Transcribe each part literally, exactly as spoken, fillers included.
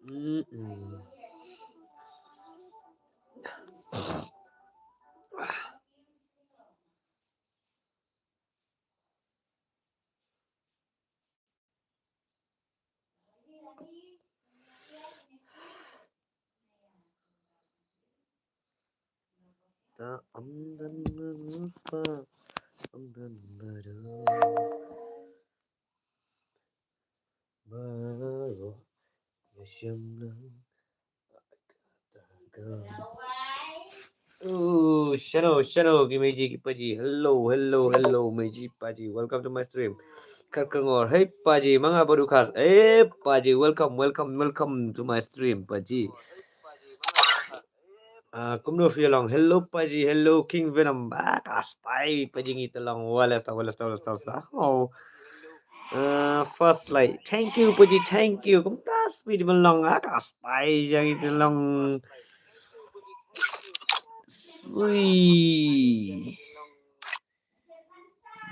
Mm-mm. Ta amdan pa amdan baru. Baru. Yasham lang. Oh, shano, shano, ki meji, ki paji. Hello, hello, hello, meji, paji. Welcome to my stream. Kar kangor. Hey, paji, manga baru kar. Hey, paji, welcome, welcome, welcome to my stream, paji. Ah, kumno phi long? Hello, paji. Hello, King Venom. Ah, ka stai, paji ngi te long. Wala sta, wala sta, wala sta, wala sta. Oh. Ah, first like. Thank you, paji. Thank you. Kumta spi di melong. Ah, ka stai jang ngi te long. Ui.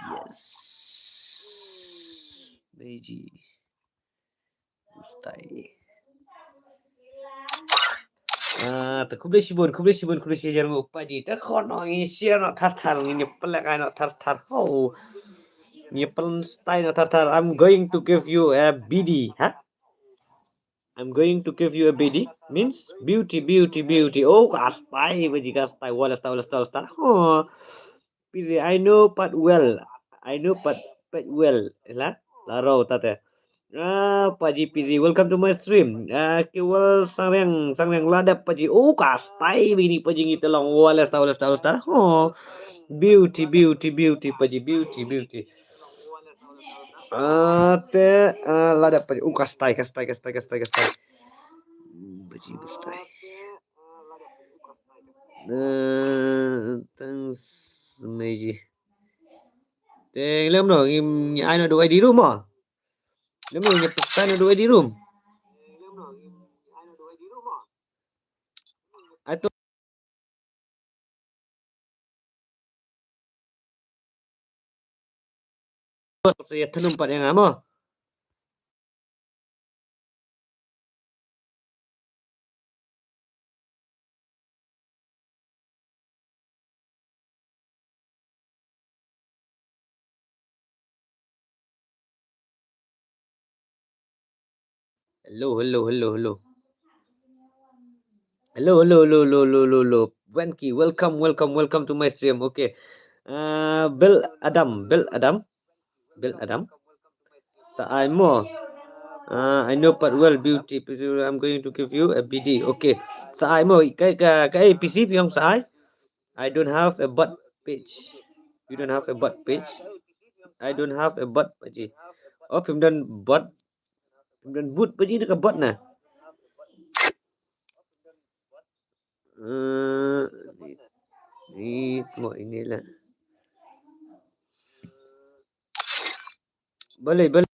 Yes. Meji. Ustai. Ah, ta khublei shibun, khublei shibun, khublei shibun, paji. Ta khon ngi share noh thar thar, ngi nyepel ka noh thar thar. Ho. Nyepel stai noh thar thar. I'm going to give you a B D, ha? I'm going to give you a B D. Means beauty, beauty, beauty. Oh, ka stai, paji, ka stai. Wala stai, wala stai, wala stai. Ho. Piji, I know Pat well. I know Pat, Pat well. La, la ro ta te. Ah, paji, piji, welcome to my stream. Ah, ki wel sangreng, sangreng, lada paji. Oh, ka stai bini paji ngi te long. Wala sta, wala sta, wala sta. Oh, beauty, beauty, beauty, paji, beauty, beauty. Ah, te, ah, lada paji. Oh, ka stai, ka stai, ka stai, ka stai, ka stai. Paji, ka stai. Eh, thanks, Meiji. Te lem no, ngim ai no do ai di room mo. Lem no, ngim ai no do ai di room. Ai to. Sa ïa thnum pat ïa nga mo. Hello, hello, hello, hello. Hello, hello, hello, hello, hello, hello, hello. Wenki, welcome, welcome, welcome to my stream. Okay. Uh, Bill Adam, Bill Adam, Bill Adam. Sa ai mo. Uh, I know Pat well, beauty. I'm going to give you a B D. Okay. Sa ai mo. Kai, kai, kai, P C, piong sa ai. I don't have a bot page. You don't have a bot page. I don't have a bot, paji. Oh, phim don bot. Phim don bot, paji, da ka bot na. Eh, ni, ni mo ini lah. Boleh, boleh.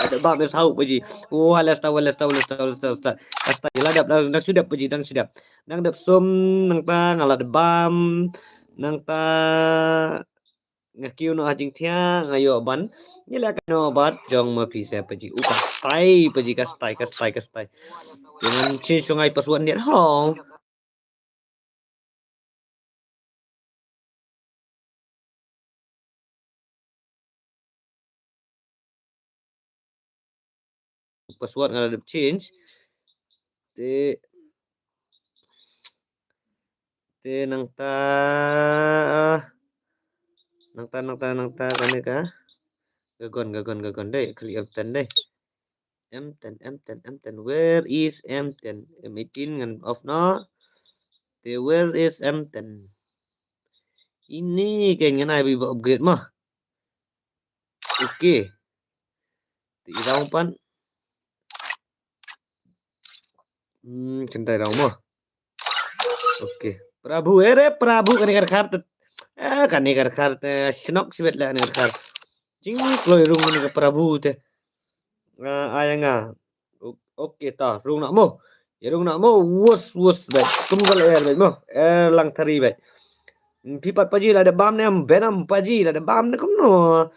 Ada bam ïa saw paji. Wa la sta, wa la sta, wa la sta, wa la sta, wa la sta. Ka sta la dep, dang shu dep paji, dang shu dep. Dang dep sum, nangta nga la dep bam. Nangta nga kiew noh ha jingthiah, nga ïoh ban. Ngi la ka noh bad jong ma phi se paji. U ka stai paji, ka stai, ka stai, ka stai. Jangan change shong ai password niat ho. Password nga la dep change. Te, te nangta, nangta, nangta, nangta kane ka. Gagon, gagon, gagon dei, kali M ten dei. M ten, M ten, M ten. Where is M ten? M eighteen ngan off noh. Te where is M ten? Ini kan ngan ai ba upgrade mah. Okay. Te i daw pat. Hmm, kynta i daw mo. Okay. Prabhu, eh, re, Prabhu, kane ka dkhar te. Eh, kane ka dkhar te. Shnok shibit la kane ka dkhar. Jingkloi rung kane ka Prabhu te. Ah, ai nga. O-, okay, ta, rung noh mo. Ïa rung noh mo, wus, wus, bad. Kum ka lyer, bad mo. Erlang thari, bad. Hmm, phi pat paji la dep bam ne em, Ben em paji la dep bam ne kumno.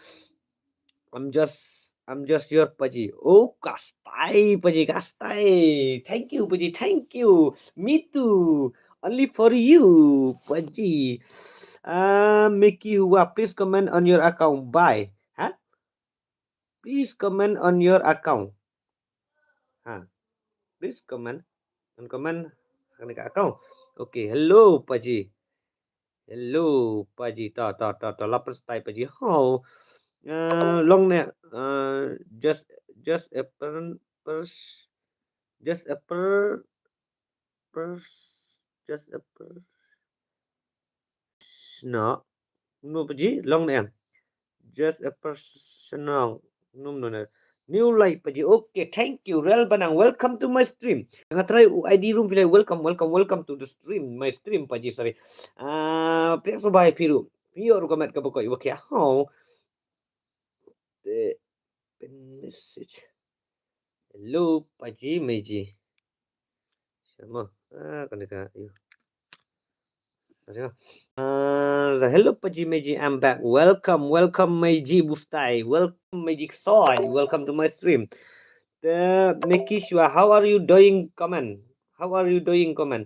I'm just, I'm just your paji. Oh, ka stai paji, ka stai. Thank you paji, thank you. Me too. Only for you paji. Uh, Mickey Hua, please comment on your account. Bye. Huh? Please comment on your account. Ha. Please comment. And comment ha kane ka account. Okay, hello paji. Hello paji. Ta, ta, ta, ta, la pynstai paji. How? Uh, long ne, uh, just, just a per, per, just a per, per, just a per, no. No paji, long ne. Just a personal. No, no, no. New life paji. Okay, thank you. Real Banang, welcome to my stream. Nga try u I D room phi la, welcome, welcome, welcome to the stream. My stream paji, sorry. Ah, phi la subai phi ruh. Phi ïoh ruh ka met ka ba koit. Okay, how? Te pin message. Hello paji Meiji. Sama. Ah, kane ka, ïa. Sorry, ah. Ah, the hello paji Meiji, I'm back. Welcome, welcome Meiji Bustai. Welcome Meiji Ksoi. Welcome to my stream. The Mickey Shua, how are you doing? Comment. How are you doing? Comment.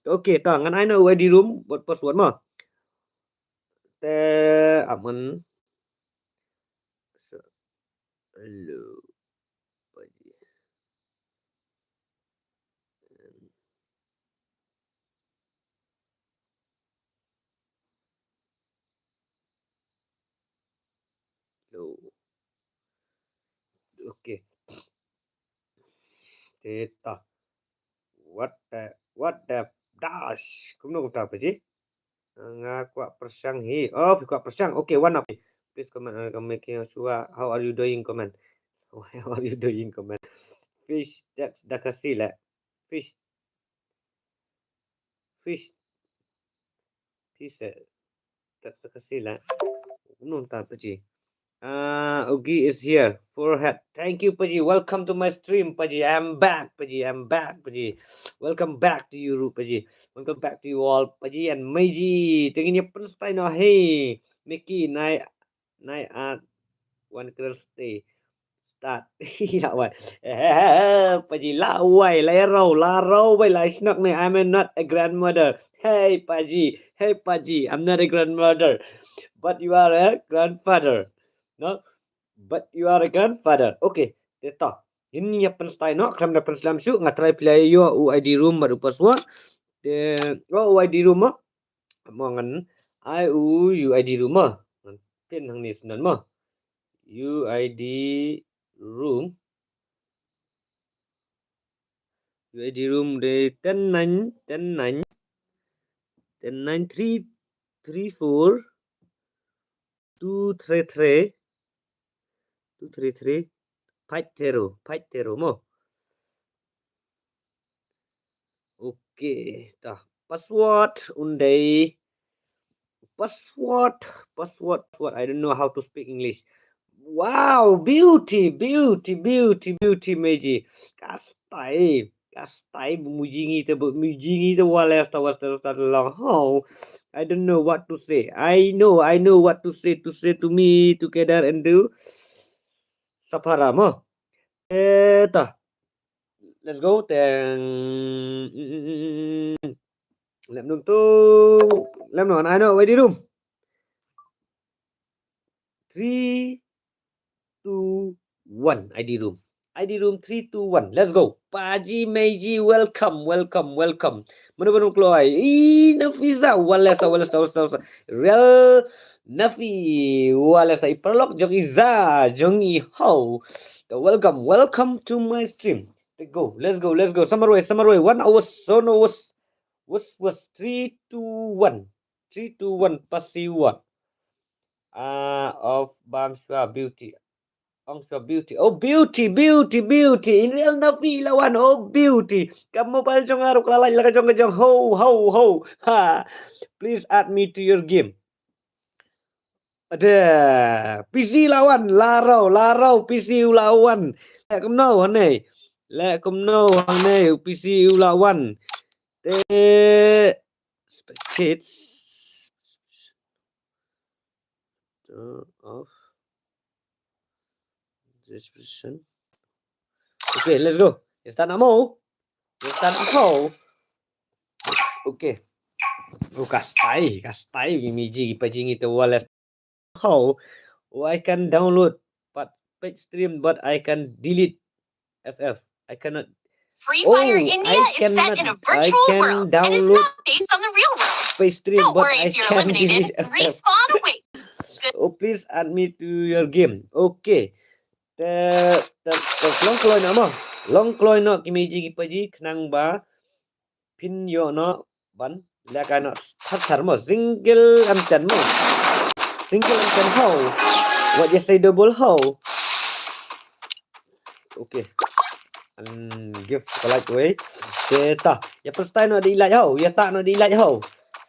Okay, ta ngan ai noh u I D room bad password mo. Te aman. Hello. Hello. Okay. Te ta. What the, what the dash? Kumno kumta paji? Nga kwah pyrshang hi. Oh, phi kwah pyrshang. Okay, one up. Please comment on, comment, making sure. How are you doing? Comment. How are you doing? Comment. Fish, that's the Khasi la. Fish. Fish. Fish, eh. That's the Khasi la. Kumno kumta paji. Ah, Ogi is here. Forehead. Thank you, paji. Welcome to my stream, paji. I'm back, paji. I'm back, paji. Welcome back to you, Ru, paji. Welcome back to you all, paji and Meiji. Te ngin ïa pynstai noh, hey. Mickey, nai, nai at one crore stay. Start. Lawai. Eh, paji, lawai, la rau, la rau, bai la shnok ne. I'm not a grandmother. Hey, paji. Hey, paji, I'm not a grandmother. But you are a grandfather. No? But you are a grandfather. Okay. Te ta. Ngin ïa pynstai noh, khlem da pynslem shuh, nga try plie ïa u I D room bad u password. Te, oh, u I D room mo. Mo ngan ai u U I D room mo. Ngan pin hangne shen mo. U I D room. U I D room de ten nine, ten nine, ten nine three three four two three three, two three three, five zero, five zero mo. Okay, ta. Password un dei. Password, password, password. I don't know how to speak English. Wow, beauty, beauty, beauty, beauty, Meiji. Ka style, ka style, muji ngi te, muji ngi te, wales ta, wales ta, wales ta long. How? I don't know what to say. I know, I know what to say, to say to me together and do. Sapara mo. Eh, ta. Let's go. Teng. Lem nung tu. Lem nung. I know, where di room? Three, two, one. I D room. I D room, three, two, one. Let's go. Paji Meiji, welcome, welcome, welcome. Mano mano kloi. Ih, Nafiza, walesa, walesa, walesa, walesa. Real Nafi, walesa. I paralok jong i za, jong i ho. Welcome, welcome to my stream. Let's go, let's go, let's go. Samarway, samarway. One hour, so no was, was, was three, two, one. Three, two, one, pasiwa. Ah, of Bamshwa Beauty. Bamshwa Beauty. Oh, beauty, beauty, beauty. In real Nafi lawan. Oh, beauty. Ka mobile jong nga ruh ka la lait la ka jong ka jong. Ho, ho, ho. Ha. Please add me to your game. Ada. P C lawan. Larau, larau. P C u lawan. Leh kumno hangne. Leh kumno hangne. P C u lawan. Te. Spectate. Turn off. Description. Okay, let's go. Start namo. Start namo. Okay. Oh, ka style, ka style, Meiji, paji ngi te walesa. How? Oh, I can download, but page stream, but I can delete. F F. I cannot. Free Fire Oh, India I is set in a cannot. I virtual can world and is download not based on the real world. Page stream, Don't but worry I if you're can eliminated. Delete F F. Respawn awaits. Oh, please add me to your game. Okay. Te, te, te, long kloi noh mo. Long kloi noh ki Meiji ki paji khnang ba phin ïoh noh ban leh ka noh thar thar mo. Single em ten mo. Single em ten ho. Wat ïa sei double ho. Okay. An gift ka lait wei. Te ta. Ïa pynstyle noh da i lait ho. Ïa ta noh da i lait ho.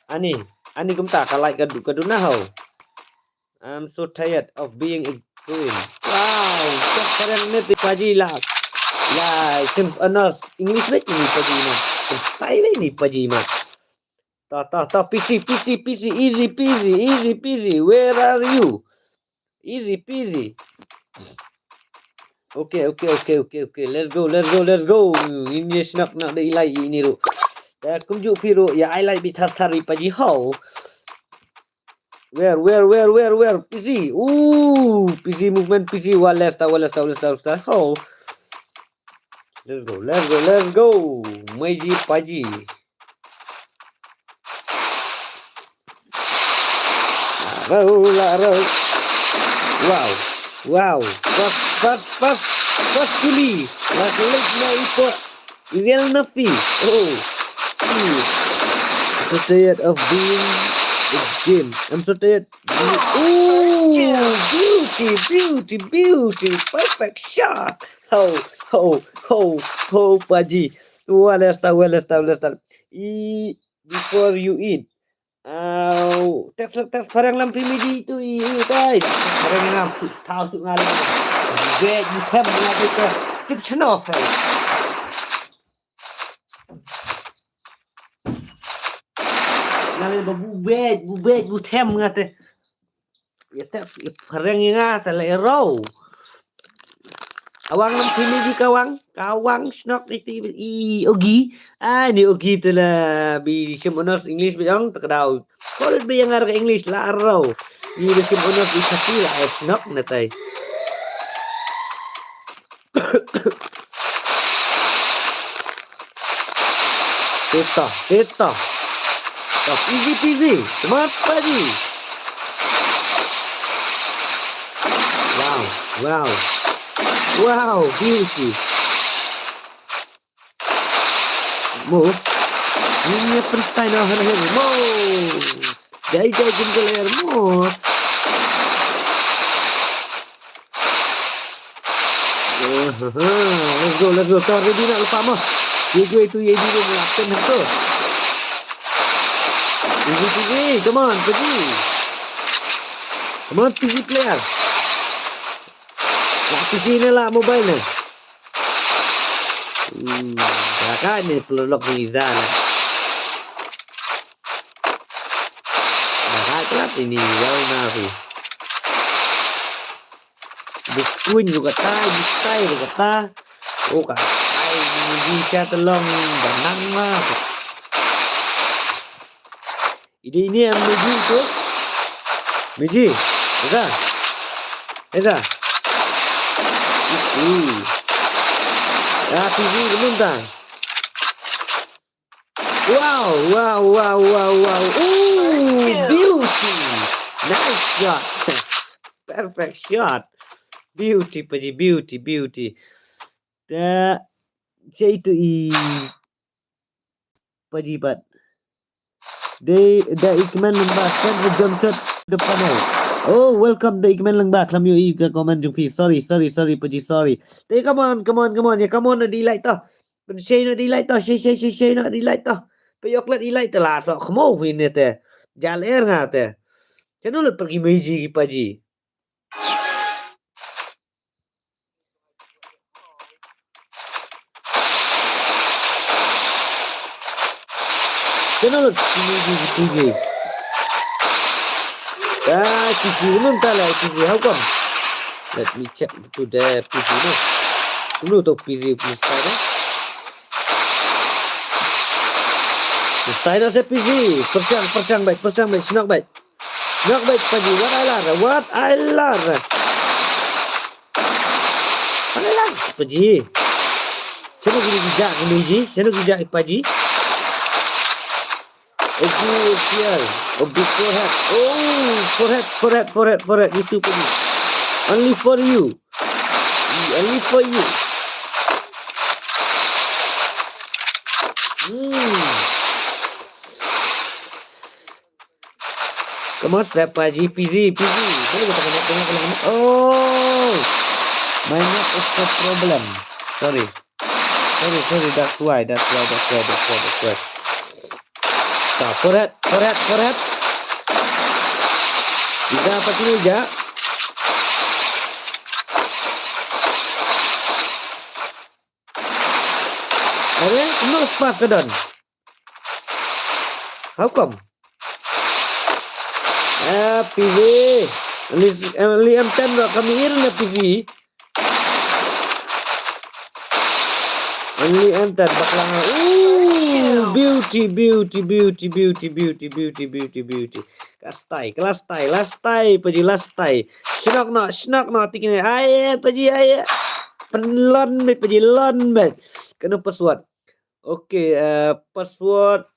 Ani. Ani kumta ka lait ka du-, ka duna ho. I'm so tired of being a queen. Wow, ka karen ne te paji la. La, sim honors. English beit ni paji ma. Sim style beit ni paji ma. Ta, ta, ta, P C, P C, P C, easy peasy, easy peasy. Where are you? Easy peasy. Okay, okay, okay, okay, okay. Let's go, let's go, let's go. Ini snak nak da ilai ini ru. Ya, kumju piru. Ya, I like bit thar thar paji ho. Where, where, where, where, where? P C. Ooh, P C movement, P C. Walesta, walesta, walesta, walesta. Ho. Let's go, let's go, let's go. Maiji paji. Larau, larau. Wow. Wow. Pas, pas, pas. Pas kuli. Lak lek na ipo. Real Nafi. Oh. Shit. I'm so tired of being the game. I'm so tired. Oh, beauty, beauty, beauty. Perfect shot. Ho, ho, ho, ho, paji. Walesta, walesta, walesta. I, before you eat. Au, text, text parang lam pimi di tu i, i tai. Parang lam tu tahu su ngalam. Bad you come ngalam tu. Tip channel. Nale ba bu bad, bu bad, bu them ngate. Ya text, ya parang ya ngate la ero. Awang lam pimi di kawang, kawang shnok di ti i ogi. Ah, ni ogi te la bi shim honors English bi dong, te kadaw. Kol bi yang ngar English la ero. Ni bi shim honors di Khasi la, eh, shnok na tai. Teta, teta. Easy peasy. Smart paji. Wow, wow. Wow, beauty. Mo. Ini freestyle lah, hari-hari. Mo. Jai, jai, jim ke layar. Mo. Let's go, let's go. Tawar ready na lupa mo. Ye, ye, itu, ye, itu, itu, lapin itu. Easy, easy. Come on, pergi. Come on, P C player. La P C ne la mobile ne. Hmm, ka ka ne pelolok ni za ne. Ba ka kelap ini, ya na ri. Biskuin ruh kata, bistai ruh kata. Oh, ka ai ni sha telong, ba nang ma. Ide ini em Meji tu. Meji, eza. Eza. Isi. Ya, P C belum dah. Wow, wow, wow, wow, wow. Ooh, beauty. Nice shot. Perfect shot. Beauty, Paji, beauty, beauty. Da, siapa itu i Paji pat. Dei, da i kmen leng ba, send a jump shot depan ai. Oh, welcome da i kmen leng ba, klam ïohi ka comment jong phi. Sorry, sorry, sorry, Paji, sorry. Te, come on, come on, come on. Ya, come on, na di like to. Pynshai na di like to, shai, shai, shai, shai na di like to. Pe yok lat i like to la so, kmo wi ne te. Jal er nga te. Chano lat pergi meji ki Paji. Chano lat sini di P G. Ah, P G, belum tak lah P G. How come? Let me check to the P G no. Dulu tu P G mesti ada. Mesti ada saya P G. Persiang, persiang baik, persiang baik, senok baik. Senok baik Paji. What I love, what I love. What I love, Paji. Chano ki jaq ni ji, chano ki jaq Paji. Obu sial, obu forehead. Oh, forehead, forehead, forehead, forehead. Itu Paji. Only for you. Only for you. Hmm. Come on, step Paji, P Z, P Z. Boleh kita kena, kena, kena, kena. Oh. My neck is the problem. Sorry. Sorry, sorry, that's why, that's why, that's why, that's why, that's why. Tak, forehead, forehead, forehead. Kita apa sini aja? Are, no spas ka don. How come? Eh, P V. Only, only M ten ruh kami ir na P V. Only M ten bakla. Ooh, beauty, beauty, beauty. Ka stai, ka la stai, la stai, Paji la stai. Shnok noh, shnok noh, tikine. Ai, Paji, ai. Pynlon, Paji, lon, Paji. Kano password? Okay, eh, password.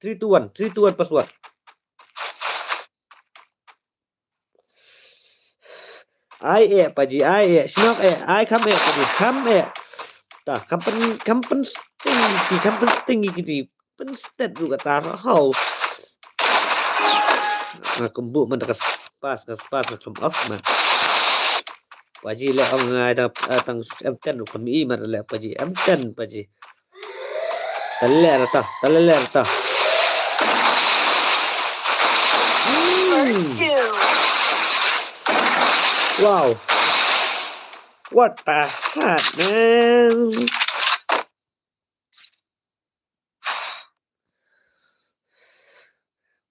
Three two one, three two one password. Ai eh, Paji, ai eh, shnok eh, ai kham eh, Paji, kham eh. Ta, kham pyn, kham pynsting ki, kham pynsting ki ti. Pynstet ruh kata, hau. Nga kumbu man ka spas, ka spas, nga kham off man. Paji le ong nga da, eh, tang M ten ruh kham i man le Paji, M ten Paji. Taler ta, taler ta. Hmm. Wow. What the heck, man?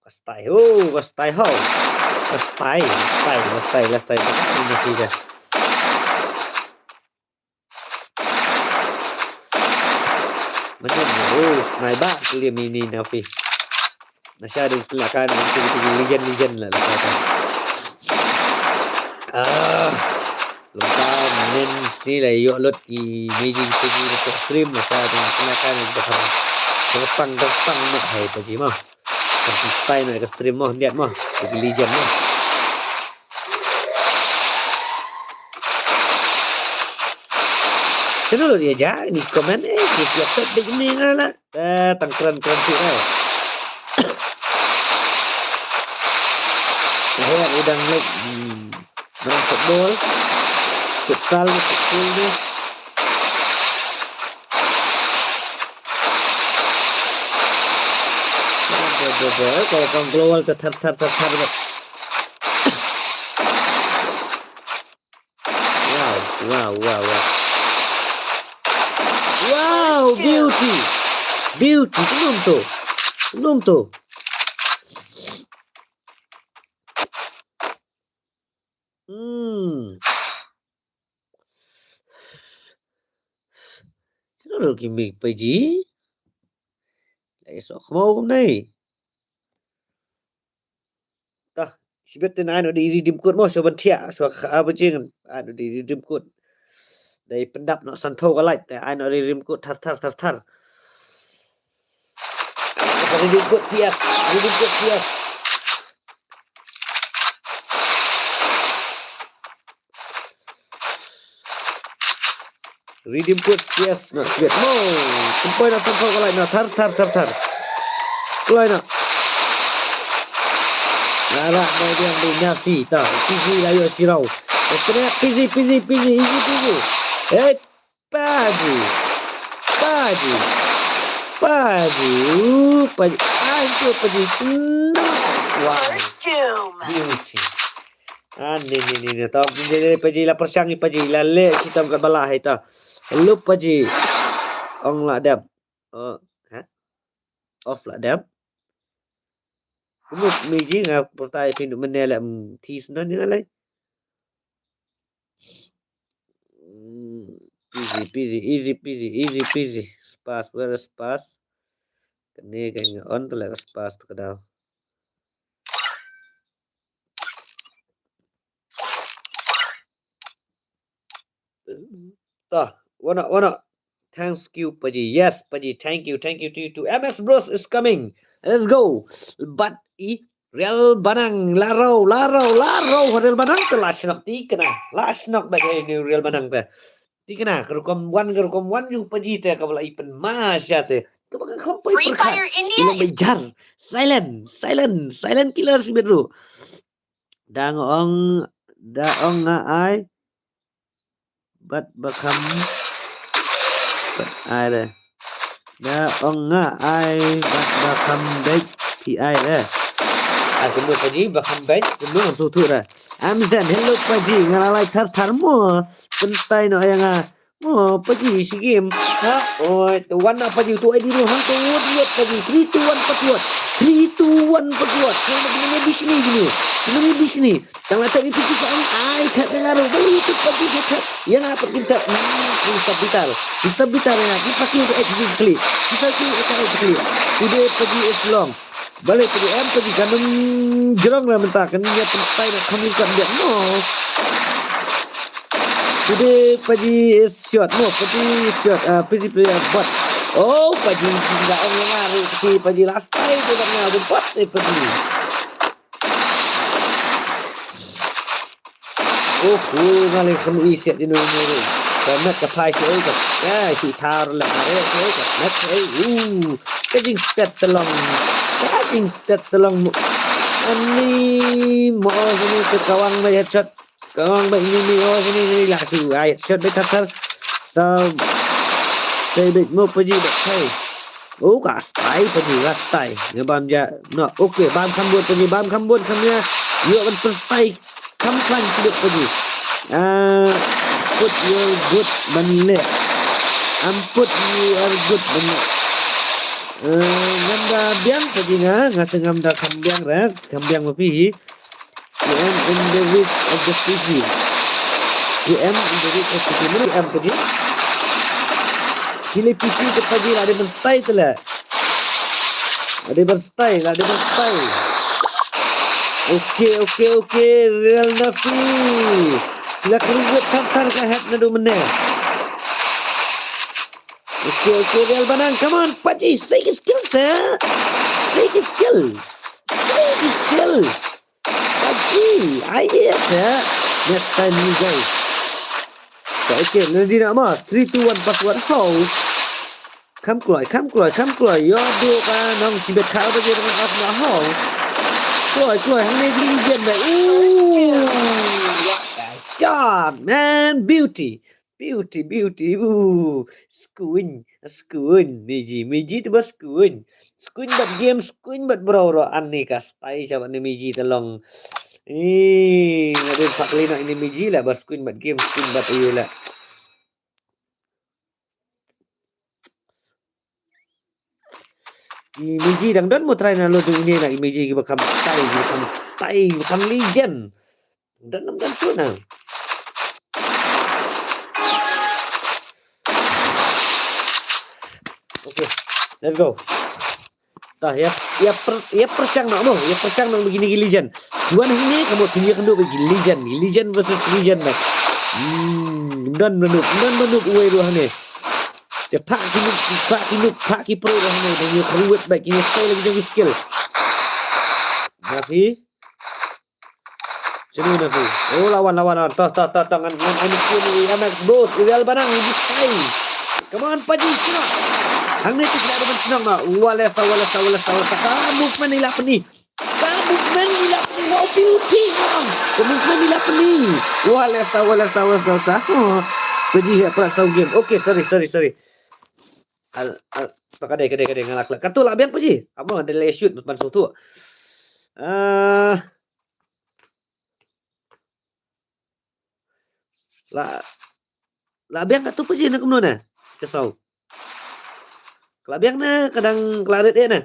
Ka stai, oh, ka stai, ho. Ka stai, ka stai, ka stai, ka stai. Mana ni? Oh, sniper kali ini, Nafi. Nasha ding pelakan itu, itu legend, legend lah, lah kata. Ah, lupa main sini lah, yuk lut i meji tu di stream, nasha ding pelakan itu kan. Terpang, terpang mak hai Paji mah. Kan stai na ka stream mo, niat mo. Ka legend mo. Chano lut ïa ja ni comment eh, ki siap tek dik ni na la. Eh, tang kren kren tu eh. Eh, udang lek. Hmm. Main football. Futsal, futsal ni. Deh, deh, deh. Kalau kau keluar, ter, ter, ter, ter, ter. Ya, Wow, wow, wow. Wow, beauty. Beauty, kumno to? Kumno to? Hmm. Kino ruh ki mih paji? Lai sok mo kumne. Tah, shibit te na ai noh da i redeem code mo, shuwa ban thiah, shuwa kha ba jing, ai noh da i redeem code. Da i pyndap noh sanphew ka like, te ai noh da i redeem code thar thar thar thar. Redeem code C S, redeem code C S. Redeem code C S na shibit. Mo, kumpai na sanphew ka like na thar thar thar thar. Kloi na. Nara na dia ni nasi ta. Piji la yo sirau. Kena piji piji piji, easy piji. Eh, paji. Paji. Paji. Uh, paji. Ah, itu paji. Senang. Wow. First doom. Beauty. Ah, ni ni ni ni. Tau ni ni paji la pyrshang ni paji la leh shitom kat bala hai ta. Hello paji. Ong la dep. Oh, ha? Off la dep. Kumut meji nga pyrta i pyndu mene la, mm, thi snan ni ngalai. Mm, easy peasy, easy peasy, easy peasy. Spas, where is spas? Kane ka nga on to la spas to ka dau. Tah, wana, wana. Thanks you, paji. Yes, paji. Thank you, thank you to you too. M X Bros is coming. Let's go. But i Real Banang, la rau, la rau, la rau. Real Banang te la shnok ti kena. La shnok ba ni Real Banang te. Ti kena, ka rukom wan, ka rukom wan ju paji te ka bala i pen masha te. Tu ba ka kham pai Free perkhat. Fire India. Ilong is bejar. Silent, silent, silent killer si bedru. Dang ong, da ong nga ai. Bat ba kham. Bat ai re. Da ong nga ai, bat ba kham bek, phi ai re. Ai, kumno paji, ba kham bek, kumno tu tu re. Amzen, hello paji, nga la lai thar thar mo. Pentai no aya nga. Mo, paji, si game. Ha? Oi, tu wan na paji, tu ai di ro, hang tu wot wot paji. Three, two, one, password. Three, two, one, password. Hang na gini bisni gini. Gini bisni. Tang la tap ipiti sa ang ai tap yang aru. Beli itu pagi dia tap. Yang apa kita tap? Hmm, kita bitar. Kita bitar ya. Kita kiri ke X D klik. Kita kiri ke X D klik. Today pagi is long. Balik pagi M pagi kandung jerong lah mentah. Kan dia pentai nak kami kat dia. No. Today pagi is short. No, pagi is short. Ah, pagi player bot. Oh, pagi tinggal orang yang aru. Pagi, pagi last time tu tak nak bot eh pagi. Oho, nga leh kham i siat dino dino. Ka met ka phai siat ka. Ya, si thar leh ka re siat ka met siat. Uh, ka jingstet telong. Ka jingstet telong. Ani mo sini ka kawang ba headshot. Kawang ba ini ni oh sini sini lah su. Ai headshot ba thar thar. Sa sai bit mo paji ba sai. Oh, ka style paji, ka style. Nga bam ja. No, okay, bam kham bun paji, bam kham bun kham ya. Yo ban style kham klan kiduk paji. Ah, put your good ban le. Am put you are good ban le. Eh, ngam da biang paji nga, nga te ngam da kham biang re, kham biang ma phi. K M in the reach of the P C. K M in the reach of the P C. Mano K M paji? Kile P C te paji la dei ban style te la. La dei ban style, la dei ban style. Okay, okay, okay. Real Nafi. La kru thar thar ka head naduh mynne. Okay, okay, Real Banang. Come on, paji. Say skill, sir. Say skill. Say skill. Paji, ai yes, eh. Next time you guys. Okay, nanti nak mas. Three, two, one, password. How? Kham kloi, kham kloi, kham kloi. Yo, do ka nong sibet kha ba je dengan as na how. Kloi, kloi, hang ne gri jen ba. Ooh. What a shot, man. Beauty. Beauty, beauty. Ooh. Skuin, skuin. Meji, meji tu ba skuin. Skuin bat game, skuin bat bro ro. Ani ka style sha ba ni meji telong. Ih, nga dei pat lei na ini Miji la ba screen bad game, screen bad ayu la. I Miji dang don mo trai na lo tu ini na i Miji ki ba kham style, ki ba kham style, ki ba kham legend. Dang don, dang don shuh na. Okay, let's go. Tah, ïa, ïa per, ïa pyrshang noh mo, ïa pyrshang noh bad kine ki legend. Wan hangne ka mut ïa kynduh bad ki legend, ki legend versus legend, mate. Hmm, don ba noob, don ba noob uwei ruh hangne. Te phah ki noob, phah ki noob, phah ki pro ruh hangne, te ïa kyrwit bad kine, style lagi jong ki skill. Nafi. Sini Nafi. Oh, lawan, lawan, lawan. Tah, tah, tah, tah. Ngan, ngan, ngan, ngan, ngan, ngan, bro. Real Banang, ini style. Come on, Paji, sini. Hangne tu kita ada sini, ma. Walesa, walesa, walesa, walesa. Ka movement ni lah peni. Ka movement ni lah peni. Wow, piu, piu. Ka movement ni lah peni. Walesa, walesa, walesa, walesa. Oh. Paji, ya, pula sound game. Okay, sorry, sorry, sorry. Al, al, ka dei, ka dei, ka dei, nga la khleh. Katto la biang Paji. Amo, ada le shoot, ban shoot tu. Ah. La, la biang katto Paji na kumno na? Ka sound. La biang na, ka dang la rit eh na.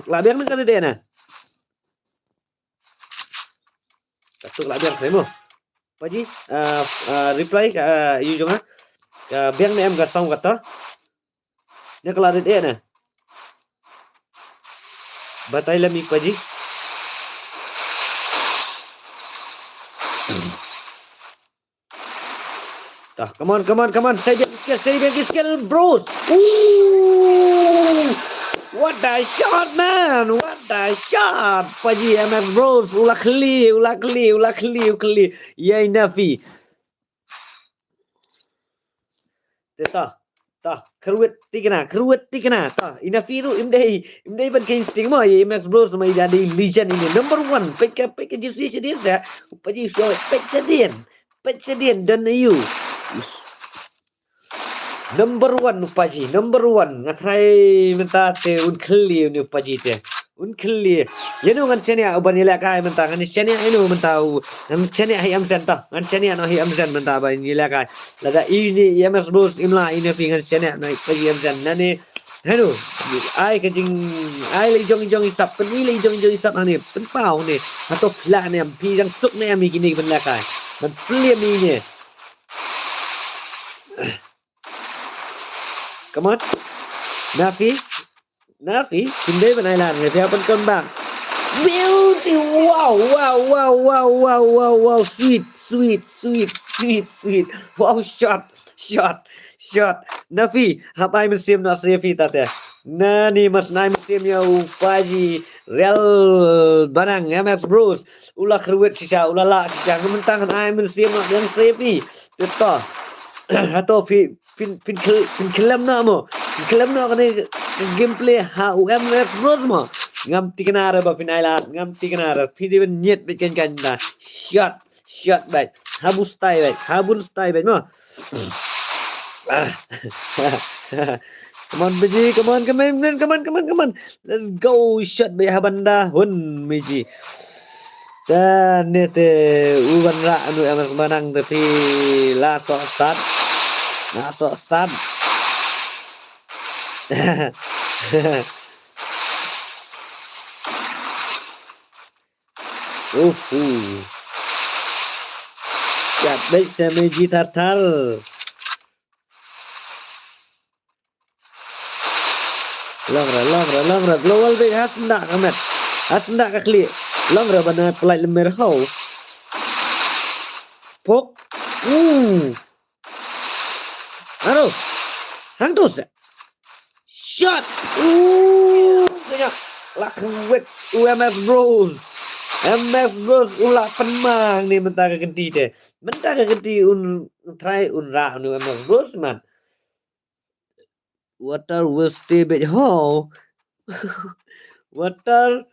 La biang na, ka rit eh na. Katto la biang, mo. Paji, ah, ah, reply, ah, ïa jong nga. Ka biang ne em ka sound kata. Ne ka la rit eh na. Batai lem i Paji. Tah, come on, come on, come on. Save your skill, save your skill, bros. Ooh! What a shot, man! What a shot! Paji M F Bros, u la khlieh, u la khlieh, u la khlieh, u khlieh. Ïa i Nafi. Te tah, tah, kyrwit thikna, kyrwit thikna, tah, i Nafi ruh, im dei, im dei ban keiñ sting mo, i M F Bros ma i da dei legend ini, number one, peit ka, peit ka jersey shadien sa, Paji shuwa, peit shadien. Peit shadien don aïu. Number one u Paji, number one. Nga tharai mynta te un khlieh une u Paji te. Un khlieh. Ïano ngan shaniah uban ïalehkai mynta, ngan shaniah ïano mynta u. Ngan shaniah hi M S N ta. Ngan shaniah noh hi M S N mynta ban ïalehkai. Lada ine i M F Bros im lah ine phi ngan shaniah noh hi Paji M S N. Nane Hello, ai ka jing, ai la jong jong i sap, pyn i la jong jong i sap hangne, pynpaw ne, hato phi lah ne em, phi dang suk ne em ïa kine ki ban lehkai, ban plie ïa ine. Come on. Nafi, Nafi, kim dei ban ai lad ne, phi hap ban come back. Beauty, wow, wow, wow, sweet, sweet, sweet, sweet, sweet. Wow, shot. Shot, shot. Nafi, hap ai mynsiem noh sha phi ta te. Nani mas ai mynsiem ïa u Paji Real Banang M F Bros. U la kyrwit shisha, u la lah shisha. Nga mynta ngan ai mynsiem noh biang sha phi. Te to. Hato phi, phin, phin khyl-, phin khyllem noh mo. Phin khyllem noh kane gameplay ha u M F Bros mo. Ngam thikna re ba phin ai lad, ngam thikna re. Phi dei ban ñiet beit kan kan ta. Shot. Shot beit. Ha bun stai beit. Ha bun stai beit mo. Ah. Come on, Miji. Come on, come on, come on, come on, come on. Let's go. Shot beit ha ban da hun, Miji. Te ne te u ban rah anu M S Banang te phi la soh sat. La soh sat. Uhu. Shot beit sha Miji thar thar. Long re, long re, long re. Global beit ha syndah ka met. Ha syndah ka khlieh. Long re ban ai pynlait lem mer haw. Pok. Hmm. Aro. Hangto se. Shot. Uh, kane la kyrwit u M F Bros. M F Bros u la pynmang ne mynta ka kynti te. Mynta ka kynti un trai un rah ne u M F Bros man. Water will stay beit ho. Water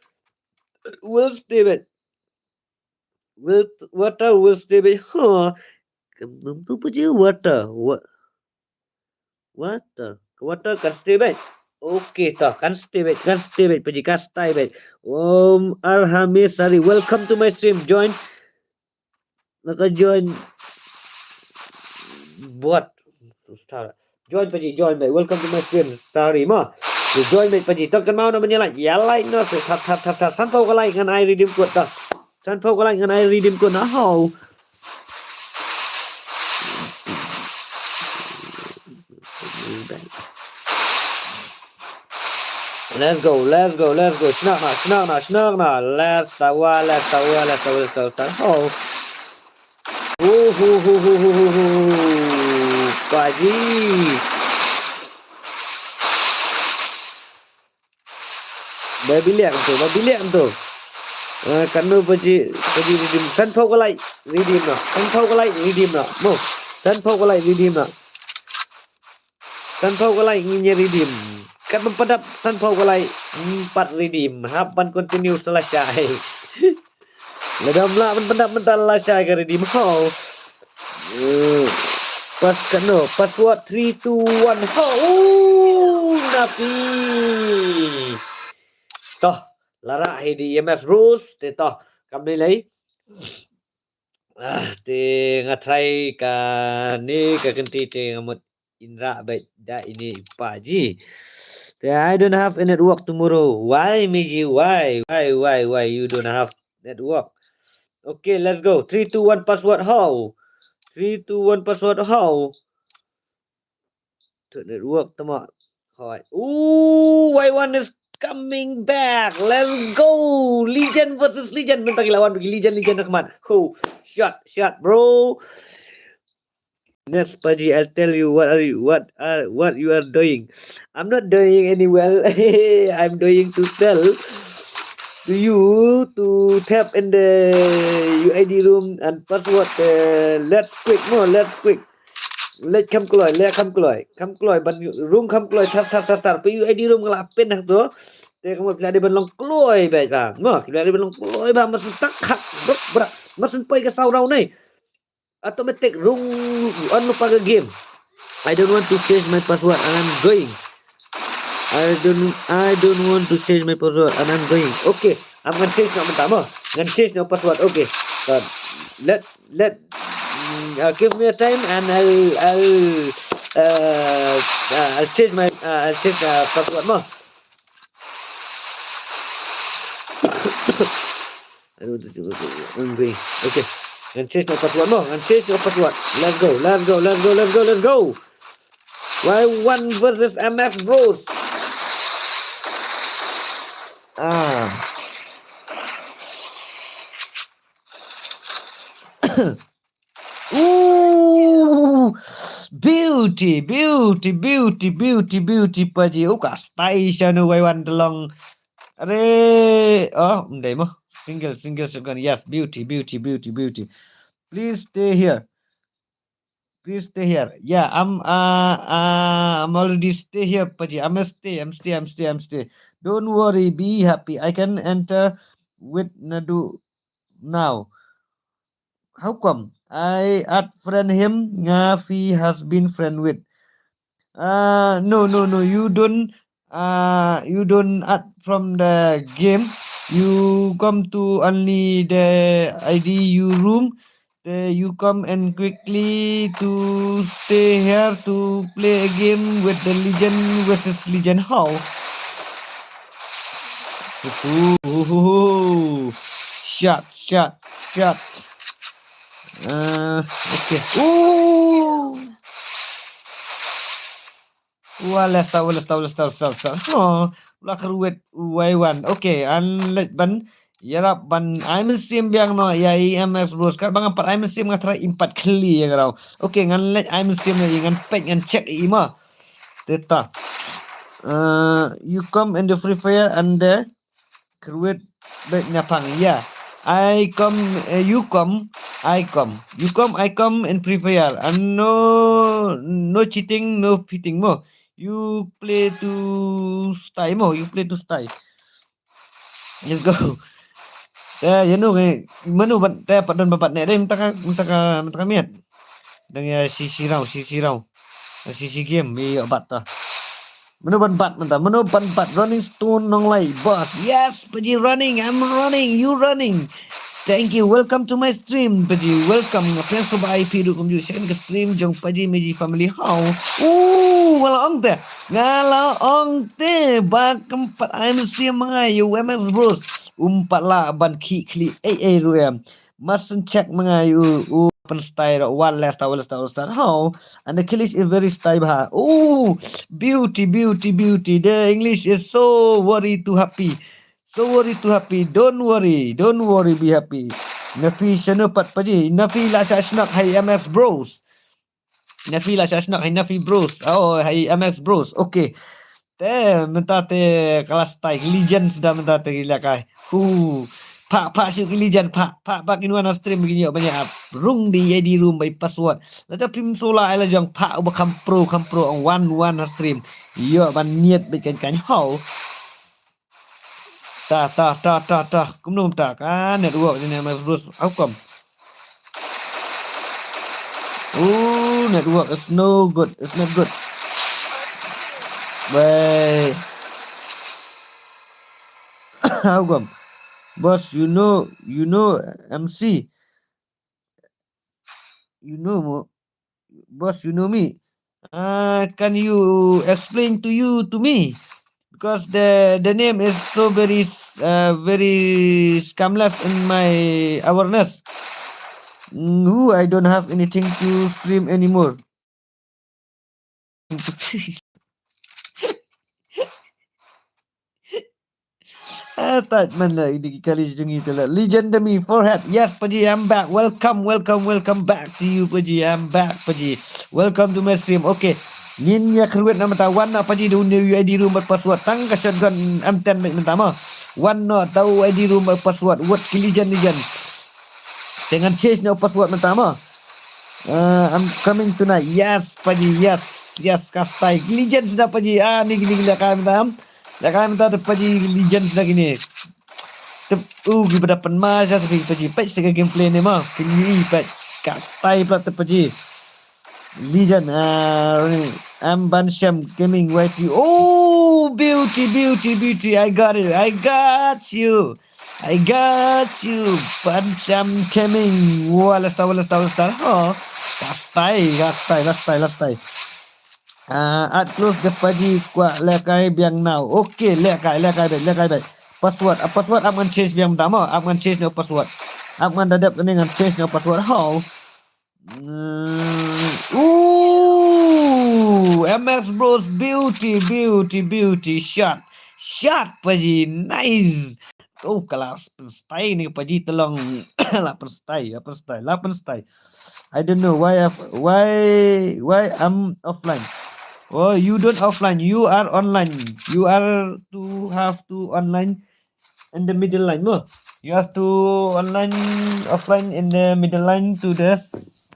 will stay beit. Wil-, water will stay beit. Huh. Kam num tu pa je water. Wa-, water. Water kan stay beit. Okay, ta kan stay beit, kan stay beit, pa je kan stay beit. Um, Arhame Sari, welcome to my stream. Join. Naka join. What? Join paji, join beit. Welcome to my stream. Sari mo. Join beit paji. Tang kan mau na ban ïa like. Ïa like noh. Thar thar thar thar. Sanphew ka like ngan ai redeem code ta. Sanphew ka like ngan ai redeem code na ho. Let's go, let's go, let's go. Shna na, shna na, shna na. Let's tawa, let's tawa, let's tawa, let's tawa, let's tawa. Oh. Hu, hu, hu. Paji. Ba biang tu, ba biang tu. Eh, kano paji, paji redeem. Sanphew ka like, redeem noh. Sanphew ka like, redeem noh. Mo. Sanphew ka like, redeem noh. Sanphew ka like ngin ïa redeem. Kat ban pat dap sanphew ka like, mm, pat redeem. Hap ban continue sa lashai. Lada ym lah ban pat dap mynta lashai ka redeem ho. Eh, pas kano, password three two one ho. Uh, napi. Toh, la rah hi da E M S Bros, te toh, kam dei lei. Ah, te nga try kane ka kynti te nga mut in rah beit da ine i paji. Te I don't have a network tomorrow. Why, Miji? Why? Why, why, why you don't have network? Okay, let's go. Three, two, one, password ho. Three, two, one, password ho. To network tama. Hoi. Ooh, Y one is coming back. Let's go. Legend versus legend. Mynta ki lawan ki legend, legend na khmat. Ho. Shot, shot, bro. Next, Paji, I'll tell you what are you, what are, what you are doing. I'm not doing any well. I'm doing to tell to you to tap in the U I D room and password, uh, let's quick, no, let's quick. Leit kham kloi, leit kham kloi, kham kloi, ban rung kham kloi, thar, thar, thar, thar. Peit U I D room nga la pin hangto. Te ka mut phi la dei ban long kloi beit ba. Mo, phi la dei ban long kloi ba, mar syn tak hak, bruk, brak. Mar syn poi ka saw raw nei. Automatic rung on pa ka game. I don't want to change my password and I'm going. I don't, I don't want to change my password and I'm going. Okay, I'm gonna change noh mynta mo. Ngan change noh password. Okay. Uh, let, let, mm, uh, give me a time and I'll, I'll, uh, uh, I'll change my, uh, I'll change, uh, password mo. I don't want to change my password. I'm going. Okay. Ngan change noh password mo. Ngan change noh password. Let's go. Let's go. Let's go. Let's go. Let's go. Y one versus M X Bros. Ah. Ooh, beauty, beauty, beauty, beauty, beauty, Paji. Oh, ka style sha no Y one da long. Are, oh, ym dei mo. Single, single shotgun. Yes, beauty, beauty, beauty, beauty. Please stay here. Please stay here. Yeah, I'm, uh, uh, I'm already stay here, Paji. I'm stay, I'm stay, I'm stay, I'm stay. Don't worry, be happy. I can enter with Nadu now. How come? I add friend him, nga phi has been friend with. Uh, no, no, no, you don't, uh, you don't add from the game. You come to only the I D U room. Then you come and quickly to stay here to play a game with the legend versus legend. How? Ooh, shot, shot, shot. Uh, okay. Ooh. Wa lesta, wa lesta, wa lesta, wa lesta, wa lesta. Oh, la kyrwit Y one. Okay, ngan leit ban ïarap ban ai mynsiem biang noh ïa i M X Bros. Katba nga pat ai mynsiem nga tharai im pat khlieh ïa nga ruh. Okay, ngan leit ai mynsiem noh ïa i, ngan peit ngan check ïa i mo. Te ta. Uh, you come in the Free Fire and the kyrwit beit nya pang. Yeah. I come, uh, you come, I come. You come, I come in Free Fire. And no, no cheating, no fitting mo. You play to style mo, you play to style. Let's go. Te ïa no ngi, mano ban, te pat don ba bat ne dei mynta ka, mynta ka, mynta ka miet. Dang ïa shi shi round, shi shi round. Shi shi game ïa bat ta. Mano ban bat mynta, mano ban bat? Running Stone Nonglait, boss. Yes, Paji, running, I'm running, you running. Thank you. Welcome to my stream, Paji. Welcome. Nga pdiang sngewbha ïa phi ruh kumjuh sha ka stream jong Paji Meji family. How? Ooh, nga la ong te. Nga la ong te ba kam pat ai mynsiem ma nga ïa u M X Bros. Um pat lah ban khih khlieh ei ei ruh em. Must check ma nga ïa u, u pynstyle ruh. One last, one last, one last. How? And the killish is very style bha. Ooh, beauty, beauty, beauty. The English is so worry too happy. So worry too happy. Don't worry. Don't worry, be happy. Na phi shano pat Paji? Na phi la shah shnok ha i M X Bros. Na phi la shah shnok ha i, na phi Bros. Oh, ha i M X Bros. Okay. Te mynta te ka la style, legend suda mynta te ki lehkai. Hu. Phah, phah shuh ki legend, phah, phah ba kin wan ha stream kin ïoh ban ïa ap. Rung da i I D room bad i password. Lada phim shu la ai la jong, phah uba kham pro, kham pro, ong wan, wan ha stream. Ïoh ban ñiad bad kan kan. How? Ta, ta, ta, ta, ta. Kumno ta ka network jong i M X Bros. How come? Ooh, network is no good. It's not good. Wei. How come? Boss, you know, you know M C. You know mo. Boss, you know me. Uh, can you explain to you to me? Because the the name is so very s- uh, very scamless in my awareness. Mm, who I don't have anything to stream anymore. Ah, tight man la ini ki kali jong ngi te la. Legend to me forehead. Yes, Paji, I'm back. Welcome, welcome, welcome back to you, Paji. I'm back, Paji. Welcome to my stream. Okay. Ngin ïa kyrwit na mynta, wan na Paji da u new I D room bad password. Tang ka shotgun M ten bad mynta mo. Wan na da u I D room bad password. Wat ki legend, legend. Te ngan change na u password mynta mo. Uh, I'm coming tonight. Yes, Paji. Yes. Yes, ka style. Legend suda Paji. Ah, ni, ni, ni, lehkai mynta. Lehkai mynta da Paji, legend suda kine. Te, uh, ki bada pynma sha te Paji. Peit sa ka gameplay ne mo. Kine peit. Ka style pla te Paji. Legend. Uh, I'm Bansham Gaming Y T. Oh, beauty, beauty, beauty. I got it. I got you. I got you. Bansham Gaming. Wah, last star, last star, last star. Oh, last star, last star, last star, last star. Ah, at close the Paji kwah lehkai biang now. Okay, lehkai, lehkai bad, lehkai bad. Password, ah, password ap ngan change biang mynta mo. Ap ngan change na u password. Ap ngan da dep kane ngan change na u password. How? Mm, ooh, M X Bros, beauty, beauty, beauty. Shot. Shot, Paji. Nice. Oh, ka la pynstyle ni Paji, te long. La pynstyle, la pynstyle, la pynstyle. I don't know why I've, why why I'm offline. Oh, you don't offline. You are online. You are to have to online in the middle line mo. You have to online, offline in the middle line to the s-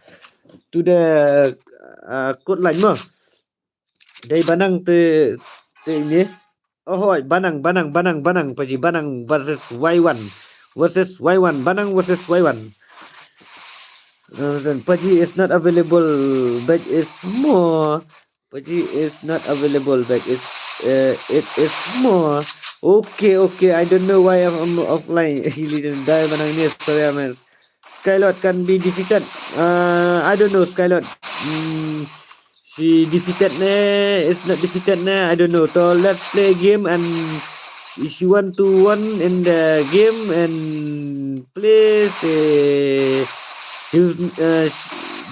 to the uh, code line mo. Dei Banang te te ini. Oh, hoi, Banang, Banang, Banang, Banang, Paji, Banang versus Y one. Versus Y one, Banang versus Y one. Uh, then Paji is not available, but is more. Paji is not available, but is uh, it is more. Okay, okay. I don't know why I'm, I'm offline. He didn't die, Banang ni. Sorry, man. Skylord can be defeated. Uh, I don't know, Skylord. Hmm, she defeated ne? It's not defeated ne? I don't know. So let's play a game, and if you want to win in the game and play, they, you, uh,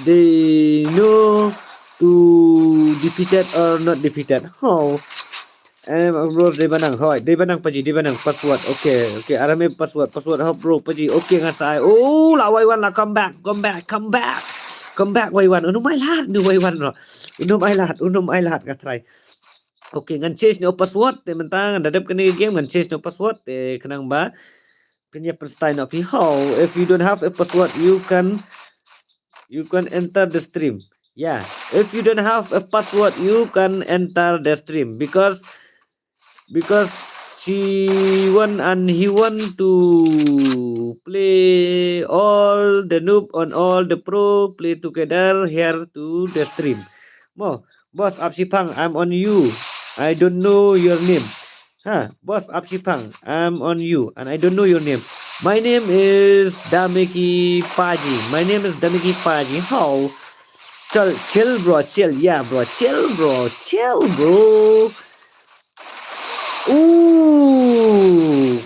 they know to defeated or not defeated. How? Eh, bro, Dei Banang, hoi, Dei Banang Paji, Dei Banang password. Okay, okay, arame password, password hop bro Paji. Okay, nga sa ai. Oh, la Y one la, come back, come back, come back. Come back Y one. Uno mai lad, uno Y one no. Uno mai lad, uno mai lad ka try. Okay, ngan change no password, te mynta ngan da dep kane game ngan change no password, te khnang ba pynïap pynstyle no phi. How? If you don't have a password, you can you can enter the stream. Yeah, if you don't have a password, you can enter the stream because because she want and he want to play all the noob and all the pro play together here to the stream. Mo, boss, ap shipang, I'm on you. I don't know your name. Ha, boss, ap shipang. I'm on you and I don't know your name. My name is Damiki Paji. My name is Damiki Paji. How? Chill, chill, bro, chill. Yeah, bro, chill, bro, chill, bro. Ooh,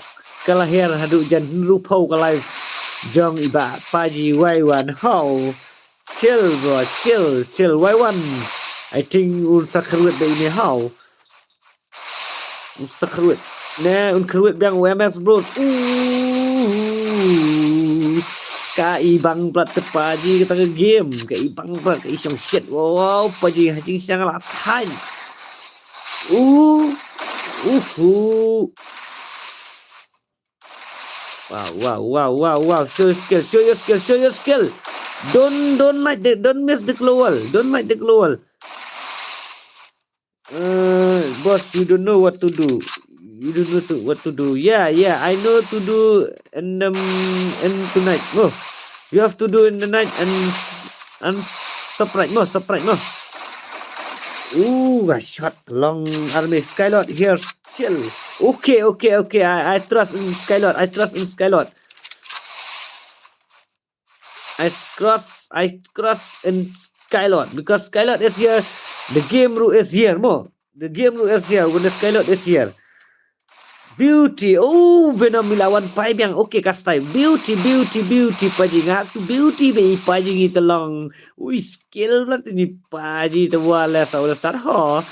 ka la her haduh jan hynriew phew ka live jong i Bah Paji Waiwan. How? Chill, bro, chill, chill. Waiwan, I think un sa kyrwit da ine. How? Un sa kyrwit. Ne, un kyrwit biang u M X, bro. Ooh, ka i bang blat te Paji kata ka game. Ka i bang blat, ka i shong shit. Wow, Paji ha jingshiang la thaiñ. Ooh, ooh, ooh. Wow, wow, wow, wow, wow. Show your skill, show your skill, show your skill. Don't, don't miss the, don't miss the global. Don't miss the global. Uh, boss, you don't know what to do. You don't know to, what to do. Yeah, yeah, I know to do in the, in tonight. Oh, you have to do in the night and, and surprise mo, surprise mo. Ooh, a shot long army. Skylord here, chill. Okay, okay, okay. I, I trust in Skylord. I trust in Skylord. I cross, I cross in Skylord because Skylord is here. The game rule is here, mo. The game rule is here when the Skylord is here. Beauty. Oh, Venom i la wan phai biang. Okay, ka style. Beauty, beauty, beauty, Paji. Nga tu beauty be i Paji ngi telong. Ui, skill blat ini Paji te wala sa wala start ho.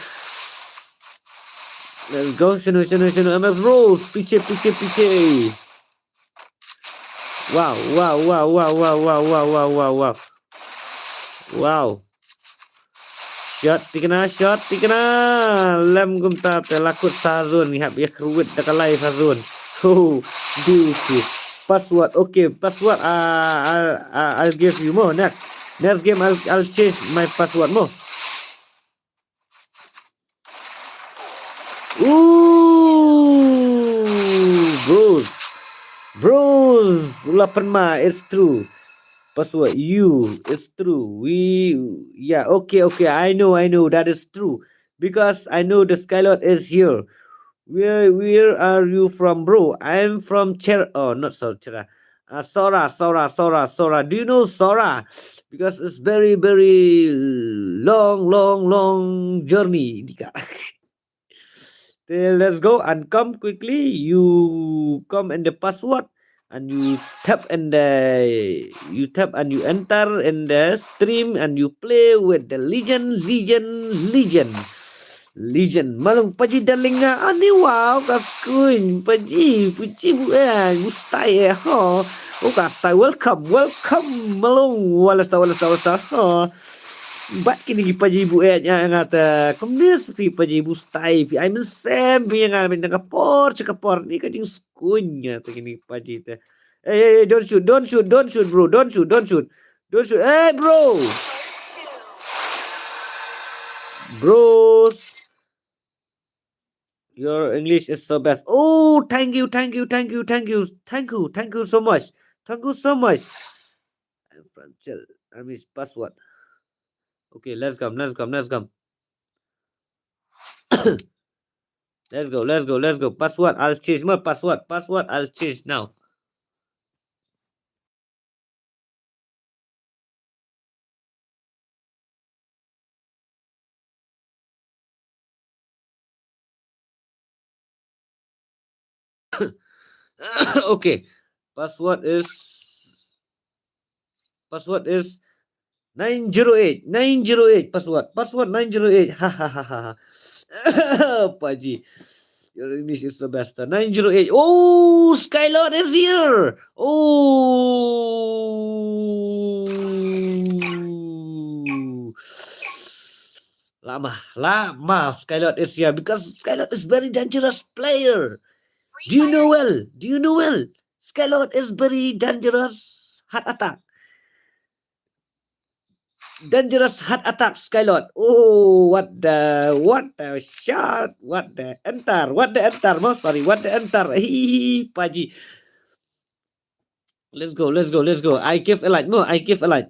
Let's go, shano, shano, shano, M S Rose. Piche, piche, piche. Wow, wow, wow. Wow. Shot tikna, shot tikna. Lem kumta te la kut sa zone, ngi hap ïa kyrwit da ka lai sa zone. Oh, beauty. Password. Okay, password. Uh, I'll, uh, I'll give you mo. Next. Next game, I'll, I'll change my password mo. Ooh, bros. Bros, u la pynmih, it's true. Password, you, it's true. We, yeah, okay, okay. I know, I know. That is true. Because I know the Skylord is here. Where, where are you from, bro? I'm from Cher-, oh, not Sor-, Chera. Uh, Sora, Sora, Sora, Sora. Do you know Sora? Because it's very, very long, long, long journey. Dika. Then let's go and come quickly. You come in the password and you tap in the, you tap and you enter in the stream and you play with the legend, legend, legend. Legend. Malung Paji darling nga ani wow ka skuin Paji puji bu eh gustai eh ho. Oh ka stai, welcome, welcome malung. Wala sta, wala sta, wala sta ho. Bat kini ki Paji bu eh nya nga ta kumne spi Paji bu stai pi ai men sem pi nga men ka por cha ka por ni ka jing skuin nya ta kini Paji ta. Hey, hey, hey, don't shoot, don't shoot, don't shoot, bro, don't shoot, don't shoot. Don't shoot. Hey, bro. Bros. Your English is so best. Oh, thank you, thank you, thank you, thank you, thank you, thank you so much. Thank you so much. I'm from Chel. I miss password. Okay, let's come, let's come, let's come. Let's go, let's go, let's go. Password, I'll change my password. Password, I'll change now. Okay. Password is, password is nine zero eight. Nine zero eight password. Password nine zero eight. Ha ha ha ha. Paji. Your English is the best. Nine zero eight. Oh, Skylord is here. Oh. Lama, lama Skylord is here because Skylord is very dangerous player. Do you know well? Do you know well? Skylord is very dangerous. Heart attack. Dangerous heart attack, Skylord. Oh, what the, what the shot, what the enter, what the enter, mo, sorry, what the enter. Hee, Paji. Let's go, let's go, let's go. I give a light, mo, I give a light.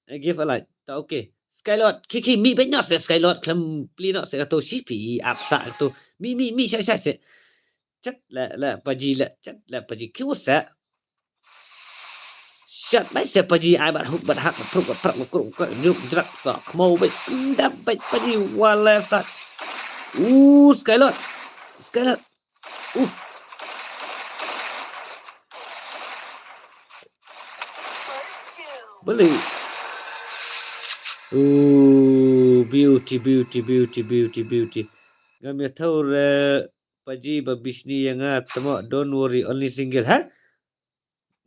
I give a light. Ta, okay. Skylord, ki ki mi ben no se Skylord, klem pli no se kato shipi, apsa kato. Mi, mi, mi, sha, sha, se. Chat la, la, paji la, chat la, paji ki wasa. Shat bai se paji ai bat huk bat hak bat pruk bat prak bat kruk bat kruk nyuk drak sa kmo bai ndap bai paji wala sta. Uh, Skylord. Skylord. Uh. Beli. Uh, beauty, beauty, beauty, beauty, beauty. Ngam ya thaur, eh, paji ba bishni ya nga tamo, don't worry, only single, ha?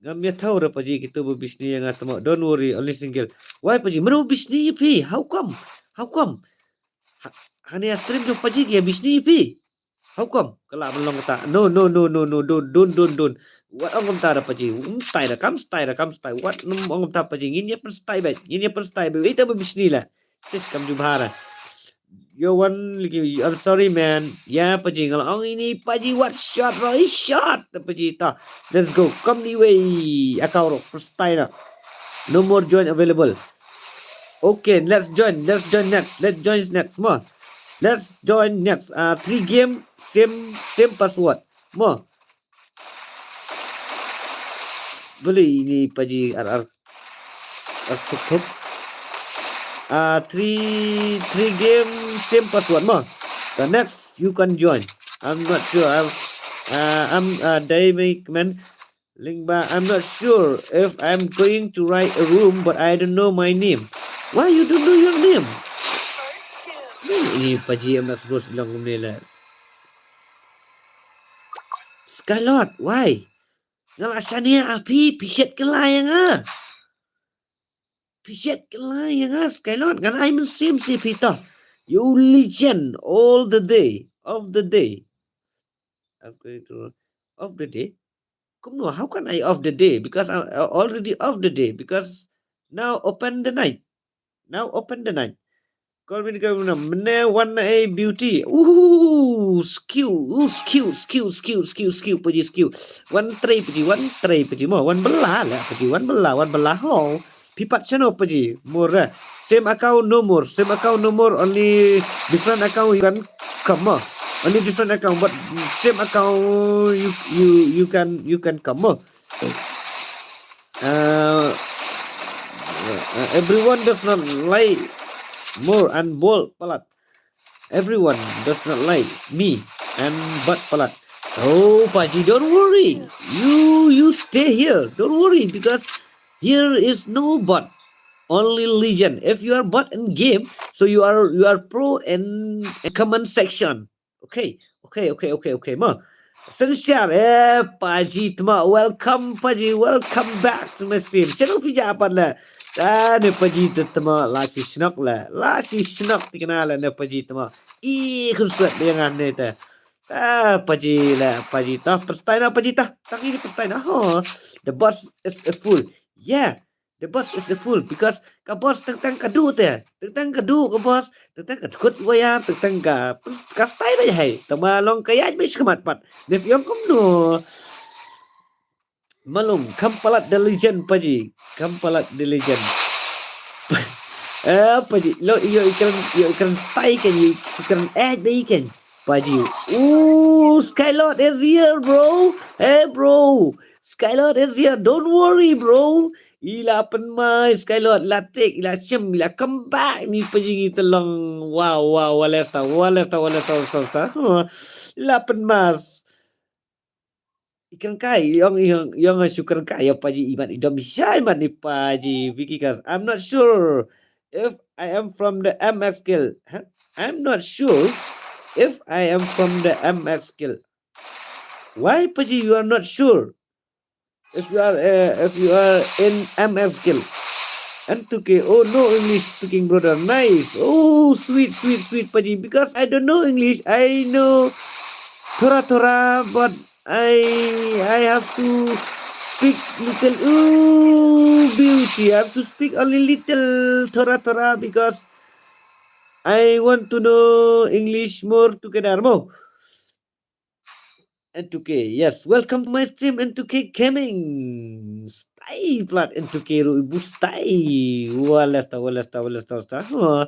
Ngam ya thaur paji kito ba bishni ya nga tamo, don't worry, only single. Why paji? Mano bishni ya phi? How come? How come? Ha, hane ya stream jong paji ki ya bishni ya phi? How come? Kala ban long kata. No, no, no, no, no, don't, don't, don't, don't. Wat ong kumta da paji. Um stai da kam stai da kam stai. Wat num ong kumta paji. Ngin ya pen stai bai. Ngin ya pen stai bai. Ita ba bishni la. Sis kam jubhara. Yo wan lagi, I'm sorry man. Ya paji ngal ong ini paji wat shot roi shot paji ta. Let's go. Come ni wei. Akau rok stai na. No more join available. Okay, let's join. Let's join next. Let's join next. Mo. Let's join next. Uh, three game, same same password. Mo. Beli ini paji ar ar ar tuk tuk. Uh, three three game, same password mo. The next you can join. I'm not sure. I'm uh, I'm uh, Dai Mei Kmen. Lingba, I'm not sure if I'm going to write a room, but I don't know my name. Why you don't know your name? Ni paji, I'm not supposed to long name. Skylord, why? Nga la shania ha phi, phi shet kylla ïa nga. Phi shet kylla ïa nga, Skylord, ngan ai mynsiem sha phi to. You legend all the day, of the day. I'm going to, of the day? Kumno, how can I of the day? Because I, I already of the day. Because now open the night. Now open the night. Call me the governor. Mene one a beauty. Ooh, skew. Ooh, skew, skew, skew, skew, skew, paji skew. One tray paji, one tray paji mo. One bela la paji, one bela, one bela ho. Phi pat shano paji. More. Same account no more. Same account no more. Only different account you can come mo. Only different account, but same account you you you can you can come mo. Uh, uh, everyone does not like more and bold palat. Everyone does not like me and bot palat. Oh, paji, don't worry. You you stay here. Don't worry because here is no bot. Only legend. If you are bot in game, so you are you are pro in, in comment section. Okay, okay, okay, okay, okay. Ma. Sincere, eh, paji tma. Welcome, paji. Welcome back to my stream. Channel fija apa la? Ah, ne paji tma. La si shnok la. La si shnok tikna la ne paji tma. I khun suat dengan ne ta. Ah, paji la, paji ta. Perstai na paji ta. Tangi ni perstai na. Ho. The bus is a full. Yeah. The bus is a full because ka bus teng teng ka du te. Teng teng ka du ka bus. Teng teng ka dkhut wayar. Teng teng ka ka stai ba hai. Tama long ka yaj ba shkamat pat. Def yong kum no. Malum kam palat the legend paji. Kam palat the legend. Eh paji lo yo ikan yo ikan stai kan yo ikan eh ba ikan. Paji. Ooh, Skylord is here, bro. Hey, bro. Skylord is here. Don't worry, bro. Ila pen mai Skylord, ila take, ila chem, ila come back ni paji ngi telong. Wow, wow, walesta, walesta, walesta, walesta. Ila pen mas. Ikan kai, yong yong yong sukan kai ya paji iman idom syai man ni paji Vicky Kas. I'm not sure if I am from the M X Guild. Huh? I'm not sure if I am from the M X Guild. Why paji you are not sure? If you are uh, if you are in M X Guild. And two K, oh no English speaking brother, nice. Oh sweet sweet sweet paji, because I don't know English, I know thora thora, but I I have to speak little. Ooh, beauty. I have to speak only little thora thora because I want to know English more together mo. N two K, yes. Welcome to my stream, N two K Gaming. Stai plat N two K ruh, ibu stai. Walesta, walesta, walesta, walesta. Huh.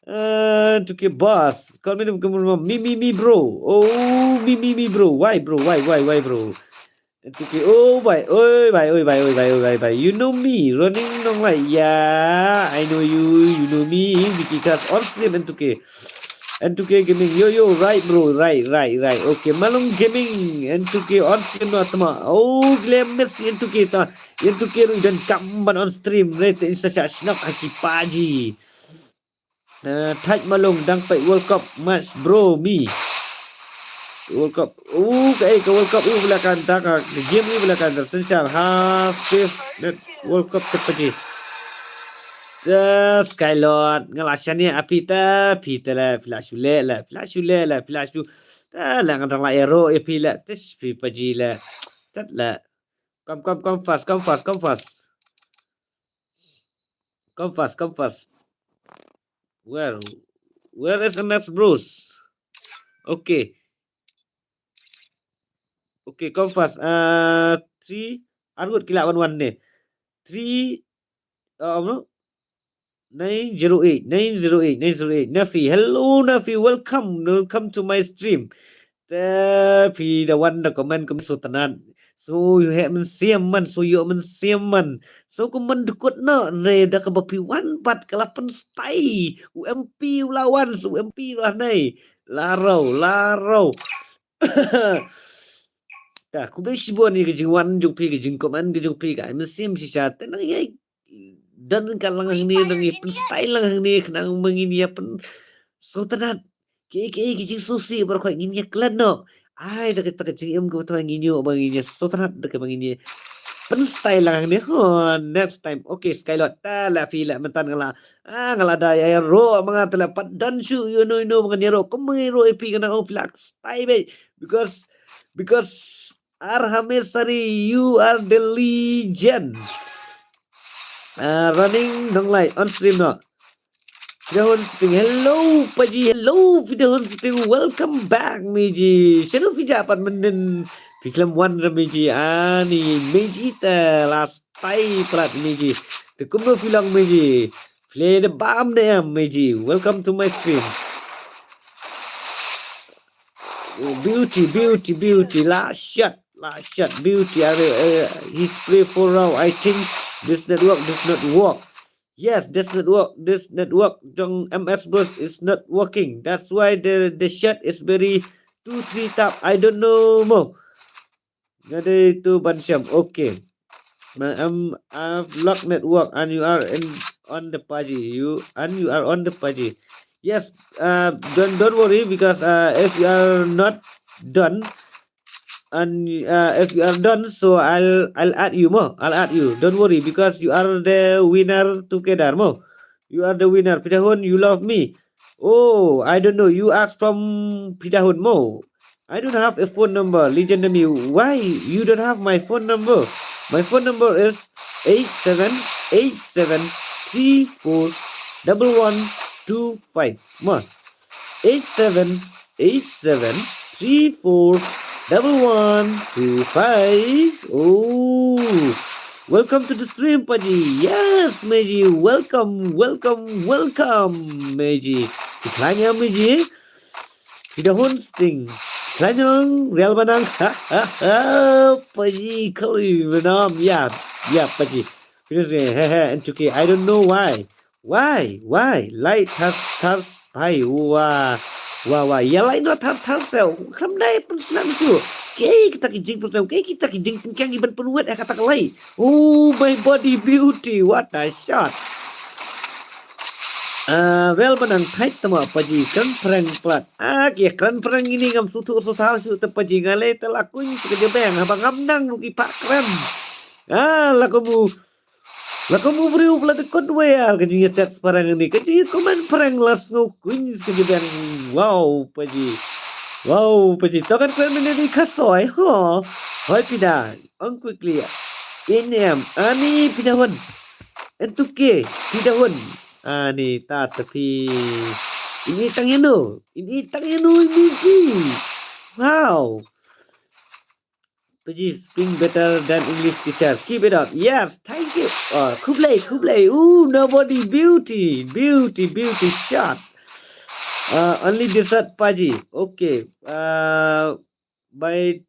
Uh, N two K boss. Call me, me, me, me, bro. Oh, me, me, me, bro. Why, bro? Why, why, why, bro? N two K. Oh, bye. Oi, bye, oi, bye, oi, bye, oi, bye, bye. You know me, running nong lai. Yeah, I know you. You know me. Vicky Cast on stream, N two K. N two K Gaming, yo, yo, right, bro, right, right, right. Okay, Malung Gaming, N two K on stream na tama. Oh, Glam Messi, N two K ta. N two K ruh i don kam ban on stream, right? Insta chat snap haki paji. Uh, Thaj Malung, dang peit World Cup match, bro, me. World Cup. Oh, ka, eh, ka World Cup, eh, belakan ta, ka, ka game, eh, belakan ta. Senchar, ha, safe, net, World Cup, te paji. Te Skylord, nga la shane a phi te, phi te la, phi la shu le la, phi la shu le la, phi la shu. Te la ngan dang la ero e phi la, tis phi paji la. Tet la. Come, come, come fast, come fast, come fast. Come fast, come fast. Where, where is the next bros? Okay. Okay, come fast. Uh, three, argut kila one one ne. Three, uh, no? Nine zero eight, nine zero eight, nine zero eight. Nafi, hello Nafi, welcome, welcome to my stream. Te phi da wan da comment kum so tanat. So ïoh heh mynsiem man, so ïoh mynsiem man. So kum man dukut na ne da kaba phi wan pat ka la pynstai. U M P u la wan, so u M P u la ne. La rau, la rau. Ta, khublei shibun ïa ka jingwan jong phi, ka jingcomment ka jong phi, ka ai mynsiem shisha. Te nang ïa don ka lang hangne, nang ïa pynstai lang hangne, khnang ba ngin ïa pyn, so tanat. Ki, ki, ki jingsngewsih baroh khoit ngin ïa klet noh. Ai, da kata ka jingim kaba thymmai ngin ïoh ba ngin ïa so tanat, da kaba ngin ïa pynstai lang hangne. Ho, next time. Okay, Skylord. Ta la phi la mynta nga la. Ah, nga la da ïa ro ma nga te la pat don shuh ïa no ïa no ba ngan ïa ro. Kum ma ngi ro ïa phi kane ong phi la stai beit. Because, because Arhamesari, you are the legend. Uh, running nong lai on stream no. Fidahun Sitting, hello Paji, hello Fidahun Sitting, welcome back Meiji. Shano phi jah pat mynnin, phi khlem wan re Meiji. Ani Meiji te la stai plat Meiji. Te kumno phi long Meiji? Phi la da bam ne em Meiji? Welcome to my stream. Oh, beauty, beauty, beauty. Last shot, last shot. Beauty. Are, uh, he's play four round. I think this network does not work. Yes, this network, this network jong M S Bros is not working. That's why the, the shot is very two, three tap. I don't know mo. Nga dei tu ban shem. Okay. Na, um, I've locked network and you are in, on the Paji. You, and you are on the Paji. Yes, uh, don't, don't worry because, uh, if you are not done, and, uh, if you are done, so I'll, I'll add you mo. I'll add you. Don't worry because you are the winner together mo. You are the winner. Fidahun, you love me. Oh, I don't know. You ask from Fidahun mo. I don't have a phone number, Legend Demi. Why you don't have my phone number? My phone number is eight seven eight seven three four double one two five. Ma, eight seven eight seven three four double one two five. Oh, welcome to the stream, Paji. Yes, Meiji. Welcome, welcome, welcome, Meiji. Phi khlaiñ ïa Meiji. Fidahun Sitting. Khlaiñ ong, Real Banang. Ha, ha, ha. Paji, kali benam. Ya, ya, Paji. Fidahun Sitting. He, he, N two K. I don't know why. Why? Why? Lai thar, thar, hai, wa, wa, wa. Ïa lai noh thar, thar seh. Kam dei pynsnam shuh. Kaei kita ki jingpynsnam, kaei kita ki jingpynkiang, iban pynwit ïa kata ka lai. Oh, my body beauty, what a shot. Ah, Real Banang, thait tama Paji, kren prank plat. Ah, ki kren prank ini ngam sngewthuh sngewthaw shuh te Paji, nga lei te la kuñ sha ka jabeng, haba ngam nang ruh ki phah kren. Ah, la kum u, la kum u briew ba la dkut wei ar, ka jingïatext prank ini, ka jingïacomment prank la sngew kuñ sha ka jabeng. Wow, Paji. Wow, Paji. To kan kren mynne dei ka soi, ho. Hoi phi da. Ong quickly. Inem, ani Fidahun. N two K, Fidahun. Ani ta ta phi. Ini tang inu. Ini tang inu ini ji. Wow. Paji speaking better than English teacher. Keep it up. Yes, thank you. Uh, khublei, khublei. Ooh, nobody, beauty, beauty, beauty shot. Uh, only dessert, Paji. Okay. Uh, by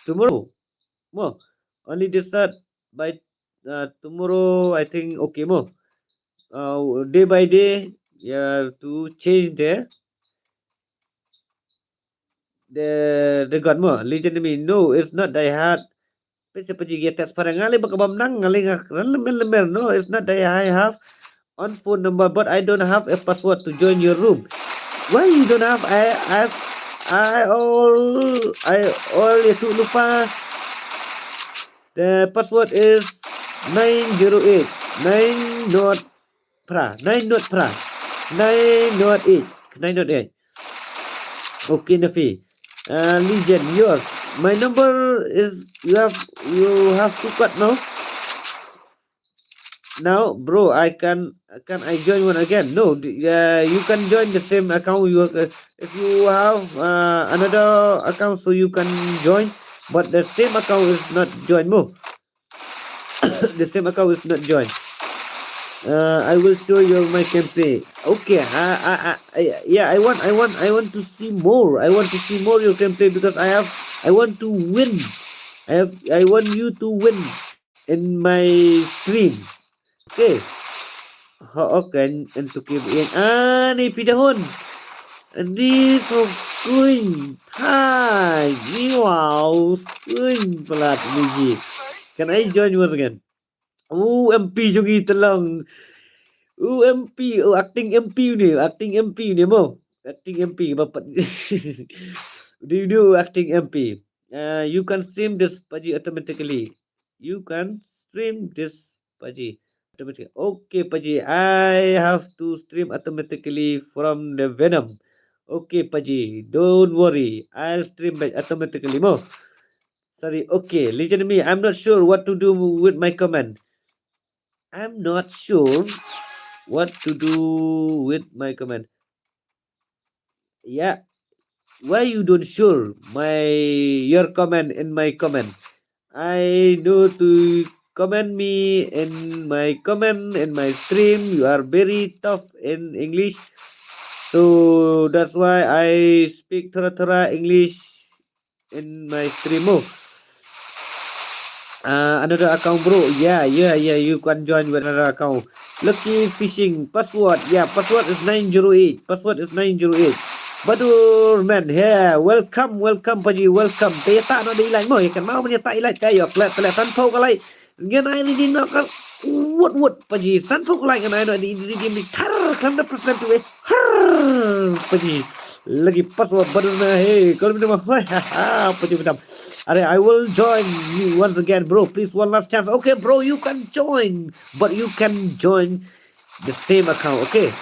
tomorrow. Mo. Only dessert by uh, tomorrow, I think. Okay, mo. Uh, day by day, yeah, to change the the the god mo. Legend me. No, it's not die hard. Pese paji ya text para ngali baka bam nang ngali ngak ran lemer lemer. No, it's not die I have on phone number, but I don't have a password to join your room. Why you don't have? I I I all I all itu lupa. The password is nine zero eight nine not pra nine not pra nine not eight nine not eight. Okay, Nafi. Uh, Legend, yours. My number is you have you have to cut now. Now, bro, I can can I join one again? No, uh, you can join the same account. You uh, if you have uh, another account, so you can join, but the same account is not join mo. The same account is not join. Uh, I will show you my gameplay. Okay, I, I, I, I, yeah, I want, I want, I want to see more. I want to see more your gameplay because I have, I want to win. I have, I want you to win in my stream. Okay. Ha, okay, and to keep in. Ah, ni pidahon. Ni so screen. Hi, ni wow, screen pelat biji. Can I join once again? Oh, M P jong i telang. Oh, M P, oh, acting M P ni, acting M P ni mo. Acting M P bapat. Do you do acting M P? Uh, you can stream this Paji automatically. You can stream this Paji automatically. Okay, Paji, I have to stream automatically from the Venom. Okay, Paji, don't worry. I'll stream back automatically mo. Sorry, okay, listen to me. I'm not sure what to do with my comment. I'm not sure what to do with my comment. Yeah. Why you don't sure my your comment in my comment? I know to comment me in my comment in my stream. You are very tough in English. So that's why I speak thora thora English in my stream mo. Uh, another account, bro. Yeah, yeah, yeah. You can join with another account. Lucky Fishing password. Yeah, password is nine zero eight. Password is nine zero eight. Badur man, yeah. Welcome, welcome, Paji. Welcome. Te ta no dei lang mo. Ya kan mau menya ta ilai kayo. Klet, klet, san pau kalai. Ngan ai redeem no ka wut wut Paji. San pau kalai ngan ai no di redeem di thar kan da percent tu eh. Har Paji. Lagi pas wa badar na he. Kau minta mah. Wah, ha, ha, Paji minta. Are, I will join you once again, bro. Please, one last chance. Okay, bro, you can join, but you can join the same account. Okay.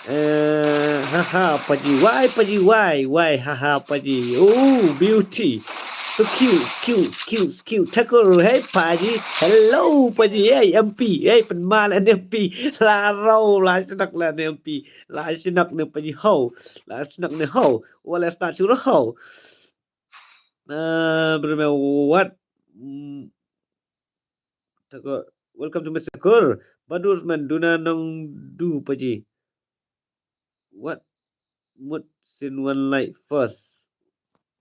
Eh, haha, Paji, why, Paji, why, why, haha, Paji, oh, beauty, so cute, cute, cute, cute, Thakur, hey, Paji, hello, Paji, hey, M P, hey, pynmal an M P, la rau, la snak la an M P, la snak ne Paji, ho, la snak ne ho, wala sta chura ho. Eh, brother, what? Mm, Thakur, welcome to Mister Thakur. Badur man, duna nong du Paji. What? Mut sin one like first.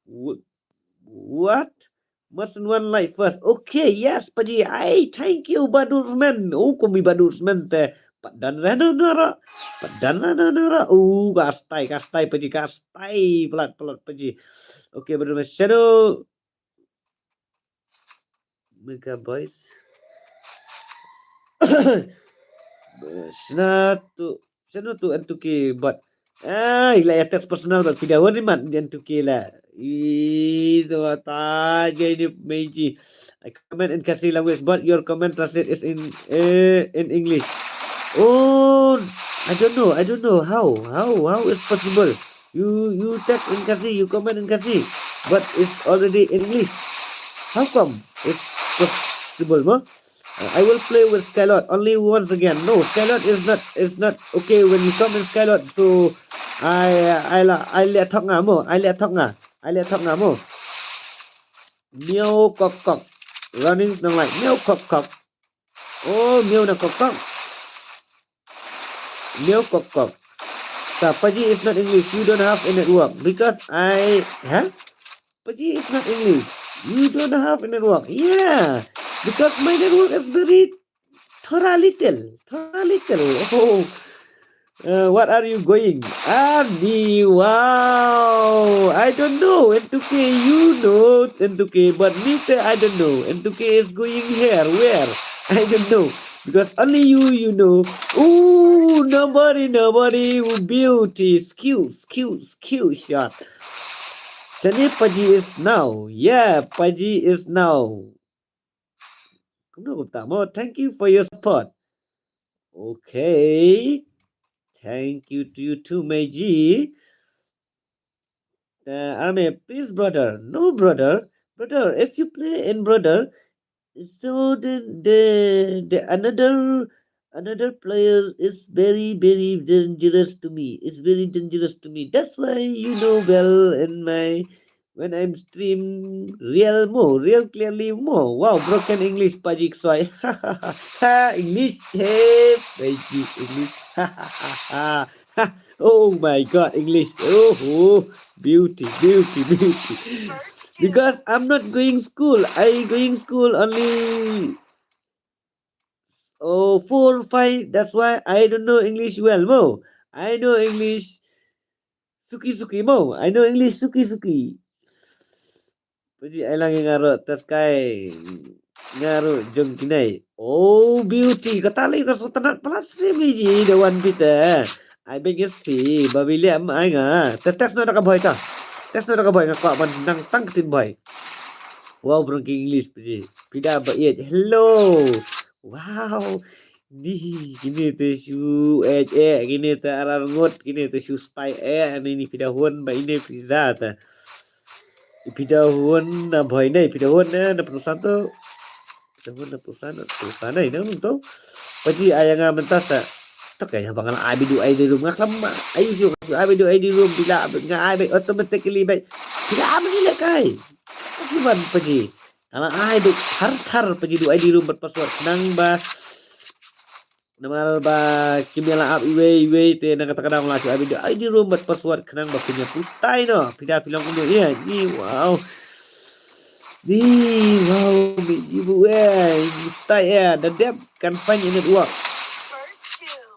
What? What? Mut sin one like first. Okay, yes, Paji. Ai, thank you, Badur man. Oh, kumi Badur man te. Padan rano nara. Padan rano nara. Oh, kastai, kastai, Paji, kastai. Pelat, pelat, Paji. Okay, Badur man. Shadow. Mega Boys. Sna tu, sna tu N two K bot. Ah, ila ya text personal bot video ni man di N two K la. Itu ta jadi meji. I comment in Khasi language, but your comment translate is in eh, in English. Oh, I don't know. I don't know how how how is possible. You you text in Khasi, you comment in Khasi, but it's already in English. How come it's possible, mo? Uh, I will play with Skylord only once again. No, Skylord is not is not okay when you come in Skylord. So I I la I let talk nga mo. I let talk nga. I let talk nga mo. Miau kok kok. Running nang lai. Miau kok kok. Oh, miau na kok kok. Miau kok kok. Sa Paji is not English. You don't have a network because I, huh? Paji is not English. You don't have a network. Yeah, because my network is very thora little, thora little. Oh, uh, what are you going? Ani, wow. I don't know. N two K, you know N two K, but me te, I don't know. N two K is going here, where? I don't know. Because only you, you know. Ooh, nobody, nobody. Beauty, skill, skill, skill shot. Shane Paji is now. Yeah, Paji is now. Kumno kumta mo. Thank you for your support. Okay. Thank you to you too, Meiji. Uh, Army, please, brother. No, brother. Brother, if you play in brother, so the, the, the another, another player is very, very dangerous to me. It's very dangerous to me. That's why you know well in my, when I'm stream real mo, real clearly mo. Wow, broken English, Paji Kswai. Ha, English. Hey, Paji, English. Ha, ha, ha, ha. Ha, oh my God, English. Oh, oh, beauty, beauty, beauty. Because I'm not going school. I going school only, oh, four, five. That's why I don't know English well mo. I know English suki suki mo. I know English suki suki. Paji ai lang ïa nga ruh, test kai nga ruh jong kine. Oh, beauty, kata lei ka sngewtynnat palat sngewbha ïa da wan phi te. Ai beng S P ba phi leh ma ai nga. Te test noh da ka bhoi ta. Test noh da ka bhoi, nga kwah ban nang tang ktien bhoi. Wow, bronki English Paji. Phi da ba ïeit. Hello. Wow. Ni, kine te shu eh eh, kine te arar ngut, kine te shu stai eh, ni ni phi da hun ba ine phi da ta. Phi da hun na bhoi ne, phi da hun ne, na prusan to. Phi da hun na prusan, na prusan ne, na to. Paji ai nga mynta sa. To kane ba nga la ai beit u I D room nga khlem ma. Ai shu shu ai beit u I D room, phi la nga ai beit automatically beit. Phi la ai beit le kai. Phi ban Paji. Nga la ai beit thar thar Paji u I D room bad password khnang ba. Namar ba kim ïa la ap iwei iwei te na kata ka daw la shu ai beit u I D room bad password khnang ba phin ïa pus tai noh. Phi da phi long kumno ïa ni, wow. Ni, wow, ni, ni, wow, eh, pus tai eh. Da dep kan find in network.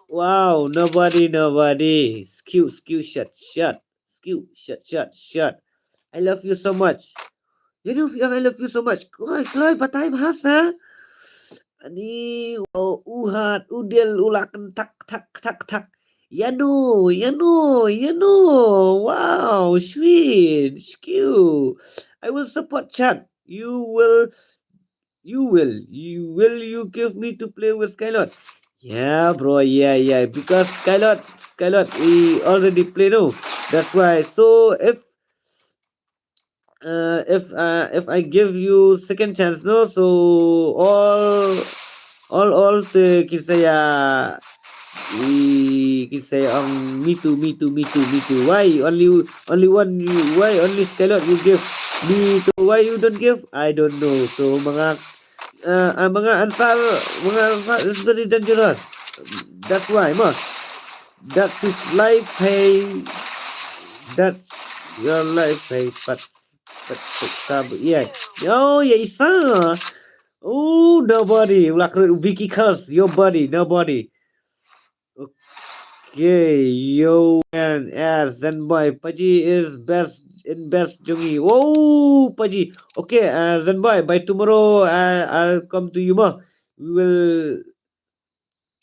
Wow, nobody, nobody. Skew, skew, shot, shot. Skew, shot, shot, shot. I love you so much. You know, I love you so much. Kloi, kloi, batai bahasa. Ani, oh, uhat, udel, ulakan, tak, tak, tak, tak. Yano, yano, yano. Wow, sweet, skew. I will support chat. You will, you will, you will you give me to play with Skylord? Yeah, bro, yeah, yeah. Because Skylord, Skylord, we already play now. That's why. So if uh, if uh, if I give you second chance, no, so all all all te kin sa ïa, i kin sa ïa ong me too, me too, me too, me too. Why only only one? Why only Skylord you give? Me too, why you don't give? I don't know. So manga uh, uh, manga answer, manga answer is very dangerous. That's why, ma. That's his life, hey. That's your life, hey. But, but, but, yeah. Oh, yeah, isa. Oh, nobody. Like Vicky curse your body, nobody. Okay, yo, and uh, Zenboy, Paji is best in best jong ngi. Oh, Paji. Okay, uh, Zenboy, by tomorrow uh, I'll come to you, ma. We will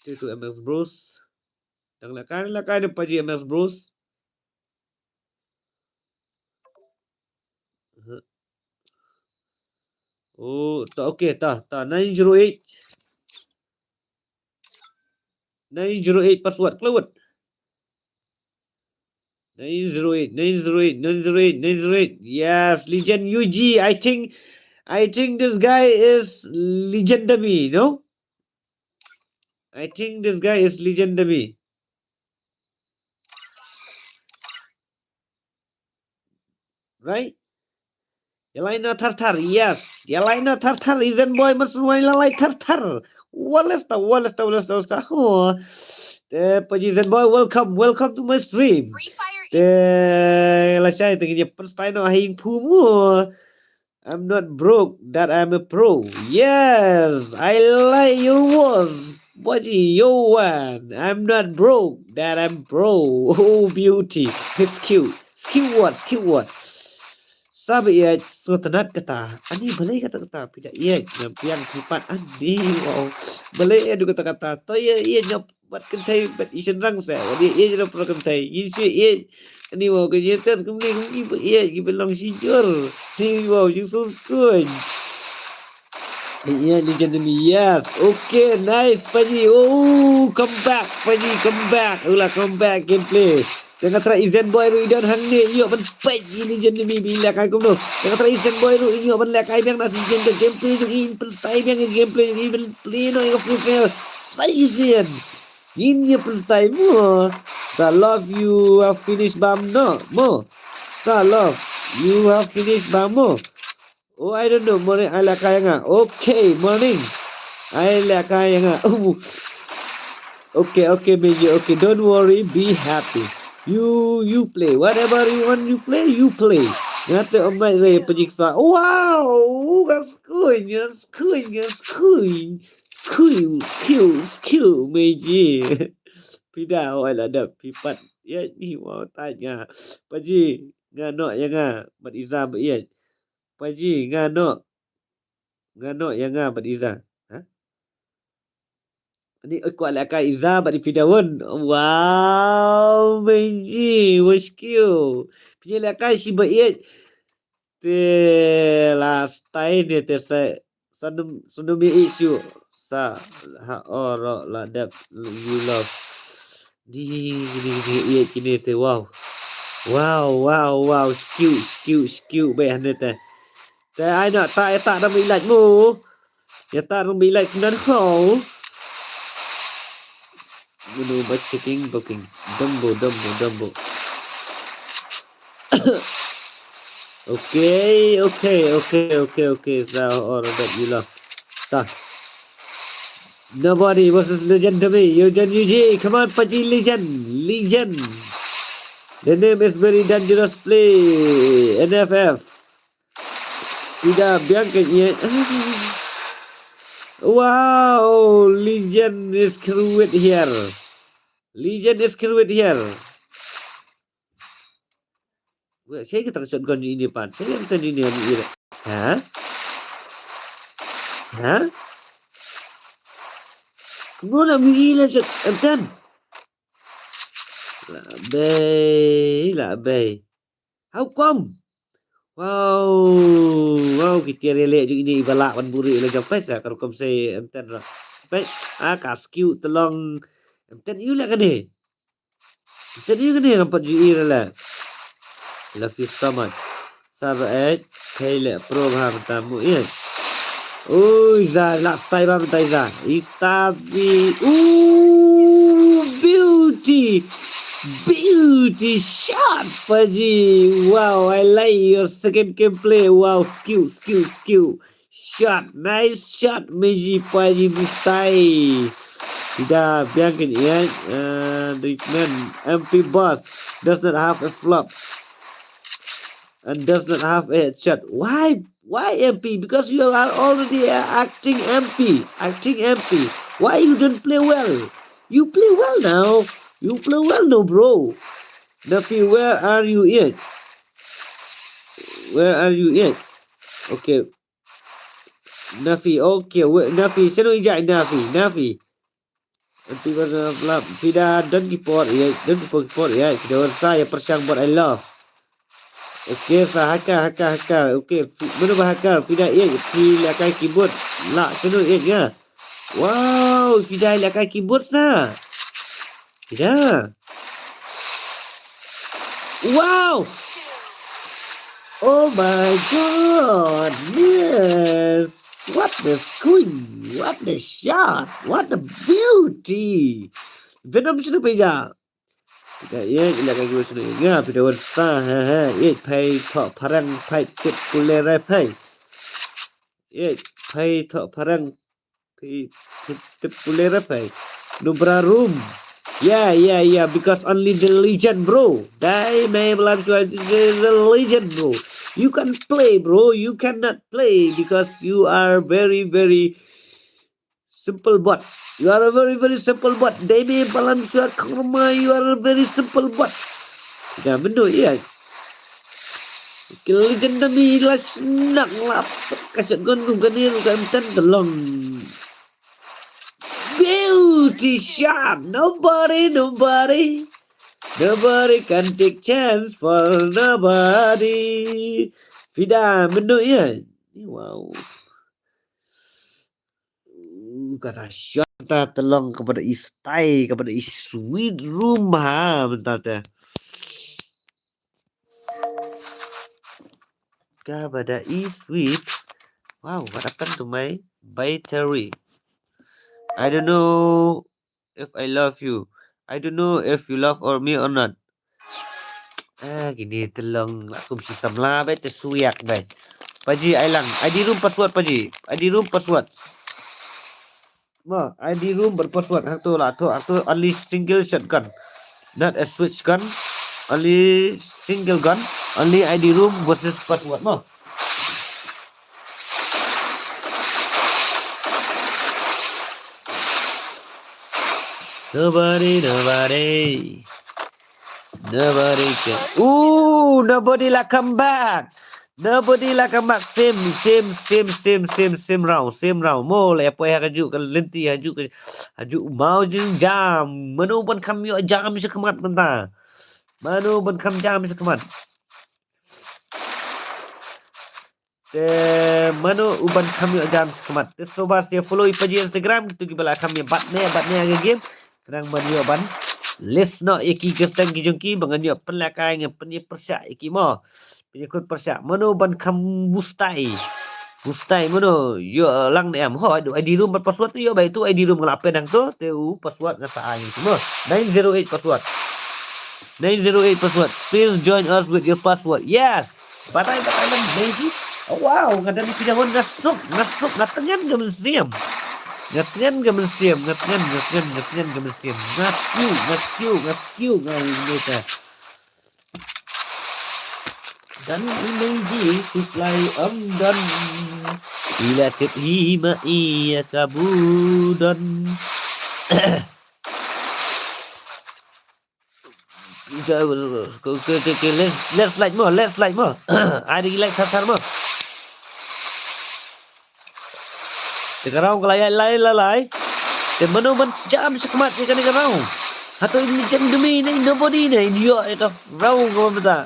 say to M S Bros. Dang lakai, lakai de Paji M S Bros. Uh-huh. Oh, ta, okay, ta, ta, nine zero eight. Nine zero eight password, cloud. Nine zero eight, nine zero eight, nine zero eight, nine zero eight. Yes, legend U G. I think, I think this guy is legendary, no? I think this guy is legendary. Right? Ïa lai na thar thar, yes. Ïa lai na thar thar, i Zen Boy, man sngewbha ïa lai thar thar. Walesta, walesta, walesta, walesta. Ho. Te, Paji Zen Boy, welcome, welcome to my stream. Te, la shai te ngin ïa pynstyle noh ha ïing phu mo. I'm not broke, that I'm a pro. Yes, I like your words. Paji, yo wan. I'm not broke, that I'm pro. Oh, beauty. It's cute. It's cute word, it's cute word. Sa ba ïeit sngewtynnat kata. Ani balei kata kata phi da ïeit na biang phi pat ani, wow. Balei ïeit kata kata. To ïa ïeit na bad kynthei bad i shynrang sa. Wat ïeit ïeit na pro kynthei. Ïeit ïeit. Ani wow ka ïeit ter kumne kumne ba ïeit ki ba long shi jur. Ni wow jingsuskun. Ïeit Legend Enemy, yes. Okay, nice Paji. Oh, come back Paji, come back. Ula come back gameplay. Tang kata i Zen Boy ruh i don hangne, ïoh ban peit ïa Legend Enemy ba i lehkai kumno. Tang kata i Zen Boy ruh i ïoh ban lehkai biang na session ka gameplay jong i, pynstyle biang ïa gameplay jong i, ban play noh ïa ka Free Fire. Sa session. Ngin ïa pynstyle mo. Sa love you have finished bam no mo. Sa love you have finished bam mo. Oh, I don't know. Morning, ai lehkai ïa nga. Okay, morning. Ai lehkai ïa nga. Oh. Okay, okay, Meji. Okay, don't worry, be happy. You, you play. Whatever you want, you play, you play. Nga te om nai re pajik sa. Wow, that's good, that's good, that's good. Skill, skill, skill, Meji. Pida, oh, ai la dep, phi pat. Ïa, ni, wow, tanya. Paji, nga noh ïa nga, bad Iza ba ïeit. Paji, nga noh. Nga noh ïa nga bad Iza. Ha? Ani oi kwah lehkai Iza bad i phi daun. Wow, Meji, wa skill. Phi lehkai shi ba ïeit. Te last time ne te sa, sa num, sa num ïa issue. Sa ha oro la dep you love. Ni, ni, ni, ïa kine te, wow. Wow, wow, wow, skill, skill, skill, be hane te. Te ai na ta, ta dang ilaj mo. Ïa ta dang ilaj snan ho. Menu ba checking booking. Dumbo, dumbo, dumbo. Okay, okay, okay, okay, okay. Sa oro that you love. Ta. Nobody versus Legend to me. Legend U G. Come on, Paji Legend. Legend. The name is very dangerous play. N F F. Pida biang ka ïeit. Wow, Legend is screwed here. Legend is screwed here. Weh, sai ka tang shotgun ni ini pan. Sai yang tadi ni ni ira. Ha? Ha? Kumno la mi ila shot M ten? La bei, la bei. How come? Wow, wow, ki tiar ïaleh jong ini i ba lah ban buri la jong peit sa ka rukom sei M ten ra. Peit, ah, ka skill te long M ten ïu leh kane. Jadi kane ngam pat ju i rala. Love you so much. Sa ba eit, thei leh pro bha mynta mo eit. Ui, za lak stai ba mynta za. Istabi. Ooh, beauty. Beauty shot, Paji. Wow, I like your second gameplay. Wow, skill, skill, skill. Shot, nice shot, Meji Paji Mustai. Pida biang kin ïa, uh, treatment. M P boss does not have a flop and does not have a headshot. Why? Why M P? Because you are already a acting M P. Acting M P. Why you don't play well? You play well now. You play well now, bro. Nafi, where are you at? Where are you at? Okay. Nafi, okay, wait, Nafi, shano i jai Nafi, Nafi. Anti gua na flap, pida don ki por, ïa, don ki por, ki por, ïa, pida wan sa, ïa pyrshang bot I love. Okay, sa haka, haka, haka. Okay, mano ba haka, pida ïa, phi lehkai keyboard. La, shano ïa, ïa. Wow, pida lehkai keyboard sa. Pida. Wow. Oh my God, yes. What the screen? What the shot? What the beauty? Venom shano pija. Phi da ïeit, la ka ïeit sngewbha ïa nga, phi da wan sa, ha ha, ïeit, phai thoh phareng, phai tip pule rai phai. Ïeit, phai thoh phareng, phai, phai tip pule rai phai. Nubra room. Yeah, yeah, yeah, because only the legend, bro. Dai me balam shuwa, the legend, bro. You can play, bro. You cannot play because you are very, very simple bot. You are a very, very simple bot. Dai me balam shuwa, Karma, you are a very simple bot. Ïa, mynno ïa. Ki legend da mi la snak la ka shotgun kum kane ruh ka M ten, te long. Beauty shot. Nobody, nobody. Nobody can take chance for nobody. Phi da mynno ïa. Wow. Uh, kata shot ta, te long kaba da i style, kaba da i sweet room ha, mynta te. Kaba da i sweet. Wow, what happened to my battery? I don't know if I love you. I don't know if you love or me or not. Ah, kine te long la kum shi samla beit, te swiak beit. Paji ai lang. I D room password paji. I D room password. Ma, I D room bad password. Hangto la thoh, hangto only single shotgun. Not a switch gun. Only single gun. Only I D room versus password. Ma. Nobody, nobody. Nobody can. Ooh, nobody la come back. Nobody la come back. Same, same, same, same, same, same round, same round. Mo la poi ha kajuh ka lynti, hajuh ka, hajuh mawjynjam. Mano ban kham ïoh jam sha khmat mynta? Mano ban kham jam sha khmat? Te mano uban kham ïoh jam sha khmat? Te sngewbha sa follow ïa paji Instagram, kito kiba la kham ïa bat ne, bat ne ha ka game. Khnang ban ïoh ban list noh ïa ki kyrteng ki jong ki, ba ngan ïoh pynlehkai, ngan pynïapyrshah ïa ki mo. Pynïakhun pyrshah. Mano ban kham bustai? Bustai mano ïoh lang ne em? Ho, I D room bad password te ïoh, ba itu I D room nga la pyn hangto, te u password nga sa ai ïa ki mo. Nine zero eight password. Nine zero eight password. Please join us with your password. Yes. Batai, batai lang, Meiji. Oh, wow, nga dang phi da wan, nga suk, nga suk, nga tngen ka mynsiem. Nga tngen ka mynsiem, nga tngen, nga tngen, nga tngen ka mynsiem. Nga skew, nga skew, nga skew, nga ïa ka. Dan i Meiji, Khuslai, ym don. Ila tip hi ma ïa ka budon. Okay, okay, okay, let's, let's like mo, let's like mo. Ai dei like thar thar mo. Te ka round ka la ïaid lai la lai. Te mano ban jam sha khmat ïa kane ka round? Hato in jam dumi ne nobody ne in ïoh ïa ka round kaba mynta.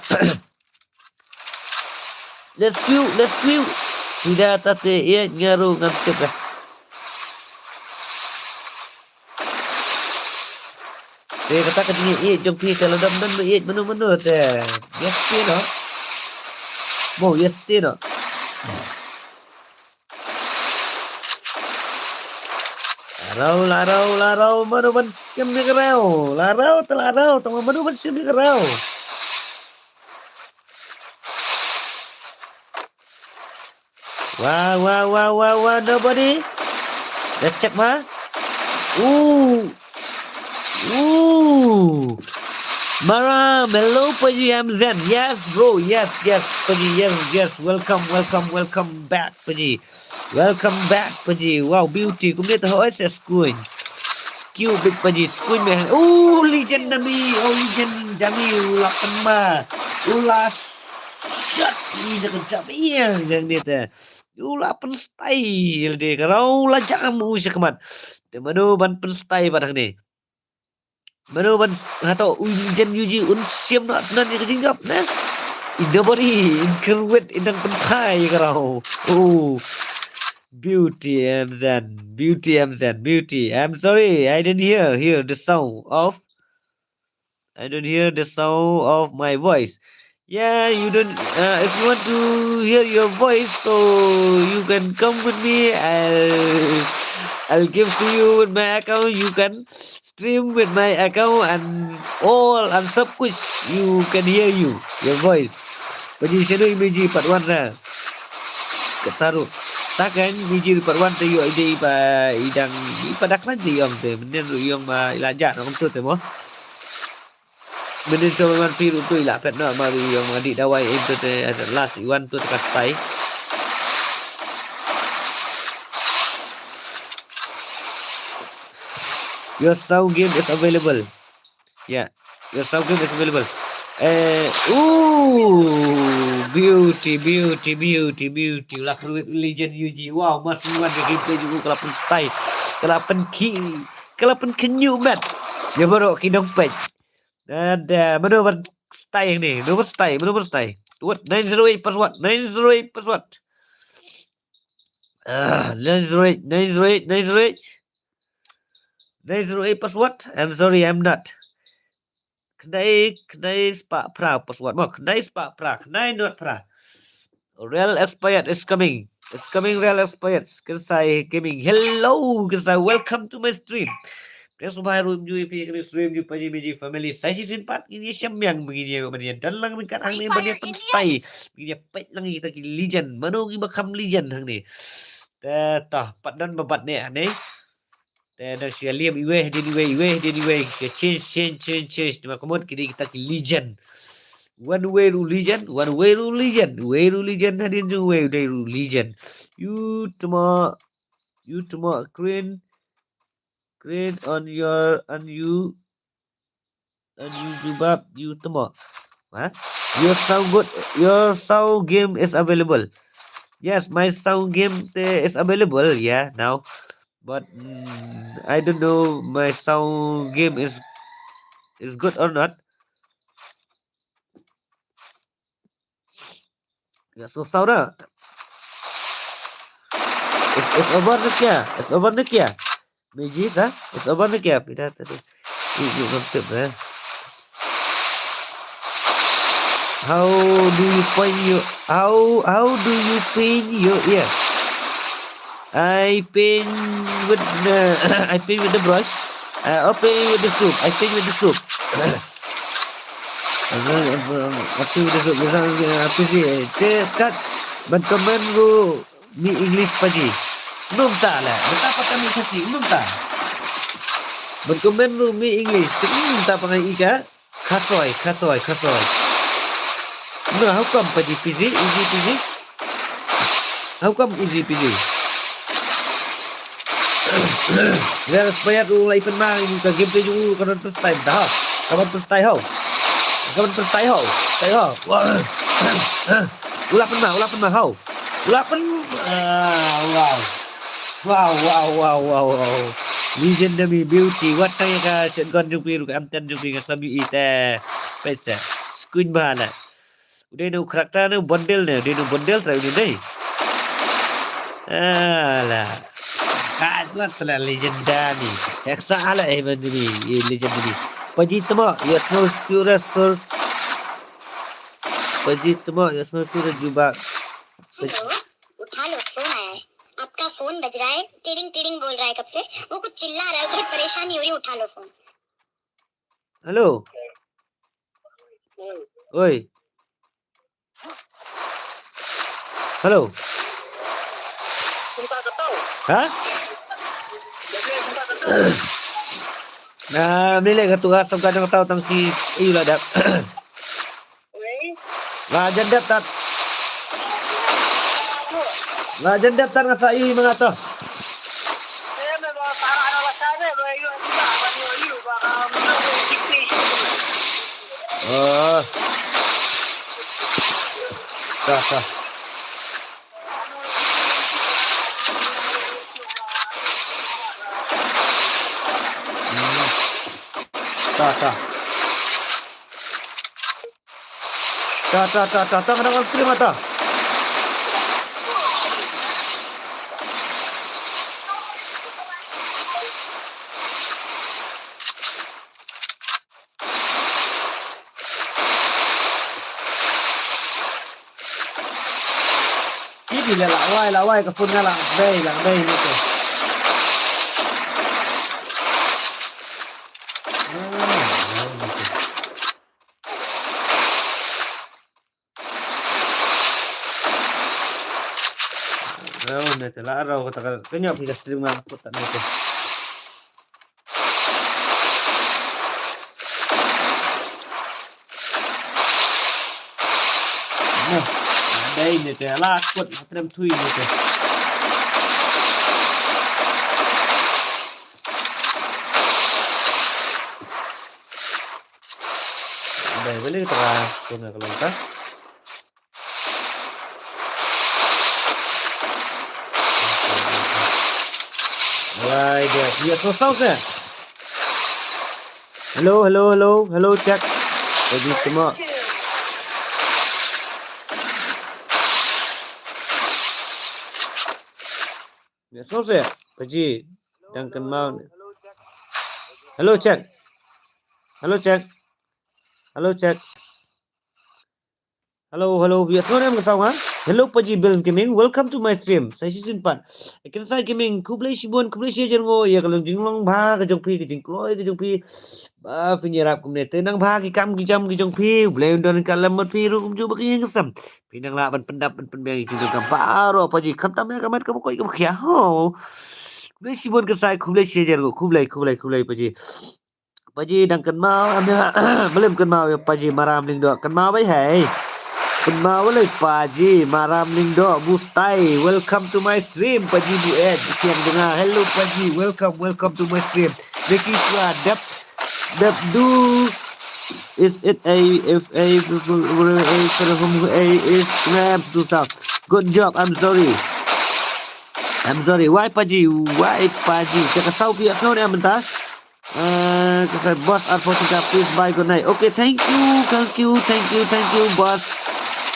Let's go, let's go. Phi da ta te ïeit, nga ruh ngam tip ïa. Te kata ka jingïeit jong phi te lada ym don ba ïeit mano mano te. Yes te no. Mo, yes te no. La raw, la raw, la raw, mano ban shim ïa ka raw. La raw te la raw, tang mano ban shim ïa ka raw. Wow, wow, wow, wow, wow, nobody. Let's check ma. Ooh. Ooh. Maram, hello, Paji M Zen. Yes, bro. Yes, yes, Paji. Yes, yes. Welcome, welcome, welcome back, Paji. Welcome back, Paji. Wow, beauty. Kumne te hoi se skuin. Skew bit Paji. Skuin me. Ooh, legend dami. Oh, legend dami. U la pynma. U la shot. Ïa ka jam ïa jang ni te. U la pynstyle de ka raw la jam u sha khmat. Te mano ban pynstyle bad hangne? Mano ban, hato u jen yuji un shim na nan ïa ka jingjop ne? Nobody, in kyrwit in dang pynthai ïa ka raw. Oh. Beauty M Zen, beauty M Zen, beauty. I'm sorry, I didn't hear, hear the sound of I don't hear the sound of my voice. Yeah, you don't. Uh, if you want to hear your voice, so you can come with me. I'll, I'll give to you with my account. You can stream with my account and all and sab kuch, you can hear you, your voice. Paji shano i Miji pat wan ra. Kata ruh. Ta kan Miji pat wan te ïoh i dei i ba i dang i ba dak lan te ïong te. Mynnin ruh ïong ma i la jah na kumtu te mo. Mynnin shu wan phi ruh tu i la phet noh ma ruh ïong ma dih dawai im tu te last i wan tu te ka spy. Your sound game is available. Yeah. Your sound game is available. Eh, ooh, beauty, beauty, beauty, beauty. Lah kru legend U G. Wow, mas wan ke gameplay juga kala pen style. Kala pen ki, kala pen kenyu met. Ya baru ki dong pet. Ada, mano ban style ni? Mano ban style? Mano ban style? What? Nine zero eight password. Nine zero eight password. Ah, nine zero eight, nine zero eight, nine zero eight. Nine zero eight password? I'm sorry, I'm not. Khnai, khnai spah phra password. Mo, khnai spah phra, khnai not phra. Real expired is coming. It's coming real expired. Kynsai gaming. Hello, kynsai. Welcome to my stream. Pdeng sngewbha ruh ym ju ïa phi kane stream ju paji miji family. Sa shisien pat ngin ïa shemphang ngin ïa ban ïa don lang ryngkat hangne ban ïa pynstyle. Ngin ïa peit lang ïa kita ki legend. Mano ngi ba kham legend hangne. Te tah pat don ba bat ne hangne. Te dang shu ïa liam iwei hadien iwei, iwei hadien iwei, shu ïa change, change, change, change. Te ma ka mut ki dei kita ki legend. One way ruh legend, one way ruh legend, way ruh legend hadien jong way dei ruh legend. You temo, you temo green, green on your, on you, and you jubab, you temo. Huh? Your sound good, your sound game is available. Yes, my sound game te is available, yeah, now. But mm, I don't know my sound game is is good or not. Ya, so saura. It's, it's over ne kya? It's over ne kya? Miji sa? It's over ne kya? Pida tadi. Ibu ngam tip eh. How do you paint your how how do you paint your ear? I paint with the I paint with the brush. Uh, I paint with the soup. I paint with the soup. Apa udah tu bisa apa sih? Te kat ban comment ruh mi English paji. Num ta la, beta pata mi Khasi, num ta. Ban comment ruh mi English, te num ta pangai ika. Khasoi, khasoi, khasoi. No, how come paji piji, iji piji? How come iji piji? Wer spayat u lai pynma ïa ka game te jong u ka don pynstyle da. Ka don pynstyle ho. Ka don pynstyle ho. Style ho. Wah. U la pynma, u la pynma ho. U la pyn ah, wow. Wow, wow, wow, wow, wow. Legend da mi beauty. Wat tang ïa ka shotgun jong phi ruh ka M ten jong phi nga khlem ïohi te. Peit sa. Skuin bha la. U dei na u character ne u bundle ne, u dei na u bundle trai u dei. Ala. Ka wat la legend da ni. Heksa ala eh ban ni, eh, legend ni. Paji tmo, yes no sure sur. Paji tmo, yes no sure jubab. हेलो, उठा लो, फोन आया है। आपका फोन बज रहा है, टिडिंग टिडिंग बोल रहा है कब से। वो कुछ चिल्ला रहा है, उसकी परेशानी हो रही है, उठा लो फोन। Hello. Oi. Hello. Ha? Na, mlei ka tu ka sam ka dang tau tang si ayu la dap. La jan dep tat. La jan dep tat nga sa ïohi ma nga to. Oh. Ta, ta. Hmm. Ta, ta. Ta, ta, ta, ta, ta, nga dang on stream ah, ta. Ki dei la lah wai, lah wai ka phone nga lah bei, lah bei ni te. Rau ne te la rau kata ka kanya phi ka stream ma kut ta ne te. Nah, dai ne te la kut la trem thui ne te. Dai balik kata ka kut na ka long ta. Right there. Yes, so sound there. Hello, hello, hello, hello, check. Ready, come on. Yes, so there. Paji, dang kynmaw. Hello, check. Hello, check. Hello, check. Hello, hello, yes, no name ka sound, ha? Hello, Paji Bills Gaming, welcome to my stream. Sa shisien pat. Kynsa Gaming, khublei shibun, khublei shihajar nguh ïa ka long jinglong bha ka jong phi, ka jingkloi ka jong phi. Ba phin ïarap kumne te nang bha ki kam ki jam ki jong phi. U Blei un don ka lem bad phi ruh kumjuh ba ka ïing ka sem. Phi nang lah ban pyndap ban pynbiang ïa ki jingdonkam baroh Paji. Khamtam ïa ka met kaba koit kaba khiah. Ho. Khublei shibun kynsa, khublei shihajar nguh, khublei, khublei, khublei Paji. Paji dang kynmaw, am ïa, balei ym kynmaw ïa Paji Maram Lyngdoh, kynmaw beit hei. Kynmaw balei Paji Maram Lyngdoh, Mustai, welcome to my stream, Paji Buet, Kiang Denga, hello Paji, welcome, welcome to my stream. Vicky Sua, dep, dep du, is it a, if a, a, a, is crap to stuff. Good job, I'm sorry. I'm sorry, why Paji, why Paji, ka saw phi ïa snow ne mynta. Eh, kata boss R forty K, please bye, good night. Okay, thank you, thank you, thank you, thank you, boss.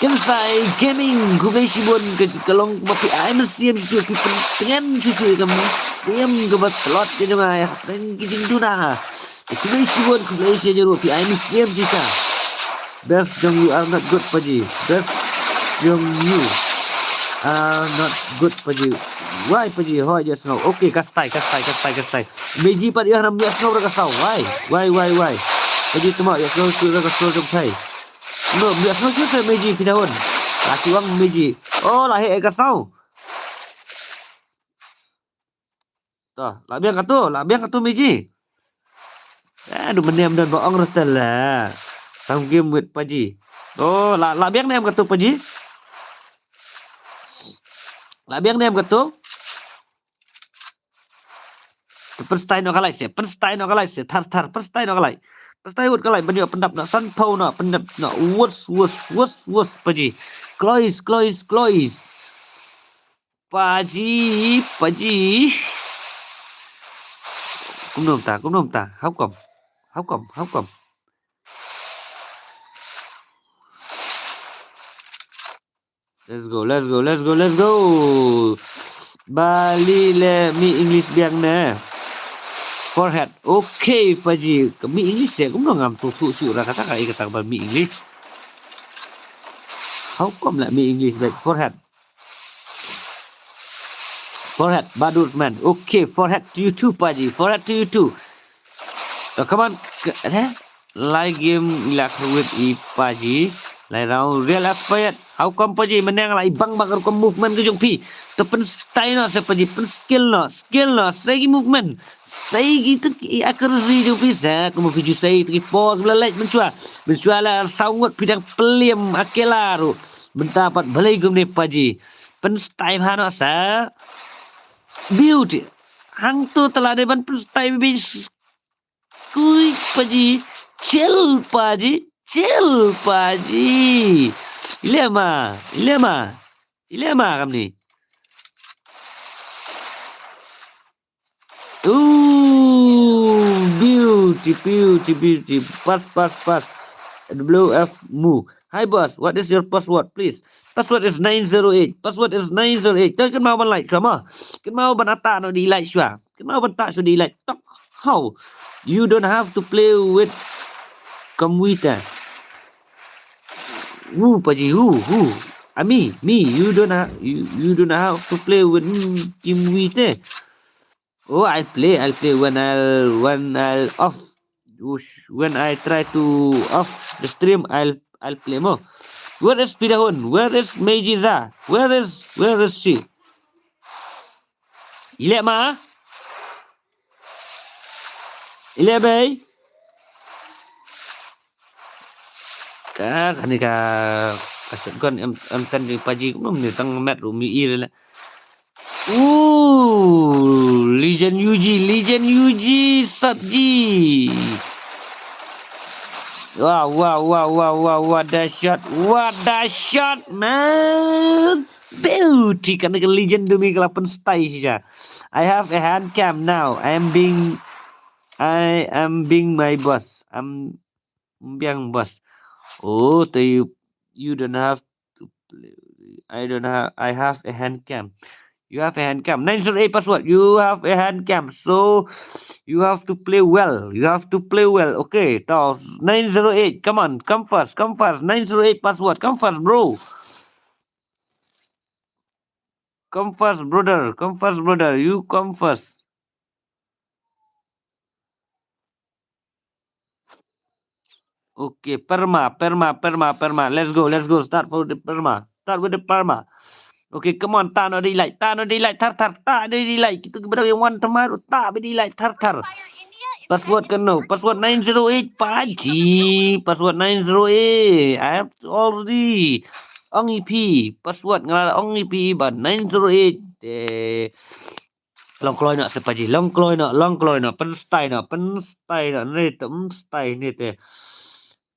Kynsa Gaming, khublei shibun, ka, ka long ba phi ai mynsiem shisha, phi pyntngen shisha, ka mynsiem kaba tlot ka jong nga, hapdeng ki jingduna. Khublei shibun, khublei shihajar nguh, phi ai mynsiem shisha. Best jong you are not good, Paji. Best jong you are not good, Paji. Why, Paji? Hoi, just now. Okay, kastai, kastai, kastai, kastai. Meji pat ïa, nam ïa sngew ra ka saw. Why? Why, why, why? Paji tuma ïa sngew shu ra ka saw jong phai. No, ïa sngew shu phai Meji phi dahun. La shu wang Meji. Oh, la heh ka saw. To, la biang katu, la biang katu Meji. Eh, du mane ym don ba ong rata la. Some game with Paji. Oh, la, la biang ne em katu Paji. La biang ne em katu. Te pynstai noh ka light se, pynstai noh ka light se, thar thar, pynstai noh ka light. Pynstai wut ka light, ban ïoh pyndap noh, sanphew noh, pyndap noh, wus, wus, wus, wus, Paji. Klois, klois, klois. Paji, Paji. Kumno mynta, kumno mynta. How come? How come? How come? Let's go, let's go, let's go, let's go. Bali le mih English biang ne. Forehead. Okay, Paji. Ka mih English te kumno ngam sngewthuh shuh ra kata ka, i kata ba mih English. How come la mih English bad forehead? Forehead, Badut man. Okay, forehead to you too, Paji. Forehead to you too. To, come on. K-, eh? Lai game lak with i Paji. Lai round real aspayat. How come Paji menang la i bang bang rukom movement ka jong phi. To pynstai noh se Paji, pynskill noh, skill noh, sei ki movement. Sei ki tu ki accuracy jong phi sa, kumba phi ju sei tu ki pause bla leit mynshuwa. Mynshuwa la saw ngut phi dang pylliam akela ruh. Mynta pat balei kumne Paji. Pynstai bha noh sa. Beauty. Hangto tala dei ban pynstai bi s-, kui Paji. Chill Paji. Chill Paji. Ile ma. Ile ma. Ile ma kamni. Ooh, beauty, beauty, beauty. Pass, pass, pass. W F mu. Hi, boss. What is your password, please? Password is nine zero eight. Password is nine zero eight. Kynmaw ban like shuwa mo. Kynmaw ban attack noh da i like shuwa. Kynmaw ban attack shuwa da i like. Tok. How? You don't have to play with computer. Who, Paji? Who? Who? Ah, me. Me. You don't have, you, you don't have to play with, mm, computer. Oh, I'll play, I'll play when I'll, when I'll off, whoosh, when I try to off the stream, I'll, I'll play more. Where is Pidahun? Where is Meiji Za? Where is, where is she? I leh ma? I leh bei? Ka, kane ka, ka shotgun M, M ten jong i Paji kumno mynne, tang met ruh ym i leh. Ooh, Legend U G, Legend U G, sap ji. Wow, wow, wow, wow, wow, what a shot, what a shot, man. Beauty, kane ka Legend Dumi ka la pynstai shisha. I have a hand cam now. I am being, I am being my boss. I'm being boss. Oh, so you, you don't have to play. I don't have, I have a hand cam. You have a hand cam. Nine zero eight password. You have a hand cam. So you have to play well. You have to play well. Okay, toh, nine zero eight. Come on, come first, come first. Nine zero eight password. Come first, bro. Come first, brother. Come first, brother. You come first. Okay, Perma, Perma, Perma, Perma. Let's go, let's go. Start for the Perma. Start with the Perma. Okay, come on. Tah noh da i light, tah noh da i light, thar thar, tah noh da i light. Kita ki ba dang ïa wan thymmai ruh, tah beit da i light, thar thar. Password kano? Password nine zero eight, Paji. Password nine zero eight. I have already ong ïa phi. Password nga la ong ïa phi ba nine zero eight. Eh, long kloi noh seh Paji, long kloi noh, long kloi noh, pynstai noh, pynstai noh, ne te, mm, stai ne te.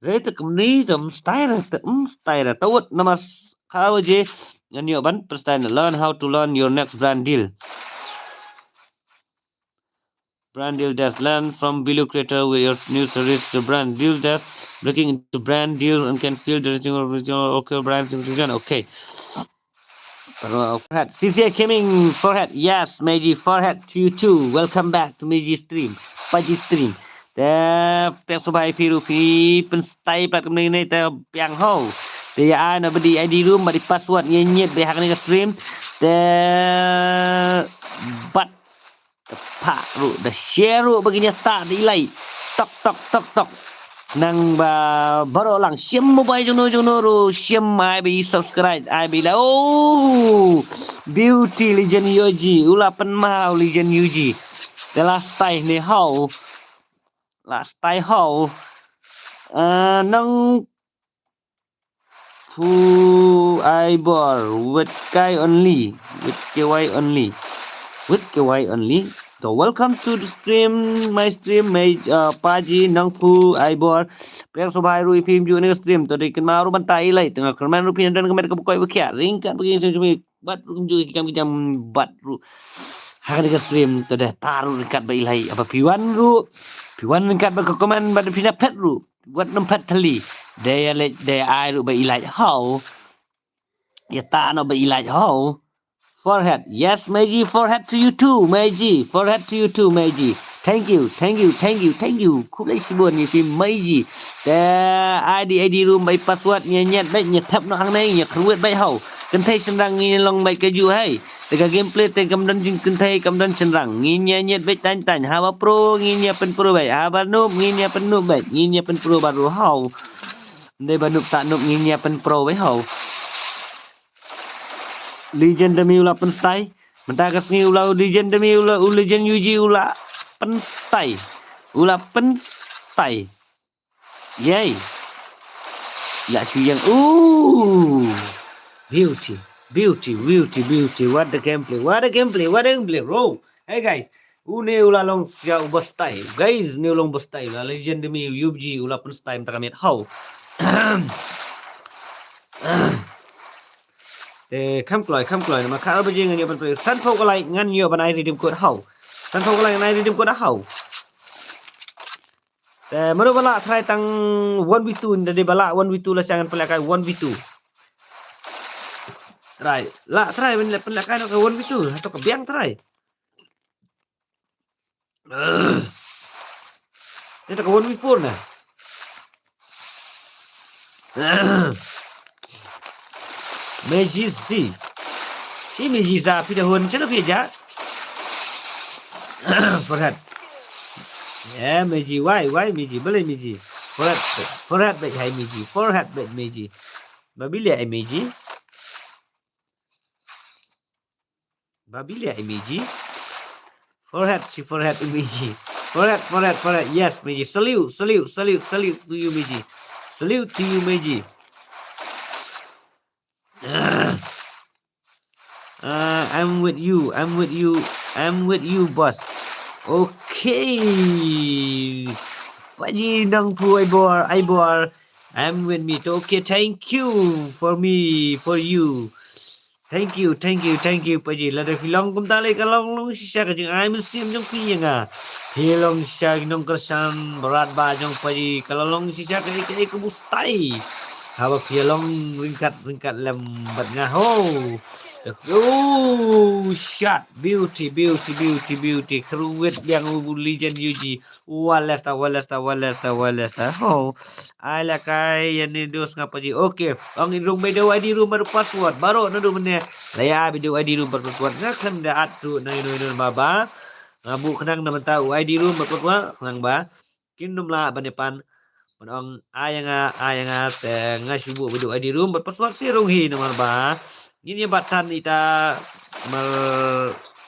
Re te kumne te, mm, stai re te, mm, stai re. Tawut namas khawaje, ngan ïoh ban pynstai noh. Learn how to learn your next brand deal. Brand deal dash, learn from below creator with your new service to brand deal dash, breaking into brand deal and can feel the original, original, okay, brand, okay. Forehead. C C A Gaming, forehead. Yes, Meiji, forehead to you too. Welcome back to Meiji stream. Paji stream. Te, pek subai phi ruh phi pynstai pat kumne ne te biang ho. Te ïa ai na bad i I D room, bad i password, ïa nyet bad ha kane ka stream. Te, bad Te phah ruh, da share ruh ba ngin ïa tah da i like. Tok, tok, tok, tok. Nang ba baroh lang shim mobile jongno jongno ruh shim, ai ba i subscribe, ai ba i like. Oh, beauty, Legend U G, u la pynmaw Legend U G. Te la stai ne ho. La stai ho. Ah, nang Phu Ai Bor, with K Y only, with K Y only, with K Y only. So welcome to the stream, my stream, my, uh, Paji Nongphu Ai Bor. Pyrshang subhai ruh ïa phi ym ju ne stream, to dei kynmaw ruh ban tah i like, tang kyrmen ruh phi don ka met ka ba koit ba khiah, ryngkat ba ki ïa sngewthuh bad ruh ym ju ki kam ki jam bad ruh. Ha kane ka stream, to dei tah ruh ryngkat ba i like, haba phi wan ruh, phi wan ryngkat ba ka comment bad phi na phet ruh. Wat nang phet thli. Dei ïa leit, dei ai ruh ba i like. How? Ïa tah noh ba i like. How? Forehead. Yes, Meiji, forehead to you too, Meiji. Forehead to you too, Meiji. Thank you, thank you, thank you, thank you. Khublei shibun ïa phi Meiji. Te ai di, ai di room ba i password, ngi ñiad beit, ngi thep noh hangne, ngi kyrwit beit, how. Kynthei shynrang ngi long beit kajuh, hei. Te ka gameplay te kam don jingkynthei, kam don shynrang. Ngin ïa ñiad beit tang tang. Haba pro ngin ïa pynpro beit. Haba noob ngin ïa pynnoob beit. Ngin ïa pynpro baroh, haw. Ndei ba noob ta noob ngin ïa pynpro beit, haw. Legend Demi u la pynstai. Mynta ka sngi u la Legend Demi u la, u Legend U G u la pynstai. U la pynstai. Yay. La shu ïeng. Ooh. Beauty. Beauty, beauty, beauty. What the gameplay? What the gameplay? What the gameplay, bro? Hey guys. Une u la long sha u ba stai. Guys, une u long ba stai. La Legend Demi, U B G, u la pynstai mynta ka miet. Haw. Te kham kloi, kham kloi. Namar ka arba jing ngan ïoh ban play. San phew ka like ngan ïoh ban ai redeem code, haw. San phew ka like ngan ai redeem code, haw. Te mano ba lah try tang one v two, nda dei ba lah one v two la sha ngan pynlehkai one v two. Try. Lah try ban leh pynlehkai noh ka one v two. Hato ka biang try. Ugh. Ni ta ka one v four na. Meiji si. Hi Meiji za phi da hun chelo phi ja. Farhat. Ya Meiji, why, why Meiji, balei Meiji? Farhat, Farhat beit hai Meiji, Farhat beit Meiji. Ba balei ai Meiji? Ba balei ai Meiji? Forehead, she forehead, Meiji. Forehead, forehead, forehead. Yes, Meiji. Salute, salute, salute, salute to you, Meiji. Salute to you, Meiji. Uh, I'm with you. I'm with you. I'm with you, boss. Okay. Paji Nongpu Aibor, Aibor. I'm with me. Okay, thank you for me, for you. Thank you, thank you, thank you, Paji. Lada phi long kumta lei ka long long shisha ka jingai mynsiem jong phi ïa nga. Phi long shisha ki nongkyrshan bad ba jong Paji ka long long shisha ka ïa ka ïa ka bustai. Haba phi long ryngkat ryngkat lem bad nga ho. Oh, shot. Beauty, beauty, beauty, beauty. Kruwit biang u legend U G. Walesta, walesta, walesta, walesta. Ho. Ai la kai ïa ni dus nga Paji. Okay. Ong in rung bad u I D room bad u password. Baroh naduh mynne. La ïa bad u I D room bad password. Nga khlem da at tu na ino ino baba. Nga buh khnang na mynta u I D room bad password. Khnang ba kin ym lah ban ïa pan. Ban ong ai ïa nga, ai ïa nga te nga shu buh bad u I D room bad password seh rung hi namar ba ngin ïa bat than ita mar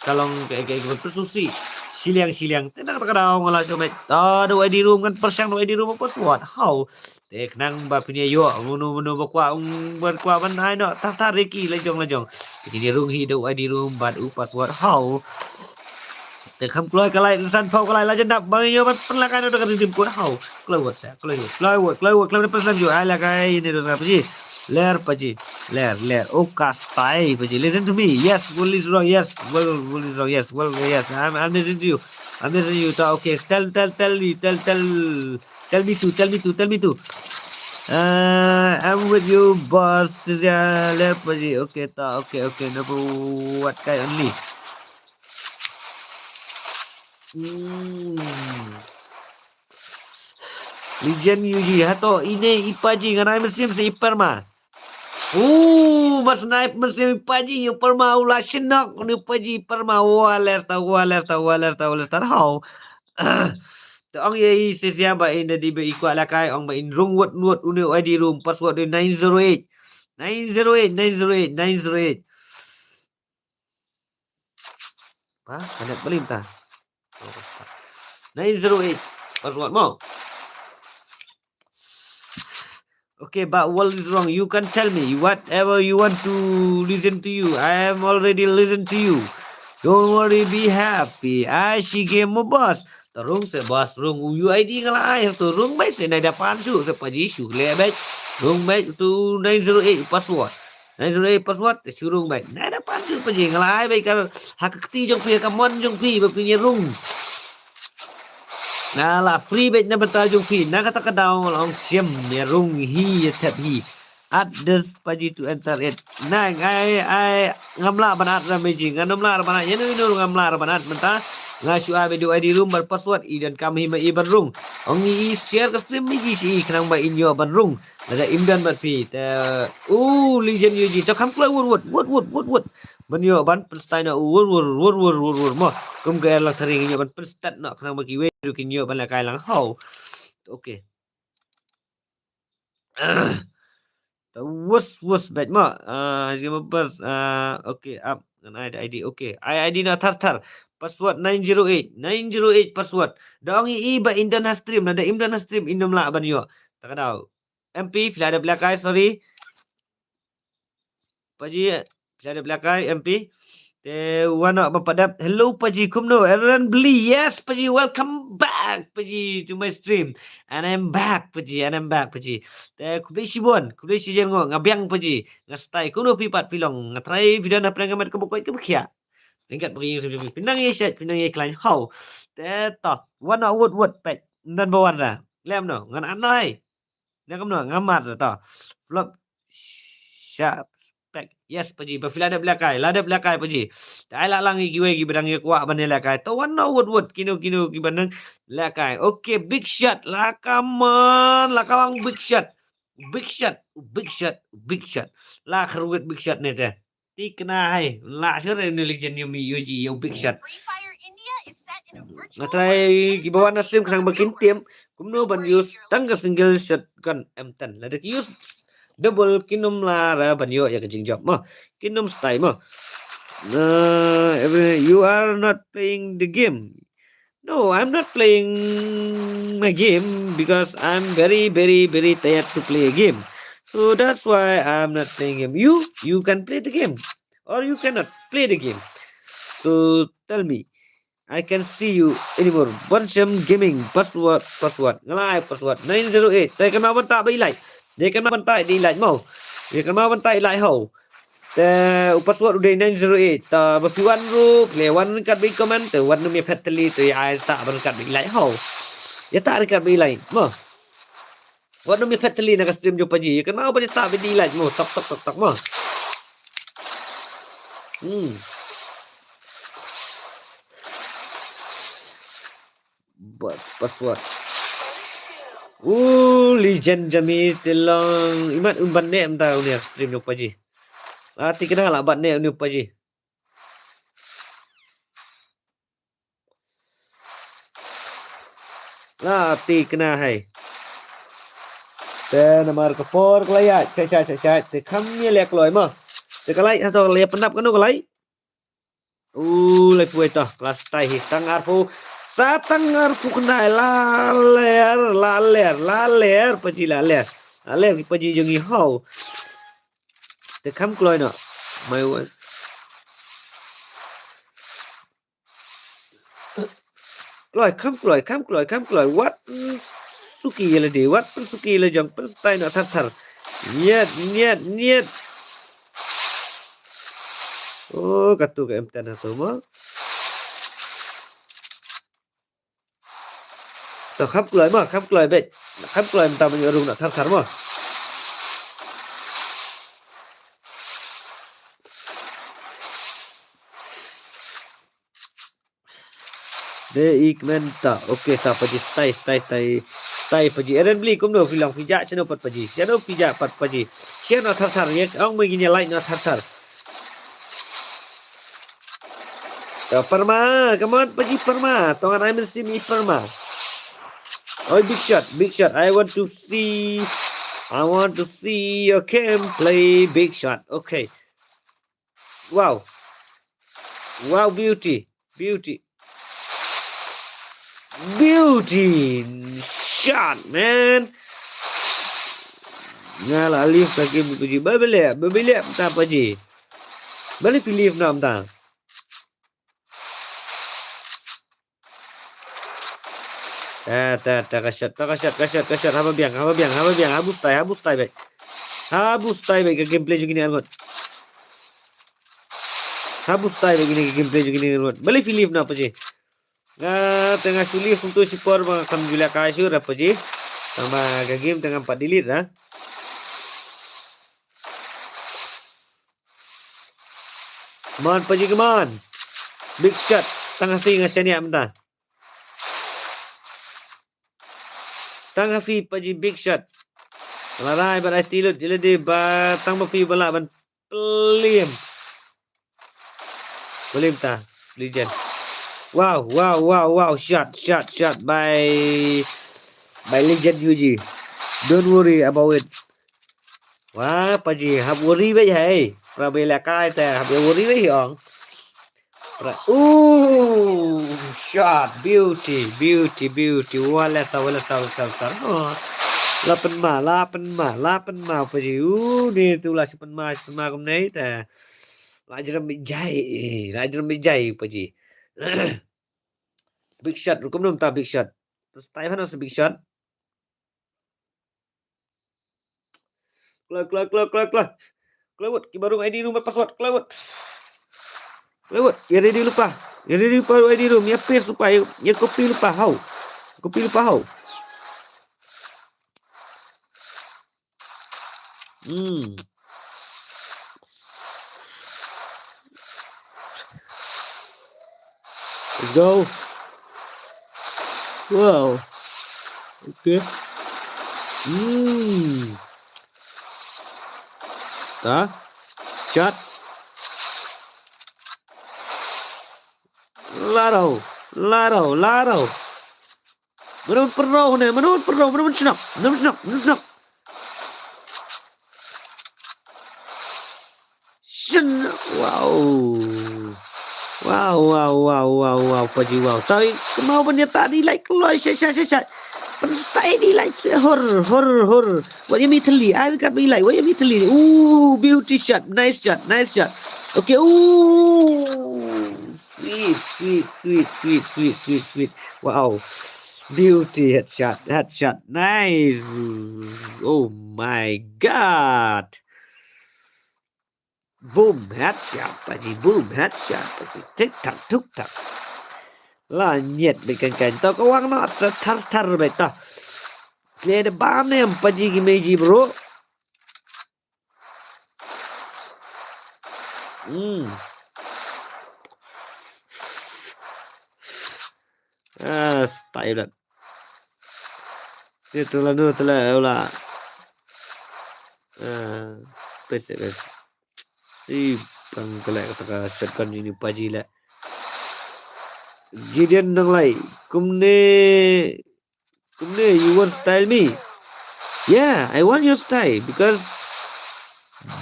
ka long ka ka ka pyrsusi shiliang shiliang te nang ta ka daw nga la shu met ta da u I D room kan pyrshang da u I D room password. Hau. Te khnang ba phin ïa ïoh mano mano ba kwah ong ban kwah ban ai noh tar tar riki la jong la jong. Te kin ïa rung hi da u I D room bad u password. Hau. Te kham kloi ka lai san phaw ka lai la jan dap ba ngi ïoh ban pynlak ai noh da ka dim kut. Hau. Kloi wot sa kloi wot kloi wot kloi wot kloi wot pynlak ju ai la kai ni da Paji. Ler Paji. Ler ler. Oh kastai Paji. Listen to me. Yes, world is wrong. Yes, world, world is wrong. Yes, world, yes. I'm, I'm listening to you. I'm listening to you. Ta, okay. Tell, tell, tell me. Tell, tell. Tell me to, tell me to, tell me to. Uh, I'm with you, boss. Yeah, ler Paji. Okay, ta, okay, okay. No, what kind only? Hmm. Legend U G, hato ine i Paji ngan ai mynsiem sa i Perma. Uh, mas nai mynsiem i Paji ïa u Perma u la shnok ni Paji Perma. Walesta, walesta, walesta, walesta. Hau. Te ong ïa i sisia ba in da dei ba i kwah la kai ong ba in rung wot wot une u I D room password de nine zero eight. Nine zero eight, nine zero eight, nine zero eight. Ha, connect balik ta. Nine zero eight. Password mo. Okay, but world is wrong. You can tell me whatever you want to listen to you. I am already listen to you. Don't worry, be happy. I she game mo boss. Terung se boss rung U I D nga la ai tu rung bai se nai da pan shu se Paji shu le bai. Rung bai tu nine zero eight password. Nine zero eight password te shu rung bai. Nai da pan shu Paji nga la ai bai ka ha ka kti jong phi ka mon jong phi ba phi ïa rung. Na la free bet na bynta jong phi na kata ka daw nga la ong shem ïa rung hi ïa thep hi. Add this Paji to enter it. Na ai ai ngam lah ban add ra Meiji ngam lah ban add ïa no ino ngam lah ban add mynta. Nga shu ai bad u I D room bad password i donkam hi ma i ban rung. Ong i share ka stream Meiji shi i khnang ba in ïoh ban rung. Lada im don bad phi te u legend U G to kham kloi wut wut wut wut wut wut. Ban ïoh ban pynstad na u wur wur wur wur wur wur mo. Kum ka Erlang Thari ngin ïoh ban pynstad na khnang ba kiwei ruh kin ïoh ban lehkai lang hau. Okay. Ta wus wus bet mo. Ah, jingma bas. Ah, okay, ap ngan ai da I D. Okay. Ai I D na thar thar. Password nine zero eight. Nine zero eight password. Da ong i ba in don ha stream na da im don ha stream in ym lah ban ïoh. Ta ka daw. M P phi la dep lehkai, sorry. Paji phi la dep lehkai M P. Te wan noh ba pat dep. Hello Paji, kumno? Aaron Bli, yes Paji, welcome back Paji to my stream. And I'm back Paji, and I'm back Paji. Te khublei shibun, khublei shijur ngo nga biang Paji. Nga stai kumno phi pat phi long, nga trai video na pynang ka met ka bukoit ka bkhia. Ringkat bagi yang sempit pynang ye shat pynang ye klein hau. Te to wan noh wut wut pet. Ndan ba wan ra. Lem no ngan an noi. Na kumno nga mat ta. Flop. Sharp. Pek. Yes Paji. Ba phi la dep lehkai. La dep lehkai Paji. Ta ai la lang i kiwei ki ba dang ïa kwah ban ïa lehkai. To wan noh wut wut. Kino kino ki ba dang lehkai. Okay, big shot. La ka man. La ka wang big shot. Big shot. Big shot. Big shot. La khrwit big shot ne te. Tikna hai la sure ne legend yu mi yuji yu big shot. Nga trai ki ba wan na stream khnang ba kin tip kumno ban use tang ka single shot gun M ten. Lada ki use double kin ym lah ra ban ïoh ïa ka jingjop mo. Kin ym stai mo. Uh, every, you are not playing the game. No, I'm not playing my game because I'm very, very, very tired to play a game. So that's why I'm not playing game. You, you can play the game, or you cannot play the game. So tell me, I can see you anymore. Bonsham Gaming, password, password. Nga la ai password nine zero eight. Te kan ma ban ta ba i like. Te kan ma ban ta i like mo. Te kan ma ban ta i like ho. Te u password u dei nine zero eight. Te ba phi wan ruh, phi wan ryngkat ba i comment, te wan nym ïa phet tylli, te ai ta ban ryngkat ba i like ho. Ïa ta ryngkat ba i like mo. Wat nym ïa phet tylli na ka stream jong Paji. Kan ma ban ïa ta ba i like mo. Tok tok tok tok mo. Hmm. Bas, password. Uh, legend jami te long. Imat un ban ne mynta une stream jong Paji. La ti kena la ban ne une Paji. La ti kena hai. Te namar ka por ka la ïaid, shait shait shait shait. Te kham ïa leh kloi mo. Te ka lai ha to ka la ïa pyndap kano ka lai. U lai poi to, ka la style hi tang arphew. Sa tang arphew khyndai, la ler, la ler, la ler, Paji la ler. La ler ki Paji jong ngi ho. Te kham kloi noh. My one. Kloi, kham kloi, kham kloi, kham kloi. Wat, mm, suki ïa lade, wat pynsuki ïa la jong, pynstyle noh thar thar. Nyiet, nyiet, nyiet. Oh, katu ka M ten hatu mo. To kham kloi mo, kham kloi beit. Kham kloi mynta ban ïoh rung noh thar thar mo. De i kmen ta. Okay, ta Paji style, style, style. Style Paji. Eren Bli kumno phi long phi jah shano pat Paji. Shano phi jah pat Paji. Share noh thar thar. Ïa ong mo ngin ïa like noh thar thar. To Parma, come on Paji Parma. Tong an ai mynsiem i Parma. Oi, Big Shot, Big Shot. I want to see, I want to see your gameplay, Big Shot. Okay. Wow. Wow, beauty. Beauty. Beauty shot, man. Nga la leave ka game Paji. Ba bele, ba bele mynta Paji. Balei phi leave noh mynta? Ta, ta, ta, ka shot, ta, ka shot, ka shot, ka shot. Haba biang, haba biang, haba biang, haba style, haba style beit. Haba style beit ka gameplay jong kine arngut. Haba style beit kine ka gameplay jong kine arngut. Balei phi leave noh Paji. Nga te nga shu leave kumtu shipor ba nga kam ju lehkai shuh da Paji. Tangba ka game te ngam pat delete da. Come on, Paji, come on. Big shot. Tang ha phi nga shaniah mynta. Tang ha phi Paji, big shot. La rai bad ai ti lut ïa lade ba tang ba phi ba lah ban plim. Plim ta, legend. Wow, wow, wow, wow. Shot, shot, shot by, by legend U G. Don't worry about it. Wah, Paji, hap worry beit hai. Pra ba lehkai te, hap worry beit ong. Pra, ooh, shot, beauty, beauty, beauty. Wah, lehta, wah, lehta, lehta, lehta. Oh. La pynma, la pynma, la pynma, Paji. Ooh, ni tu la shi pynma, shi pynma kumne te. La jrem beit jai, eh, la jrem beit jai, Paji. Big shot, rukom nom ta big shot. Terus tai mana si big shot? Kloi, kloi, kloi, kloi, kloi. Kloi wut, ki ba rung I D room, password, kloi wut. Kloi wut, ïa ready lypa. Ïa ready lypa I D room, ïa paste lypa, ïa, ïa copy lypa, haw. Copy lypa, haw. Hmm. Let's go. Wow. Okay. Hmm. Ta. Shot. Laro, laro, laro. Mano pynro ne, mano pynro, mano pynsnap, mano pynsnap, mano pynsnap. Shin Wow. Wow, wow, wow, wow, wow, Paji, wow. Tau kumno ban ïa ta di like kloi sha sha sha sha. Ban stai di like hor hor hor. What you mean tali? I got me like. What you mean tali? Ooh, beauty shot. Nice shot. Nice shot. Okay. Ooh. Sweet, sweet, sweet, sweet, sweet, sweet, sweet. Wow. Beauty headshot, headshot. Nice. Oh my God. Boom, headshot, Paji. Boom, headshot, Paji. Tik tak, tuk tak. La nyet bit kan kan. Tau ka wang no sa thar thar bit tau. Clear the bomb nem, Paji ki meji, bro. Hmm. Ah, style that. Ni tu la, ni tu la, la. Ah, pes, pes. Ih, pang kala kata ka shotgun ini, Paji la. Gideon nang lai. Kumne, kumne, you want style me? Yeah, I want your style because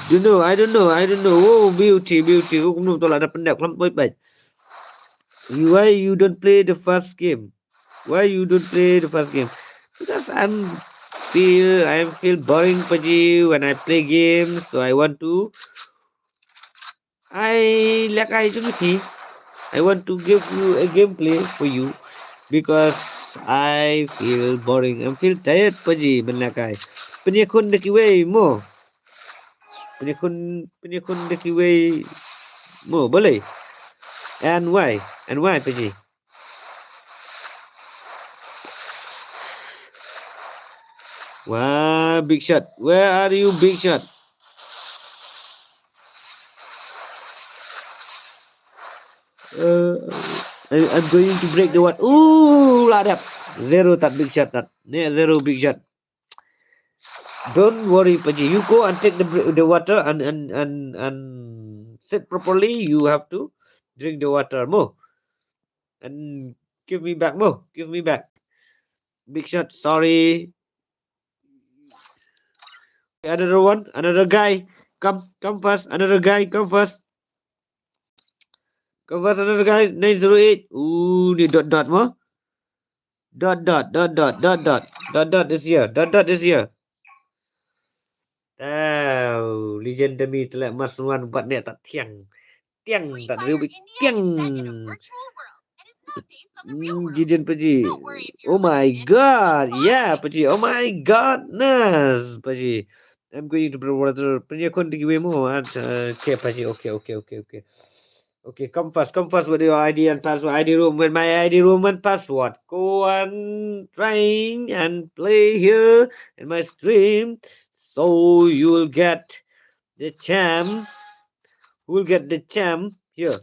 don't know, I don't know, I don't know. Oh, beauty, beauty. Oh, kumno tu la da pendek lam poi pai. You, why you don't play the first game? Why you don't play the first game? Because I'm feel, I feel boring, Paji, when I play games. So I want to, I like I don't see. I want to give you a gameplay for you because I feel boring. I'm feel tired, Paji, man like I. Pynïakhun da kiwei mo. Pynïakhun, pynïakhun da kiwei mo, balei? And why? And why, Paji? Wah, Big Shot. Where are you, Big Shot? Uh, I, I'm going to break the what? Ooh, la dep. Zero tat, Big Shot tat. Ne, zero, Big Shot. Don't worry, Paji. You go and take the br-, the water and, and, and, and sit properly. You have to drink the water mo. And give me back mo. Give me back. Big Shot, sorry. Another one, another guy. Come, come first. Another guy, come first. Come first, another guy. Nine zero eight. Ooh, ni dot dot mo. Dot dot dot dot dot dot dot dot is here. Dot dot is here. Tau, legend demi telek mas wan bat ne tat tiang. Tiang tat riu bit tiang. Hmm, Gideon Paji. Oh my God. Yeah, Paji. Oh my God. Nice, Paji. I'm going to put water. Pynïakhun da kiwei mo. Acha, okay, Paji. Okay, okay, okay, okay. Okay, come first, come first with your I D and password. I D room with my I D room and password. Go and trying and play here in my stream. So you'll get the champ. Who'll get the champ here?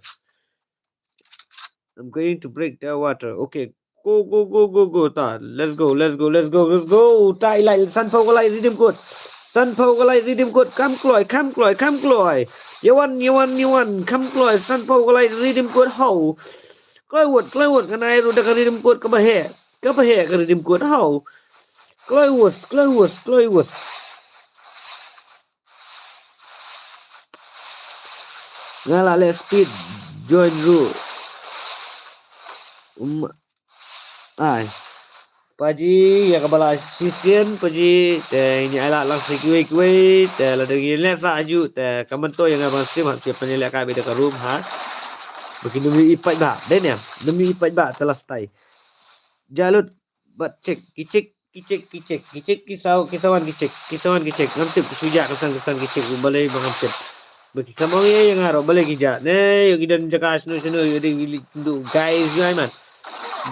I'm going to break the water. Okay. Go, go, go, go, go. Ta, let's go, let's go, let's go, let's go. Ta, i lai, sanphew ka lai redeem code. Sanphew ka lai redeem code. Kam kloi, kam kloi, kam kloi. Ïa wan, ïa wan, ïa wan. Kam kloi, sanphew ka lai redeem code. Haw. Kloi wut, kloi wut. Kan ai ruh da ka redeem code kaba heh. Kaba heh ka redeem code. Haw. Kloi wus, kloi wus, kloi wus. Nga la leh speed join ruh. Um, ai. Paji, ïa kaba la shisien, Paji, te ngi ai la lang sa kiwei kiwei, te lada ngi leh sa aju, te ka mynta ïa nga ban stream hap shu pynleh ka bida ka room ha. Ba kin ym ïohi paidbah, dei ne, ym ïohi paidbah te la stai. Jalut, bad check, ki check, ki check, ki check, ki check, ki saw, ki sawan, ki check, ki sawan, ki check. Ngam tip, ki shu jah, ki san, ki san, ki check, balei ba ngam tip. Ba ki kam ong ïa, ïa nga ruh, balei ki jah. Ne, ïa ki don jaka shano, shano, ïa dang ki leit kynduh guys, ïa man.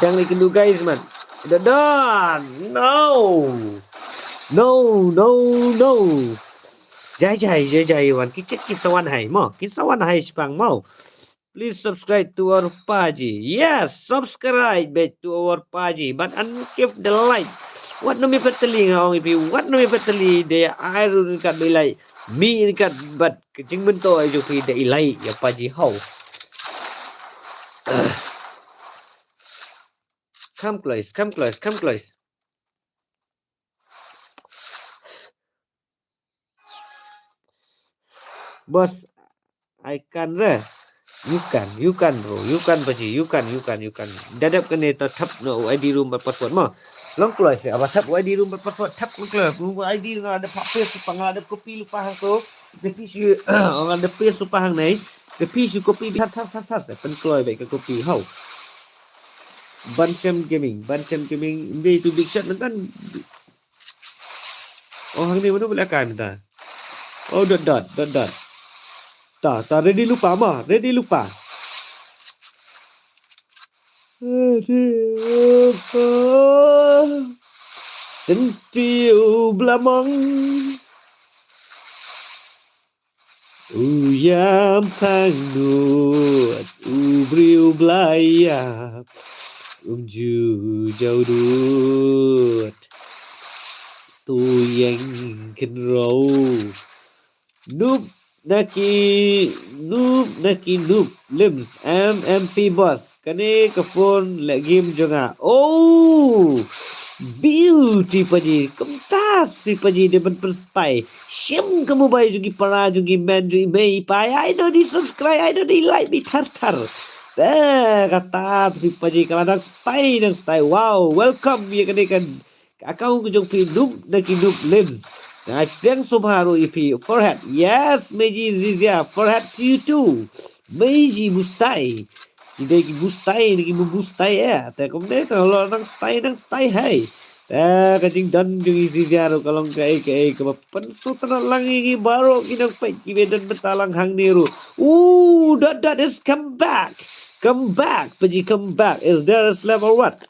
Dang leit kynduh guys, man. Dot, dot. No. No, no, no. Jai, jai, jai, jai, wan. Ki check, ki sawan hai, mo. Ki sawan hai, shipang, mo. Please subscribe to our Paji. Yes, subscribe back to our Paji. But and give the like. Wat nym ïa peit tylli nga ong ïa phi. Wat nym ïa peit tylli de ai ruh ryngkat ba i like. Mih ryngkat bad ka jingmyntoi jong phi da i like ïa Paji haw. Come close, come close, come close. Boss, I can re. You can, you can bro, you can paji, you can, you can, you can. Da dep kane ta thap noh u I D room bad password mo. Long kloi se, aba thap u I D room bad password, thap long kloi. U I D nga da paste lypa, nga da copy lypa hangto. Te phi shu, nga da paste lypa hangne. Te phi shu copy beit thar thar thar thar se, pynkloi beit ka copy. Haw. Banshem Gaming, Banshem Gaming, ym dei tu Big Shot nangkan. Oh, hangne mano ba la kan ta. Oh, dot dot, dot dot. Ta, ta ready lypa mo, ready lypa. Ready lypa. Senti u blamong. U ïam pang nud, u briew u bla ïap, um ju jaw dud. Tu ïeng kynroh. Noob na ki, noob na ki noob, Lims, M M P Boss. Kane ka phone leh game jong nga. Oh! Beauty paji, kumta sih paji, dei ban pynstai. Shim ka mobile jong ki para, jong ki men, jong ki mei i pa. Ai no di subscribe, ai no di like, di thar thar. Eh, kata sih paji, ka la dang stai, dang stai. Wow, welcome ïa kane ka account ka jong phi, noob na ki noob, Lims. Nga ai pdiang sngewbha ruh ïa phi, Farhat. Yes, Meiji Zizia, Farhat to you too. Meiji Mustai. Ki dei ki bustai, dei ki bustai eh. Te kumne te la nang stai, nang stai hei. Te ka jingdon jong i Zizia ruh ka long kaei kaei kaba pynsngewtynnat lang ïa ngi baroh ki nongpeit kiba don bynta lang hangne ruh. Ooh, dot dot is come back. Come back, paji, come back. Is there a slap or what?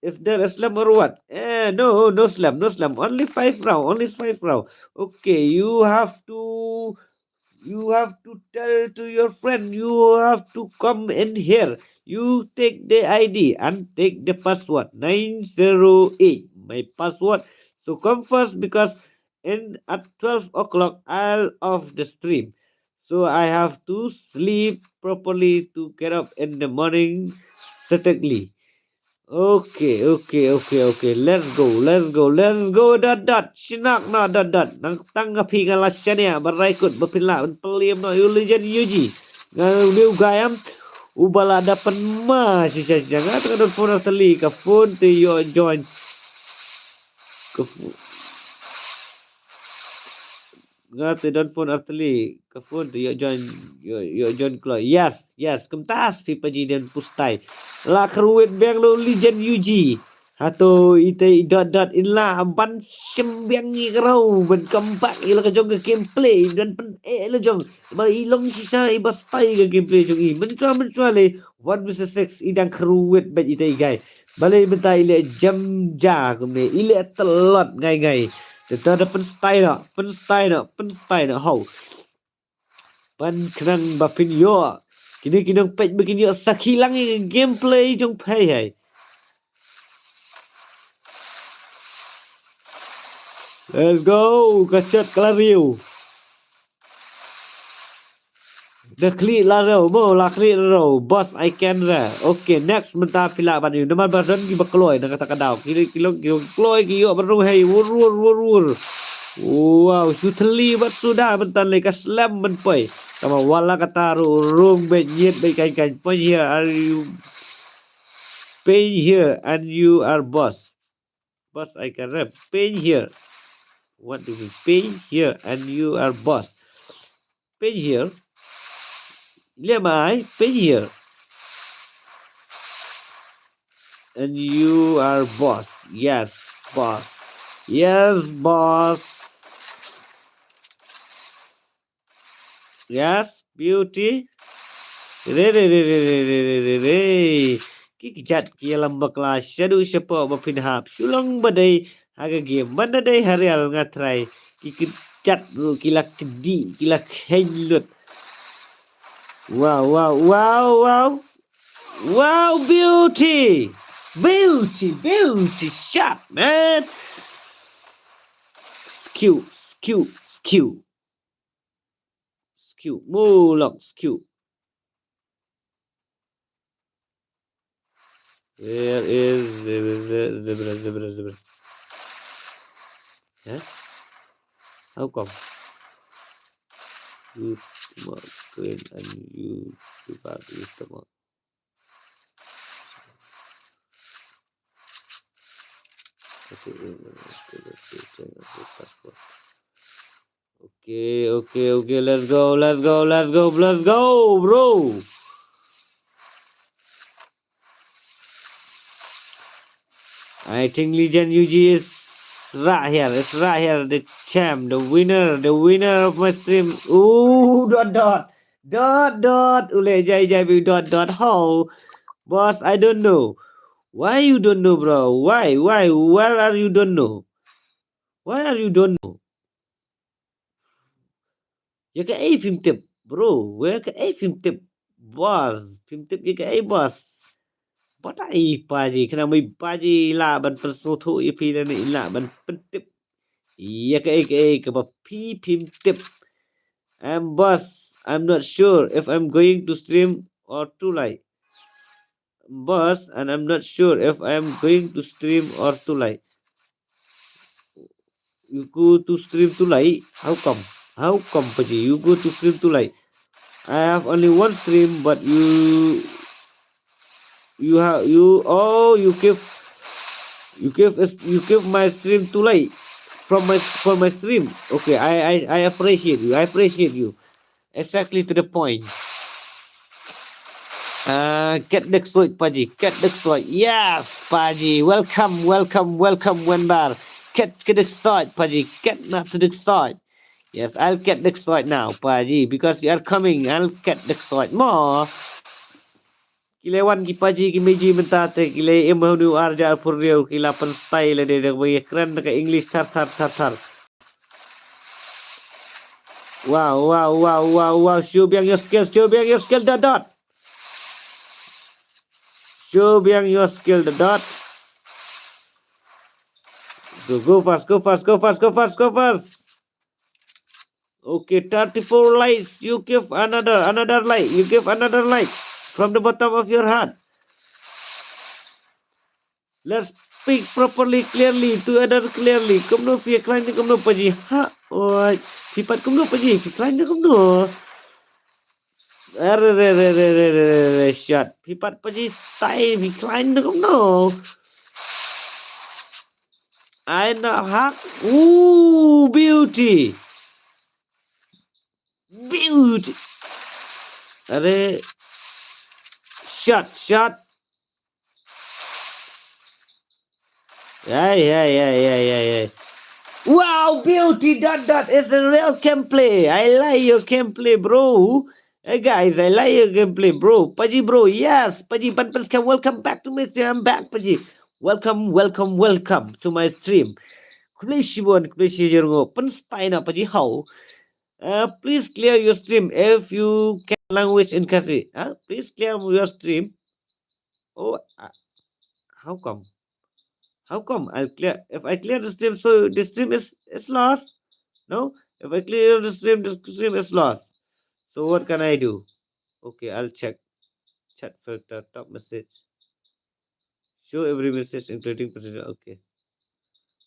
Is there a slap or what? Eh, no, no slap, no slap. Only five round, only five round. Okay, you have to, you have to tell to your friend, you have to come in here. You take the I D and take the password. Nine zero eight, my password. So come first because in at twelve o'clock I'll off the stream. So I have to sleep properly to get up in the morning strategically. Okay, okay, okay, okay. Let's go, let's go, let's go. Dot dot. Shinak na dot dot. Nang tang ka phi nga la shaniah ba rai kut ba phin lah ban pynliam noh ïa u legend U G. Nga liu gayam. U ba la da pynma shisha shisha. Nga tang don phone artylli ka phone te ïoh join. Ka phone. Nga te don phone artylli, ka phone te ïoh join, ïoh, ïoh join kloi. Yes, yes, kumta sih paji, dei ban pustai. La kyrwit biang lo legend U G. Hato ite i dot dot in la ban shim biang ïa ka raw, ban come back ïa la ka jong ka gameplay, ban pyn-eh la jong. Ba i long shisha i ba stai ka gameplay jong i. Mynshuwa mynshuwa le one versus six i dang kyrwit bad ite i guy. Balei mynta i leh jam ja kumne, i leh tlot ngai ngai. Te ta da pynstai noh, pynstai noh, pynstai noh, haw. Pan khnang ba phin ïoh. Kine ki nongpeit ba kin ïoh sakhi lang ïa ka gameplay jong phi hei. Let's go, ka shot ka la riew. Da khlieh la riew mo, la khlieh la riew. Boss, I can re. Okay, next mynta phi lah ban ïoh. Namar ba don kiba kloi na kata ka daw. Ki, ki long, ki long kloi ki ïoh ban rung hei. Wur, wur, wur, wur. Wow, shu thylli bad suda mynta le ka slem ban poi. Tangba wat la kata ruh rung beit, nyiet beit, kan, kan. Pyn here, are you, pyn here and you are boss. Boss, I can rap. Pyn here. What do you mean? Pyn here and you are boss. Pyn here. Lemai, pyn here. And you are boss. Yes, boss. Yes, boss. Yes, beauty. Re, re, re, re. Ki kjat ki ïalam bakla shaduh shapoh ba phin hap. Shu long ba dei ha ka game. Ban da dei ha real nga trai. Ki kjat ruh ki la kdih, ki la kheiñ lut. Wow, wow, wow, wow. Wow, beauty. Beauty, beauty shot, man. Skew, skew, skew. Skew, mulok, skew. Where is zebra, zebra, zebra, zebra? Huh? How come? Shoot, mark, green, and you, you got it, come on. Okay, okay, okay, okay, okay, okay, okay, let's go, let's go, let's go, let's go, bro. I think Legend U G is right here. It's right here. The champ, the winner, the winner of my stream. Ooh, dot dot dot dot. Ule jai jai bi dot dot. How? Boss, I don't know. Why you don't know, bro? Why? Why? Where are you don't know? Why are you don't know? Ïa kaei phim tip, bro? Ïa kaei phim tip, boss? Phim tip ïa kaei, boss? Bad ai paji, khnang ba i paji i lah ban pynsngewthuh ïa phi lane i lah ban pyntip ïa kaei kaei kaba phi phim tip. Um, boss, I'm not sure if I'm going to stream or to live. Boss, and I'm not sure if I'm going to stream or to live. You go to stream to live? How come? How come, paji? You go to stream to live? I have only one stream, but you, you have, you, oh, you give, you give us, you give my stream to live from my, for my stream. Okay, I, I, I appreciate you. I appreciate you. Exactly to the point. Uh, Kat Dak Soit, paji. Kat Dak Soit. Yes, paji. Welcome, welcome, welcome, Wenbar. Kat Dak Soit, paji. Kat Dak Soit. Yes, I'll Kat Dak Soit now, paji, because you are coming. I'll Kat Dak Soit more. Ki la wan ki paji ki meji mynta te, ki la im ha une u ar hajar arphew hynriew, ki la pynstyle lade, da kaba ïakren da ka English thar thar thar thar. Wow, wow, wow, wow, wow. Show biang your skill, show biang your skill, dot dot. Show biang your skill, dot dot. Go, go fast, go fast, go fast, go fast, go fast. Okay, thirty-four likes. You give another, another like. You give another like from the bottom of your heart. Let's speak properly, clearly, to other clearly. Kumno phi khlaiñ ne kumno paji? Ha, oi. Phi pat kumno paji? Phi khlaiñ ne kumno? Are, re, re, re, re, re, re, re, shot. Phi pat paji style, phi khlaiñ ne kumno? I know hack. Ooh, beauty. Beauty. Are. Shot, shot. Yeah, yeah, yeah, yeah, yeah, yeah. Wow, beauty, dot dot is a real gameplay. I like your gameplay, bro. Hey guys, I like your gameplay, bro. Paji, bro, yes, paji, ban pynskhem, welcome back to my stream. I'm back, paji. Welcome, welcome, welcome to my stream. Khublei shibun, khublei shibun, pynstyle na paji, how? Uh, please clear your stream if you can language in Khasi. Huh? Please clear your stream. Oh, uh, how come? How come I'll clear? If I clear the stream, so the stream is, is lost. No? If I clear the stream, the stream is lost. So what can I do? Okay, I'll check. Chat filter, top message. Show every message, including personal. Okay.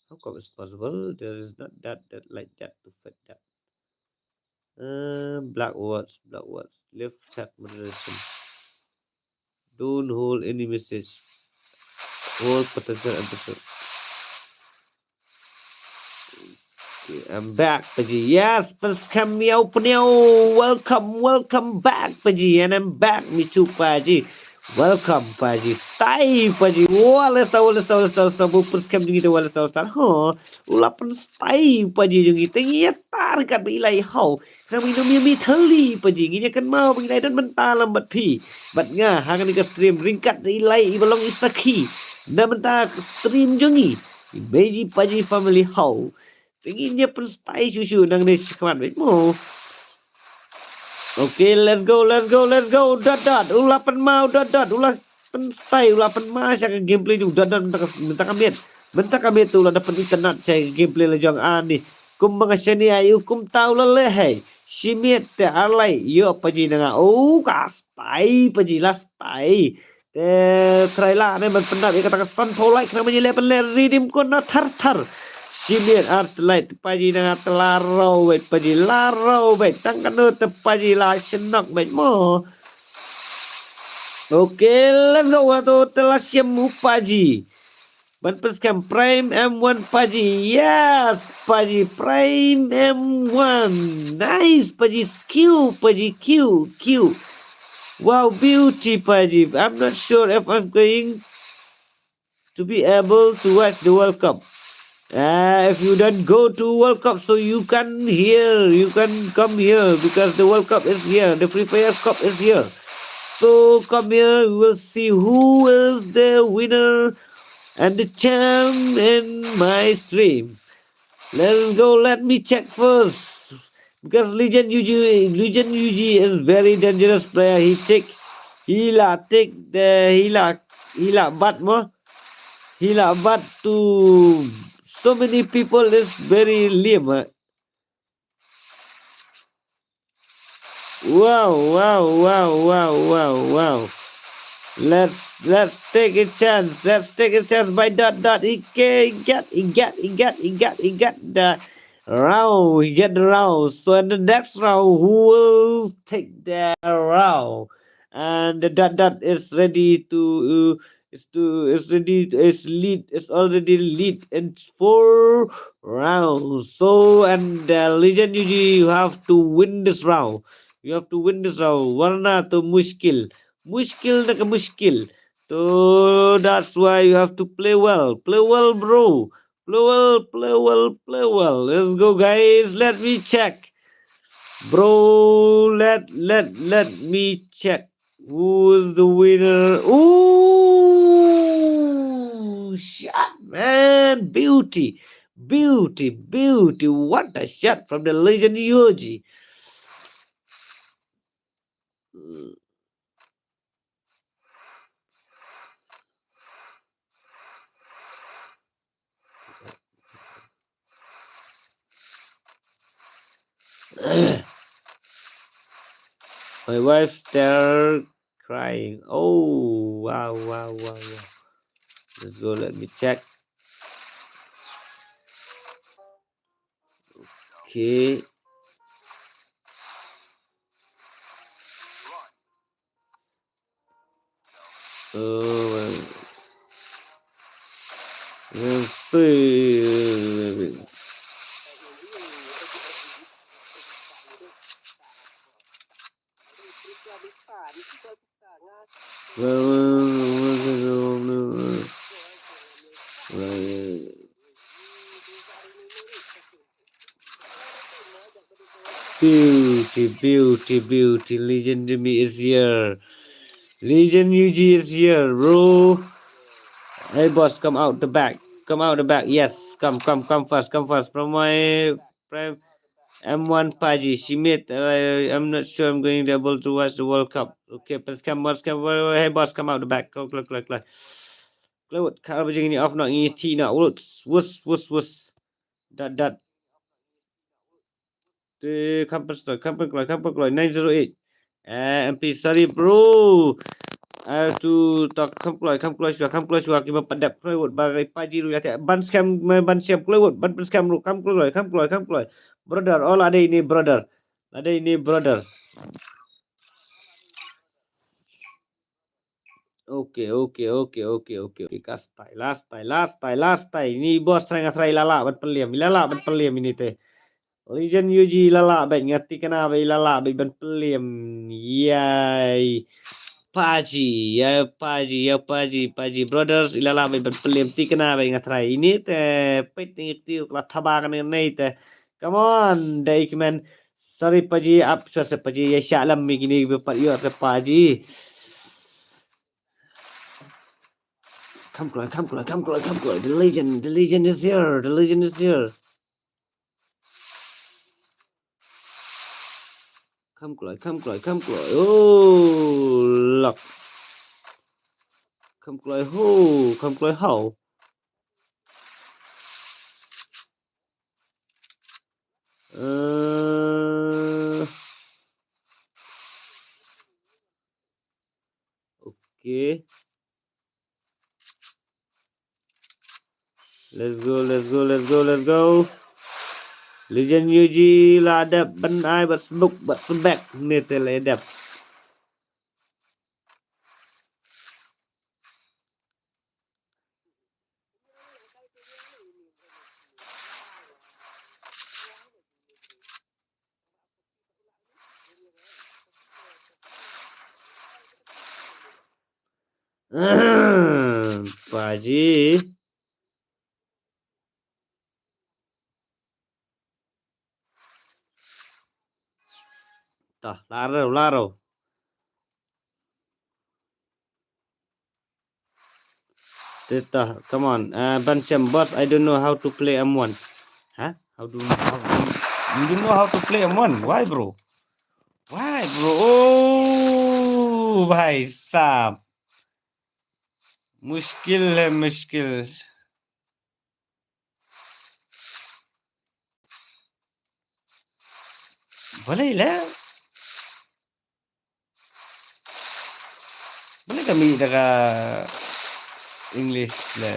How come it's possible? There is not that, that like that to fit that. Uh, black words, black words. Left chat moderation. Don't hold any message. Hold potential episode. Okay, I'm back, paji. Yes, pynskhem miaw pniaw. Welcome, welcome back, paji. And I'm back, Michu, paji. Welcome, paji. Stay, paji. Wa, let's go, let's go, let's go, let's go. Pynskhem jong ngi te, wa, let's go, let's go. Ho. U la pynstyle paji jong ngi te, ngi ïatar kat ba i lai, haw. Khnang ba i nym ïa mih thylli paji, ngin ïa kynmaw ba ngi la don bynta lem bad phi bad nga ha kane ka stream ryngkat da i lai iba long i sakhi na bynta ka stream jong ngi, i Meji Paji family, haw. Te ngin ïa pynstyle shuh shuh nangne shakhmat beit mo. Okay, let's go, let's go, let's go. Dot dot, u la pynmaw, dot dot, u la pynstyle, u la pynmaw sha ka gameplay jong u dot dot mynta ka, mynta ka miet. Mynta ka miet u la da pyn-itynnad sha ka gameplay la jong ani. Kumba nga shaniah ïa u kumta u la leh hei. Shi miet te ar lai ïoh paji na nga. Oh, ka style paji, la style. Te try lah ne ban pyndap ïa kata ka sanphew like, khnang ba ngi leh ban leh redeem code na thar thar. Shi miet ar tylli te Paji, nang ar tylli la raw beit Paji, la raw beit. Tang katno te Paji, la shnong beit mo. Okay, let's go. Hato te la shim u Paji? Ban pynskhem Prime M one Paji. Yes, Paji, Prime M one. Nice, Paji. Q, Paji, Q, Q. Wow, beauty, Paji. I'm not sure if I'm going to be able to watch the World Cup. Uh, if you don't go to World Cup, so you can here, you can come here because the World Cup is here, the Free Fire Cup is here. So come here, we will see who is the winner and the champ in my stream. Let's go, let me check first. Because Legend U G, Legend U G is very dangerous player. He take, he la take the, he la, he la bat mo. He la bat to so many people is very lame. Eh? Wow, wow, wow, wow, wow, wow. Let's, let's take a chance. Let's take a chance by Dot Dot. He can get, he get, he get, he get, he get the round. He get the round. So in the next round, who will take the round? And the Dot Dot is ready to, uh, is to, is ready, is lead, is already lead in four rounds. So, and uh, Legend U G, you have to win this round. You have to win this round. Warna to mushkil. Mushkil na ka mushkil. So that's why you have to play well. Play well, bro. Play well, play well, play well. Let's go, guys. Let me check. Bro, let, let, let me check. Who's the winner? Ooh, shot, man. Beauty. Beauty, beauty. What a shot from the Legend U G. My wife still crying. Oh, wow, wow, wow, wow. Let's go, let me check. Okay. Oh, well. Let's see. Beauty, beauty, beauty. Legend Jimmy is here. Legend U G is here, bro. Hey, boss, come out the back. Come out the back. Yes, come, come, come first, come first. From my prime M one Paji, Shimit, uh, I'm not sure I'm going to be able to watch the World Cup. Okay, please come, boss, come. Hey, boss, come out the back. Go, go, go, go. Kloi wut, kar ba jing ni off na ngi ti na wut, wus, wus, wus. Dat, dat. Te kam pynstoi, kam pynkloi, kam pynkloi, nine zero eight. Eh, M P, sorry, bro. I have to talk, kam kloi, kam kloi shuwa, kam kloi shuwa, ki ba pat dep kloi wut, ba gai Paji ruh ïa te, ban scam, ban scam kloi wut, ban pyn scam ruh, kam kloi, kam kloi, kam kloi. Brother, oh, la dei ni brother. La dei ni brother. Okay, okay, okay, okay, okay, okay. Ka stai, la stai, la stai, la stai. Ni boss trai nga trai la lah ban pynlem, la lah ban pynlem ini te. Legend U G la lah ban, nga thikna ba la lah ban pynlem. Yay. Paji, ya Paji, ya Paji, Paji Brothers, la lah ban pynlem, thikna ba nga trai. Ini te peit ni ti la thaba kan ni te. Come on, dei kmen. Sorry Paji, ap shuwa se Paji, ya sha lam mi kini ba pat ïoh se Paji. Kam kloi, kam kloi, kam kloi, kam kloi. The legend, the legend is here, the legend is here. Kam kloi, kam kloi, kam kloi. Oh, luck. Kam kloi ho, kam kloi ho. Eh, okay. Let's go, let's go, let's go, let's go. Legend U G la dep ban ai bad sbuk bad sbek ne te la dep. Paji. Tah, laro, laro. Tita, come on. Uh, Ban Shem, boss, I don't know how to play M one. Huh? How do you, how, you don't know how to play M one? Why, bro? Why, bro? Oh, bhai sahab. Mushkil hai, mushkil. Balei la? Balei ka mih da ka English la?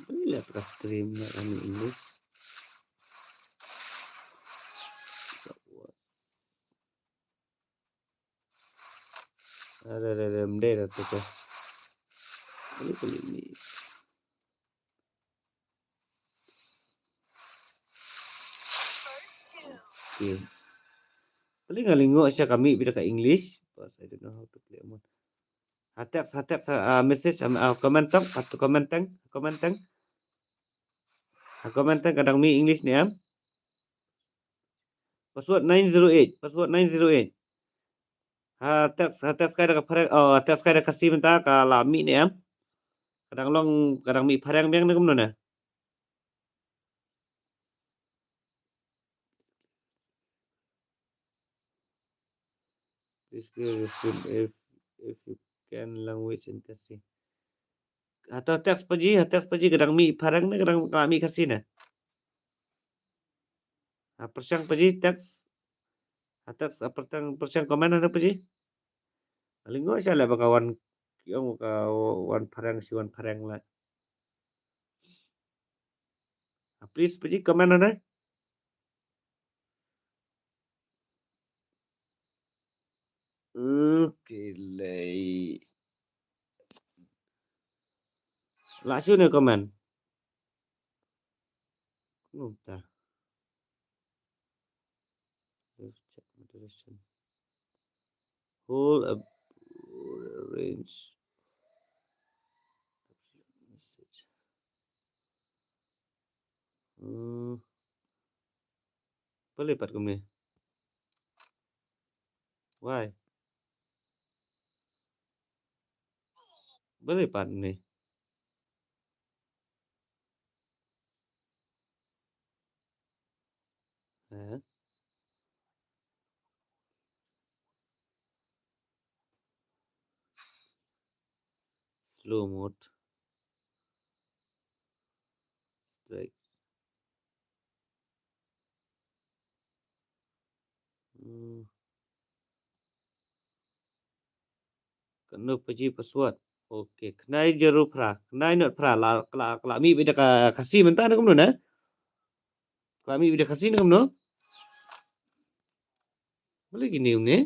Balei la ka stream la ka mih English? Are, are, are, mdei ra tu ka. Balei ka mih ni? Okay. Balei nga lyngngoh sha ka mih beit da ka English. Because I don't know how to play M one. Ha text, ha text, ha, ah, message, ah, ah, comment tang, ha comment tang, comment tang. Ha comment tang ka dang mih English ne em. Password nine zero eight, password nine zero eight. Ha text, ha text kai da ka phareng, oh, ha text kai da ka Khasi mynta ka la mih ne em. Ka dang long, ka dang mih phareng biang ne kumno ne. Please give a stream if, if you can language in Khasi. Hato text paji, ha text paji ka dang mih phareng ne ka dang mih Khasi ne. Ha pyrshang paji text. Ha text, ha pyrshang, pyrshang comment ha paji. Lyngngoh sha leh ba ka wan, ki ong ka wan phareng, shi wan phareng la. Ha please paji comment ha. Okay, lei. La shu ne comment. Nungta. Let's check moderation. Hold a range. Message. Hmm. Balei pat kumne? Why? Balei pat ne? Eh? Slow mode. Strike. Hmm. Kano paji password? Okay, khnai jaru phra, khnai not phra, la, la, la mih beit da ka Khasi mynta ne kumno ne? La mih beit da ka Khasi ne kumno? Balei kine kumne?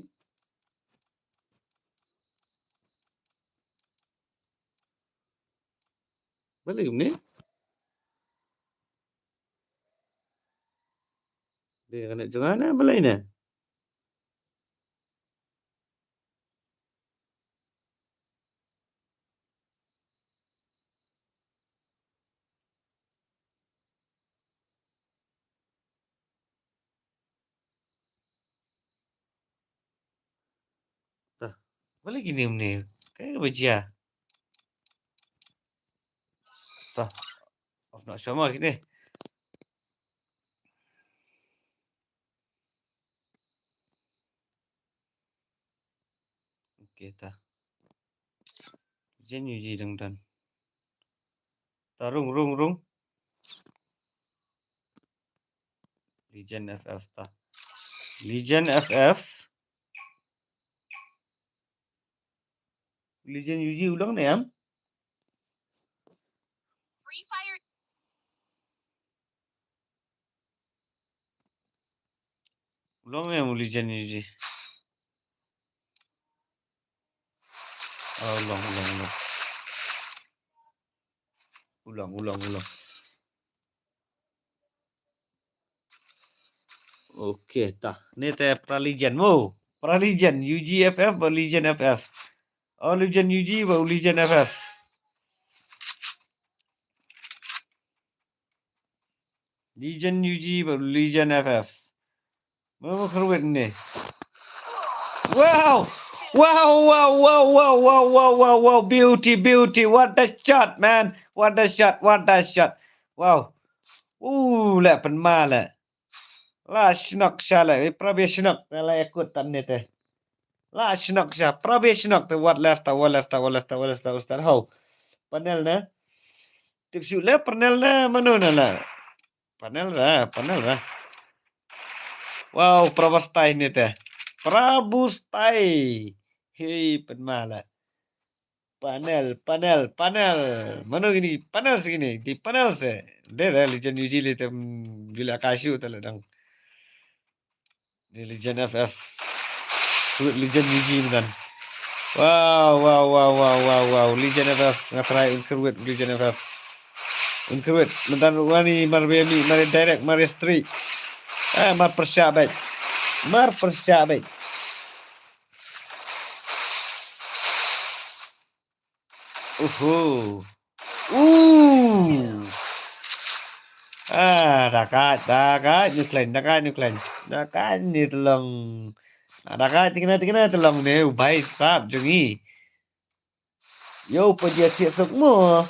Balei kumne? Dei ka net jong nga ne balei ne? Tah, balei kine kumne? Kaei kaba jia? Tah, off noh shuwa ma kine. Okay, tah. Jen yu ji dang don. Tah, rung, rung, rung. Legend F F tah. Legend F F. Legend U G u long ne em? Free Fire. U long ne em u Legend U G? Oh, u long, u long, u long. U long, u long, u long. Okay, ta. Ni te para Legend mo. Para Legend, U G F F bad Legend F F. Oh, Legend U G bad Legend F F. Legend U G bad Legend F F. Mano kyrwit ni? Wow! Wow, wow, wow, wow, wow, wow, wow, wow, beauty, beauty, what a shot, man, what a shot, what a shot. Wow. Uh, leh pynma leh. La shnok sha leh, eh, para bia shnok, la yakut tan ni te. La shnok sha, para bia shnok te, wat leh ta, wat leh ta, wat leh ta, wat leh ta, wat leh ta, ho. Panel na. Tip shu leh, panel na, mano na la. Panel ra, panel ra. Wow, Prabustai ni te. Prabustai. Hei, pynma leh. Panel, panel, panel. Mano kine? Panel se kine. Di panel se. De re Legend U G le te, mm, jula ka shu te le dang. Ni Legend F F. Kyrwit Legend U G mynta. Wow, wow, wow, wow, wow, wow. Legend F F. Nga try un kyrwit Legend F F. Un kyrwit. Mynta wani mar bia mih, mar direct, mar straight. Eh, mar pyrshah beit. Mar pyrshah beit. Uhu. Uh. Ah, da kait, da kait, ni klein, da kait, ni klein. Da kait, ni te long. Ah, da kait, tikna, tikna, te long ni, u bai sap jong ngi. Yo, paji thiah suk mo.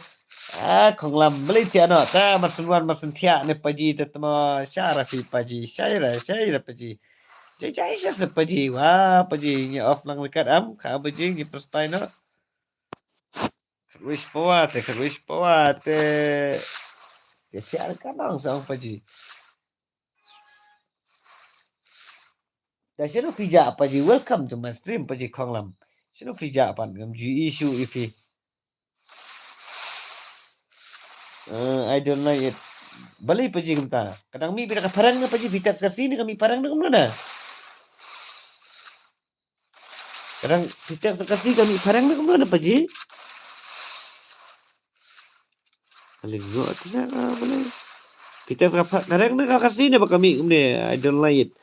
Ah, khonglam beli thiah no, ta mar syn wan, mar syn thiah ni paji te tmo, sha ra phi paji, sha ra, sha ra paji. Jai jai sha se paji, wa paji, ni off lang likat am, ka paji, ni pyrshah no. Kyrwit pawa te, kyrwit pawa te. Sia sia ka nong sa ong paji. Da shano phi jah paji, welcome to my stream paji khonglam. Shano phi jah pat ngam ju issue ïa phi. Uh, I don't like it. Balei paji kumta. Ka dang mih beit da ka phareng ne paji, phi text ka Khasi ne ka mih phareng ne kumno ne. Ka dang phi text ka Khasi ka mih phareng ne kumno ne paji. Ka lyngkhuh te ka balei. Phi text ka pha-, phareng ne ka Khasi ne ba ka mih kumne. I don't like it.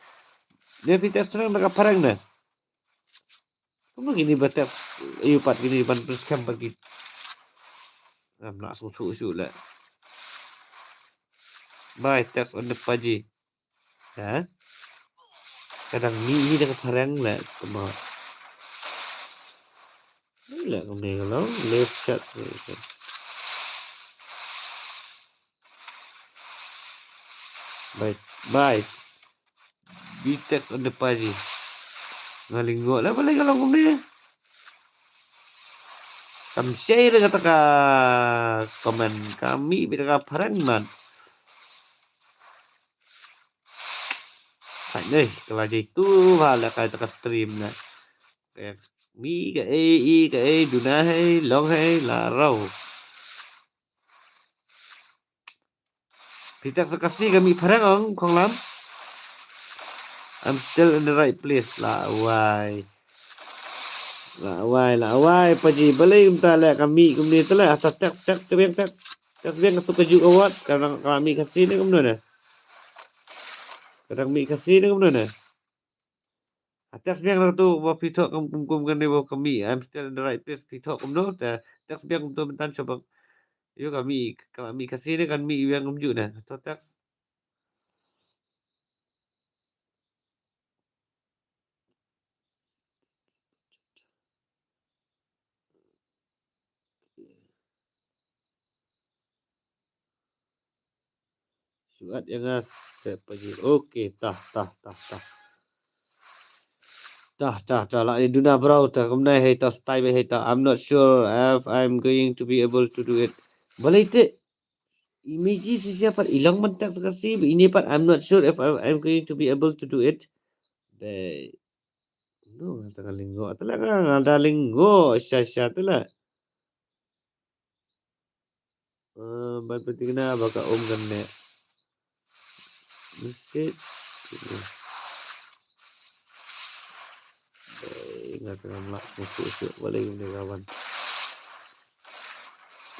Ne phi text phareng ne ka phareng ne. Kumno kine ba text, ïa pat kine ban pynskhem pat ki. Ngam lah sngewthuh shuh leh. Bye, text on the paji. Ha? Ka dang mih, mih da ka phareng leh, kumba. Ni leh kumne ka long, left chat. Bye, bye. Bitex on the paji. Nga lyngkhuh leh balei ka long kumne. Kam share kata ka comment, ka mih beit da ka phareng mat. Hai nei, ka la jai tu ba la ka ta ka stream na. Ka mih ka ei, i ka ei, duna hei, long hei, la rau. Phi text sa Khasi ka mih phareng ong, khonglam. I'm still in the right place. La wai. La wai, la wai, paji. Balei kumta leh ka mih kumne te leh. Ata text, text, text, text. Text biang katu ka juk awat. Ka dang ka mih Khasi ne kumno ne. Ka dang mih Khasi ne kumno ne. Ah, text biang na tu ba phi thoh kum, kum, kum kane ba ka mih, I'm still in the right place, phi thoh kumno, te text biang kumto mynta shuh ba. Ïoh ka mih, ka mih Khasi ne kan mih biang kumjuh ne. To text. Shu add ïa nga seh paji. Okay, tah, tah, tah, tah. Tah, tah, tah, la i duna bro, tah, kumne hei tah, style hei tah. I'm not sure if I'm going to be able to do it. Balei te, image si siapa i long man text Khasi, ini pat, I'm not sure if I'm, I'm going to be able to do it. Dei. Duh, nga ta ka lyngngoh, ta la nga, nga da lyngngoh sha sha ta la. Eh, ban pynthikna ba ka um kan ne. Message. Ei, nga tang ym lah sngewthuh shuh balei kumne ka wan.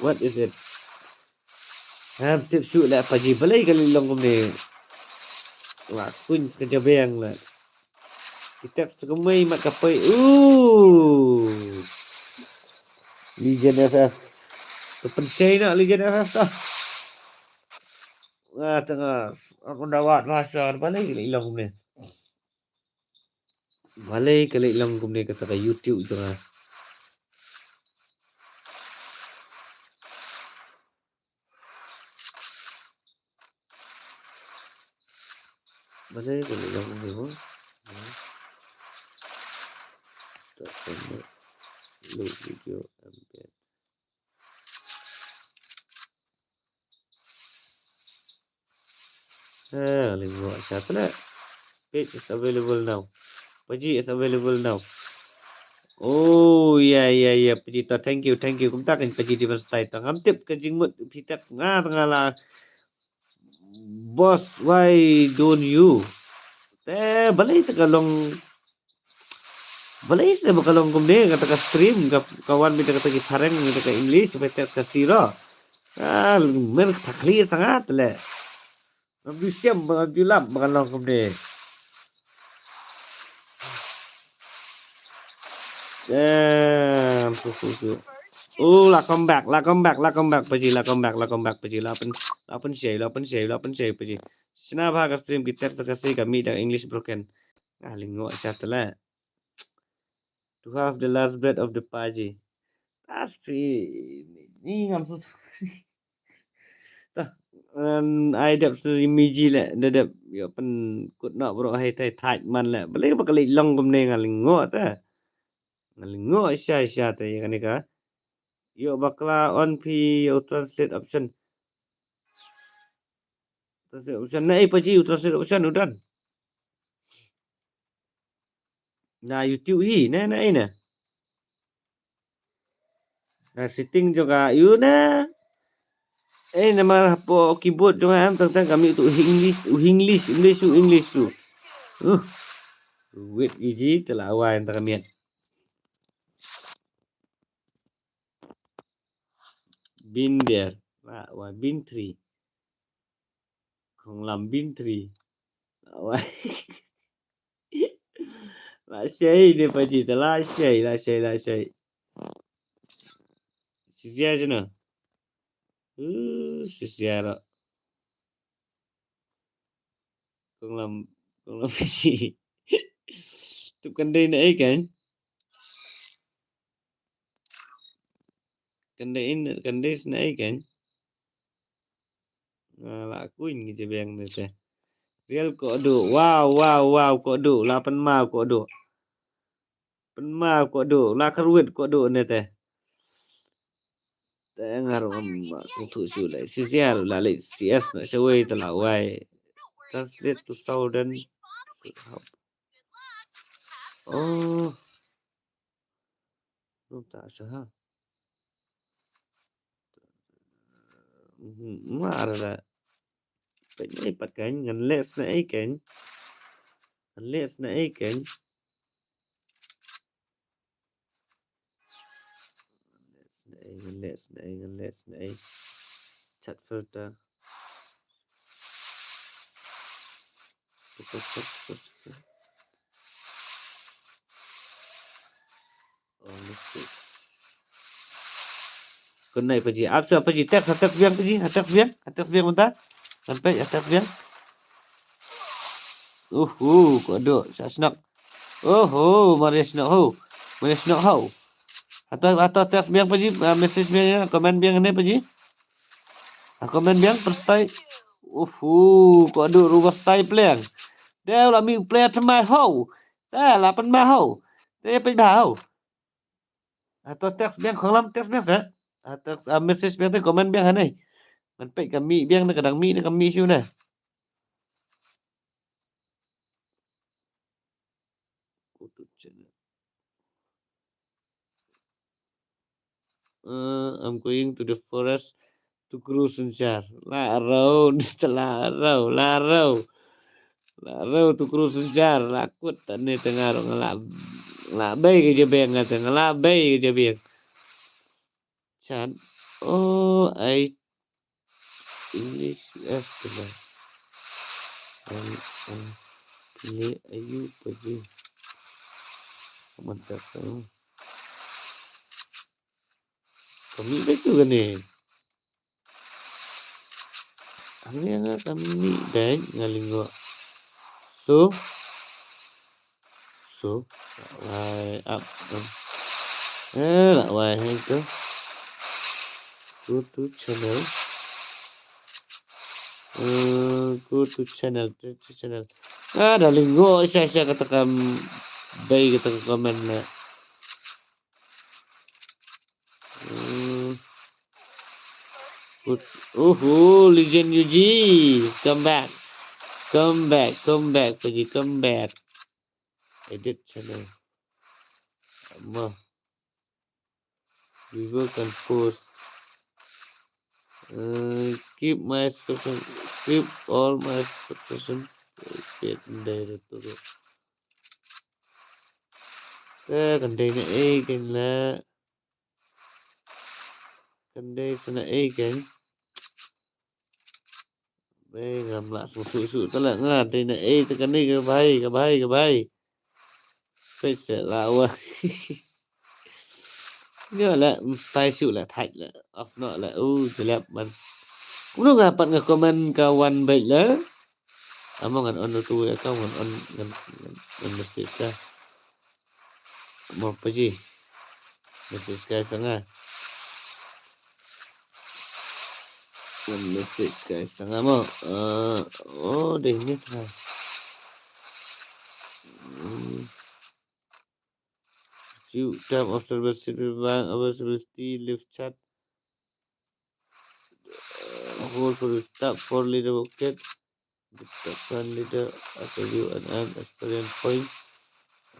What is it? Ngam tip shuh leh Paji balei ka leit long kumne. Lah kuñ sa ka jabiang leh. Ki text ka mei mat ka pei. Ooh. Legend F F. To pynshai na Legend F F to. Nga tengah aku dawat masa balei ka leit long kumne. Balei ka leit long kumne kata ka YouTube jong nga. Balei ka leit long kumne mo. Start from the load video embed. Ah, lyngngoh sha tla. Page is available now. Paji is available now. Oh, ya, ya, ya, Paji to, thank you, thank you. Kumta kan Paji di ban stai to. Ngam tip ka jingmut phi tep nga nga la. Boss, why don't you? Te balei te ka long Balei se ba ka long kumne kata ka stream ka, ka wan beit kata ki phareng beit ka English beit ka siro. Ah, men ka thakli sangat le. Ngam ju shem ba ngam ju lap ba ka long kumne. Eh, su su su. Oh, la come back, la come back, la come back, Paji, la come back, la come back, Paji, la pen, la pen shei, la pen shei, la pen shei, Paji. Shna ba ka stream ki ter ta ka si ka mi da English broken. Ah, lyngngoh sha tla. To have the last breath of the Paji. That's pretty. Ni ngam su. Ta, em, ai dep su miji le, de dep, yo pen kut nok bro hai tai thaj man le. Balei ba ka leit long kumne nga lyngngoh ta. Nga lyngngoh sha sha ta ya kane ka. Yo bakla on phi yo translate option. Translate option na ei Paji u translate option u don. Na YouTube hi, na, na, na. Na setting jong ka, yu na. Eh, namar hapoh keyboard jong ka em tang tang kami tu English, English, English tu, English tu. Uh. Wait, iji telah awal yang tang kami. Been there. Wah, wah, been three. Kong lam been three. Wah. La shei de Paji ta la shei, la shei, la shei. Sisia jena. Uh, sisia ro. Kong lam, kong lam Paji. Tup kan dei na ei kan? Kan dei in, kan dei sna ei kan? Nga la kuin ngi jebeng ne te. Real ko du. Wow, wow, wow, ko du. La pen ma ko du. Pen ma ko du. La kerwit ko du ne te. Te nga ru ngam sngewthuh shu le. C C R la le C S na shawei te la wai. Translate to Southern. Oh. Num ta sha ha. Mhm, ma ara da. Peit nai pat kan, ngan leh sna ei kan. Ngan leh sna ei kan. Ngan leh sna ei, ngan leh sna ei, ngan leh sna ei. Chat filter. Kunai Paji. Ap sa Paji. Text, text biang Paji. Text biang. Text biang mynta. Sampai text biang. Uhu, ko duk. Sa snak. Oho, mari snak ho. Mari snak ho. Atau, atau text biang Paji. Ah, message biang ya. Comment biang ne Paji. Ah, comment biang. Perstai. Uhu, ko duk rubah stai pleng. Dia ulah mi pleng temai ho. Dah, lapan mah ho. Dia peit bah ho. Ato text biang khonglam text biang sa. Ato, ah, message biang te comment biang hanai. Ngan peit ka mih biang ne ka dang mih ne ka mih shu ne. Ko tu channel. Uh, I'm going to the forest to grow synshar. La rau, ni te la rau, la rau. La rau to grow synshar, la kut tane te nga rong la, la bei ke jebeng nga te nga la bei ke jebeng. Chat. Oh, I English U S tu ba. An, an, ni ayu paji. Mantap tu. Kami betul kan ni? Ang ïa nga kami dei nga lyngngoh. So, so, la wai ap, um, eh, la wai hai tu. Go to channel. Eh, go to channel, to, to channel. Ah, da lyngngoh sha sha kata kam bei kata ka comment na. Hmm. Good. Uhu, Legend U G. Come back. Come back, come back, paji, come back. Edit channel. Mo. Viewer can post. Uh, keep my subscription. Keep all my subscription. Okay, ndai tu. Eh, kan dei na ei kan la. Kan dei sa na ei kan. Bei ngam lah sngewthuh shuh ta la nga dei na ei ta kane ka bhai, ka bhai, ka bhai. Peit sa la wa. Nyo la mstai shuh la thait la. Off no la u jelap man. Kumno nga pat nga comment ka wan beit la. Amo ngan on tu ya ka ngan on ngan ngan message ka. Mo paji. Message kai sanga. Message kai sanga mo. Uh, oh, deh ni ha. Hmm. You tap observability, bang observability, live chat. Uh, hold for the tab for leader bucket. The top one leader after you and an experience point.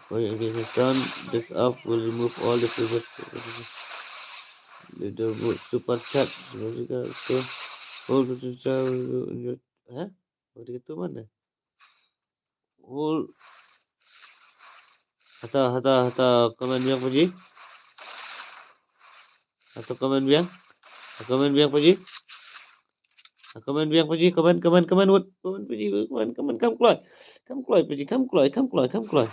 When it is done, this app will remove all the previous leaderboard super chat. So, hold the chat in your, huh? What do you do, man? Hold. Hata, hata, hata comment biang paji. Hata comment biang. Comment biang paji. Comment biang paji, comment, comment, comment, what, comment paji, comment, comment, kam kloi. Kam kloi paji, kam kloi, kam kloi, kam kloi.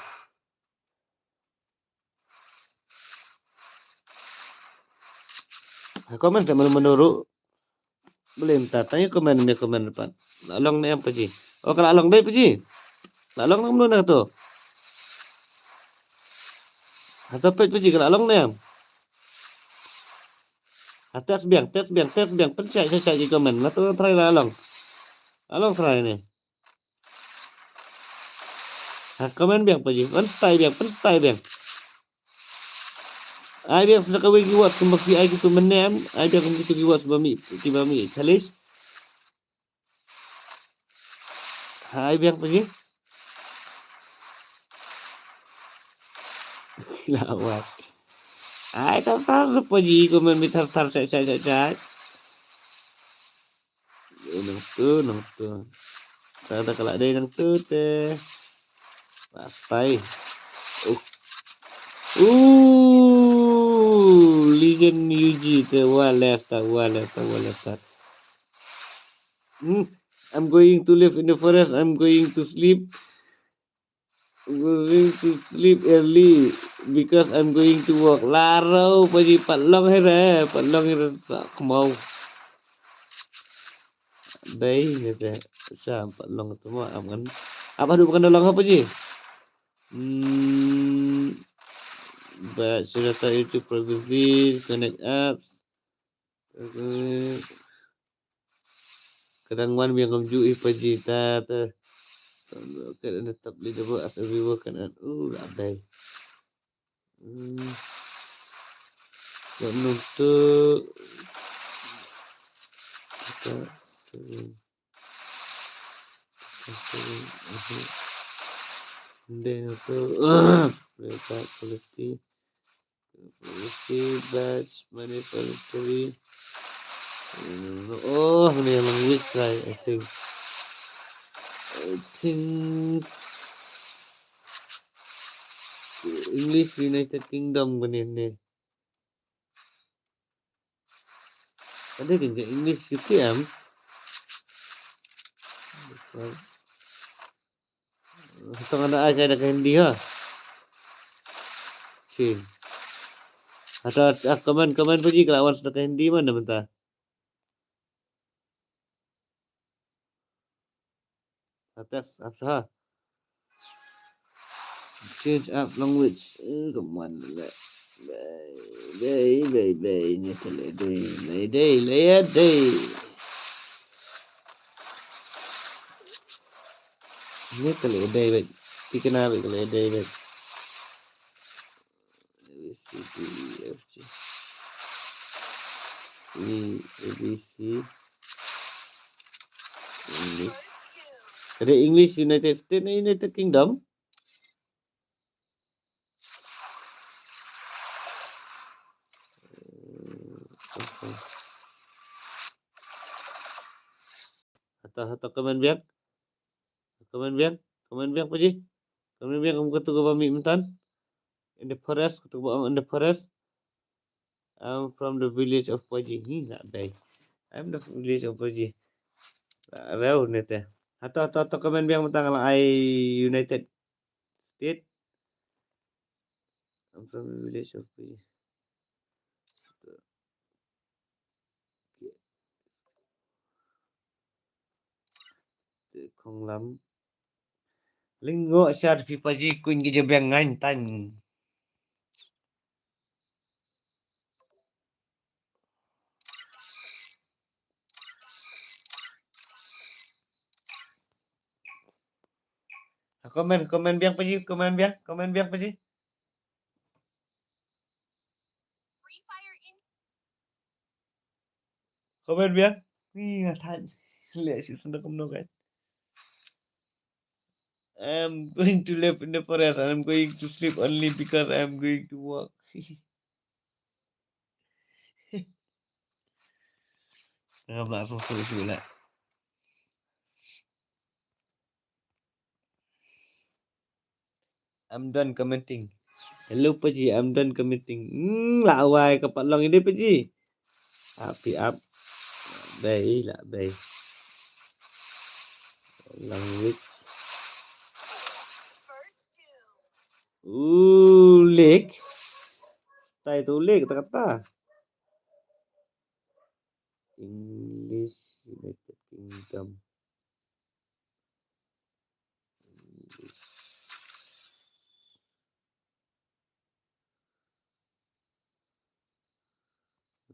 Comment sa mano mano ruh. Boleh minta tanya comment, ni comment depan. La long ne em paji. Oh, ka la long dei paji. La long ne em na tu. Hata peit paji ka la long ne em. Ha, text biang, text biang, text biang. Pynshai, shai, shai ki comment. La tu try la long. La long try ni. Ha, comment biang paji. Pynshai biang, pynshai biang. Ai biang sa kawei ki watch kumba ki ai kitu mynne em. Ai biang kumba kitu ki watch ba mi, kiba mi challenge. Hai biang paji. Lawat. Ai tar tar paji, comment mi tar tar, sai sai sai sai. Nang tu, nang tu. Tar tar ka la dei nang tu te. Pas pai. Uh. Uh, Legend U G te, wa left ta, wa left ta, wa left ta. Hmm, I'm going to live in the forest. I'm going to sleep. I'm going to sleep early because I'm going to work. La rau paji, pat long hi re, pat long hi re sa khmau. Dei ne te, sa pat long te mo am kan. Apa du kan long apa ji? Hmm, ba surata YouTube privacy, connect apps. Kadang wan biang kam ju i paji ta ta. Kan ada tap leaderboard as a viewer kan at u la dai. Hmm. Kan nonton. Kita sering. Kita sering. Ndai nonton. Mereka quality. Receive badge money for victory. Oh, ni language try, I think. I think English United Kingdom kane ne. Ada kan ka English U K em. Hato nga da ai kai da ka Hindi ha. Chin. Hato, ah, comment, comment pa ji ka la wan sa da ka Hindi man da mynta. Atas, apa? Change up language. Eh, come on, le. Bei, bei, bei, bei, ni tele dei, lei dei, lei dei. Ni tele dei, bei. Tikna, bei, tele dei, bei. A, B, C, D, E, F, G. E, A, B, C. English. Ka dei English United States ne United Kingdom? Hato, hato comment biang. Comment biang, comment biang pa ji. Comment biang kum katu kaba mih mynta. In the forest, katu kaba ong in the forest. I'm from the village of Paji. Hi, la dei. I'm the village of Paji. La rew ne te. Hato, hato, hato comment biang mynta nga la ai United States. I'm from the village of Paji. Te khonglam. Lyngngoh shar phi Paji, kuñ ki jabiang ngaiñ taiñ. Comment, comment biang Paji, comment biang, comment biang Paji. Comment biang. Ih, nga thait. Leh shi sendok kumno kan. I'm going to live in the forest and I'm going to sleep only because I'm going to work. Nga ba so so shu leh. I'm done commenting. Hello Paji, I'm done commenting. Hmm, la wai ka pat long ide Paji. Api ap. Bei la bei. Language. Ulik. Tai tu ulik kata-kata. English United Kingdom.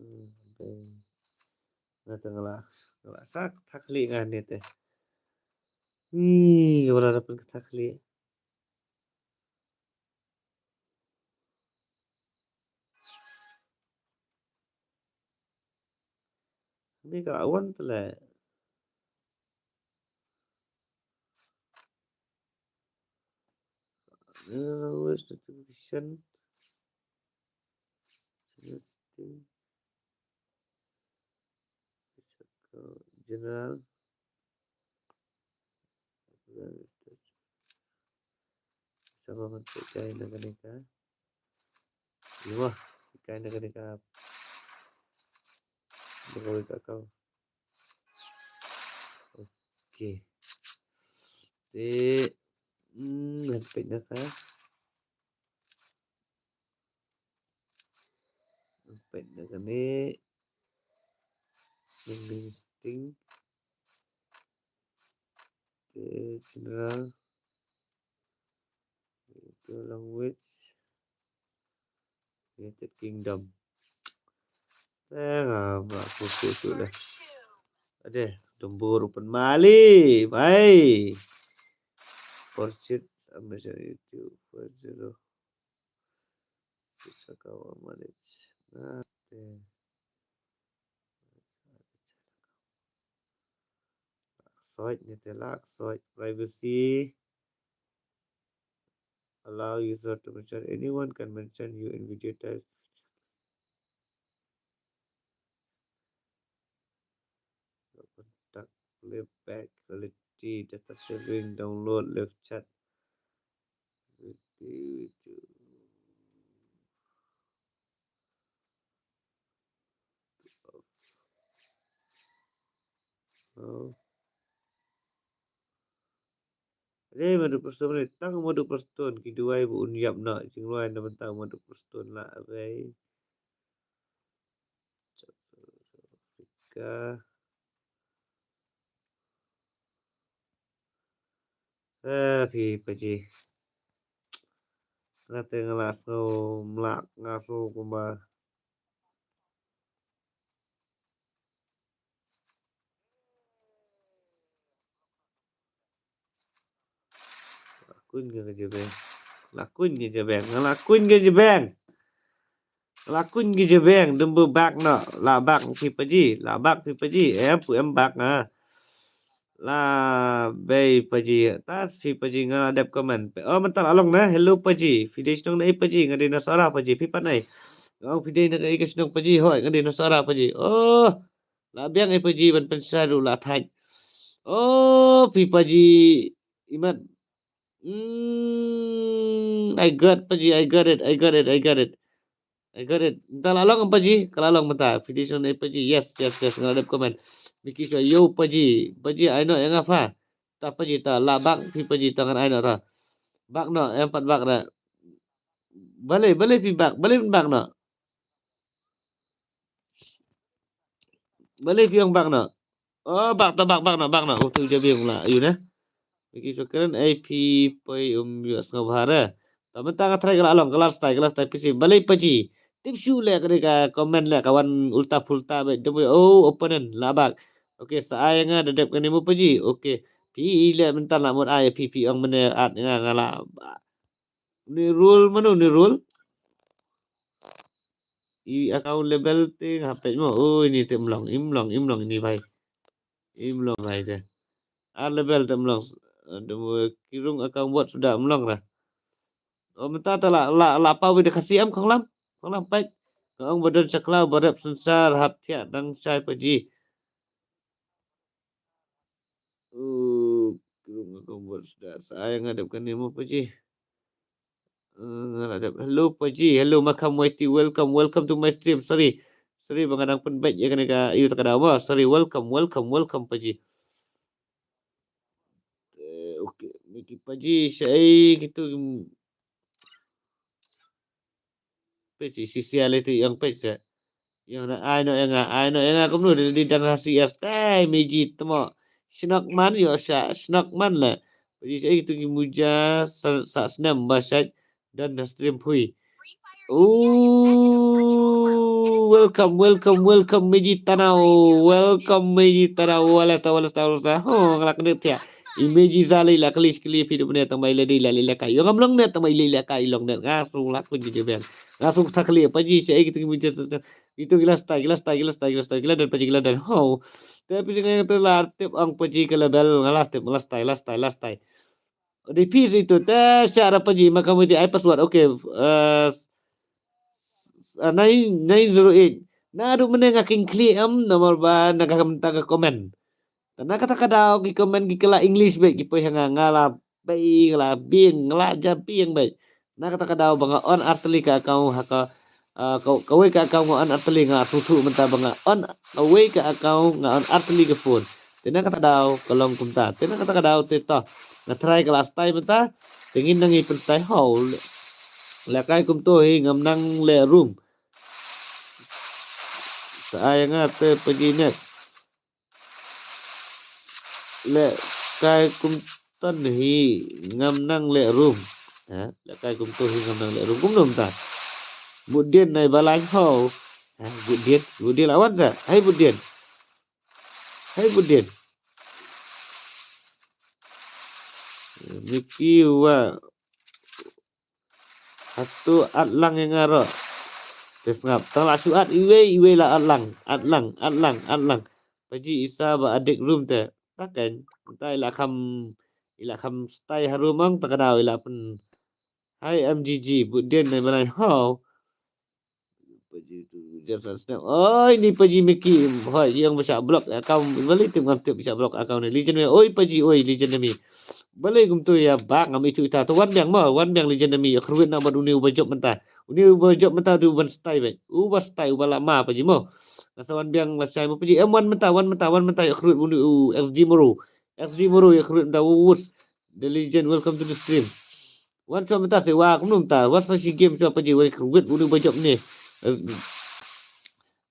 Hmm, bei. Nga tang la, nga la sak thakli nga ne te. Ni, wala da pun thakli. Ni ka wan tele. Language notification. Selecting. General. Sa ba ban peit kai na kane ka. Ïa, kai na kane ka. Ba kawei ka account. Okay. Te, hmm, ngan peit na ka. Peit na kane. English thing. Te general. Itu language. United Kingdom. Te nga ba ku ku tu deh. Ade, dumbur open mali. Bye. Purchase Amazon YouTube for zero. Saka wa manage. Nah, te. Lak soi ni te lak soi privacy. Allow user to mention. Anyone can mention you in video text. Contact, playback, quality, data saving, download, live chat. Oh. Dei Madhu Prestone, tang Madhu Prestone ki duwai ba un ïap noh, jingrwai na bynta Madhu Prestone lah, dei. Africa. Eh, phi Paji. Nga te nga la sngew mlak, nga sngew kumba. Nga la kuñ ka jabeng. Nga la kuñ ka jabeng. Nga la kuñ ka jabeng. Nga la kuñ ka jabeng. Dum ba bak noh. La bak phi Paji. La bak phi Paji. Em pu em bak nga. La bei Paji. Tas phi Paji, nga la dep comment. Oh, mynta la long na. Hello Paji. Phi dei shnong na ei Paji? Nga dei na Sohra Paji. Phi pat na ei? Nga ong phi dei na ka ei ka shnong Paji. Hooid, nga dei na Sohra Paji. Oh. La biang ei Paji ban pynshai ruh la thait. Oh, phi Paji. Imat. Hmm, I got Paji, I got it, I got it, I got it. I got it. Mynta la long Paji, ka la long mynta. Phi dei shnong na ei Paji. Yes, yes, yes. Nga la dep comment. Miki Shwa, yo Paji. Paji, ai noh ïa nga pha. Ta Paji ta, la bak phi Paji ta, ngan ai noh ta. Bak noh, em pat bak da. Balei, balei phi bak, balei phi bak noh. Balei phi ong bak noh. Oh, bak ta, bak, bak noh, bak noh. Oh, tu jabieng la. Ayu na. Miki Shwa Karen, ei phi poi um ïoh sngewbha re. Ta mynta nga try ka la long, ka la stai, ka la stai phi si. Balei Paji. Tip shu leh ka dei ka comment leh ka wan ulta phulta bad dum, oh, opponent la bak. Okay, sa ai nga da dep kane mo Paji. Okay. Phi leh mynta la mut ai phi, phi ong mane at nga, nga la. Ni rule mano ni rule? I account level te nga peit mo. Oh, ini te mlong, im long, im long ini bai. Im long bai te. Ar level te mlong. Aduh, ki rung account bot suda mlong ra. Oh, mynta ta la, la, la paw bad ka Khasi em Khonglam. Khonglam peit. Ka ong ba don shakla ba rep sensar hap thiah dang shai Paji. Oh, ki rung account bot suda. Sa ai nga dep kane mo Paji. Eh, nga la dep. Hello Paji, hello Makam Y T, welcome, welcome to my stream. Sorry. Sorry ba nga dang pynbeit ïa kane ka, ïa kata ka daw mo. Sorry, welcome, welcome, welcome Paji. Eh, okay, Miki Paji, shaei kitu. Peit shi, shi, shi, ale tu ïong peit shi. Ïong na ai noh ïa nga, ai noh ïa nga kumno dei, dei dang ha C S. Ei, Meji tmo. Shnok man ïoh sha, shnok man le. Paji shaei tu ki muja sa, sa snem ba shait don na stream phui. Ooh, welcome, welcome, welcome Meji Tanau. Welcome Meji Tanau. Wala ta, wala ta, wala ta. Ho, nga la kynduh thiah. I Meji za lei la kylli kylli phi dei bniah tang ba i la dei la lei la kai. Ïoh ngam long net tang ba i lei la kai long net. Nga sung la kuñ ki jebel. Nga sung thak kylli Paji shaei kitu ki muja. Itu ki la stai, ki la stai, ki la stai, ki la stai, ki la don Paji, ki la don. Ho. Te Paji nga tu la tip ong Paji ka level nga la tip, la stai, la stai, la stai. Di phi itu te sha ra Paji ma ka muti ai password. Okay. Eh, nine, nine zero eight. Na ruh mynne nga king klik em namar ba na ka mynta ka comment. Te na kata ka daw ki comment ki kylla English bad ki poi ha nga, nga la bei, nga la biang, nga la ja biang bad. Na kata ka daw ba nga on artylli ka account ha ka, ah, ka, kawei ka account nga on artylli, nga sngewthuh mynta ba nga on kawei ka account nga on artylli ka phone. Te na kata daw ka long kumta. Te na kata ka daw te to. Nga try ka la stai mynta. Te ngin nang i pynstai ho. Lehkai kumto hi ngam nang leh room. Sa ai nga te Paji net. Lehkai kumton hi ngam nang leh room. Ha, lehkai kumto hi ngam nang leh room. Kumno mynta. Mut dien nai ba lain ho. Ha, mut dien, mut dien la wan sa. Hai mut dien. Hai mut dien. Miki wa Hato at lang ïa nga ruh. Te sngap. Tang la shu at iwei iwei la at lang. At lang, at lang, at lang. Paji isa ba adik room te. Taken. Mynta i la kham, i la kham stai ha room ang ta ka daw i la pyn. Hi M G G, bud dien na balai how. Paji tu, just a snap. Oi, ni Paji Mickey. Hoi, yang ba shah block account. Balei tip ngam tip ba shah block account ni. Legend me. Oi, Paji, oi, Legend me. Balei kumtu ïa bak ngam ithuh ita. To wan biang mo, wan biang Legend me. Khruit na bad uni uba jop mynta. Uni uba jop mynta tu uban stai bek. Uba stai, uba lama Paji mo. Nasa wan biang la shai mo Paji. Em wan mynta, wan mynta, wan mynta ïa khruit uni u X D Moro. X D Moro ïa khruit mynta. Wus. The Legend, welcome to the stream. Wan shuwa mynta se wa kumno mynta. Wan sa shi game shuwa Paji, wan khruit uni uba jop ni. Eh,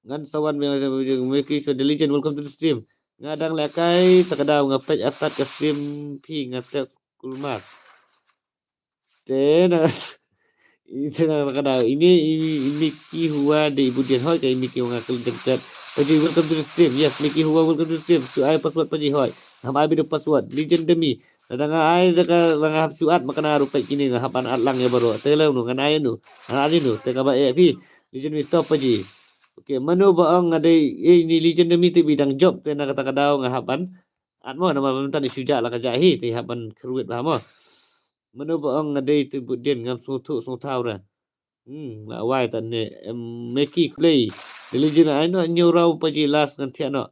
ngan sa wan me, me ki shuwa The Legend, welcome to the stream. Nga dang lehkai, ta ka daw nga peit artat ka stream phi nga text kulmar. Te na, ite na ta ka daw. Ini, ini, ini ki huwa de ibu dien hoi ka ini ki huwa nga klik jengket. Paji, welcome to the stream. Yes, Mickey Huwa, welcome to the stream. Shu ai password Paji hoi. Ngam ai bit u password. Legend demi. Lada nga ai da ka, lada nga hap shu at ma kane ruh peit kine nga hap ban at lang ïa baroh. Te lei no ngan ai no. Ngan ai no. Te kaba eh phi. Legend me top Paji. Okay, mano ba ong nga dei, eh, ni Legend demi te bi dang jop te na kata ka daw nga hap ban at mo, namar mynta ni shu jah la ka jah hi te hap ban khruit bha mo. Mano ba ong nga dei te bud dien ngam sngewthuh sngewthaw re. Hmm, la wai ta ne, em, Meki Play. The Legend ai no, ñiew raw Paji last ngan thiah no.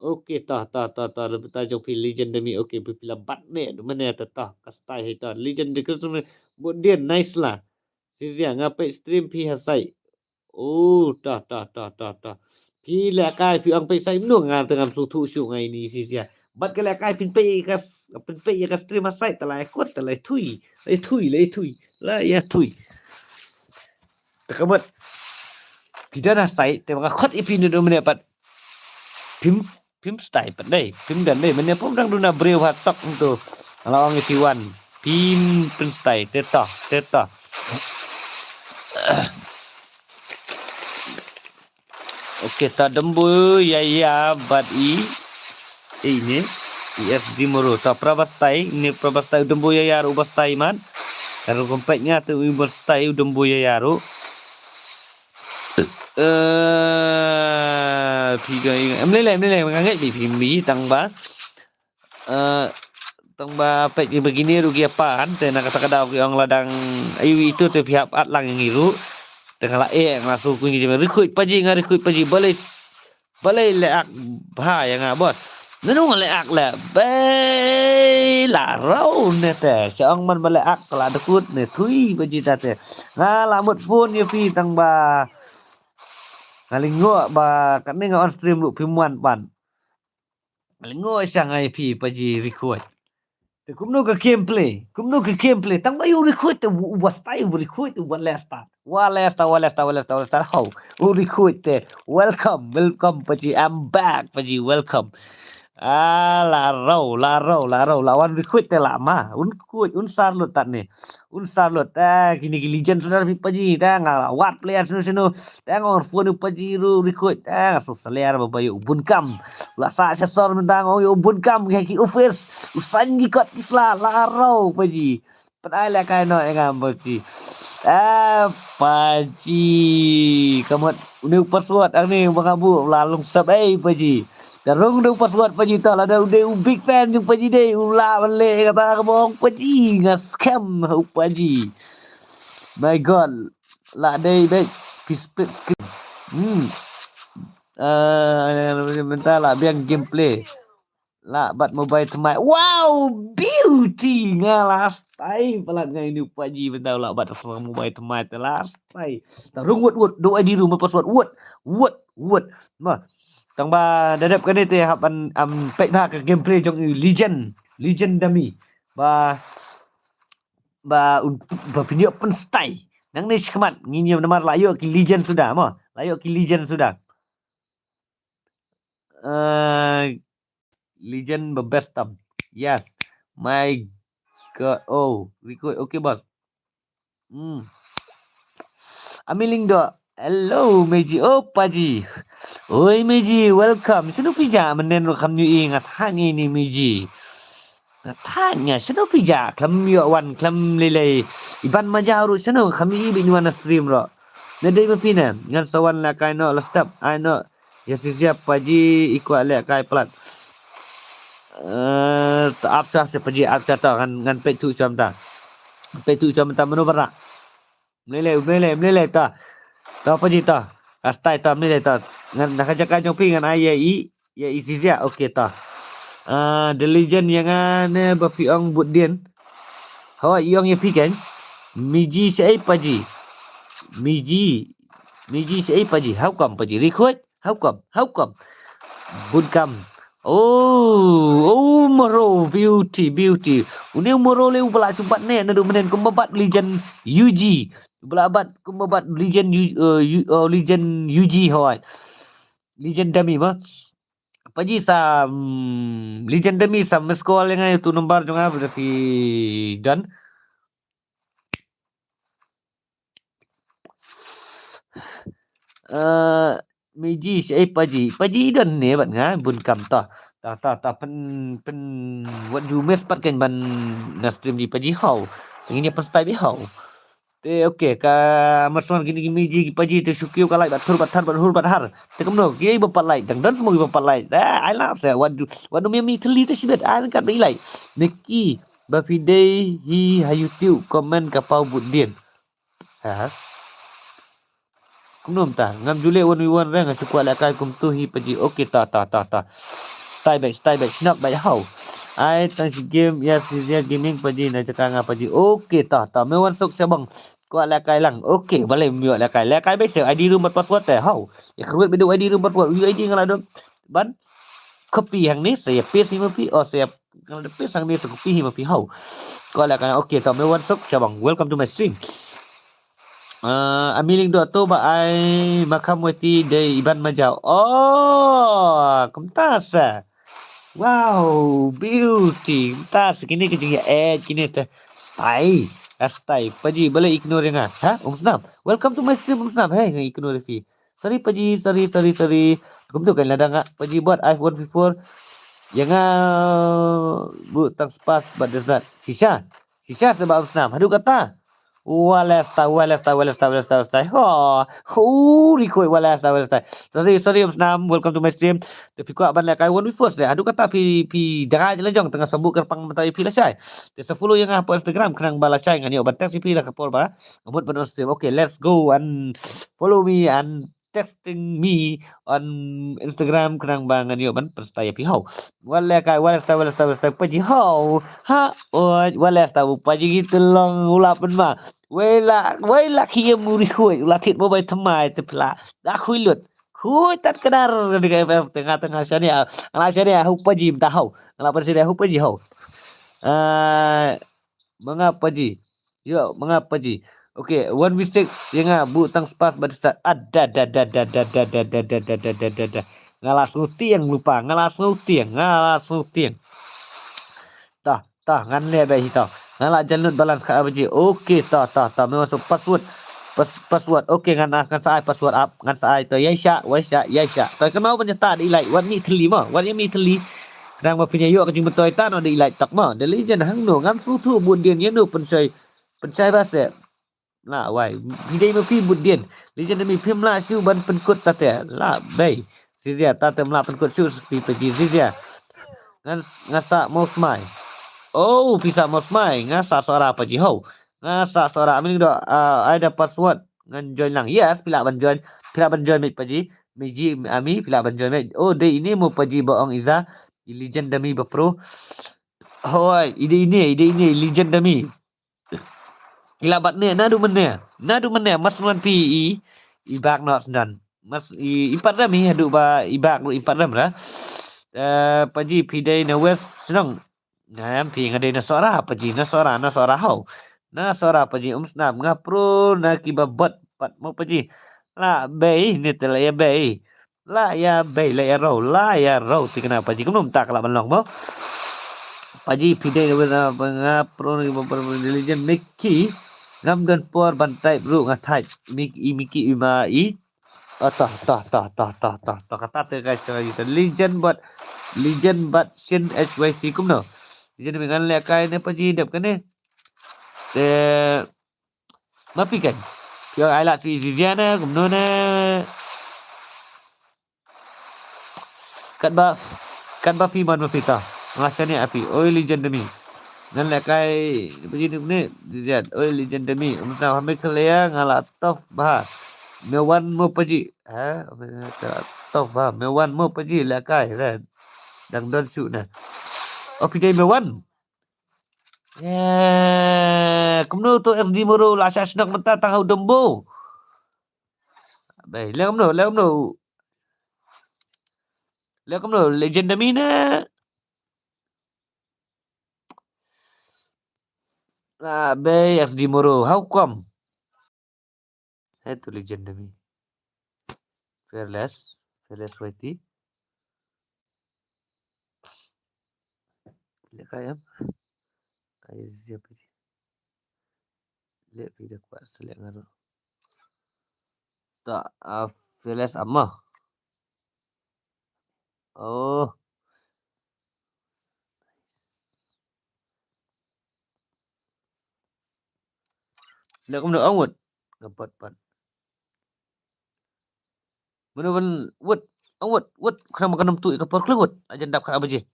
Okay, ta, ta, ta, ta, la bita jong phi Legend demi, okay, phi la bat ne, mane ta, ta, ka stai hi ta, Legend de Christmas, bud dien, nice la. Sizia, nga peit stream phi ha site. Oh, ta, ta, ta, ta, ta. Phi lehkai, phi ong peit site, no nga tengam sngewthuh shuh nga ini Sizia. Bad ka lehkai phin peit ka, phin peit ïa ka stream ha site, ta la ïa kut, ta la ïa thui, la ïa thui, la ïa thui, la ïa thui. Te ka mut. Phi don ha site, te ba nga khot ïa phi naduh mynne pat. Phim, phim stai pat dei, phim don dei, mynne pum dang duna briew ha tok ntu. Nga la ong ïa phi wan, phim pyn stai, te to, te to. Okay, ta Dumbo ïa ïa bad i, i ne, i S D Moro. Ta pra ba stai, ne pra ba stai u Dumbo ïa ïa ruh ba stai man. Ka ruh kempet nga te u ba stai u Dumbo ïa ïa ruh. Eh, phi ga em lei lei, em lei lei, nga ngeit phi, phi mi tang ba. Eh, tang ba peit ki begini ruh ki apan, te na kata ka daw ki ong la dang, ayu itu te phi hap at lang ïa ngi ruh. Te nga la eh, nga la shu ku ngi jeme, recruit Paji, nga recruit Paji, balei, balei leh ak bha ïa nga, boss. Nanu nga leh ak leh, bei la raw ne te, sha ong man ba leh ak la dkut ne, thui Paji ta te. Nga la mut phone ïa phi tang ba. Nga lyngngoh ba, kane nga on stream ruh phim wan pan. Nga lyngngoh sha nga ïa phi Paji recruit. Te kumno ka gameplay, kumno ka gameplay. Tang ba ïa u recruit te u, u ba stai u recruit te u wa leh start. Wa leh start, wa leh start, wa leh start, wa leh start. How? U recruit te. Welcome, welcome Paji. I'm back Paji, welcome. Ah, la raw, la raw, la raw, la wan recruit te la ma. Un recruit, un sar lut tat ne. Un sar lut, eh, kine ki Legend suda phi Paji, te nga la wad player sino sino. Te nga ong phone u Paji ruh recruit, te nga shu saler ba ba ïa u bun kam. La sa sha sor mynta nga ong ïa u bun kam, ki, ki office. U san ki kot ki sla, la raw Paji. Pat ai lehkai noh ïa nga Paji. Eh, Paji. Ka mut une u password hangne ba nga buh la long sap ei Paji. Te rung dei u password Paji ta, lada u dei u big fan jong Paji dei u lah ban leh kata ka bong Paji, nga scam u Paji. My God. Lah dei beit phi split screen. Hmm. Eh, mynta lah biang gameplay. Lah bat mobile thymmai. Wow, beauty. Nga la stai palat nga ïa une u Paji mynta lah bat mobile thymmai te la stai. Ta rung wut wut, do I D rung password wut, wut, wut. Nah. Tang ba da dep kane te hap ban, am, peit bha ka gameplay jong u Legend, Legend Dummy. Ba, ba un, ba pynïoh pynstai. Nangne shakhmat ngin ïa namar la ïoh ki Legend suda mo. La ïoh ki Legend suda. Eh, Legend ba best tam. Yes. My God. Oh, recruit. Okay, boss. Hmm. Ami Lyngdoh. Hello, Meji. Oh, Paji. Oi, Meji, welcome. Shano phi jah mynne ruh kham ïohi, nga thait ïa ine Meji. Nga thait ïa, shano phi jah, khlem ïoh wan, khlem lei lei. Iban ma jah ruh shano, kham ïohi ba ine wan na stream ruh. Ne dei ma phi ne, ngan sa wan lehkai noh, la step, ai noh. Ïa Sizia Paji i kwah lehkai palat. Eh, ta ap sha se Paji, ap sha ta, ngan, ngan peit thuh sha mynta. Peit tu, sha mynta mano ba rah. Mlei lei, mlei lei, mlei lei ta. Ta paji ta. Astai ta, mlei lei ta. Ngan, na ka jaka jong phi ngan ai ïa i, ïa i Zizia. Okay ta. Ah, The Legend ïa nga ne ba phi ong bud dien. Hooid, i ong ïa phi kan. Miji shaei paji. Miji. Miji shaei paji. How come paji? Recruit? How come? How come? Bun kam. Oh, oh, maro, beauty, beauty. Une u maro lei uba la sumbat ne naduh mynhynnin kumba bat Legend U G. Uba la bat kumba bat Legend U, uh, U, uh, Legend U G hooid. Legend Dummy ma. Paji sa, mm, Legend Dummy sa miss call ïa nga, ïa utu number jong nga ba phi don. Eh, Miji shaei paji. Paji don ne bad nga bun kam ta. Ta, ta, ta pyn, pyn, wat ju miss pat kan ban na stream jong i paji haw. Ngin ïa pynstyle beit haw. Te okay, ka mashon kine ki Miji ki paji te shu kiew ka like bad thur bad thar bad hur bad har. Te kumno kiei ba pat like, dang don semua ki ba pat like. Ah, ai lap se, wat ju, wat ju mih thylli te shibit. Ai kat ba i like. Niki ba phi dei hi ha YouTube comment ka paw bud dien. Ha. Kumno mynta, ngam ju leh one v one re, nga shu kwah lehkai kumtu hi paji. Okay ta, ta, ta, ta. Stay back, stay back, shnap back haw. Ai tang shi game ïa Zizia Gaming paji na jaka nga paji. Okay ta, ta. Me wan suk sha bang. Kwah lehkai lang. Okay, balei me ïoh lehkai. Lehkai back sha I D room bad password te haw. Ïa kyrwit bad I D room password. Ïa I D nga la don. Ban copy hangne sa ïa paste hi ma phi, oh sa ïa, nga la paste hangne sa copy hi ma phi haw. Kwah lehkai. Okay ta, me wan suk sha bang. Welcome to my stream. Uh, Ami Lyngdoh to ba ai makham weti dei Iban Majaw. Oh, kumta sa. Wow, beauty. Kumta sa kine ki jingïa eh kine te. Stay. Ah, stay. Paji balei ignore nga. Ha? Um Snap. Welcome to my stream, Um Snap. Hey, nga ignore si. Sorry paji, sorry, sorry, sorry. Kumtu kan lada nga paji bot iPhone fifty-four. Ïa nga bu tang spas bad desert. Shisha. Shisha seh ba Um Snap. Haduh kata. Walesta, walesta, walesta, walesta, walesta. Ho, ho, recruit, walesta, walesta. Sorry, sorry, Um Snap. Welcome to my stream. Te phi kwah ban lehkai one v four seh. Haduh kata phi, phi dang ai la jong tang sambut kyrpang mynta ïa phi lashai. Te sa follow ïa nga hapoh Instagram khnang ba lashai ngan ïoh ban text ïa phi la ka por ba nga mut ban on stream. Okay, let's go and follow me and texting me on Instagram khnang ba ngan ïoh ban pynstyle ïa phi haw. Walesta, walesta, walesta, walesta paji haw. Ha, oi, walesta u paji ki te long u la pynma. Wei la, wei la ki ïa muri khuid, u la thied mo bai thymmai te phi la. Da khuid lut. Khuid tat kdar ka dei ka F F te nga te nga shane, nga la shane haw paji mynta haw. Nga la pynshane haw paji haw. Ah, ma nga paji. Ïoh, ma nga paji. Okay, one v six ïa nga bu tang spas bad desert. Ada, da, da, da. Nga la sngewtieng lypa, nga la sngewtieng, nga la sngewtieng. Ta, ta, ngan leh beit hi ta. Nga la jan lut balance ka paji. Okay, ta, ta, ta, me wan suk password. Pas-, password. Okay, ngan, ngan sa ai password ap, ngan sa ai to. Ïa sha, wei sha, ïa sha. To kynmaw ban ïa ta dei like, wat mih thylli mo, wat ïa mih thylli. Khnang ba phin ïa ïoh ka jingmyntoi ta no dei like tak mo. The Legend hangno ngam sngewthuh bud dien ïano pynshai, pynshai ba seh. La wai. Phi dei ma phi bud dien. Legend mi phim lah shuh ban pynkut ta te. La bei. Zizia ta te ym lah pynkut shuh seh phi paji Zizia. Ngan, nga sa mo smai. Oh, phi sa mo smai. Nga sa Sohra paji haw. Nga sa Sohra. Ami Lyngdoh, ah, ai da password. Ngan join lang. Yes, phi lah ban join. Phi lah ban join mate paji. Miji, Ami, phi lah ban join mate. Oh, dei ine mo paji ba ong Iza. I Legend Dummy ba pro. Hoi, i dei ine, i dei ine, i Legend Dummy. I la bat ne, naduh mynne. Naduh mynne, mas wan phi i, i bak noh sdang. Mas i, i pat rem i, haduh ba i bak ruh i pat rem ra. Eh, paji phi dei na West Shnong. Nga em phi nga dei na Sohra, paji na Sohra, na Sohra haw. Na Sohra paji Um Snap, nga pro na kiba bot pat mo paji. La bei, ne te la ïa bei. La ïa bei, la ïa rau, la ïa rau, thikna paji kumno mynta ka lah ban long mo. Paji phi dei na West, ah, nga pro na kiba bot, Legend Mickey. Ngam don por ban type ruh nga type. Mik-, i Mickey i ma i. Oh, ta, ta, ta. Kata te guys, kata te Legend bad, Legend bad Shin H Y C kumno. Legend mi ngan lehkai ne paji dep kane. Te ma phi kan. Phi ai lad phi Zizia ne, kumno ne. Katba, katba phi mon ma phi ta. Nga shane ïa phi. Oi Legend Dummy. Ngan lehkai, paji ni ne, jijat, oi, legend demi, mynta ha Meghalaya nga la tough bha. Me wan mo paji, ha? Tough bha, me wan mo paji, lehkai, re. Dang don shu ne. O phi dei me wan. Eh, kumno to F D Moro la sha shnok mynta tang ha u Dombo. Bai, leh kumno, leh kumno. Leh kumno, legend demi ne. Ah, bai, F D Moro, how come? Hai tu legend demi. Fearless, Fearless Y T. Leh kai em. Kai siapa ni? Leh phi da kwah select nga ruh. Ta, ah, Fearless ama. Oh. Leh kumno ong wut. Nga pat pat. Mano ban wut, ong wut, wut, khnang ba kan ym tuh ïa ka por khlem wut. Ajan dap kha abaji.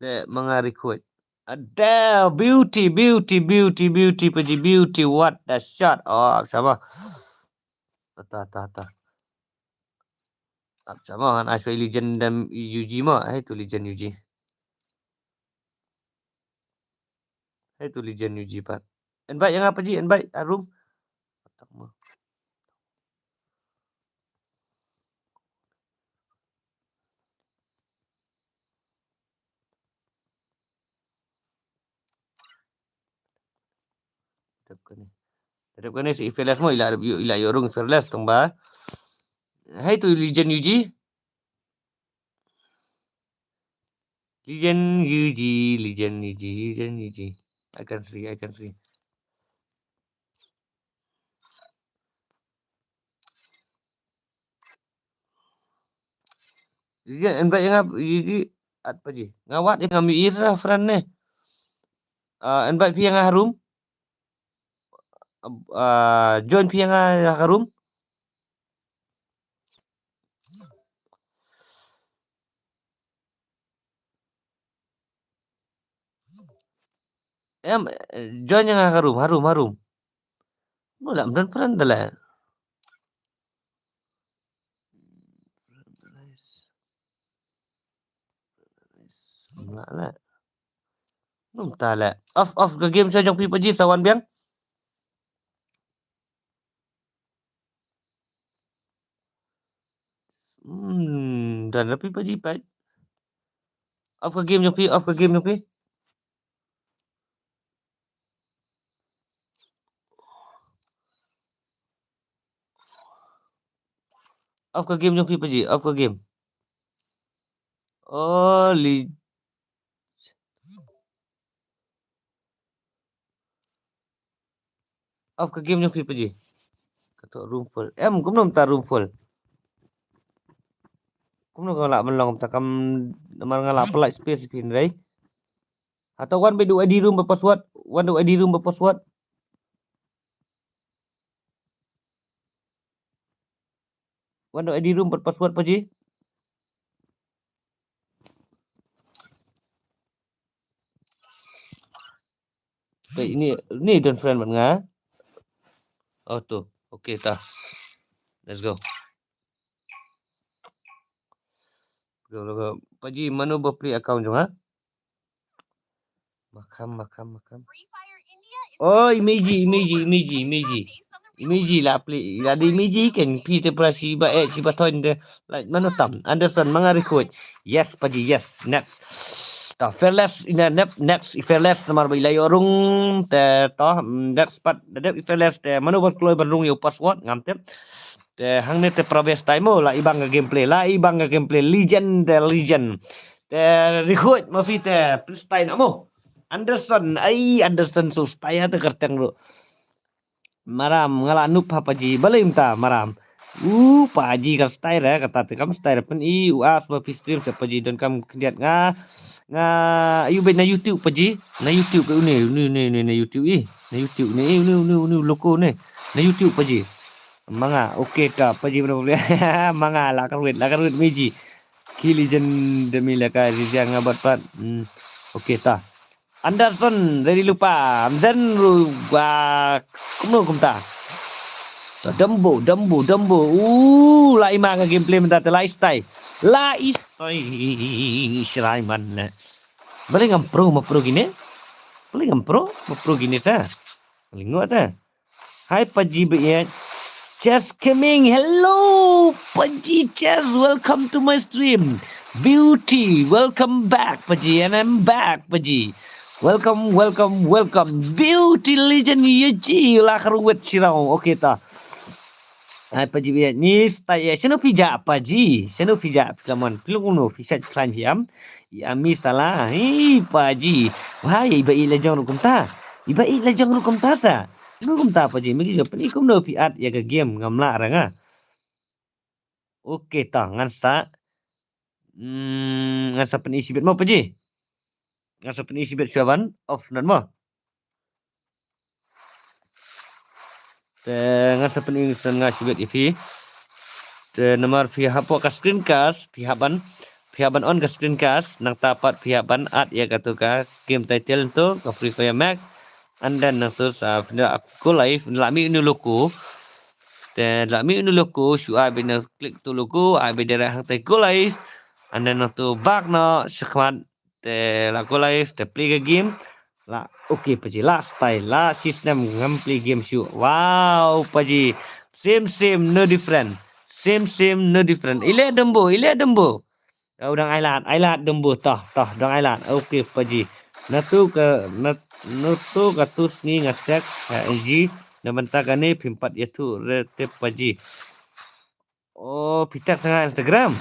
Leh ma nga request. Ada beauty, beauty, beauty, beauty, paji beauty, what the shot. Oh, sama. Ta, ta, ta. Ap sama kan ai shuwa legend dam U G mo, ai tu legend U G. Hai tu legend U G pat. Invite ïa nga paji, invite a room. Dep kane. Dep kane si Fearless mo ila ila ïoh rung Fearless tang ba. Hai tu legend U G. Legend U G, legend U G, legend U G. I can see, I can see. Legend invite ïa nga U G at paji. Nga wad ïa nga mi ira friend ne. Ah, invite phi ïa nga ha room. Ah, join phi ïa nga ha room. Em, eh, join ïa nga ha room, ha room, ha room. Mula mdan pran dala. Mula la. Num ta la. Off, off ka game sha jong phi paji sa wan biang. Hmm, dan rapi paji pat. Off ka game jong phi, off ka game jong phi. Off ka game jong phi paji, off ka game. Oh, li. Off ka game jong phi paji. Ka to room full. Em, kumno mynta room full. Kumno ka lah ban long mynta kam namar nga lah pynlait space phi hynrei. Hato wan bad u I D room bad password. Wan da u I D room bad password. Wan da u I D room bad password paji. Wait, ini, ini don friend bad nga. Oh, tu. Okay, ta. Let's go. Go, go, go. Paji, mano ba pli account jong nga? Makam, makam, makam. Oh, Imeji, Imeji, Imeji, Imeji. Imeji la pli, la di Imeji kan phi te pra si ba eh, si ba ton de. Like, mano tam? Anderson, manga request. Yes, paji, yes. Next. Ta Fearless, ina nep, next, i Fearless, namar ba ila ïoh rung, te, to, mm, next pat, da dep i Fearless, te, mano ban kloi ban rung ïa u password, ngam tip. Te, hangne te Pravesh Taimo, la ibang ka gameplay, la ibang ka gameplay, legend, te, legend. Te, request, ma phi te, please tai namo. Anderson, ai, Anderson, so, stai ha te kerteng ro. Maram, nga la nup ha paji, balei mynta, maram. U, paji ka style eh, kata te kam style pyn i, u as ba phi stream sa paji, don kam khyndiat nga. Nga, ayu beit na YouTube paji, na YouTube une, une, une, une, na YouTube i, na YouTube ne, i, une, une, une, loko ne, na YouTube paji. Manga, okay ta, paji, manga, la karwit, la karwit meji. Ki Legend demi lehkai Rizia nga bat pat. Hmm. Okay ta. Anderson ready lupa. Amzen ru gua kumno kumta. Dumbo, Dumbo, Dumbo. Uh, la ima ka gameplay mynta te la istai. La istai. Shirai man ne. Bale ngam pro ma pro gine. Bale ngam pro ma pro gine sa. Bale ngua ta. Hi Paji Baiet. Chess Gaming. Hello Paji Chess. Welcome to my stream. Beauty. Welcome back Paji. And I'm back Paji. Welcome, welcome, welcome. Beauty Legend Yeji. La kharwet shirau. Okay ta. Ai Paji Baiet ni stai ya. Shano pija Paji. Shano pija pila mon. Pilung uno pisa klan hiam. Ya mi salah. Hi Paji. Wah iba i lejong rukum ta. Iba i lejong rukum ta sa. Rukum ta Paji. Megi jo peni kumno pi at ya ka game ngam lah ranga. Okay ta ngan sa. Hmm, ngan sa peni sibit mo Paji. Ngan sa peni sibit shuaban. Off nan mo. Te ngan sa pynïoh sngewbha sibit ïa phi. Te namar phi hap ka screencast, phi hap ban, phi hap ban on ka screencast, nangta pat phi hap ban add ïa katu ka game title tu ka Free Fire Max. And then nangtu sa phi da go live, la mih uni logo. Te la mih uni logo, shu ai beit na click tu logo, ai beit direct hangtai go live. And then nangtu back noh shakhmat. Te la go live, te play ka game. La, okay Paji, la style, la system ngam play game shuh. Wow Paji, same same no different. Same same no different. Ile Dumbo, ile Dumbo. Kau dang ai lad, ai lad Dumbo, toh, toh, dang ai lad. Okay Paji. Natu ka, nat-, natu katu sngi nga text ha I G. Na bynta kane phim pat ïathuh re te Paji. Oh, phi text nga Instagram.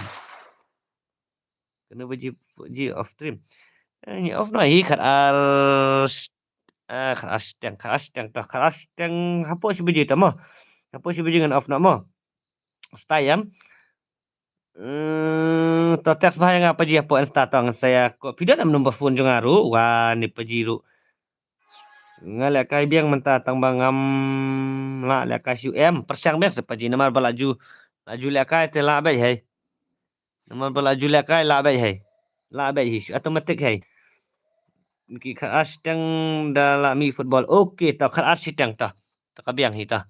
Kane ba ji, ji off stream. Eh, ni off na hi khat ar, eh, khat ar shiteng, khat ar shiteng, ta khat ar shiteng, hapoh shi baje ta mo. Hapoh shi baje ngan off na mo. Stay em. Eh, to text ba nga Paji hapoh Insta to ngan saya ko. Phi don em number phone jong nga ruh, wa ni Paji ruh. Nga lehkai biang mynta tang ba ngam lah lehkai shuh em. Pyrshang biang sa Paji namar ba la ju, la ju lehkai te lah beit hei. Namar ba la ju lehkai lah beit hei. Lah beit hi shuh automatic hei. Ki khat ar shiteng da la mih football. Okay, ta khat ar shiteng ta. Ta ka biang hi ta.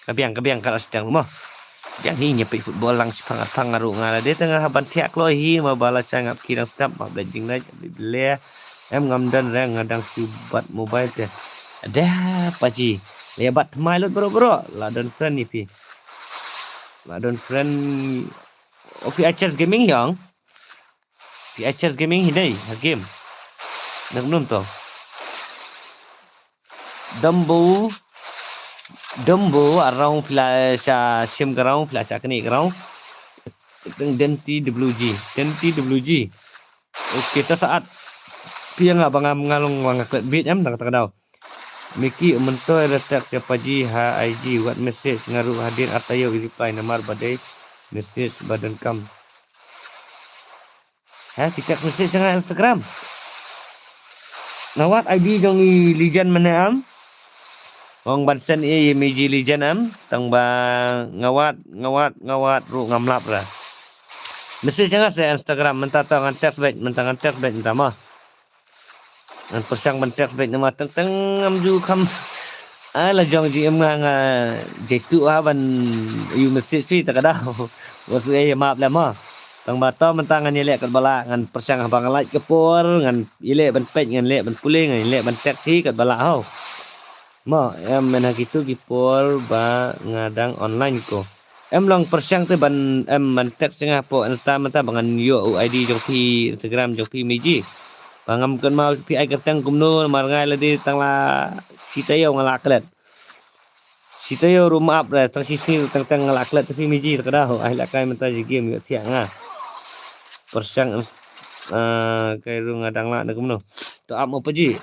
Ka biang, ka biang khat ar shiteng mo. Biang hi ïa peit football lang shipang arpang nga ruh nga la dei tang nga hap ban thiah kloi hi ma ba la sha ngap ki dang step ma beit jingleh beit bele. Em ngam don re nga dang shu bat mobile te. Ada Paji. La ïa bat thymmai lut bro bro. La don friend ni phi. La don friend. Oh phi Chess Gaming yong. Phi Chess Gaming hi dei ha game. Nang num to. Dumbo. Dumbo arong phi la sha sim karong phi la sha kani karong. Teng denti W G. Denti W G. Okay, ta saat. Phi nga ba ngam ngalong wa nga klet bit em nang ta ka daw. Miki mentoi retak siapa ji ha I G wat message nga ruh hadien ar taïew i reply namar ba dei message ba donkam. Ha, phi text message nga Instagram. Nga wad I D jong i Lijan mane am. Ong ban send i meji Lijan am. Tang ba nga wad, nga wad, nga wad ruh ngam lap ra. Message nga sa Instagram mynta tang ngan text beit, mynta ngan text beit mynta ma. Ngan pyrshang ban text beit namar teng teng ngam ju kham. Ai la jong ji em nga nga jaitu ha ban ïoh message phi ta ka daw. Wa shu ïa map lem ha. Tang ba to mynta ngan ïaleh katba lah ngan pyrshang haba nga lait ka por ngan ïaleh ban peit ngan leh ban pule ngan ïaleh ban text hi katba lah ho. Mo em men ha kitu ki por ba nga dang online ko. Em long pyrshang te ban em ban text nga hapoh Insta mynta ba ngan ïoh u I D jong phi Instagram jong phi meji. Ba ngam kynmaw phi ai kyrteng kumno namar ngai lade tang la shi taïew nga la klet. Shi taïew ruh map re tang shi sngi tang tang nga la klet te phi meji ta ka daw ai la kai mynta ji game ïoh thiah nga. Pyrshang Ins-, ah, kai ruh nga dang lah na kumno. To ap mo paji.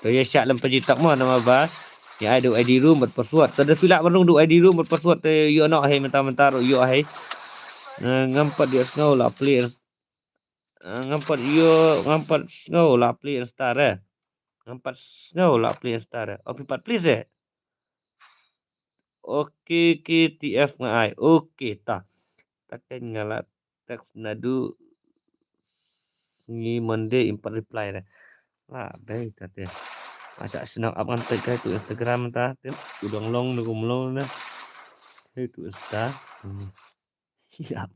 To ïa shah lem paji tak mo namar ba. Ïa ai du I D room bad password. Te da phi lah ban rung du I D room bad password te ïoh noh hei mynta mynta ruh ïoh hei. Eh, ngam pat ïoh sngew la play Ins-, eh, ngam pat ïoh, ngam pat sngew la play Insta re. Ngam pat sngew la play Insta re. Oh, phi pat play se. Okay, K T F nga ai. Okay, ta. ta kein nga la text naduh sngi Monday im pat reply re. La dei ta te. Acha shnong ap ngan peit kai tu Instagram ta te. U dang long ne kumlong ne. Hei tu Insta. Hmm. Ya.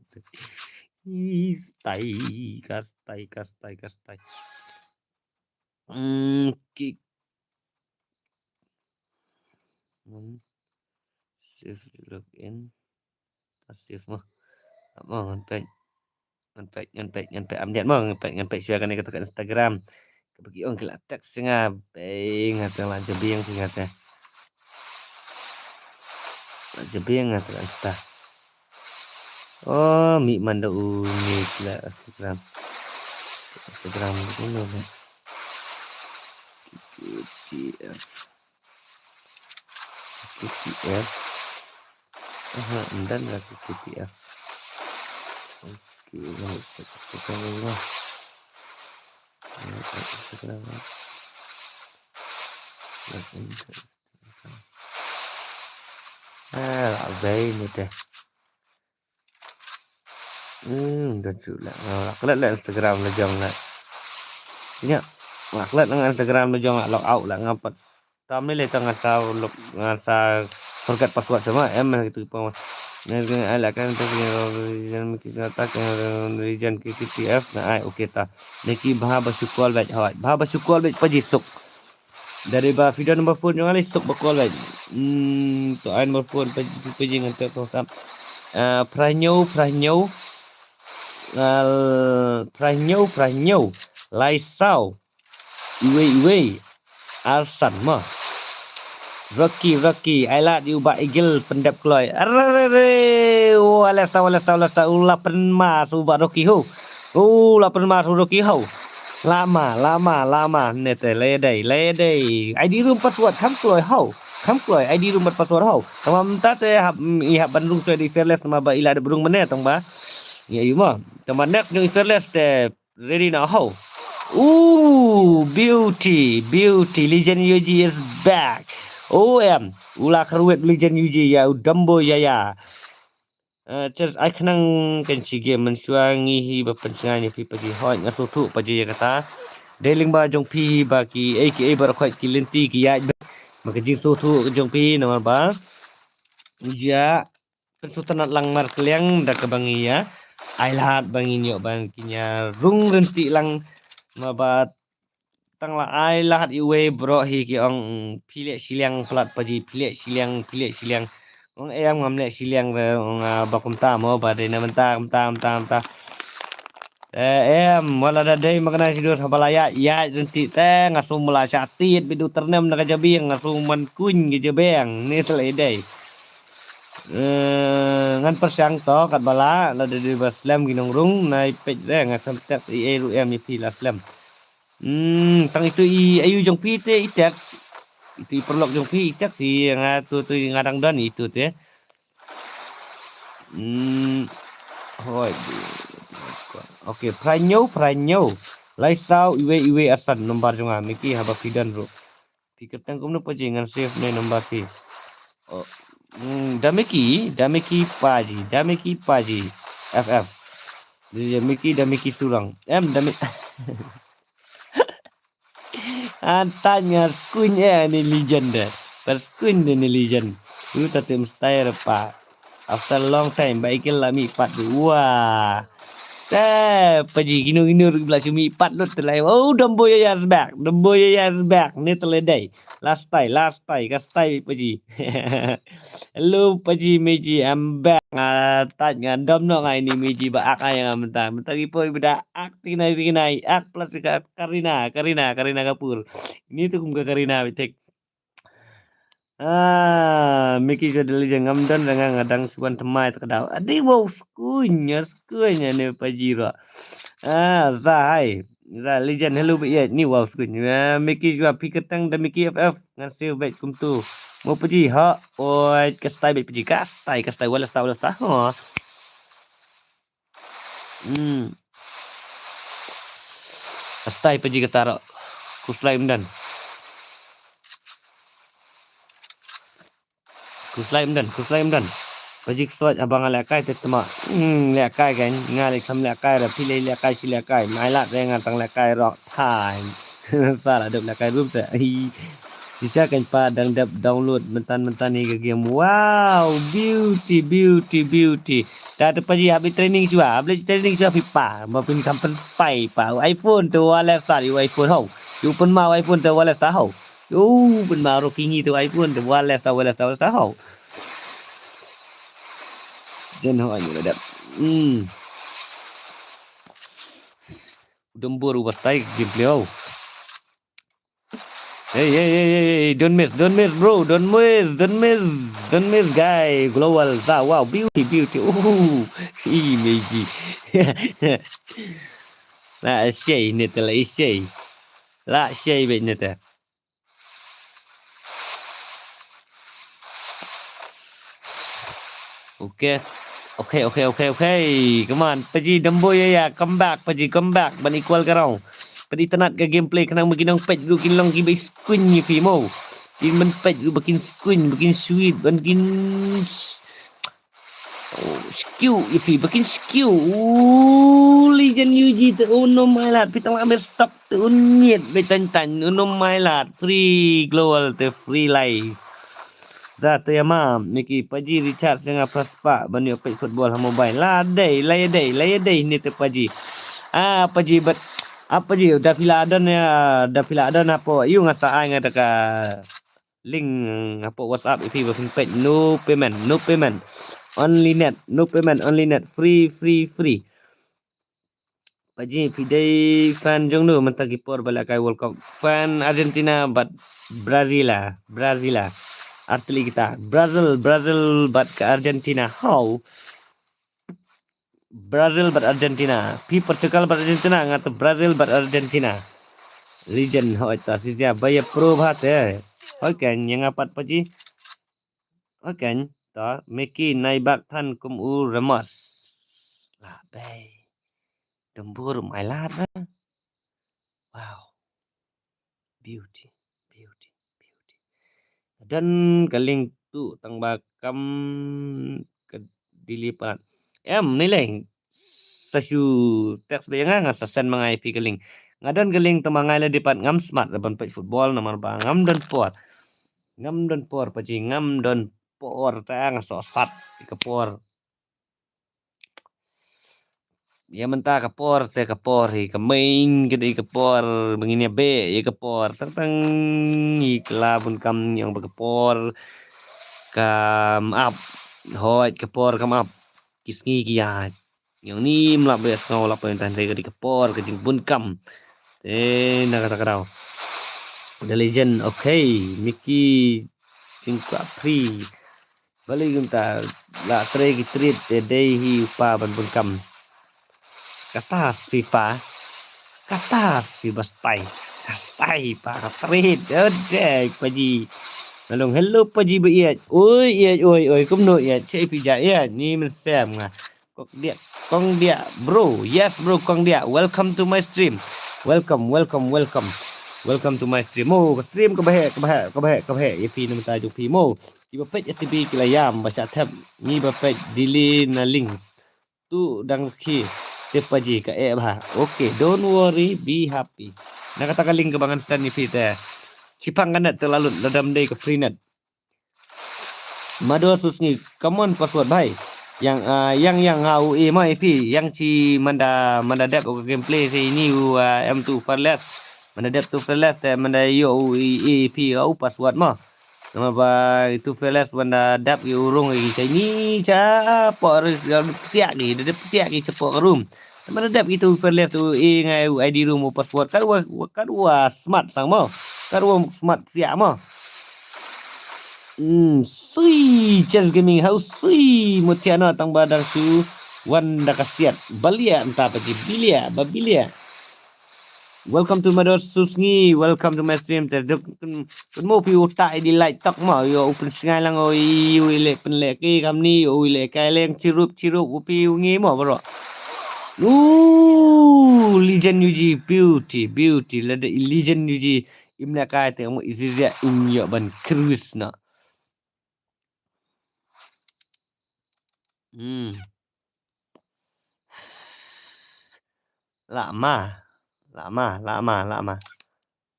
Ih, stai, ka stai, ka stai, ka stai. Hmm, ki. Hmm. Save login. Save mo. Mo ngan peit. Ngan peit, ngan peit, ngan peit update mo, ngan peit, ngan peit share kane kata ka Instagram. Kaba ki ong ki la text nga, bang nga te la jabieng ki nga te. La jabieng nga te la Insta. Oh, mi man da u ni ki la Instagram. Instagram ni no ne. K T F. K T F. Aha, ynda la K T F. Okay, let me check Instagram dulu lah. Let me check Instagram lah. Let me check. Ah, la bei ni deh. Hmm, dah tu lah. Nga la klet la Instagram la jong la. Nya, nga la klet la Instagram la jong la, log out la nga pat. Tam ni le tang nga sa log, nga sa forget password sama em gitu pun. Nga nga ala kan tu region kita tak region K T F na ai okay ta. Niki bha ba syukur bad hoi. Bha ba syukur bad pa jisuk. Dari ba feeder number phone jong nga lei suk ba call bad. Hmm, to ai number phone pa pa jing ngan tek WhatsApp. Ah, Pranyo, Pranyo. Al, Pranyo, Pranyo. Lai Sau. Iwei, iwei. Arsan ma. Rocky, Rocky. Ai lad yu ba igil pendep kloi. Arrere. Oh, alesta, alesta, alesta. Ula penma su ba Rocky ho. Oh, la penma su Rocky ho. Lama, lama, lama. Ne te le dei, le dei. I D room password kham kloi ho. Kham kloi I D room password ho. Tang ba mynta te hap, mm, i hap ban rung soi di fearless tang ba ila de brung mane tang ba. Ya yu ma. Tang ba next jong i fearless te ready na ho. Ooh, beauty, beauty. Legend U G is back. O M. Ula kharwet Legend U G ya u Dumbo ya ya. Eh, cheers, ai khnang kan shi game mynshuwa ngi hi ba pynshngaiñ ïa phi pa ji hoi nga sngewthuh pa ji ïa kata. Dei lyngba jong phi hi ba ki ei ki ei baroh khoit ki lynti ki ïaid ba ma ka jingsngewthuh ka jong phi namar ba ïa pynsngewtynnat lang markylliang da kaba ngi ïa ai lad ba ngin ïoh ban kin ïa rung ryntih lang ma ba tang la ai lad iwei bro hi ki ong phi leh shiliang palat pa ji phi leh shiliang phi leh shiliang. Ong em ngam leh shiliang re ong ah, ba kumta mo ba dei na mynta kumta kumta kumta. Eh em wala da dei ma kane shi dos haba la ïa ïa rynti te nga sum la sha tit bidu ternem na ka jabieng nga sum man kuñ ka jabieng ni te la i dei. Eh, ngan pyrshang to kat ba la la da dei ba slem ki nongrung nai peit re nga kan text i ei ru em i phi la slem. Hmm, tang itu i ayu jong phi te i text. Itu i paralok jong phi i text i nga tu tu i nga dang don itu te. Hmm. Hoi. Okay, Pranyo, Pranyo. Lai Sau iwei iwei asan nombar jong nga Miki haba phi don ru. Phi kyrteng kumno pa ji ngan save ne nombar phi. Oh. Hmm, da Miki, da Miki pa ji, da Miki pa ji. F F. Da Miki, da Miki surang. Em da Miki. Antat nga skuñ eh ni legend de. Pas skuñ de ni legend. Lu ta tim style pa. After a long time ba ikil la mi pat du. Wah. Te paji kino kino ru bla shu mi pat lut te lai. Oh, Dombo ya ya is back. Dombo ya ya is back. Ni te le dei. Last time, last time, ka style paji. Hello paji Meji, I'm back. Nga tat nga dom no nga ini Meji ba ak ai nga mentang. Mentang ipo iba da ak tinai tinai ak plat ka Karina, Karina, Karina Kapoor. Ini tu kum ka Karina bitik. Ah, Miki ka deli jang ngam don nga nga dang suan temai tak dau. Adi wow skunya skunya ne paji ro. Ah, zahai. Za legend hello ba iya ni wow skunya. Miki jua pikir tang da Miki F F. Ngan save bad kumtu. Mo paji ha. Oi, ka style bad paji ka style ka style wala style wala style. Ha. Hmm. Ka style paji ka taro. Kuslai mdan. Kuslai mdan, kuslai mdan. Paji ksuat haba nga lehkai te tma. Hmm, lehkai kan. Nga leh kam lehkai ra phi leh lehkai shi lehkai. Mai lad re nga tang lehkai rok. Thai. Sa la dep lehkai rup te. Ai. Shisha kan pa dang dep download mentan mentan ni ka game. Wow, beauty, beauty, beauty. Ta te paji hap training shuwa. Hap training shuwa phi pa. Ma phin kam pen spy pa. U iPhone te wireless ta u iPhone ho. U pen ma u iPhone te wireless ta ho. U pen ma ro kingi te u iPhone te wireless ta wireless ta wireless ta ho. Jen ho ani la dep. Hmm. Dembur u bastai gameplay ho. Hey, hey, hey, hey, hey, don't miss, don't miss, bro, don't miss, don't miss, don't miss, guy, global, za, wow, beauty, beauty, ooh, hi, meji. La shei ne te, la shei. La shei be ne te. Okay. Okay, okay, okay, okay. Come on. Paji Dambo ya ya. Come back, Paji, come back. Ban equal ka round. Padi tanat ka gameplay khnang ba ki nongpeit ruh kin long kiba skuin ïa phi mo. Kin ban peit ruh ba kin skuin, ba kin sweet, ban kin s-, oh, skew ïa phi, ba kin skew. Oh, Legend U G te, oh no, my lad. Phi tang la me stop te un miet be tan tan. Oh no, my lad. Free global te free life. Za te ya ma, Mickey, Paji Richard, sngewbha phra spah ban ïoh peit football ha mobile. La dei, la ïa dei, la ïa dei ne te Paji. Ah, Paji, but, ah, Paji, da phi la don ya, da phi la don hapoh, ïoh nga sa ai nga da ka link hapoh WhatsApp ïa phi ba phin peit, no payment, no payment. Only net, no payment, only net, free, free, free. Paji, phi dei fan jong no mynta ki por ba la kai World Cup? Fan Argentina bad Brazil ah, Brazil ah. Artylli kita. Brazil, Brazil bad ka Argentina. How? Brazil bad Argentina. Phi Portugal bad Argentina, nga te Brazil bad Argentina. Legend, hoi ta, si sia ba ïa pro bha te. Hoi kan, ïa nga pat Paji. Hoi kan, ta, Mickey nai bak than kum u Ramos. La bei. Dembur mai lad na. Wow. Beauty, beauty, beauty. Don ka link tu tang ba kam ka dili pat. Em, ni leng. Sa shu text ba ïa nga, nga sa send ma nga ïa phi ka link. Nga don ka link tang ba nga la dei pat ngam smart ban peit football namar ba ngam don por. Ngam don por Paji, ngam don por, ta nga soh sat ïa ka por. Ïa mynta ka por te ka por hi ka main ka dei ka por ba ngin ïa beh ïa ka por tang tang hi ka la bun kam ïa ba ka por kam ap. Hoi ka por kam ap. Ki sngi ki ïaid. Ïa ni mlap beh sngaw lap pen tan te ka dei ka por ka jingbun kam. Te na kata ka daw. The Legend, okay. Mickey Jingkwah Free. Balei kumta la trei ki treat te dei hi u pa ban bun kam. Kata spi pa. Kata spi ba stai. Ka stai pa ka treat. Odei Paji. Nalong hello Paji ba ïa. Oi ïa oi oi kumno ïa che pi ja ïa ni men sem nga. Kong Dia, Kong Dia, bro. Yes, bro, Kong Dia. Welcome to my stream. Welcome, welcome, welcome. Welcome to my stream. Oh, ka stream ka baheh, ka baheh, ka baheh, ka baheh. Ïa phi na mynta jong phi mo. Kiba peit F T B ki la ïam ba shah thep. Ngi ba peit dili na link. Tu dang ki te Paji ka eh bha. Okay, don't worry, be happy. Na kata ka link kaba ngan send ïa phi te. Shipang ka net te la lut, la dam dei ka free net. Mado Susngi, come on password bhai. Yang, ah, yang, yang, ah, u e ma ïa phi, yang chi manda, manda dep u gameplay se ini u, ah, em tu fearless. Manda dep tu fearless te manda ïoh u e, e phi u password ma. Namar ba itu fearless manda dep ïa u rung ïa chi ini cha por, psiak ïa, dep psiak ïa cha por room. Te manda dep itu fearless tu e ngai u I D room u password. Kat wa, kat wa smart sang ma. Kat wa smart psiak ma. Hmm, sui Chess Gaming, hau sui Mutiana tang ba dang shu wan da ka siat. Balia enta Paji, bilia, ba bilia. Welcome to Mado Susngi, welcome to my stream. Te duk kun, kun mo pi uta di light tok mo, yo u pynsngai lang o i, u ile pynlek ki kamni, yo u ile kai leng chirup, chirup, u pi u ngi mo bro. Ooh, Legend U G, beauty, beauty, lada Legend U G. Im na kai te mo izizia im yo ban cruise na. Hmm. Lama. Lama, lama, lama.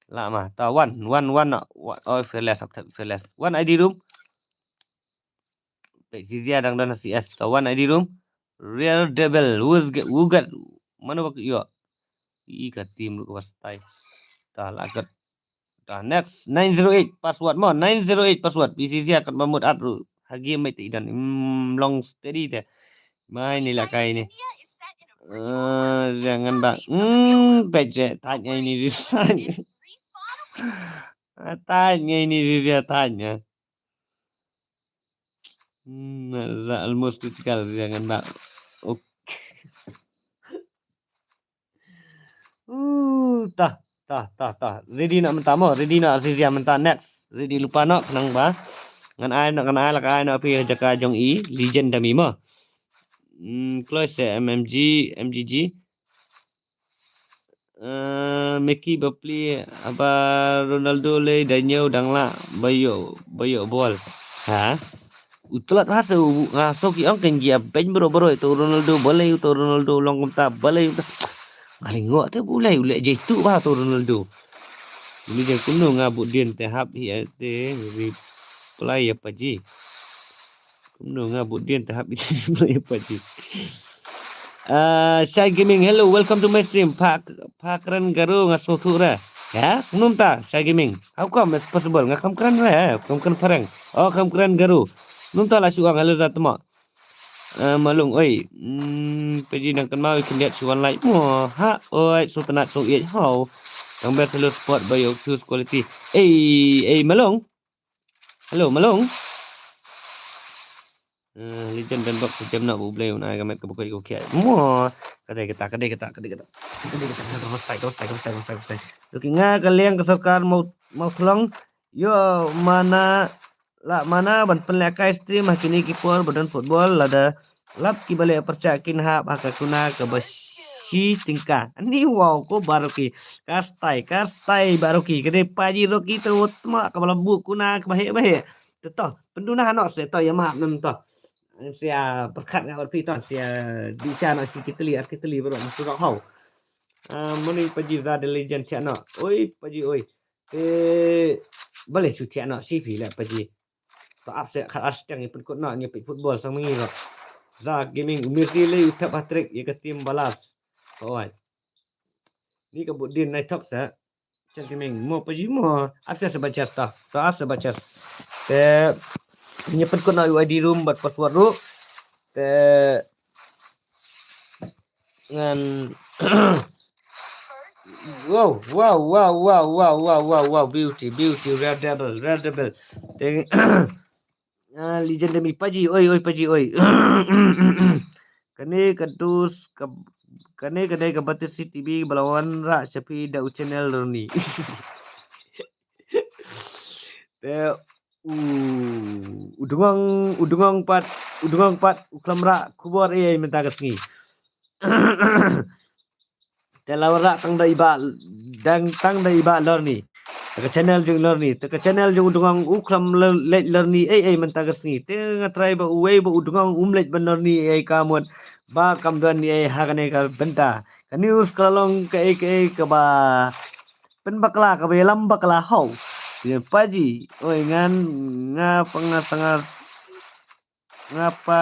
Lama. Ta one, one, one, no. One. Oh, fearless, fearless. One I D room. Pek Zizia dang don C S. Ta one I D room. Rare Devil. Who's get, who got? Mana bak yo? I ka team ruh ka ba stai. Ta la kat. Ta next nine zero eight password mo, nine zero eight password. P C C kat ba mut at ruh. Hagi mai ti dan. Hmm, long steady te. Mai ni la kai ni. Eh, jangan bak. Hmm, pek je. Tanya ini di. Tanya ini di dia tanya. Hmm, almost critical, jangan bak. Okay. Uh, tah, tah, tah, tah. Ready noh mynta mo, ready noh Azizia mynta next. Ready lypa noh khnang ba ngan ai noh, ngan ai la ka ai noh phi ha jaka jong i legend da mi mo. Hmm, kloi se M M G, M G G. Eh, Mickey bapli haba Ronaldo lei da ñiew dang lah ba ïoh, ba ïoh bol. Ha? U tlot ha se u nga so ki ong kan gia beiñ bro bro to Ronaldo balei to Ronaldo long kumta balei to. Nga lyngngoh te bu lei u leh jaitu ba to Ronaldo. Uni jai kumno nga bud dien te hap hi te reply ïa paji. Kumno nga bud dien te hap hi te reply ïa paji. Ah, Shai Gaming, hello, welcome to my stream. Pha, pha kren Garo nga sngewthuh re. Ya, kumno mynta Shai Gaming? How come it's possible? Nga kham kren re, kham kren phareng. Oh, kham kren Garo. Kumno mynta la shu ong hello za tmo. Eh, Malung, oi. Hmm, paji nang kynmaw i khyndiat shu wan like mo. Ha, oi, so tnat so iej how. Tang best hello support by your choose quality. Ei, ei, Malung. Hello, Malung. Eh, legend dan bok sejam nak bu blei un ai ka met ka bukoi ka bukiai. Mo, kadai kata, kadai kata, kadai kata. Kadai kata, kadai kata, hostai, hostai, hostai, hostai, hostai. Okey, nga ka liang ka sorkar mau, mau thlong. Yo, mana, la mana ban pynlehkai stream ha kine ki por ba don football lada lap ki ba leh pyrshah kin hap ha ka kuna ka ba shi tyngka. Ani wow ko baroki. Kastai, kastai baroki. Kadai paji roki tu tma ka ba la bu kuna ka ba heh ba heh. Te to, pynduna hano se to ïa map nem to. Sia pyrkhat nga bad phi to, sia di sia no si kitli ar kitli bro, musu rok hau. Ah, mani paji za de legend thiah no. Oi, paji oi. Te balei shu thiah no si phi le paji. To ap se khat ar siteng ïa pynkut no ïa peit football sang mangi ro. Za Gaming u Messi lei u thep hat-trick ïa ka team balas. To oi. Ni ka bud din nai thok sa. Chat Gaming mo paji mo. Ap se ba chest ta. To ap se ba chest. Te ïa pynkut no ïa I D room bad password ruh. Te ngan wow, wow, wow, beauty, beauty, rare devil, rare devil. Te, ah, legend demi paji, oi, oi, paji, oi. Kane ka dus, ka, kane ka dei ka batis C T V ba la wanrah sha phi da u channel Ronnie. Te u, u dngong, u dngong pat, u dngong pat, u khlem rah khubor ei ei mynta ka sngi. Te la wanrah tang da i bah, dang tang da i bah Lorni. Te ka channel jong Lorni, te ka channel jong u dngong u khlem le-, leit Lorni ei ei mynta ka sngi. Te nga trai ba uwei ba u dngong um leit ban Lorni ei ei ka mut ba kam don ei ei ha kane ka bynta. Ka news ka la long ka ei ka ei ka ba pynbakla ka ba ïalam bakla hau. Ïa paji, oi ngan nga pa nga sangar nga pa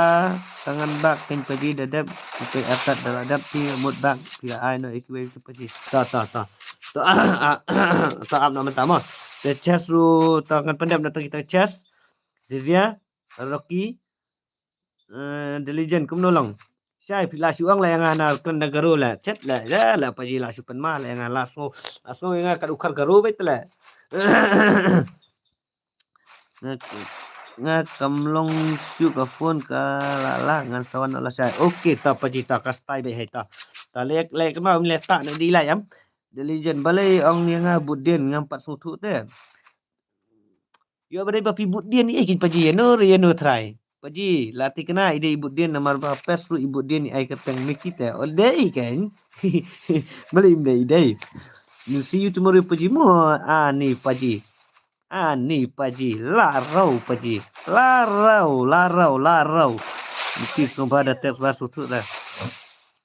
sangan bak ken paji da dep phi artat da la dep phi mut bak phi ai no ikiwei ki paji. Ta ta ta. Ta ta ap na mynta mo. Te chest ru ta ngan pyndep na ta kita chest. Zizia, Rocky, eh, Diligent kumno long. Shai phi la shu ong la ïa nga na kren da Garo la chet la la la paji la shu pynma la ïa nga la so la so ïa nga ka dukar Garo beit la. Nga, nga kam long shu ka phone ka la la ngan sawan la Shai. Okay ta paji ta ka stai beit hai ta. Ta lek lek ma um lek ta ne di la yam. Diligent balei ong ïa nga bud din ngam pat sngewthuh te. Ïoh ba dei ba phi bud din i kin paji ïa no re ïa no trai. Paji la tikna i dei i bud din namar ba pes ruh i bud din i ai kyrteng Mickey te. Ol dei kan. Beli im dei i dei. You see you tomorrow paji mo ani paji. Ani paji la rau paji. La rau la rau la rau. Niki sngewbha da text ba suthu da.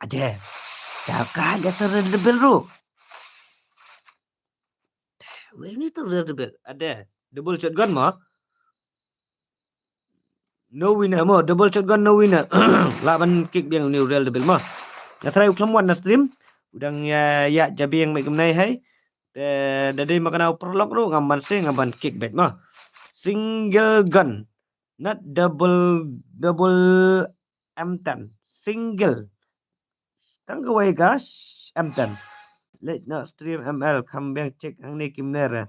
Ade. Da ka da ta red bell ru. Wei ni tu red bell. Ade. Double shotgun mo. No winner mo, double shotgun no winner. Lah ban kick biang ni real double mo. Nga try u khlem wan na stream. U dang ïa ïa jabiang mai kumnai hai. Te da dei ma kana u paralok ru ngam ban sing ngam ban kick back mo. Single gun. Not double double M ten. Single. Tang kawei ka M ten. Late no stream M L kham biang check hangne kim ner.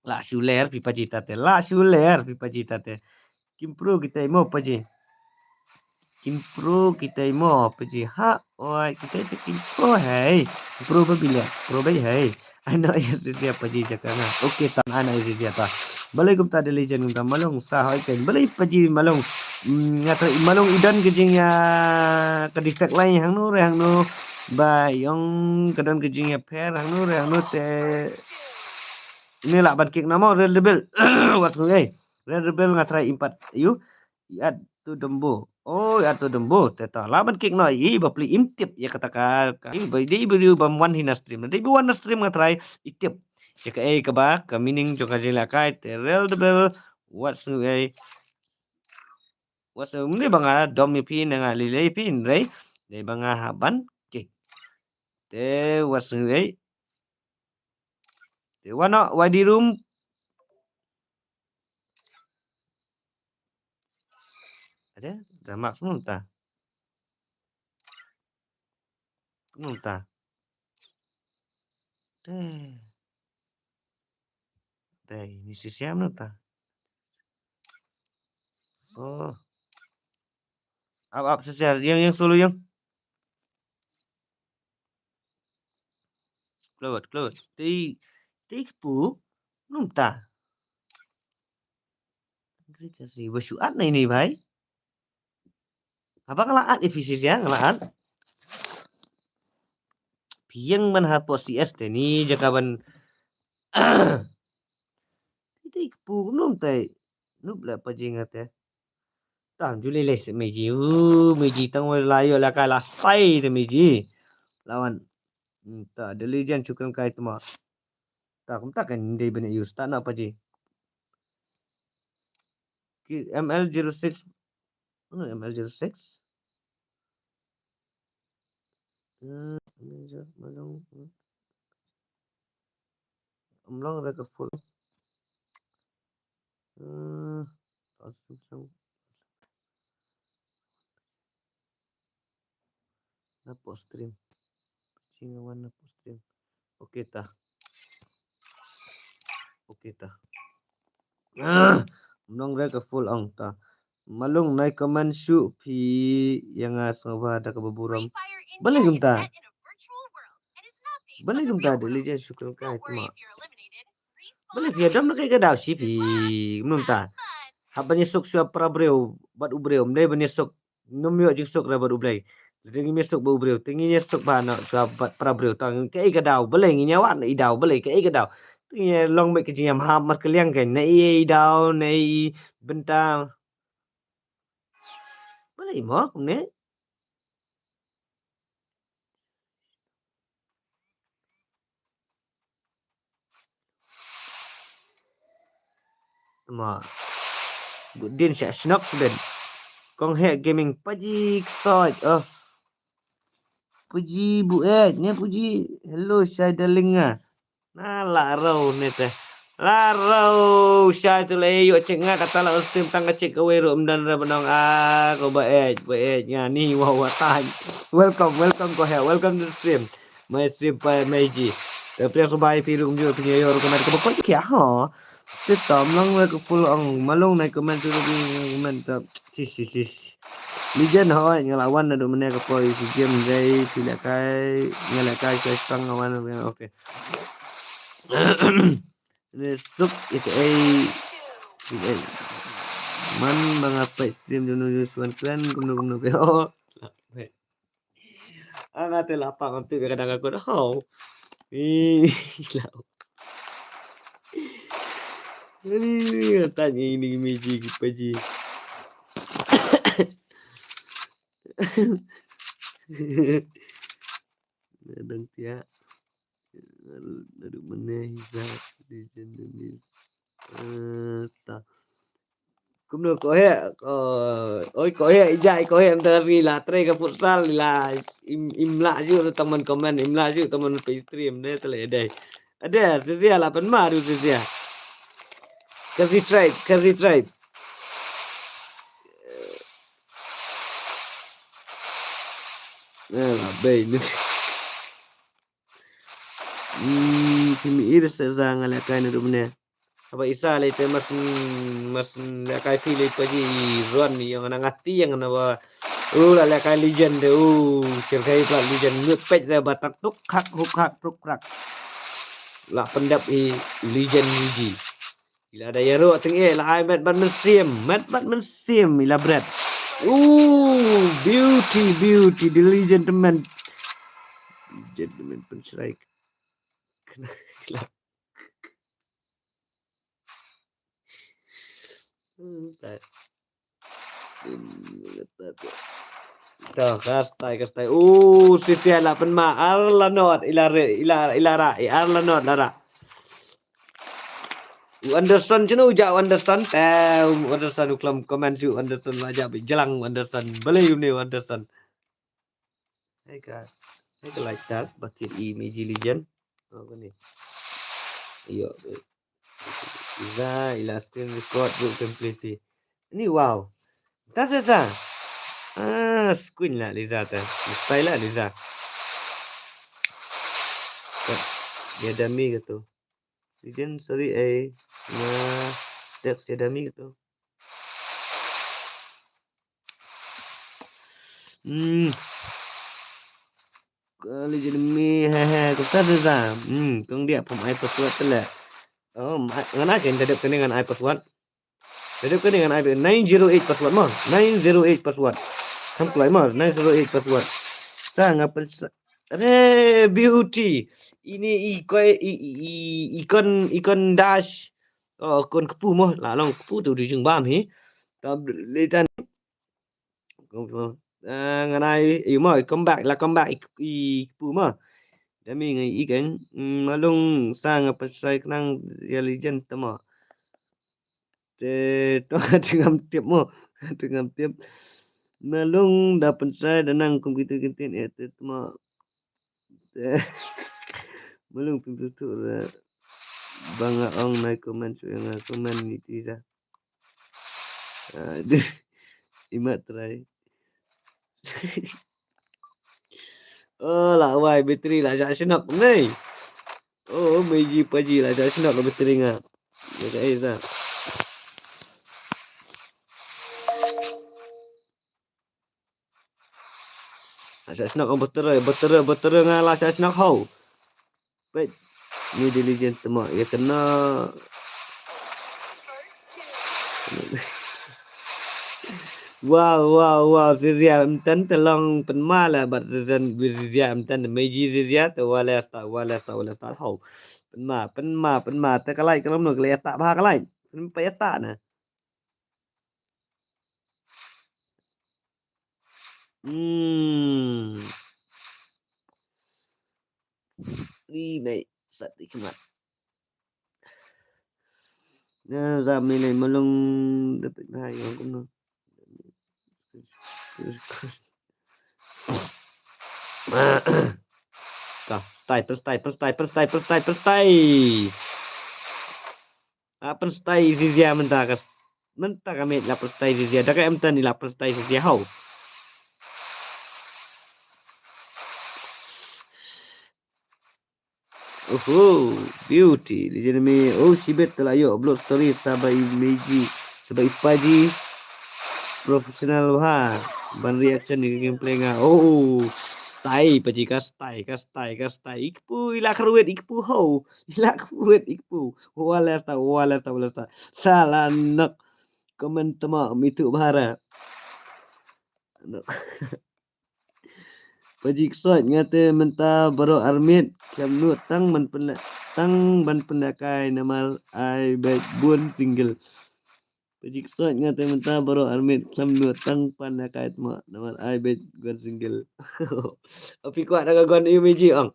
La shu ler pi paji tate. La shu ler pi paji tate. Kim pro kita mo paji. Kim pro kita mo paji. Ha, oi, kita itu kim pro hai. Pro ba bila, pro bai hai. Ano ya sisia paji jakanga. Oke, tan ano ya sisia ta. Balai kumta da legend kumta malung sa hoi kan. Balai paji malung. Mm, nga ta malung idan kejing ya ka defect lai hangno re hangno. Ba yong ka don kejing ya per hangno re hangno te. Ni lah ban kick namo Red Rebel. Wat sungai. Red Rebel nga try impat. Yu. Iat tu dembo. Oh, iat tu dembo. Teta lah ban kick no i ba pli im tip ya kata ka. Ka i ba di ba riu ba wan hina stream. Di ba wan stream nga try i tip. Ya ka ei ka ba ka meaning jong ka jela kai te Red Rebel. Wat sungai. Wat sungai ba nga dom i pin nga lilei pin rei. Dei ba nga ha ban kick. Te wat sungai. Te wano wadi room. Ada drama semua ta. Semua ta. Deh. Deh, ini si siam ta. Oh. Ap ap si siam yang yang solo yang. Close, close. Ti ti pu num ta. Kasi ba shu at na ini bai. Apa ngala at ipisi sia ngala at. Piang man ha po C S te ni jaka ban. Ti ti pu num tai. Nup la pa jing ate. Tam juli le se meji u meji tang wa la yo la ka la sai te meji. Lawan. Hmm, ta diligent shukran kai tuma. Ta kum ta kan dei bane use ta na pa ji. Ki M L zero six. Ano M L zero six? Hmm, malung. Malung reka full. Hmm, na post stream. Chinga wan na post stream. Oke ta. Oke ta. Ah, mnong re ka full ong ta. Malung nai comment shu phi yang nga sngewbha da ka baburam. Balai kumta. Balai kumta da lije shukran kai tuma. Balai phi adam na kai ka daw shi phi. Kumta. Hap bani suk shu para breu bat u breu mdai bani suk. Num yo jingsuk ra bad u Blei. Te ngi suk bad u briew, te ngi suk ba na ka bad para briew tang ka ei ka daw, balei ngi wan i daw, balei ka ei ka daw. Te ngi long bad ka jingim ha mar ka liang ka na i daw, na i bynta. Balei mo kumne? Ma. Budin sha shnok sben. Kong he gaming paji ksoj. Oh. Puji bu eh nya puji. Hello shai darling nga. Na la rau ne te. La rau shai tu le yo check nga kata la stream tang ka check ka wei ru mdan ra benong a ko ba eh ba eh nya ni wa wa tan. Welcome welcome ko he welcome to the stream. Mai stream pa mai ji. Te pria ko bai pi ru mju pi yo ru ka mat ka ba ko ki ha. Te tam lang le ko full ong malong nai comment tu ru comment ta. Sis sis sis. Legend hoi nga la wan na du mene ka poi si game dei phi la kai nga la kai kai stang nga wan. Okay. Suk ita ei. Man ba nga peit stream dunu yu suan kren kumno kumno ke. Oh. Ah, nga te la pa ngan tu ka dang aku dah. Hau. Ih, lau. Ni ta ni ni meji ki paji. Dang tiak. Naduh mynne hi sa. Di jen ni. Eh, ta. Kumno ko he, ko, oi ko he, ija ko he, em tang ri la tre ka futsal la im, im la ju tang man comment, im la ju tang man page stream ne tele dei. Ade, Zizia la pynma du Zizia. Kazi tribe, Kazi tribe. Eh, la bei ni. Hmm, kimi ir se za nga lehkai naduh mynne. Haba isa lei te mas, mas lehkai phi lei paji ron ni yang na ngati yang na ba. U la lehkai legend de u. Sir kai pla legend ngut pet de ba tak tuk hak huk hak truk krak. La pyndep i legend uji. Ila da ïaroh teng eh la ai met bad mynsiem, met bad mynsiem ila bret. Ooh, beauty, beauty, the legend man. Legend man pynshrai. Kena kelak. Hmm, tak. To, ka stai, ka stai. Uh, sisia la pynma, ar la not, ila re, ila, ila ra, eh, ar la not, la ra. U Anderson, chino u ja u Anderson, te, u Anderson, u klam comment shu, u Anderson, la ja bi jlang, u Anderson, balei u ne, u Anderson. Hai ka, hai ka like tar, batit i Meiji Legend. Oh, kani. Iyo. Za, ila screen record, bro, template. Ni, wow. Ta sa sa. Ah, screen la, Liza ta. Style la, Liza. Ya, dami gitu. Legend, sorry, eh. Nga text ya dami gitu. Hmm. Ka Legend me, he, he, ka ta sa sa. Hmm, kong dia pom ai password tele. Oh, ma-, ngan ai ken tadep kene ngan ai password. Tadep kene ngan ai nine zero eight password mo. Nine zero eight password. Kam kulai mo, nine zero eight password. Sa nga pen sa. Re beauty. Ini i koi, i, i, i, ikon, ikon dash. Oh, kon kepu mo. La long kepu tu di jing bam hi. Ta letan. Ah, ngan ai, i mo, i come back, la come back, i, i kepu mo. Dami ngai i kan, mm, malung sa nga pasai kenang ya Legend tama. Te, to, tengam tip mo, tengam tip. Malung da pensai da nang kum kitu kintin, eh, te, tama. Te, malung pim tu tu ra. Bang nga ong nai comment, su nga comment ni ti sa. Aduh. Imat try. Oh, la wai battery la ja shnok nei. Oh, Meiji paji la ja shnok battery nga. Ya ka eh sa. La ja shnok battery, battery, battery nga la ja shnok ho. Peit. Ni diligent tama. Ya kena. Wow, wow, wow. Zizia mten te long pynma la bad Zizia, Zizia mten Meiji Zizia te wala sta, wala sta, wala sta. Ho. Pynma, pynma, pynma. Te kalai kalam no kalai ta ba kalai. Pynpa ya ta na. Hmm. Ri mai sat di khmat. Na za mi lai malung dapat hai yang kumno. Ka, stai, pyn stai, pyn stai, pyn stai, pyn stai, pyn stai. Ah, pyn stai Zizia mynta ka, mynta ka met la pyn stai Zizia, da ka em tan ila pyn stai Zizia hau. Oho, beauty. Di jeni me, oh, shibet te la ïoh upload story sa ba i Meiji, sa ba i paji. Professional ha. Ban reaction ni gameplay nga. Oh, stai paji ka stai, ka stai, ka stai. Ikpu ila kruet ikpu ho. Ila kruet ikpu. Wala sta, wala sta, wala sta. Sala nok. Comment tama mitu bahara. Nok. Paji ksoit nga te mynta baroh armit. Kiam nut tang ban pynle-, tang ban pynlekai namar ai bad bun single. Paji ksoit nga te mynta baroh armit khlem nud tang pan na kai tma namar ai beit gon single. Api kwah da ka gon yu meji ong.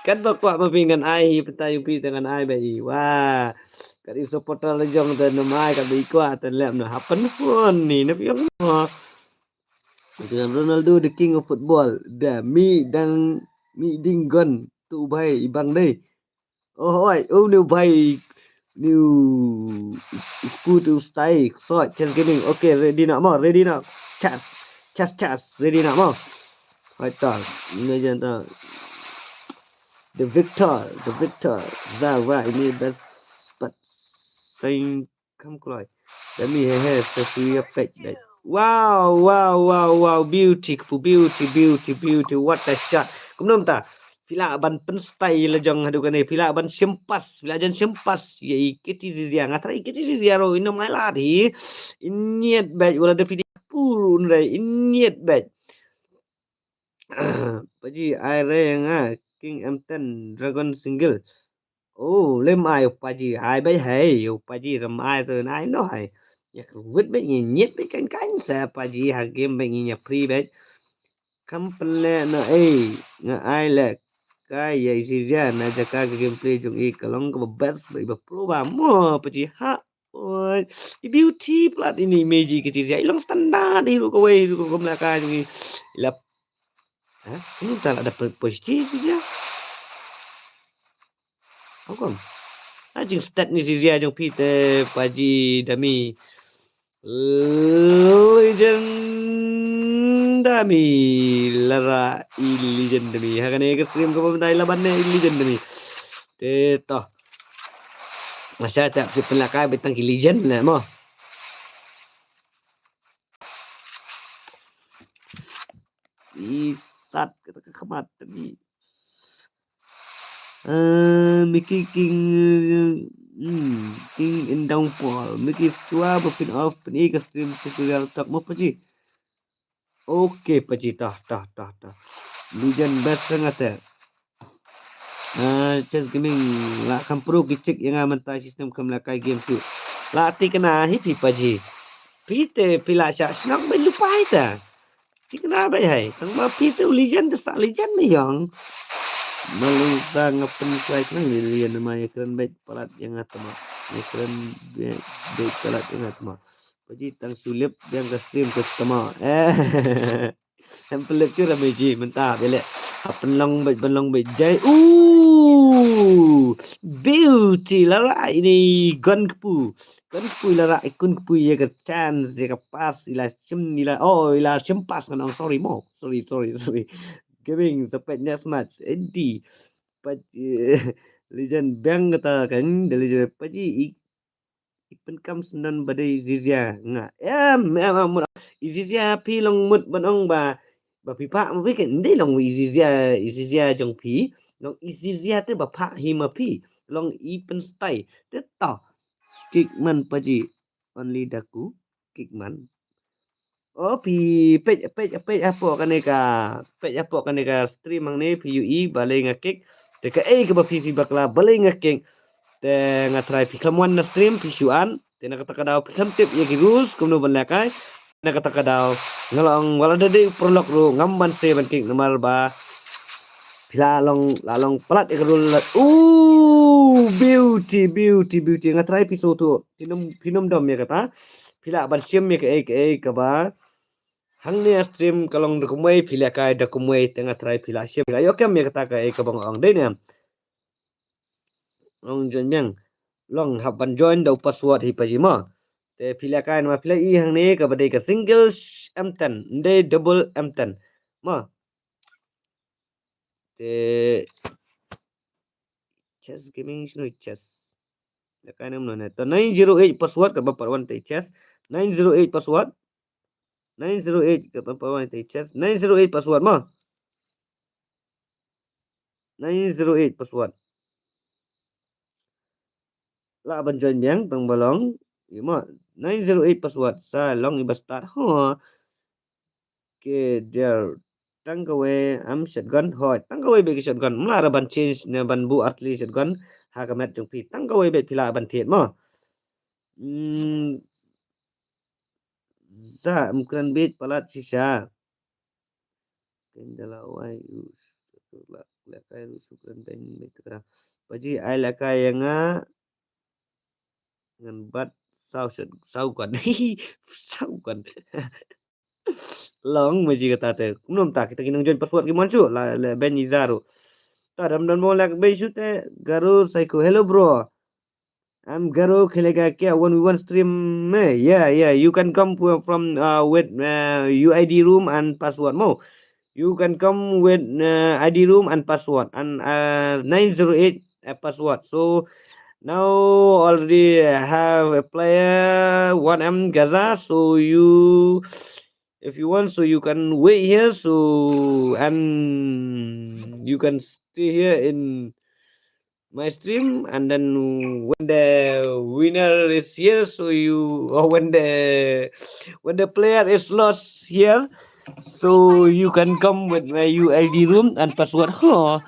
Kat ba kwah ma phi ngan ai hi pynta yu pi te ngan ai beit hi. Wah. Kat i supporter la jong te nam ai kat ba i kwah te lem na happen phone ni na phi ong mo. Ronaldo the king of football. Da mi dang mi ding gon tu bai i bang dei. Oh, oi, oh, new bai, new, ku tu stay, so, chess gaming, okay, ready na mo, ready na, chess, chess, chess, ready na mo. Oi, ta, ni jan ta. The victor, the victor, da wa ini best, but sing kam kloi. Da mi he he, sa suya pet dai. Wow, wow, wow, wow, beauty, kpu beauty, beauty, beauty, what a shot. Kumno ta. Phi lah ban pynstyle la jong haduh kane, phi lah ban shim pass, phi lah jan shim pass. Ya i kiti zizia, nga try i kiti zizia ro, ino mai lad hi. Inyet bej, wala da phi di pur unre, inyet bej. Paji, ai re nga, King M ten, Dragon Single. Oh, lem ai, paji, ai bej hai, paji, ram ai tu, ai no hai. Ya kruwit bej, ngi nyet bej kan kan, sa paji, ha game bej, ngi nya free bej. Kam pele na ei, nga ai le, kai ya isi ja, na jaka ka gameplay jong i, kalong ka ba best, ba i ba pro ba, mo, paji, ha, oi, i beauty plat ini, meji ka ti ja, i long standard, i ru ka wei, i ru ka gom la ka jong i, i lap. Ha? Ini ta la da positif ja. Hukum. Ha jing stat ni si zia jong Peter paji dami. Legend dami. Lara i legend dami. Ha kane ka stream ka pemdai laban ne i legend dami. Te to. Masa tak si pelakai betang ki legend na mo. Isat kata ka khamat tadi. Eh, Mickey King, hmm, King in downfall. Mickey Stua ba fin off pyn i ka stream tutorial tak mo paji. Okay paji, tah tah tah tah. Legend best sangat eh. Ah, Chess Gaming la kham pro ki chik ïa nga mynta system kham la kai game shu. La ti kena hi phi paji. Phi te phi la sha shnong bai lupai ta. Ti kena bai hai. Tang ma phi te u legend te sa legend me yong. Malu sa nga pen suai kena ni legend ma ïa kren bai palat ïa nga tama. Ïa kren bai palat ïa nga tama. Paji tang sulip biang ka stream ka tama. Eh. Em pelip chu ramai ji mynta bele. Apen long bej ben long bej jai. Ooh, beauty lara ini gon kepu. Gon kepu lara ikun kepu ya ke chance ya ke pas ila sim ila oh ila sim pas kan sorry mo. Sorry sorry sorry. Giving the pet next match. Edi. Pet legend bang kata kan the legend paji ik ipen kam sendon ba dei zizia nga. Em em em mut izizia phi long mut ban ong ba ba phi phah ma phi ke ndei long izizia izizia jong phi long izizia te ba phah hi ma phi long ipen stai te to. Kick man paji only daku kick man. Oh phi pej pej pej apo kane ka pej apo kane ka stream hangne phi yu i balei nga kick te ka ei ka ba phi phi bakla balei nga kick te nga try phi khlem wan na stream phi shu an te na kata ka daw phi khlem tip ïa ki rules kumno ban lehkai na kata ka daw nga long wala da dei prolog ru ngam ban se ban kick namar ba phi la long la long palat ïa ka rule la ooh beauty beauty beauty nga try phi so tu phi num phi num dom ïa kata phi la ban shim ïa ka ei ka ei ka ba hangne stream ka long da kumwei phi la kai da kumwei te nga try phi la shim la ïoh kem ïa kata ka ei ka ba nga ong dei ne long join biang long hap ban join da u password hi paji mo te phi la kai nama phi la i hangne ka ba dei ka single M ten ndei double M ten mo te Chess Gaming shinu Chess. Lekai nam no ne. To nine zero eight password ka ba pat wan te Chess. Nine zero eight password. Nine zero eight ka ba pat wan te Chess. Nine zero eight password ma. Nine zero eight password. La ban join biang tang balong. Imo nine zero eight password sa long iba start ho. Ke der tang kawei am shotgun hoi tang kawei be ke shotgun mla ra ban change ne ban bu artli shotgun ha ka met jong phi tang kawei be phi la ban thied mo. Hmm. Za, em kren bit palat shisha. Ken da la wai u la la kai u su kren ben me tra. Paji ai la kai ïa nga. Ngan bat saw shot, saw gun. Saw gun. Long ma ji kata te. Kumno mynta kita ki nongjoin password ki mon shu la, la ben i zaru. Ta dam don mo lak ben shu te. Garo Psycho. Hello bro. I'm Garo Khelega Kya one v one stream me. Yeah, yeah. You can come fu- from uh, with uh, U I D room and password mo. You can come with uh, I D room and password and uh, nine zero eight uh, password. So now already have a player one M Gaza. So you, if you want, so you can wait here. So and you can stay here in my stream, and then when the winner is here, so you, or when the when the player is lost here, so you can come with my U I D room and password. Huh.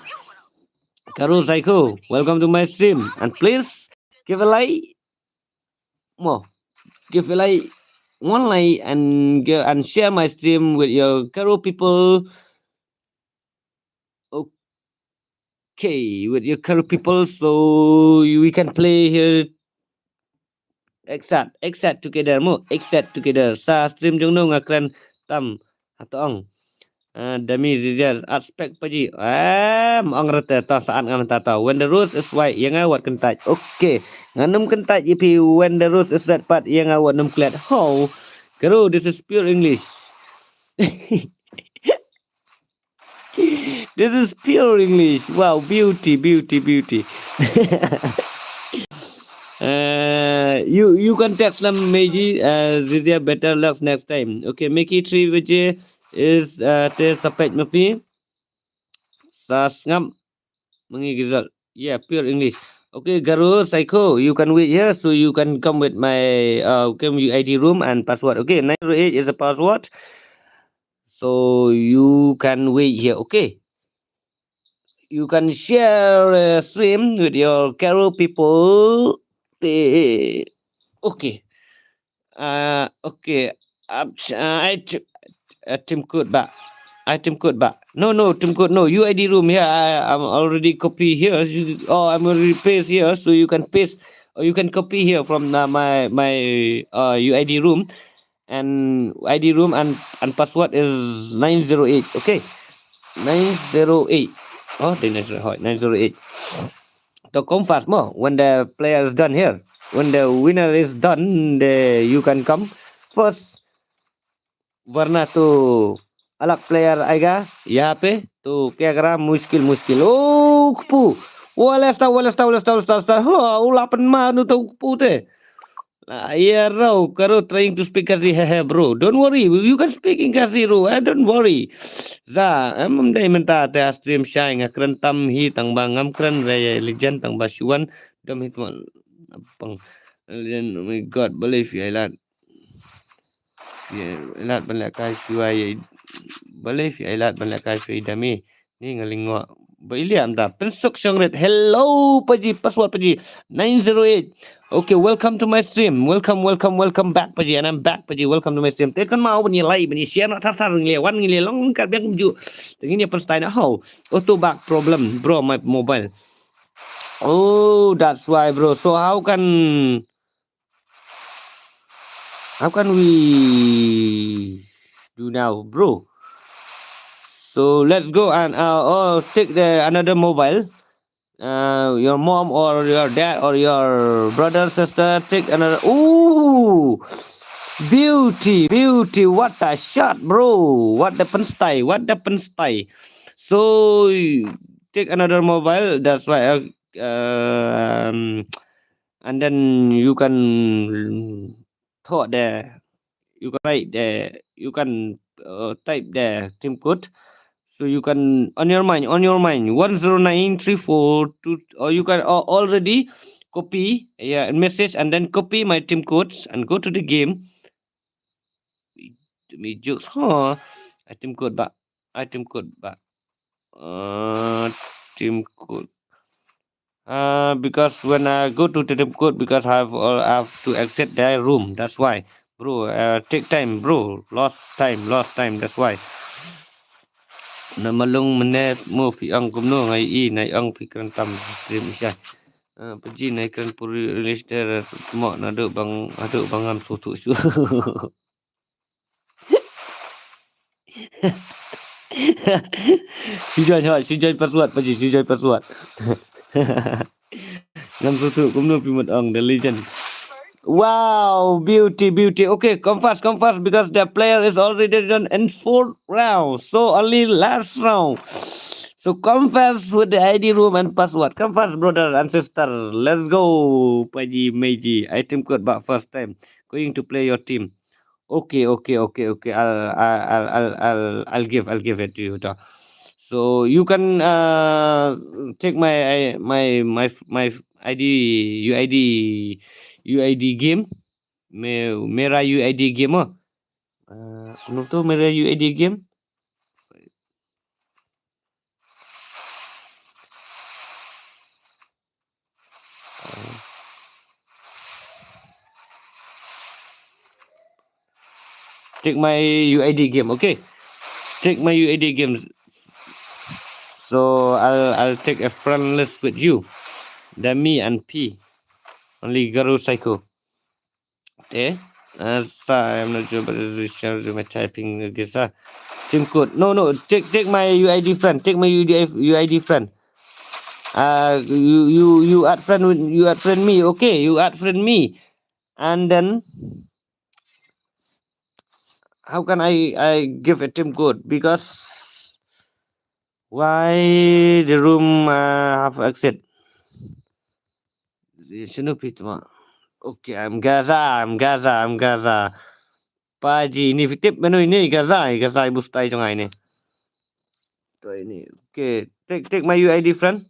Karo Psycho, welcome to my stream, and please give a like. Mo, give a like, one like, and give, and share my stream with your Karo people. Okay, with your Karo people, so you- we can play here. Exat, exat together mo, exat together. Sa stream jong no nga kren tam. Hato ong. Ah, dami Ziziar, aspect paji. Ah, ong rete ta saat nga mynta ta. When the rose is white, ïa nga wat kyntait. Okay. Ngan nym kyntait ïa phi when the rose is red pat, ïa nga wat nym klet. How? Karo, this is pure English. This is pure English. Wow, beauty, beauty, beauty. Uh, you you can text them, Meiji. Uh, Zizia, better luck next time. Okay, Mickey three baje is uh, te sapet mapi. Sa sngap mangi gizal. Yeah, pure English. Okay, Garo Psycho, you can wait here, so you can come with my uh, come U I D room and password. Okay, nine zero eight is the password. So you can wait here, okay? You can share uh, stream with your Karo people. Eh, okay. Uh, okay. Uh, I t- uh, Tim Cook back. I Tim Cook back. No, no, Tim Cook, no. U I D room here. I, I'm already copy here. You, oh, I'm already paste here. So you can paste or you can copy here from uh, my my uh, U I D room. And I D room and, and password is nine zero eight. Okay. Nine zero eight. Oh, the nine zero eight. Nine zero eight. To come fast mo. When the player is done here. When the winner is done, the you can come first. Warna to alak player aiga. Yape to kya kara mushkil mushkil. Oh, kpu. Wala sta, wala sta, wala sta, wala sta, wala sta. Ha, ula pen ma nu to kpu te. Ah, yeah, bro, Karo trying to speak Khasi, hehe, bro. Don't worry, you can speak in Khasi, bro. Eh, don't worry. Za, em, em, dai menta te stream shai nga kren tam hi tang ba ngam kren re legend tang ba shuan dom hi tuan. Pang. Legend, oh my God, believe ya ilat. Ya, ilat ban lek kai shuai. Believe ya ilat ban lek kai shuai dami. Ni nga lyngngoh. Ba i liam da. Pynsuk shongrit. Hello, Paji. Password Paji. Nine zero eight. Okay, welcome to my stream. Welcome, welcome, welcome back, Paji. And I'm back, Paji. Welcome to my stream. Te kan mau ban ïa like, ban ïa share, na thar thar ngi leh, wan ngi leh, long kar biang kumjuh. Te ngin ïa pynstai na how. Auto back problem, bro, my mobile. Oh, that's why, bro. So how can How can we do now, bro? So let's go and uh, oh, take the another mobile. Uh, your mom or your dad or your brother, sister, take another. Ooh, beauty, beauty. What a shot, bro. What the pynstai, what the pynstai. So take another mobile. That's why uh, um, and then you can thought there. You can write there. You can uh, type there Tim Cook. So you can on your mind, on your mind, one zero nine three four two, or you can uh, already copy, yeah, a message and then copy my Tim Cook and go to the game. Mi jokes, huh? A Tim Cook ba, a Tim Cook ba. Uh, Tim Cook. Uh, because when I go to the Tim Cook, because I have, uh, I have to exit their room. That's why. Bro, uh, take time, bro. Lost time, lost time. That's why. Na malung mene mo phi ong kumno ngai i, nai ong phi kren tam stream isa. Uh, paji nai kren puri release der mo na do bang, ado bang am sutu su. Sijai hot, sijai password, paji, sijai password. Ngam sutu kumno phi mut ong, the legend. Wow, beauty, beauty. Okay, come fast, come fast, because the player is already done in fourth round. So only last round. So come fast with the I D room and password. Come fast, brother and sister. Let's go, paji, meji. Item code ba first time. Going to play your team. Okay, okay, okay, okay. I'll, I'll, I'll, I'll, I'll, I'll give, I'll give it to you, ta. So you can, uh, take my, I, my, my, my I D, U I D, U I D game. Me, mera U I D game, oh. Uh, no to mera U I D game. Take my U I D game, okay? Take my U I D game. So I'll, I'll take a friend list with you. Then me and P. Only Garo Psycho. Eh? Uh, sorry, I'm not sure, but it's share my typing again, sir. Team code. No, no, take, take my U I D friend. Take my U I D, U I D friend. Uh, you, you, you add friend with, you add friend me. Okay, you add friend me. And then how can I, I give a team code? Because why the room, uh, have exit? Shinu phi tma? Okay, I'm Gaza, I'm Gaza, I'm Gaza. Paji, ini phi tip mano ini Gaza, Gaza ibu stai jong ini. To ini. Okay, take, take my U I D friend.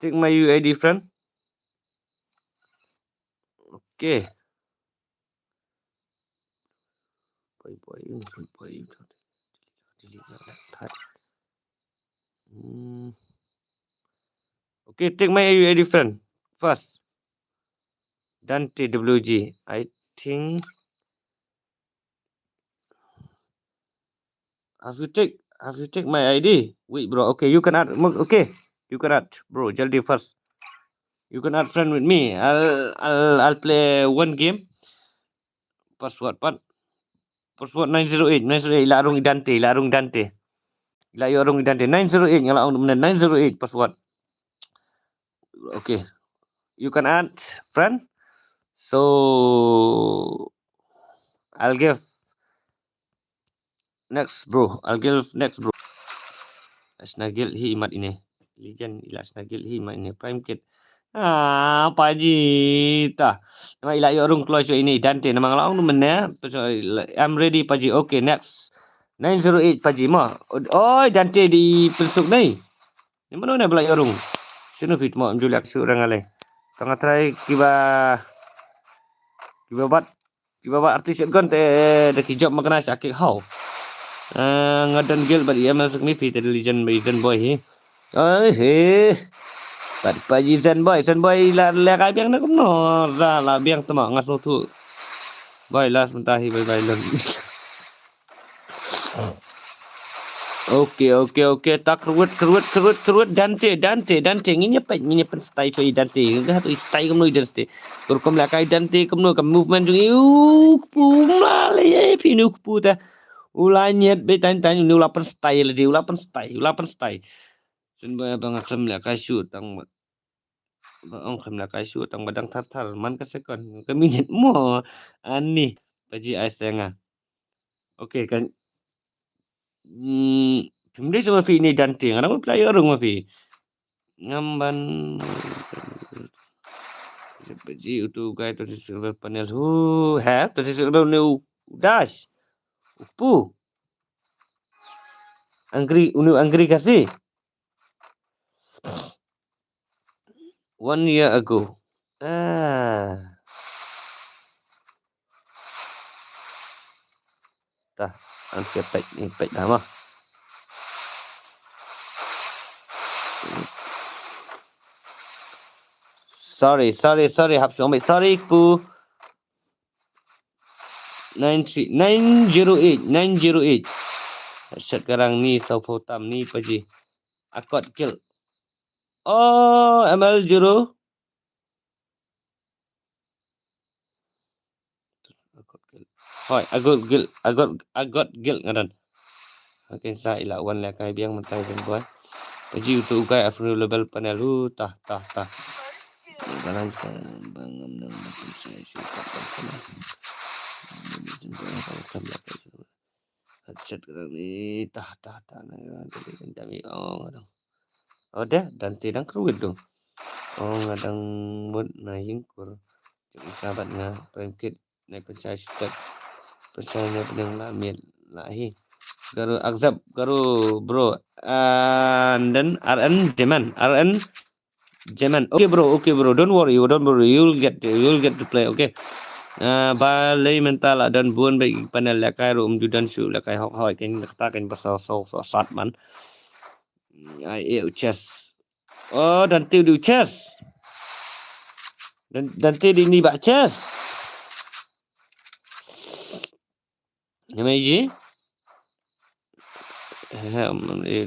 Take my U I D friend. Okay. Bye bye, bye bye. Delete that. Hmm. Okay, take my U I D friend first. Dante W G. I think have you take, have you take my I D? Wait, bro. Okay, you can add. Okay, you can add, bro. Jaldi first. You can add friend with me. I'll, I'll, I'll play one game. Password pat. Password nine zero eight, nine zero eight. Ila rung i Dante, ila rung Dante. Ila ïoh rung i Dante. Nine zero eight, nga la ong nine zero eight password. Okay. You can add friend. So I'll give next, bro. I'll give next, bro. Snagil hi mat ini. Legend ila Snagil hi mat ini. Prime kit. Ah, paji ta. Nama ila ïoh rung kloi so ini Dante. Nama nga la ong mene. I'm ready, paji. Okay, next. Nine zero eight, paji mo. Oi, Dante di pensuk nei. Ni mano ne bla ïoh rung. Sino fit mo, mjul yak su rang ale. Tang atrai kiba, kiba bat. Kiba ba artist shotgun te da ki job makna sha ki how. Ah, nga don guild bad E M L suk mi phi te da legend ba Zen Boy hi. Ai he. Bad paji Zen Boy, Zen Boy la, la kai biang na kumno. Za la biang tama nga so tu. Bye, last mynta hi, bye bye lon. Okay, okay, okay. Ta kyrwit, kyrwit, kyrwit, kyrwit. Dante, Dante, Dante. Ngin ïa peit, ngin ïa peit style choi Dante. Nga hatu style kumno Dante. Kur kum la kai Dante kumno ka movement jong i. U kpu mla le ye phi nu kpu ta. U la nyet be tan tan u la peit style le di, u la peit style, u la peit style. Shen ba ba nga khlem la kai shoot tang ba. Ba ong khlem la kai shoot tang ba dang thar thar man ka second. Ka minute mo. Ani paji ai senga. Okay, kan. Hmm, phim dei sama phi ni Dante, nga dang play rung ma phi. Ngam ban. Siapa ji utu guy twenty silver panel? Who have twenty silver new dash? Upu. Angry, unu angry kasi. One year ago. Ah. Tah, an ke pek ni pek dah mah. Sorry, sorry, sorry, hap sorry, sorry ku. nine three, nine zero eight, nine zero eight. Shat karang ni, saw phew tam ni paji. Akot kil. Oh, M L zero. Hoi, agot gil, agot, agot gil ngadan. Okay, sa ila wan le kai biang mentai jeng boy. Paji utu ukai afro level panel u tah tah tah. Balance bangam nang makin saya suka panel. Headset kadang ni tah tah tah na kadang ni ong kadang. Oh deh, Dante dang kruid tu. Oh ngadang mut na yingkur. Jom isa bad nga pengkit na pynshai stat. Pynshai na pynang la miet la hi. Garu accept garu bro. And then R N Jeman. R N Jeman. Okay bro, okay bro. Don't worry, don't worry. You'll get you'll get to play, okay. Uh, ba lei mental la don bun ba panel la kai rum ju dan su la kai hok hoi ken kata ken pasal so so sat man. Ai e u chess. Oh, Dante u di u chess. Dan Dante di ni ba chess. Nama iji?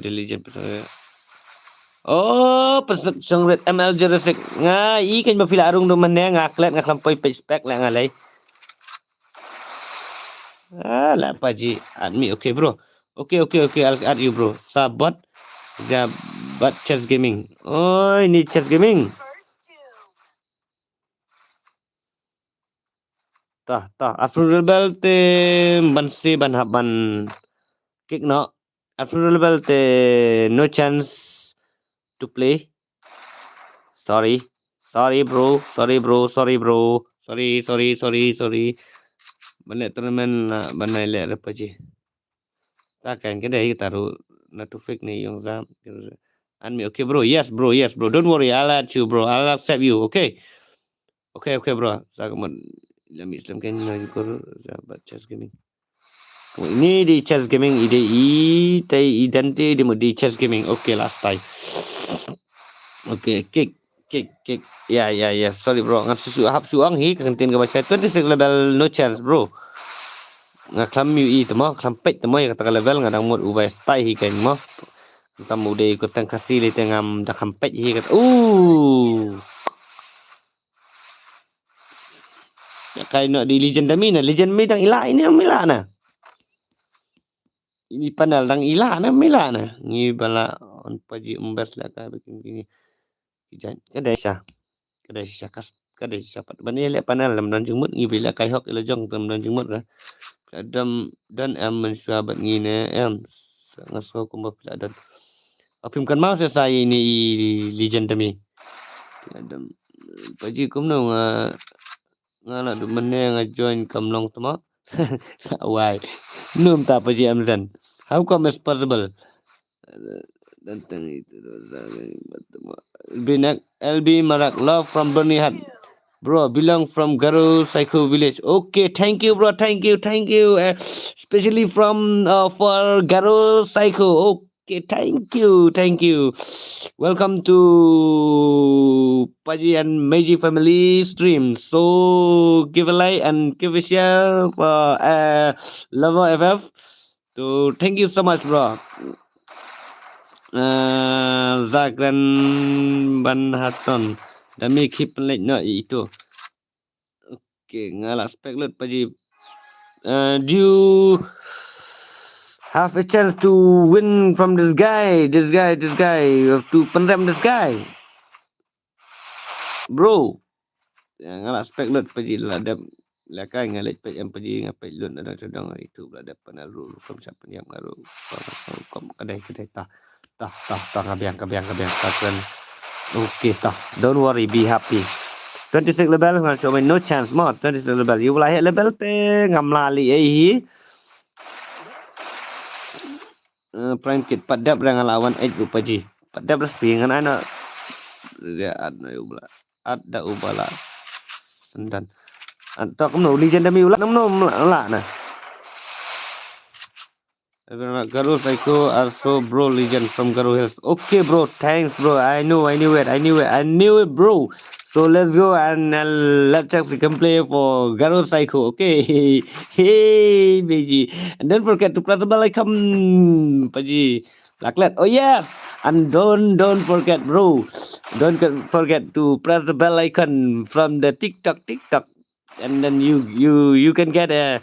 Diligent. Oh, pesek sengret M L Jurassic. Nga i kan ba pila arung do mane nga klet nga klam poi page spec la nga lei. Ah, la paji add me. Okay bro. Okay, okay, okay. I'll add you bro. Sabot. Jabat Chess Gaming. Oh, ini Chess Gaming. Tah tah. Afro level te ban si ban hap ban kick no. Afro level te no chance to play. Sorry. Sorry bro. Sorry bro. Sorry bro. Sorry, sorry, sorry, sorry. Ban le tournament la ban le repaji. Takan kedai kita ru na tufik ni yung zam. And me, okay bro, yes bro, yes bro, don't worry, I'll add you bro, I'll accept you, okay. Okay, okay bro. Sa kamu lami Islam kan na yukur sa bat Chess Gaming. Kamu ini di Chess Gaming ide i tai idante di mu di Chess Gaming. Okay, last time. Okay, kick, kick, kick. Ya, ya, ya. Sorry bro, ngan susu hap suang hi kan tin ka bacha twenty six level, no chance bro. Nga klam yu i temo, klam pet temo ya kata ka level nga dang mut ubai stai hi kan mo. Tam u dei ko tang kasi le tengam da kam pet hi kat. Uh. Ya kai no di legend dami na, legend mi dang ila ini mi la na. Ini panel dang ila na mi la na. Ngi bala on paji umbes la ka bikin kini. Kijan kada sha. Kada sha kas kada sha pat. Bani le panel lam don jingmut ngi bila kai hok ila jong tam don jingmut ra. Adam dan em men sha bat ngi ne em. Ngas ko kumba pila dan. Apim kan mau sa ini i legend dami. Adam paji kumno nga nga la du mane nga join kam long tama. Why? Num ta paji amzan. How come it's possible? Dan tang itu Binak L B Marak love from Byrnihat. Bro, belong from Garo Saikho village. Okay, thank you bro, thank you, thank you. Uh, especially from uh, for Garo Saikho. Okay, thank you, thank you. Welcome to Paji and Meiji family stream. So give a like and give a share for uh, Lover F F. So thank you so much, bro. Uh, Zakran Ban Haton. Dami keep like no itu. Okay, nga la spek lut paji. Uh, do you have a chance to win from this guy? This guy, this guy. You have to pynrem this guy. Bro. Ya, nga la spek lut paji la dep. La kai nga leit peit em paji nga peit lut na dang sdang itu la dep panel ru kam sap pynjam nga ru. Kam ka dei ka dei ta. Tah, tah, tah, ka biang, ka biang, ka biang, ka kren. Okay, tah. Don't worry, be happy. Twenty six level, ngan show me no chance mo. Twenty six level. You will hit level te, ngam la li ei hi. Eh, prime kit, pat dep rang ala wan eight rupa ji. Pat dep resti, ngan ai na. Ya, ad na yu bla. Ad da u bala. Sendan. Ad tok no, legend demi ula, no, no, ula, na. Garo Psycho also, bro, legend from Garo Hills. Okay, bro, thanks, bro. I know, I knew it, I knew it, I knew it, bro. So let's go and uh, let's check the gameplay for Garo Psycho. Okay, hey, Meji, and don't forget to press the bell icon, Paji. Laklet. Oh yes, and don't don't forget, bro. Don't forget to press the bell icon from the TikTok TikTok, and then you you you can get a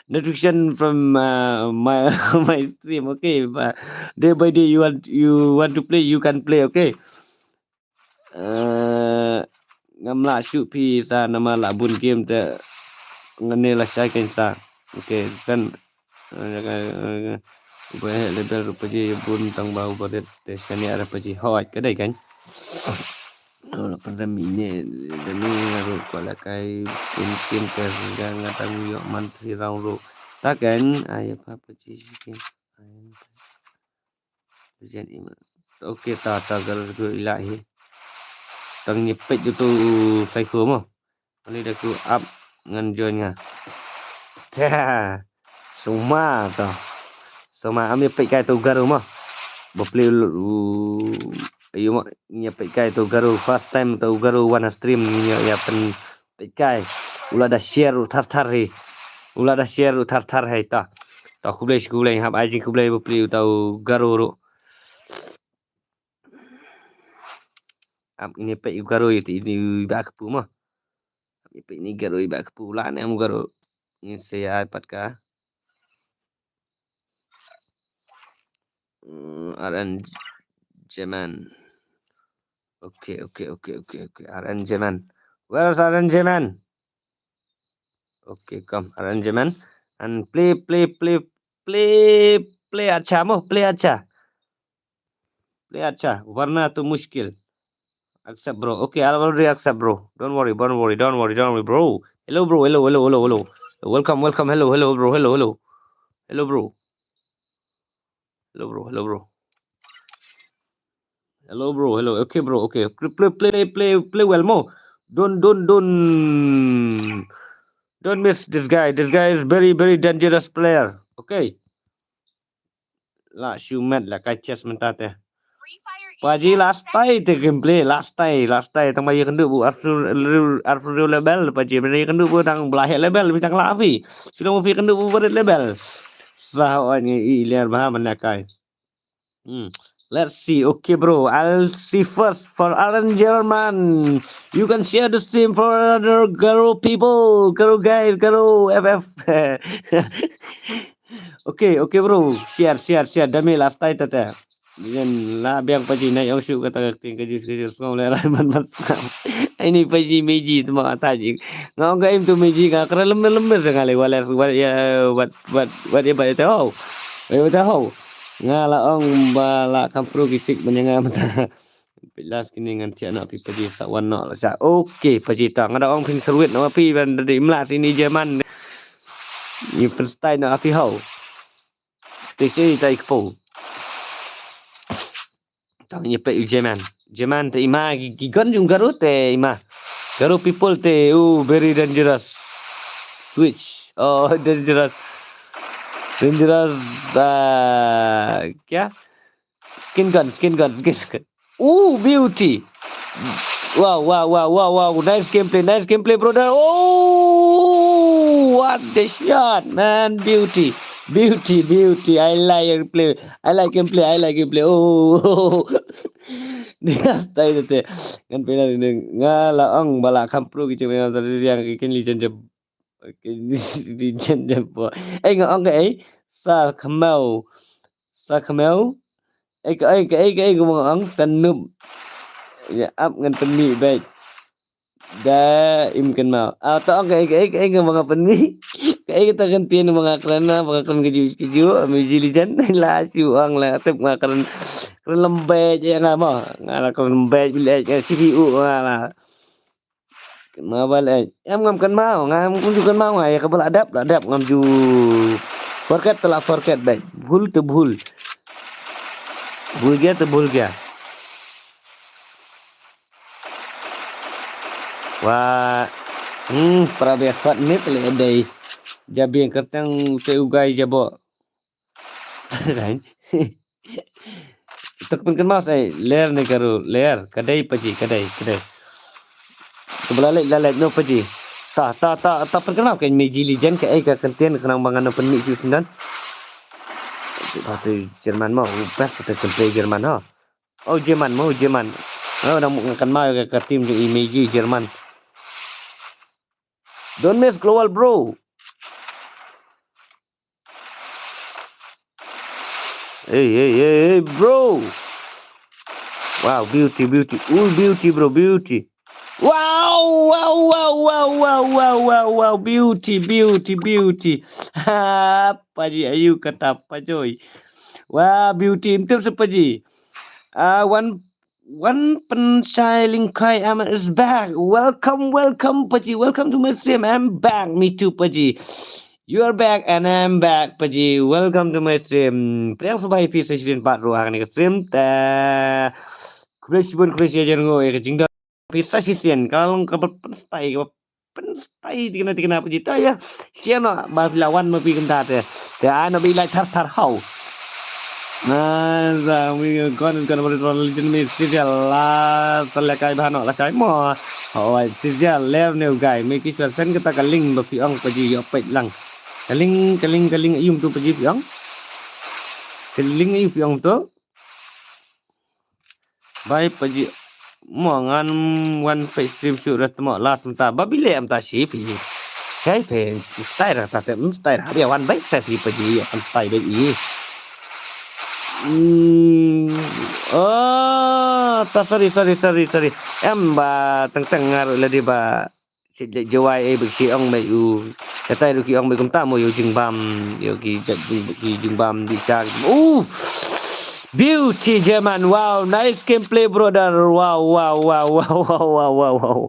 notification from uh, my my stream. Okay, but day by day you want you want to play, you can play. Okay. Uh, ngam lah shuh phi sa namar lah bun game te ngane lah shai kan sa. Okay, then ba heh level ruh Paji bun tang ba uba rit te shane ara Paji hoi ka dei kan. Ora pandam ine demi ruh ko la kai bun game te ga ngatang yo man si rau ruh. Ta kan ai pa Paji si game. Jan ima. Okay, ta ta gal tu ila hi. Tang nyepet tu Psycho mo. Ani da ku up ngan join nga. Ta. Suma ta. Suma ami pet kai tu Garo mo. Ba play ayu mo nyepet kai tu Garo first time tu Garo wan stream nya ya pen pet kai. Ula da share u thar thar hi. Ula da share u thar thar hai ta. Ta khublei shi khublei hap ai jing khublei ba play u tau Garo ro. Ap ini pet u Garo yu ti ini ba kepu mo. Ap ini pet ini Garo yu ba kepu la ne mu Garo. Ini saya iPad ka. Mm, R N Jeman. Okay, okay, okay, okay, okay. R N Jeman. Where's R N Jeman? Okay, come, R N Jeman. And play, play, play, play, play acha mo, play acha. Play acha. Warna tu mushkil. Accept, bro. Okay, I'll already accept, bro. Don't worry, don't worry, don't worry, don't worry, bro. Hello, bro. Hello, hello, hello, hello. Welcome, welcome. Hello, hello, bro. Hello, hello. Hello, bro. Hello, bro. Hello, bro. Hello, bro. Hello. Okay, bro. Okay. Play, play, play, play, play well mo. Don't, don't, don't, don't miss this guy. This guy is very, very dangerous player. Okay. La shu met la kai chess mynta te. Paji last tai te gameplay, last tai, last tai tang ba ïa kynduh bu arphew, arphew level Paji, ba ïa kynduh bu tang ba la heh level, bi tang la phi. Shu long phi kynduh bu barit level. Sa wan ngi i ler ba mynta kai. Hmm. Let's see. Okay, bro. I'll see first for Aaron German. You can share the stream for other Garo people. Garo guys, Garo F F. Okay, okay, bro. Share, share, share. Dami last tai tata. Yen la biang Paji na yong shu kata ka ting ka jus ka jus ngau le rai man man. Ini Paji Meji tu ma kata ji. Ngau ka im tu Meji ka kra lembe lembe se ngali wala wat ya wat wat wat ya ba ya te ho. Ba ya te ho. Nga la ong ba la kam pro ki chik ban ya nga mynta. Pit las kini ngan thiah noh phi Paji sa wan noh la sa. Okay, Paji ta nga da ong phin kyrwit noh phi ban da im la sini Jerman. Ni pyn stai noh phi ho. Te se tai kpo. Tang ïa peit u Jeman. Jeman te ima ki, ki gun jong Garo te ima. Garo people te u very dangerous. Switch. Oh, dangerous. Dangerous. Ah, kya? Skin gun, skin gun, skin gun. Ooh, beauty. Wow, wow, wow, wow, wow. Nice gameplay, nice gameplay, brother. Oh, what the shot, man. Beauty, beauty, beauty. I like gameplay. I like gameplay. I like gameplay. Oh, dia style tu. Kan pernah ni nga la ong ba la kam pro kita main tadi yang kini jen jeb. Kini jen jeb. Eh, nga ong ke eh sa kemau. Sa kemau. Eh, ke eh ke eh ke eh nga ong sa nup. Ya ap ngan pynmih beit. Da im kynmaw. Ah, to ong kaei kaei kaei nga ba nga pynmih. Kaei kata ka ktien ba nga kren na ba nga kren kajuh kajuh. Ami ji lijan la shu ong la tip nga kren kren lembech ïa nga mo. Nga la kren lembech bilet nga C P U nga la. Kynmaw ba leit. Em ngam kynmaw nga ngam ju kynmaw nga ïa kaba la dep la dep ngam ju. Forget te la forget beit. Bhul te bhul. Bhul gya te bhul gya. Wa, hmm, para biang khot mit le dei. Jabiang kerteng te ugai jabo. Kan. Tok pun kan mas ai ler ne karu ler kadai paji kadai kadai. Kebela lek la lek no paji. Ta ta ta ta pun kan mas kan meji lijan ka ai ka kenten kenang bangan no pun mi si sendan. Patu Jerman mo best ta kan play Jerman ha. Oh Jerman mo Jerman. Oh nang ngakan ma ka tim jong i meji Jerman. Don't miss global bro. Hey, hey, hey, hey, bro. Wow, beauty, beauty. Ooh, beauty, bro, beauty. Wow, wow, wow, wow, wow, wow, wow, wow, beauty, beauty, beauty. Ha, paji ayu kata pajoi. Wow, beauty, imtim se paji. Ah, one One Penshai Lingkhai Ahmed is back. Welcome, welcome, Paji. Welcome to my stream. I'm back. Me too, Paji. You are back and I'm back, Paji. Welcome to my stream. Priang subai pi session part ruang ni stream. Ta khublei shibun khublei shihajar ngo e ka jingdon pi session. Ka long ka ba pynstai ka ba pynstai tikna tikna Paji ta ya. Sian no ba phi la wan ma phi kumta te. Te ai no ba ilai thar thar hau. Na za mi kon kon ba ron legend mi Sizia la salekai ba no lashai mo. Hoi Sizia ler ne u gai mi ki shuar sen kata ka link ba phi ong Paji yo peit lang. Ka link ka link ka link yum tu Paji phi ong. Ka link yum phi ong tu. Bai Paji mo ngan wan peit stream shuh ra tmo last mynta ba bile am ta shi phi. Chai phi stai ra ta te stai ra bia wan bai sa phi Paji am stai bai i. Hmm. Oh, ta sorry sorry sorry sorry. Em ba teng teng ngar ladi ba Shet leh jawai eh bek shi ong bek u. Katai ruh ki ong bek kumta mo yo jingbam yo ki jat jing ki jingbam di sha ki. Ooh. Beauty German. Wow, nice gameplay brother. Wow, wow, wow, wow, wow, wow, wow, wow.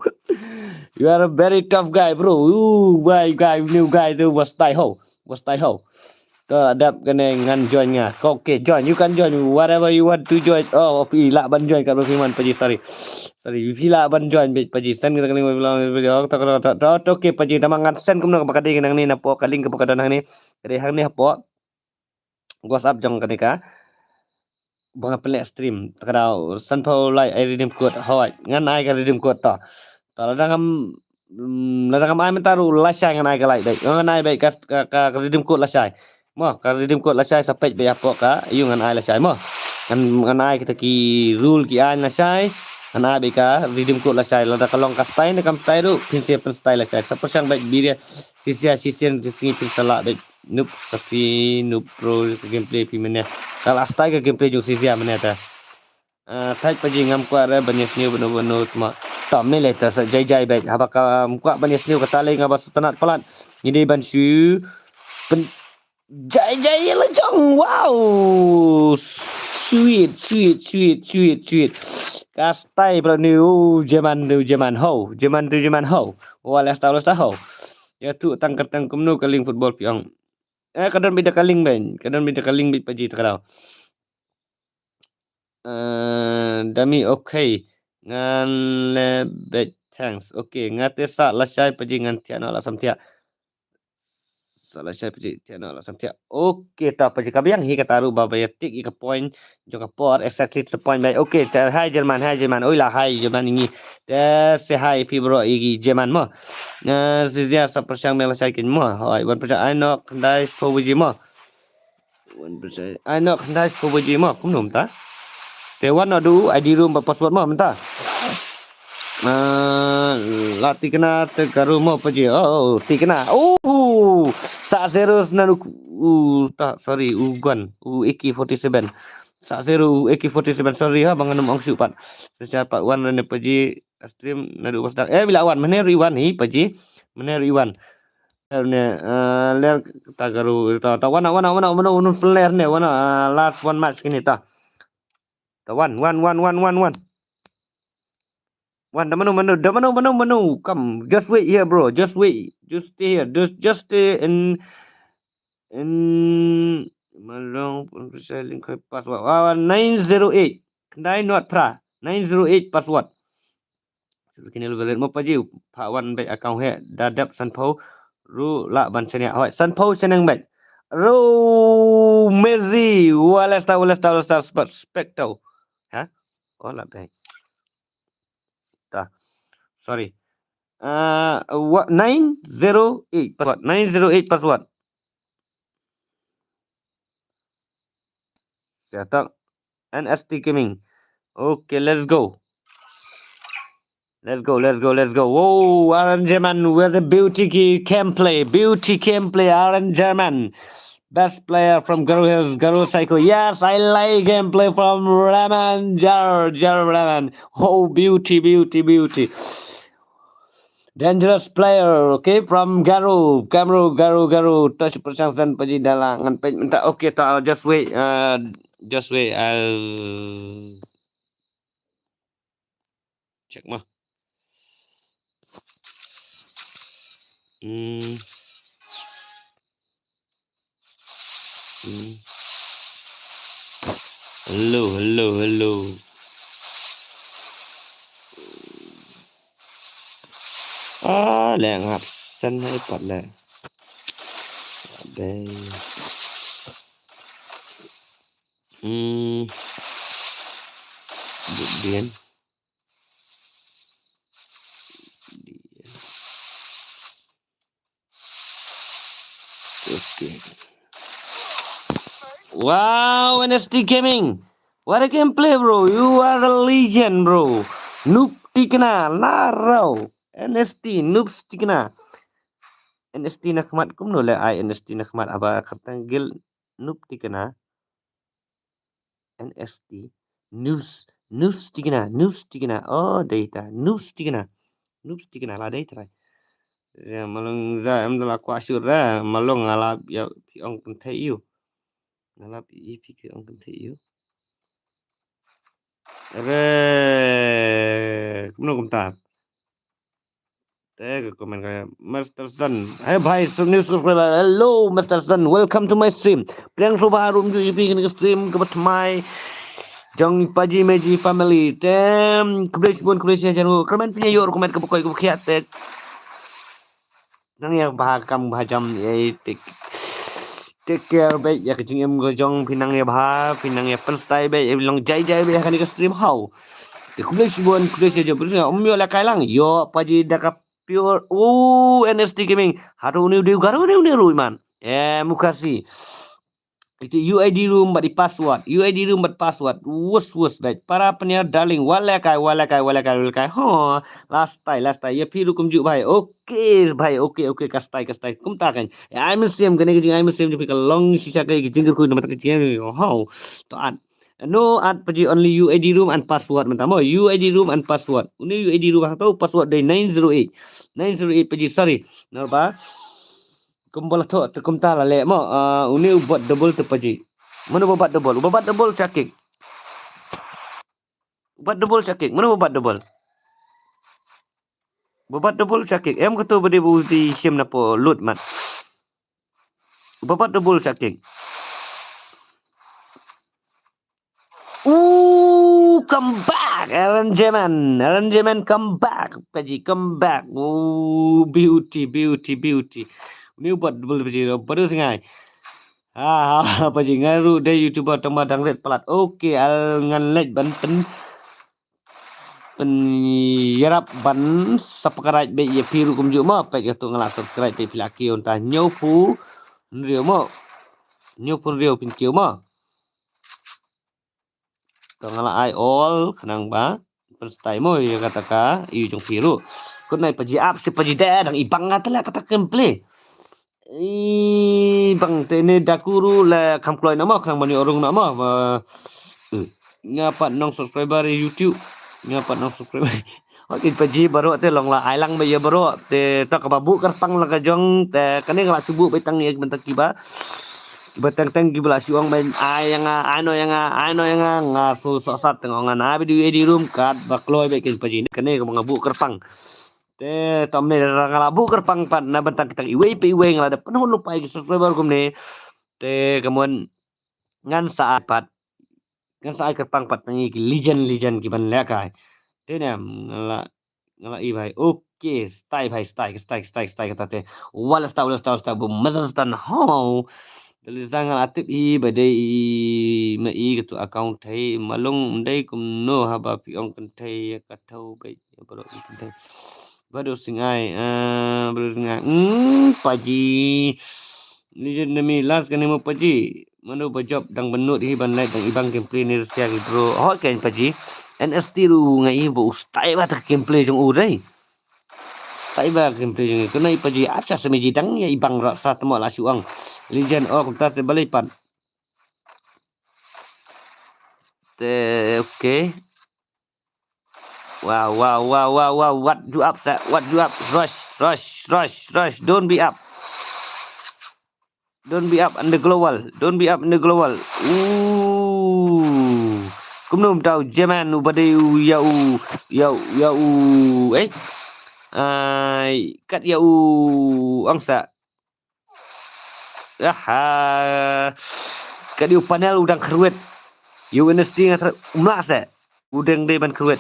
You are a very tough guy, bro. Ooh, guy, guy, new guy tu was tai ho. Was tai ho. To adapt kane ngan join nga. Ko okay, join. You can join whatever you want to join. Oh, phi lah ban join kat phi man Paji, sorry. Sorry, phi lah ban join bit Paji. Send kita ka link Paji. To okay Paji, tama ngan send kumno ka ba ka dei nang ni na po ka link ka ba ka don nang ni. Ka dei hang ni hapo. WhatsApp jong kane ka. Ba nga pynleh stream. Ta ka dau san pau lai ai redeem code. Hoi, ngan ai ka redeem code to. To lada ngam mm, lada ngam ai mynta ruh lashai ngan ai ka lai bek. Ngan ai bek ka ka ka redeem code lashai. Mo ka redeem code lashai sa peit bek hapoh ka yu ngan ai lashai mo. Ngan ngan ai kita ki rule ki ai lashai. Ngan ai bek ka redeem code lashai lada ka long ka style ne kam style ruh phin sa pyn style lashai. Sa pyrshang bek biria sisia sisia sisia phin sa lah bek noob sa phi noob pro ka gameplay phi mane. Ka la style ka gameplay jong sisia mane ta. Ah, thait Paji ngam kwah re ban ïasniew bano bano tma. Tam ne leh ta sa jai jai bek haba kam kwah ban ïasniew kata lei nga ba sngewtynnat palat. Ngi dei ban shu pyn jai jai la jong. Wow. Sweet sweet sweet sweet sweet. Ka style bro ni u Jerman tu Jerman ho. Jerman tu Jerman ho. Wa la sta la sta ho. Ya tu tang ka tang kumno ka link football pi ong. Eh ka don bit da ka link ben. Ka don bit da ka link bit Paji ta ka dau. Eh, dami okay. Ngan le bit thanks. Okay, nga te sa lashai Paji ngan thiah no la sam thiah. Sa lashai Paji thiah no la sam thiah. Okay, ta Paji ka biang hi kata ruh ba ba ya tik i ka point. Jong ka por exactly to the point bai. Okay, ta hai Jerman, hai Jerman. Oi la hai Jerman ngi. Te se hai phi bro i Jerman mo. Eh, si zia sa pyrshang me lashai kin mo. Hoi, wan pyrshang ai no khandai spo Paji mo. Wan pyrshang ai no khandai spo Paji mo kumno mynta. Te wan no du I D room ba password mo mynta. Ah, la tikna te ka room mo Paji. Oh, oh, tikna. Oh, sa zero snan u u ta sorry u gun u A K forty-seven. Sa zero u A K forty-seven sorry ha bang ngan ong shu pat. Sa pat wan ne Paji stream na du pas dak. Eh bila wan mane ri wan hi Paji. Mane ri wan. Ler ne, eh, ler ta garu ta ta wana wana wana wana wana ler ne wana, eh, last one match kini ta. Ta wan wan wan wan wan wan. Wan da manu manu da manu manu manu. Come, just wait here bro. Just wait. Just stay here. Just just stay in in malong pun selling koi password. Wa nine zero eight. Khyndai not pra. Nine zero eight password. Shu kine lu valet mo Paji pha wan bek account he da dep san pau ru la ban chania hoi san pau chaneng bek. Ro Messi. Wa la sta, wa la sta, wa la sta, spot, specto. Ha? Oh, la dei. Ta. Sorry. Uh, what? Nine zero eight password. Nine zero eight password. Siatak. N S T Gaming. Okay, let's go. Let's go, let's go, let's go. Whoa, Aaron German with a beauty ki- gameplay. Beauty gameplay, Aaron German. Best player from Garo Hills, Garo Psycho. Yes, I like gameplay from Raman, Jar, Jar Raman. Oh, beauty, beauty, beauty. Dangerous player, okay, from Garo, Garo, Garo, Garo. Touch perchangsan paji dala ngan page mynta. Okay, ta, just wait, uh, just wait. I'll check mah. Hmm. Hmm. Hello, hello, hello. Ah, leh ngap sen hai pat leh. Dei. Hmm. Buk bien. Okay. Wow, N S T Gaming. What a gameplay, bro. You are a legend, bro. Noob tikna, la rau. N S T, noob tikna. N S T na khmat kumno le ai N S T na khmat aba khatang gil noob tikna. N S T. News. News tikna. News tikna. Oh, data. News tikna. News tikna la data. Ya, malong za em la kwa sure. Malong ala ya pi ong kan thei yu. Ngala pi pi ke ong kan thei yu. Re. Kumno kumta. Te ka comment ka Mister Sun. Hey bhai, so new subscriber. Hello Mister Sun. Welcome to my stream. Priang soba harum ju ipi kini stream ke batmai. Jong paji meji family. Tem keblis bun keblis ya janu. Kermen punya yo comment ke bukoi ke bukiat te. Nang ya bah kam bah jam ya tik. Take care bhai ya kejing em kejong pinang ya bah pinang ya penstai bhai ya long jai jai bhai ya kani ke stream how. Te keblis bun keblis ya jabris ya um yo la kailang yo paji daka pure. Oh, N S T Gaming. Hatu uni uni garu uni uni ruiman. Eh, mukasi. Itu U I D room bad i password. U I D room bad password. Wus wus bhai. Para peniar darling. Walekai walekai walekai walekai. Ho. Last time last time. Ya phi rukum ju bhai. Okay bhai. Okay okay kastai kastai. Kumta kan. Ya ai musim kene kejing ai musim ju phi ka long shisha kejing kejing kejing. Ho. To an. No at paji only U I D room and password mynta mo U I D room and password. Uni U I D room hangto password dei nine zero eight. Nine zero eight paji sorry. Narba. Kumbal tho te kumta la le mo uni u bot double te paji. Mano u bot double? U bot double sakik. U bot double sakik. Mano u bot double? U bot double sakik. Em kato bade bu di shim na po lut mat. U bot double sakik. Ooh, come back, Aaron Jeman. Aaron Jeman, come back. Paji, come back. Ooh, beauty, beauty, beauty. Ni u bot double paji, baru singai. Ha ha, paji ngai ruh dei YouTuber tang ba dang ret palat. Okay, al ngan leit ban pen pen yarap ban subscribe beit ya phi ruh kumjuh mo. Peit ya tu ngan la subscribe beit phi la kiew ta hynñiew phew hynriew mo. Hynñiew phew hynriew phin kiew mo. Ka nga la ai all khnang ba pynstyle mo ïa kata ka ïa jong phi ruh. Kut nai paji ap si paji da dang i bang nga tela kata ka gameplay. I bang te ne da ku ruh la kham kloi na mo khnang ban ïoh rung na mo. Ba, eh, nga pat nong subscriber ïa YouTube. Nga pat nong subscriber. Hok in paji baroh te long la ai lang ba ïa baroh te ta kaba buh kyrpang la ka jong te kane nga la shu buh ba tang ïa ki bynta kiba kiba teng teng kiba la shu ong ba ai ïa nga ai no ïa nga ai no ïa nga nga su sok sat teng ong nga na ba di di room kat ba kloi ba kin paji kane kaba nga buh kyrpang. Te tom ne ra nga la buh kyrpang pat na bynta kita iwei pa iwei nga la da pynhun lupai ki subscriber kumne. Te kamon ngan sa ai pat ngan sa ai kyrpang pat tang ïa ki legend legend ki ban lehkai. Te ne nga la nga la i bhai. Okay, style bhai, style, style, style, style kata te. Wala style, wala style, style bu mazastan ho. Te lei zang la tip hi ba dei i ma i katu account thei malung ym dei kumno haba phi ong kynthei ïa ka thaw beit ïa baroh i kynthei. Ba dei u Singai, ah, ba dei u Singai. Hmm, Paji. Legend nami last kane mo Paji. Mano ba jop dang ban nud hi ban leit dang ibang gameplay ne Russia ki bro. Hoi ken Paji. N S T ruh nga i ba u style ba ta gameplay jong u dei. Style ba gameplay jong i. Kane Paji ap sa semi ji dang ïa ibang ra sa temo la shu ong. Legend oh kumta te balei pat. Te okay. Wow, wow, wow, wow, wow. What you up, sir? What you up? Rush, rush, rush, rush. Don't be up. Don't be up in the global. Don't be up in the global. Ooh. Kumno um tau jeman u ba dei u ïa u ïa u ïa u eh. Ai kat ïa u angsa. Aha. Kat ïa u panel u dang kyrwit. Ïa u N S T nga try um lah se. U dang dei ban kyrwit.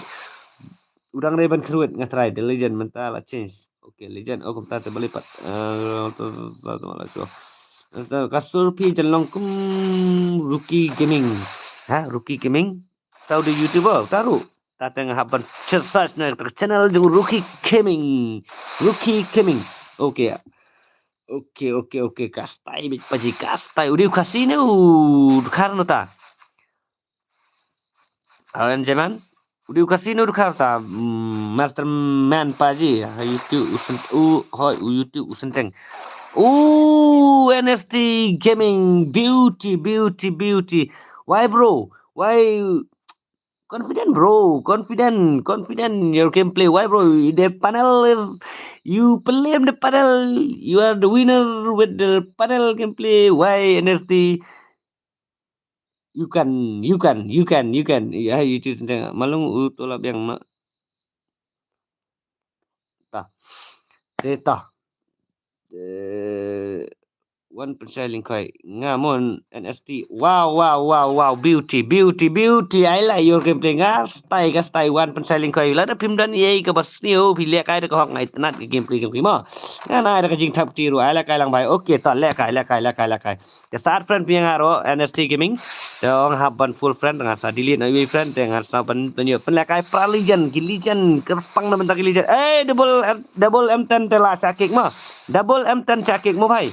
U dang dei ban kyrwit nga try the legend mynta la change. Okay, legend. Oh, kumta te bali pat. Eh, ka sur phi jan long kum Rookie Gaming. Ha, Rookie Gaming. Tau di YouTuber, taru. Ta teng hap ban search na ka channel jong Rookie Gaming. Rookie Gaming. Okay. Okay, okay, okay. Ka style bit Paji ka style. Udi u Khasi ne u Dkhar nota. Awan jeman. Udi u Khasi ne u Dkhar ta. Mm, Masterman Paji. Ha YouTube u sent u hoi u YouTube u senteng. U N S T Gaming beauty, beauty, beauty. Why bro? Why confident bro? Confident, confident your gameplay. Why bro? The panel is you blame the panel. You are the winner with the panel gameplay. Why N S T? You can, you can, you can, you can. Ya, itu tentang malung u tolak yang ma. Ta. Te ta. Eh, wan pynshai lyngkhoi. Nga mon N S T. Wow, wow, wow, wow. Beauty, beauty, beauty. I like your gameplay. Nga style, ka style wan pynshai lyngkhoi. Lada phim don ei kaba sniew phi leh kai da ka hok ngai tnat ka gameplay jong phi mo. Nga nai da ka jingthap ti ruh. I like kai lang bai. Okay, ta leh kai, leh kai, leh kai, leh kai. Te sat friend phi nga ruh N S T Gaming. Te ong hap ban full friend nga sa delete na wi friend te nga sa ban ban yo pynleh kai pra legend ki legend kyrpang na bynta ki legend. Eh, double double M ten te la sa kick mo. Double M ten sa kick mo bhai.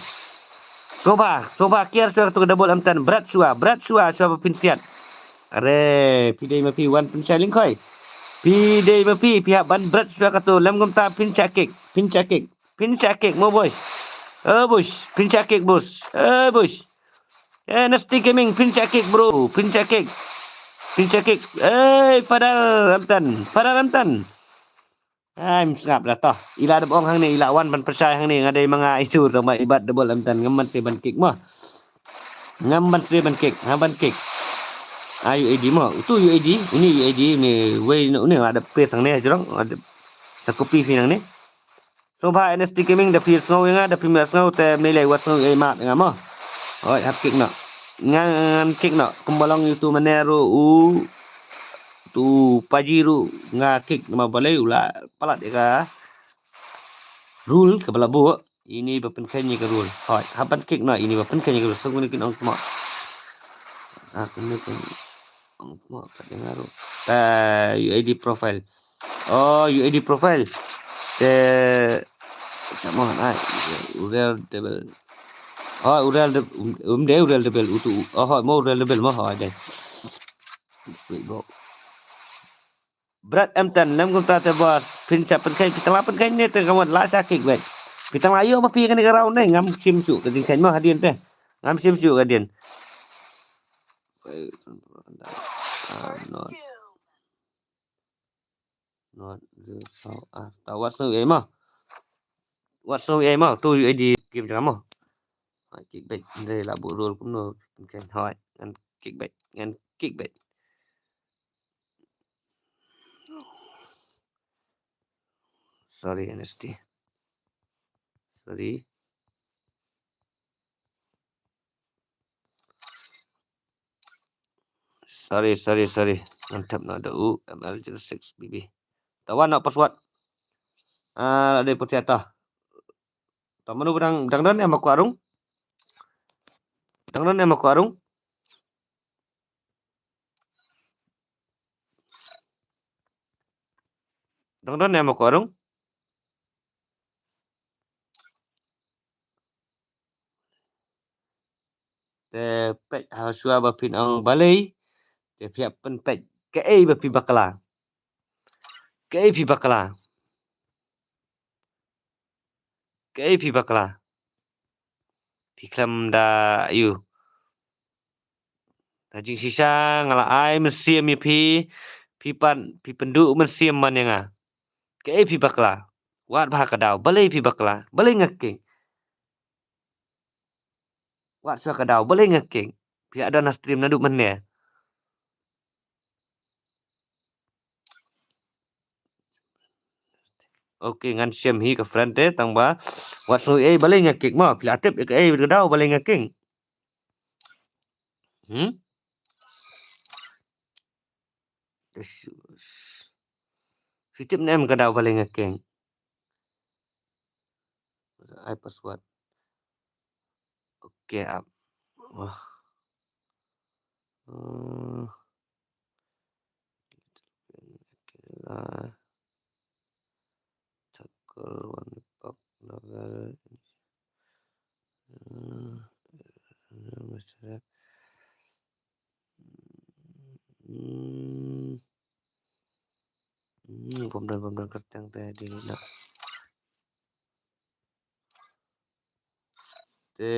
Sobha, sobha kiar shuwa tu double M ten brat shuwa, brat shuwa shuwa pynsiat. Are, phi dei ma phi wan pynshai lyngkhoi. Phi dei ma phi phi hap ban brat shuwa katu lem kumta pynsa kick, pynsa kick. Pynsa kick mo boys. Eh boys, pynsa kick boys. Eh boys. Eh Nasty Gaming pynsa kick bro, pynsa kick. Pynsa kick. Eh Fadal Ramtan, Fadal Ramtan. Ai msngap dah toh. Ila dep ong hangne ila wan ban pynshai hangne nga dei ma nga itu tang ba ibat double Ramtan ngam ban se ban kick mo. Ngam ban se ban kick, ngam ban kick. Ah U A D mo. Utu U A D, uni U A D uni wei uni nga dep paste hangne jrong. Sa copy phi hangne. Sobha N S T Gaming da phi sngew ïa nga da phi ma sngew te me lei wat sngew ïa ma ïa nga mo. Hoi hap kick noh. Ngan kick noh kumba long ïa utu mane ruh u tu Paji ruh nga kick nama balei u la palat ïa ka rule kaba la buh. Ini ba pynkheiñ ïa ka rule. Hoi hap ban kick noh ini ba pynkheiñ ïa ka rule. Sngewbha kin ong kmo. Ah kumne kin ong kmo ka dei nga ruh. Ah U A D profile. Oh, U A D profile. Te chamo ai u Real Devil. Oh, u Real Devil. Um, um dei u Real Devil utu. Oh, mo u Real Devil mo ho dei. Sweet bro. Brad M ten lem kumta te boss. Pyncha pynkheiñ pyncha la pynkheiñ ne te kamon la cha kick back. Pyncha la ïoh ma phi kane ka round ne ngam shim shuh ka jingkheiñ mo hadien te. Ngam shim shuh ka dien. Ah, not. Not so ah ta wat so ai ma. Wat so ai ma tu ai di game jam ma. Ai kick back ndai la bu rule kumno kan hoi ngan kick back ngan kick back. Sorry N S T. Sorry. Sorry, sorry, sorry. Ngan tap na da u M L zero six B B. Tawan na password. Ah, ada putih atas. Taman u bedang bedang dan yang maku arung. Dang don em ko arung? Dang don em ko arung? Te peit ha shuwa ba phin ong balei. Te phi hap pynpeit kaei ba phi bakla. Kaei phi bakla. Kaei phi bakla. Phi khlem da ïoh. Ta jingshisha nga la ai mynsiem ïa phi. Phi pan phi pynduh mynsiem man ïa nga. Kaei phi bakla. Wat bha ka daw. Balei phi bakla. Balei nga keng. Wat shuwa ka daw. Balei nga keng. Phi la don ha stream naduh mynne. Okay, ngan shem hi ka friend te tang ba. Wat shu ei balei nga keng mo. Phi la tip ïa kaei ka daw balei nga keng. Hmm? Phi tip ne em ka daw balei nga keng. Ai password. Okay, ap. Wah. Hmm. Tackle one pop novel. Hmm. Hmm. Hmm, pom dan pom dan kerteng te di na. Te.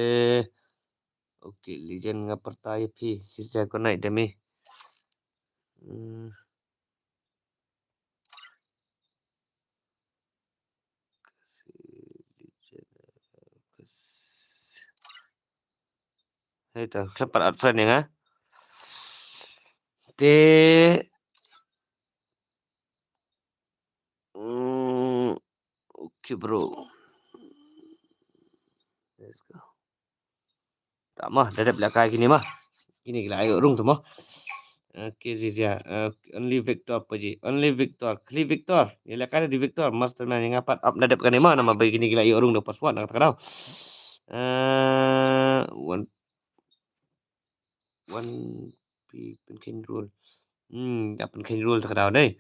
Okay, Legend nga pyrta ïa phi. Shisha ko nai demi. Hmm. Hei ta khlem pat add friend ïa nga. Te. Hmm, okay bro. Let's go. Ta ma da dep lehkai kine ma. Kine ki la ïoh rung tu ma. Okay, Zizia. Uh, only Victor paji. Only Victor. Khli Victor. Ïa lehkai di Victor. Mastermind ïa nga pat ap na dep kane ma. Nama bai kine ki la ïoh rung da password na kata ka daw. Uh, one one pi pynkheiñ rule. Hmm, da pynkheiñ rule ta ka daw dei.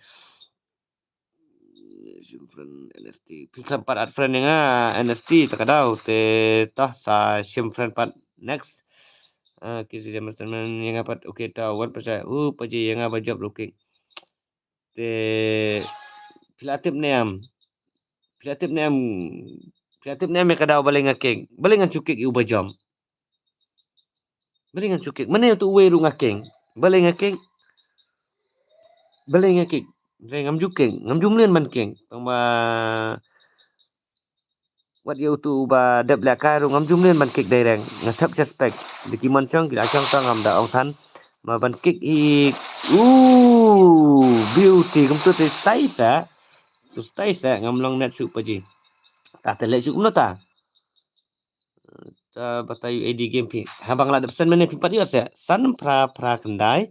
Shim friend N S T. Phi khlem pat add friend ïa nga N S T ta ka daw te tah sa shim friend pat next. Ah, ki si mastermind ïa nga pat okay ta wan pa sa. Uh, paji ïa nga ba job looking. Te phi la tip ne em. Phi la tip ne em. Phi la tip ne em ïa ka daw balei nga keng. Balei ngan shu keng ïa u ba jom. Balei ngan shu keng. Mane tu uwei ruh nga keng. Balei nga keng. Balei nga keng. Balei ngam ju keng. Ngam ju mlien ban keng. Tang ba wat ïa utu uba dep lehkai ruh ngam ju mlien ban keng dei reng. Nga thep suspect. Dei ki mon shong ki la shong tang ngam da ong than. Ma ban keng i. Ooh, beauty. Kumtu te stai sa. Tu stai sa ngam long net shu paji. Ta te leh shu kumno ta. Ta batai U A D game phi. Ha bang la dep send mane phi pat ïoh se. San phra phra khyndai.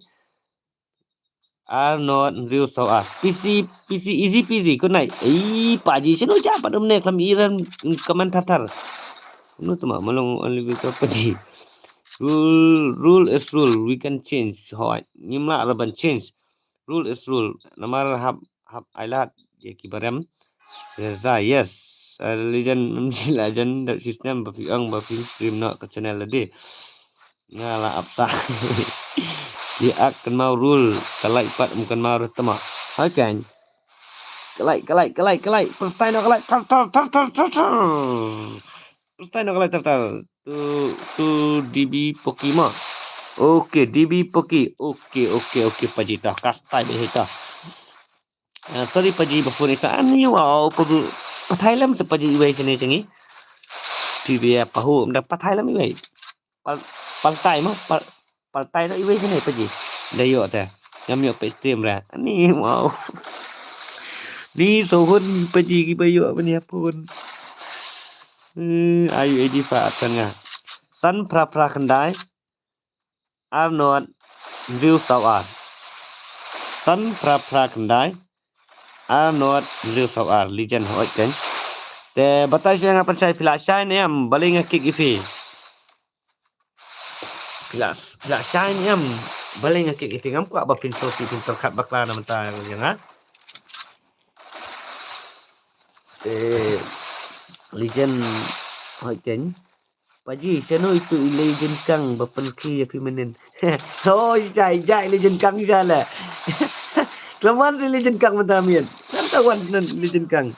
Ar not hynriew saw ar. P C, P C easy peasy. Kunai. Ei, paji shano ja pat um ne klam iran comment thar thar. Kumno tu ma malong only with property. Rule, rule is rule. We can change. Hoi. Ngim lah ra ban change. Rule is rule. Namar hap hap ai lad ïa ki barem. Reza, yes. Uh, Legend, Legend, da shisnem ba phi ong ba phi stream noh ka channel lade. Nga la ap ta. Ïa ak kynmaw rule, ka like pat um kynmaw re tama. Hai kan. Ka like, ka like, ka like, ka like. Pyrshtai noh ka like. Thar, thar, thar, thar, thar, thar. Pyrshtai noh ka like thar, thar. Tu, tu D B Poki ma. Okay, D B Poki. Okay, okay, okay, paji ta. Kastai be ta. Ah, sorry paji ba phone isa ani wow pagu pathai lam se paji iwei sini singi. Phi bia pahu mda pathai lam iwei. Pal, paltai ma, pal, paltai no iwei sini paji. Da ïoh ta. Ngam ïoh pe stream ra. Ani wow. Ni sohun paji ki ba ïoh bani apun. Hmm, ayu edi fa atan nga. San phra phra khyndai. Ar not hynriew saw ar. San phra phra khyndai. Ar not hynriew saw ar. Legend hoi kan. Te batai sha nga pynshai phi la shai ne em balei nga kick ïa phi. Phi la, phi la shine em. Balei nga kit ïa phi, ngam kwah ba phin sngewsih phin pyrkhat bakla na mynta ïa nga. Eh, Legend Hoi Keng. Paji, shano ito i Legend Kang ba pynkhie ïa phi mynnin? Oh, jai, jai Legend Kang jai la. Khlem wan i Legend Kang mynta miet. Kan ta wan nan Legend Kang.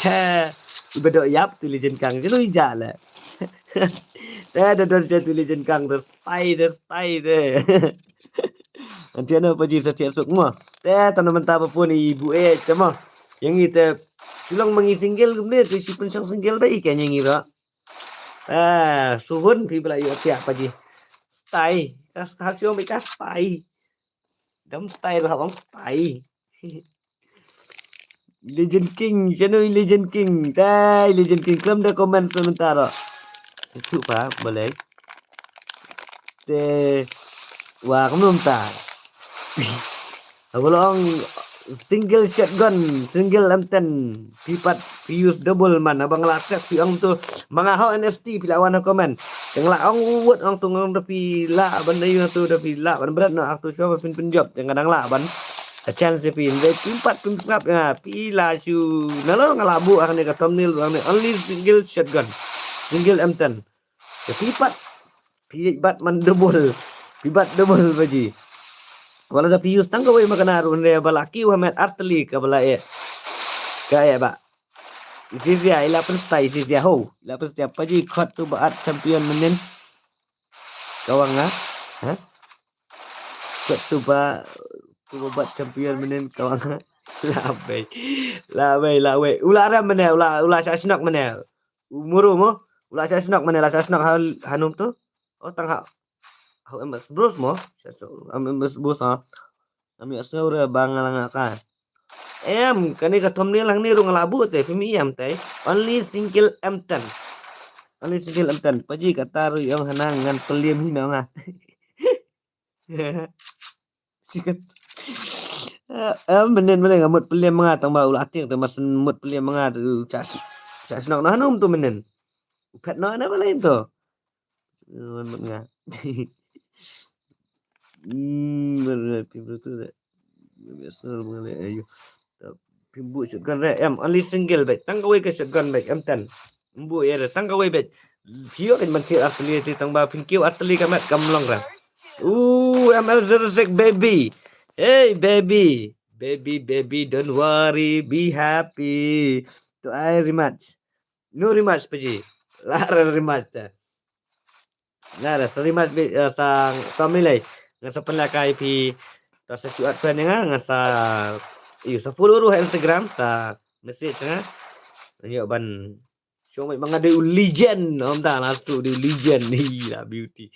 Te, iba doh ïap tu Legend Kang. Shano i jai la. Te, da don jai tu Legend Kang, ter spy, ter spy, te. Anti ano paji sa thiah suk mo. Te, tano mynta ba pun i bu eh, te mo. Ïa ngi te, shu long ma ngi single kumne, te shu pynshong single ba i ka ïa ngi ro. Ah, suhun phi ba la ïoh thiah paji. Stai, ka stai, shu ong ba ka stai. Dam stai, ba ong stai. Legend King, shano i Legend King? Tai, Legend King, khlem da comment sementara. Itu pa, boleh. Te, wa, kumno mynta? Haba long single shotgun, single M ten, phi pat, phi use double man, haba nga la text, phi ong tu, ma nga hok N S T, phi la wan ha comment. Te nga la ong wut, ong tu, nga ong da phi lah ban ïoh tu, da phi lah ban bret noh, ong tu shuwa ba phin pynjop, te nga dang lah ban. Ka chance phi, phi pat phin sngap, ïa, phi la shu, nalor nga la buh hangne ka thumbnail, hangne only single shotgun, single M ten. Te phi pat, phi ïeit bad man double. Phi bad double paji. Wat la da phi use tang kawei ma kane ruh, hynrei ba la kiew ha met artylli kaba la eh. Ka eh ba. Zizia, i la pynstai Zizia ho. I la pynstai paji, khot tu ba at champion mynnin. Ka wan nga. Ha? Khot tu ba, tu ba bat champion mynnin ka wan nga. La bei. La bei, la bei. U la ram mynne, u la, u la shah shnok mynne. U Muru mo. U la shah shnok mynne, la shah shnok ha, hanum tu. Oh, tang ha. Ha M S Bros mo. Shah shnok, M S Bros ha. Am ïa sngewre ba nga la nga ka. Em, kane ka thumbnail hangne ruh nga la buh te, phim ïam te. Only single M ten. Only single M ten. Paji kata ruh ïong hana ngan pylliam hi na nga. Em, mynnin mynnin nga mut pylliam nga tang ba u la tieng te mas mut pylliam nga tu cha cha shnok na hanum tu mynnin. Phet no na ba lain tu. Mut nga. Hmm, mut nga, phim tu tu. Biasa mut nga, ayo. Phim buh shotgun re, em, only single bek. Tang kawei ka shotgun bek, M ten. Mbuh ïa re, tang kawei bek. Phi ïoh kan ban thied artylli te tang ba phin kiew artylli ka met kam long re. Ooh, M L zero six baby. Hey baby. Baby, baby, don't worry, be happy. To ai rematch. No rematch paji. La re rematch ta. Nga rasa rematch bit, eh, sa Tom ni lei. Nga sa pynlehkai phi. Ta sa shu add friend nga, nga sa, ïa, sa follow ruh ha Instagram, sa message nga. Ïa ban show mai ma nga dei u legend. Om ta la tu dei u legend. Hi la beauty.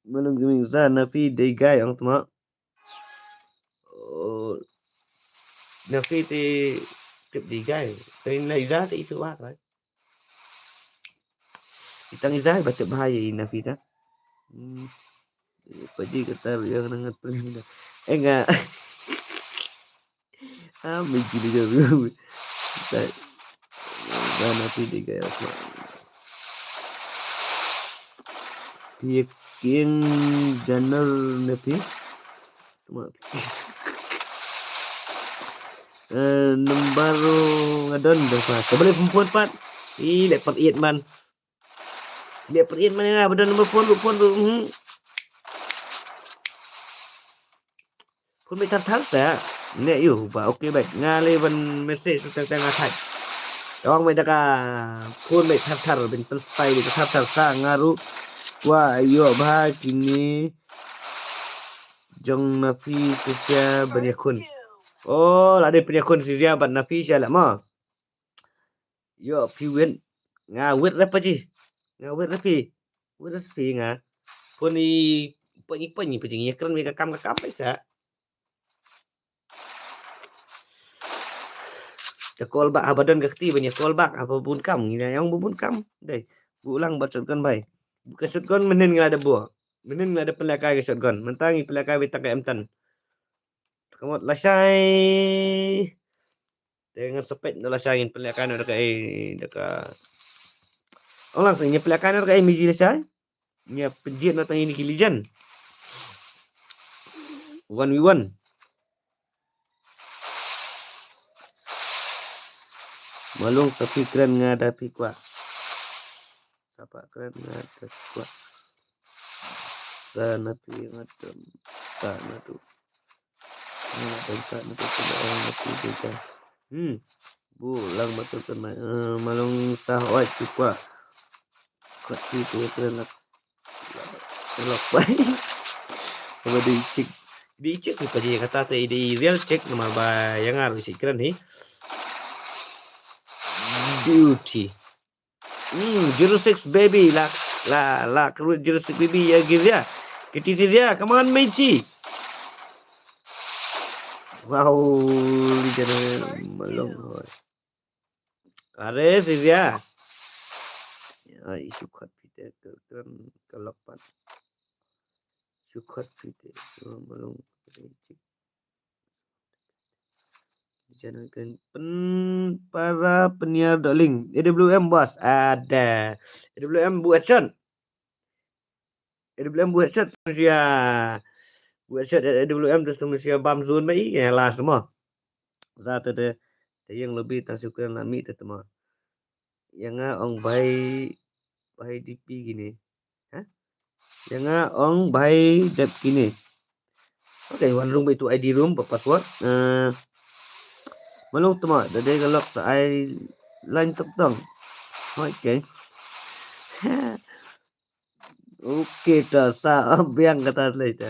Malum gaming sa na phi dei guy ong tma. Oh. Na phi te tip dei guy. Te na iza te itu wa, right? Itang iza ba tip bahaya ina phi ta. Hmm. Paji kata yang nangat paling dah. Eh, nga. Ah, megi dia jauh. Mana phi dei guy apa? Phi king janer ne phi? Tuma phi. Eh, number nga don dah pa. Ka boleh phone pat. Ih, leh pat iet man. Leh pat iet man nga ba don number phone ruh, phone ruh. Hmm. Phone beit thar thar sa. Ne yu ba okay beit. Nga leh ban message tang tang nga thait. Tang beit da ka phone beit thar thar, beit pynstyle beit thar thar sa nga ruh. Wa yu ba kine jong na phi shisha ban ïakhun. Oh, la dei pynïakhun shisha ban na phi sha la mo. Ïoh phi win. Nga win re paji. Nga win re phi. Win re phi nga. Pun i pun i pun i paji ngi kren wi ka kam ka kam paisa. Ka call back haba don ka kti ban ïa call back haba bun kam ngi la ïong bun kam. Dei. Bu lang bad shotgun bai. Ka shotgun mynnin nga la da bua. Mynnin nga la da pynlehkai ka shotgun. Mynta ngi pynlehkai wi tang ka M ten. Ka mut lashai. Te ngan sa peit noh lashai ngin pynlehkai noh da kaei da ka. Ong lang sa ngin pynlehkai noh da kaei miji lashai. Ngi ïa pynjit noh tang ïa kine ki legend. One v one. Malung sa phi kren nga da phi kwah. Sa pha kren nga da phi kwah. Sa na phi nga da sa na tu. Nga da sa na tu sa na phi tu ka. Hmm. Bu lang ma tu kan ma, eh, malung sa hoi shu kwah. Kwah phi tu kren lah. Lok pai. Ba dei chick. Dei chick ni pa ji kata te dei real chick namar ba ïa nga ruh shi kren hi. Beauty. Hmm, zero six baby la la la kru zero six baby ïa Gizia. Kiti Gizia, come on Meiji. Wow, li jana malong hoi. Are Gizia. Ai, shu khot phi te, ka, ka, ka lok pat. Shu khot phi te, malong. Channel kan pen para peniar doling. A W M bos. Ada. A W M buat shot. A W M buat shot. Manusia. Buat shot A W M terus manusia bam zone bai. Ya lah semua. Za te te. Te yang lebih tang syukur la mi te tema. Yang nga ong bai bai D P kine. Ha? Yang nga ong bai dep kine. Okay, wan rung bai tu I D room ba password. Eh, malung tema da dei ka lok sa ai line tok tong. Okay. Okay, ta sa biang kata lei ta.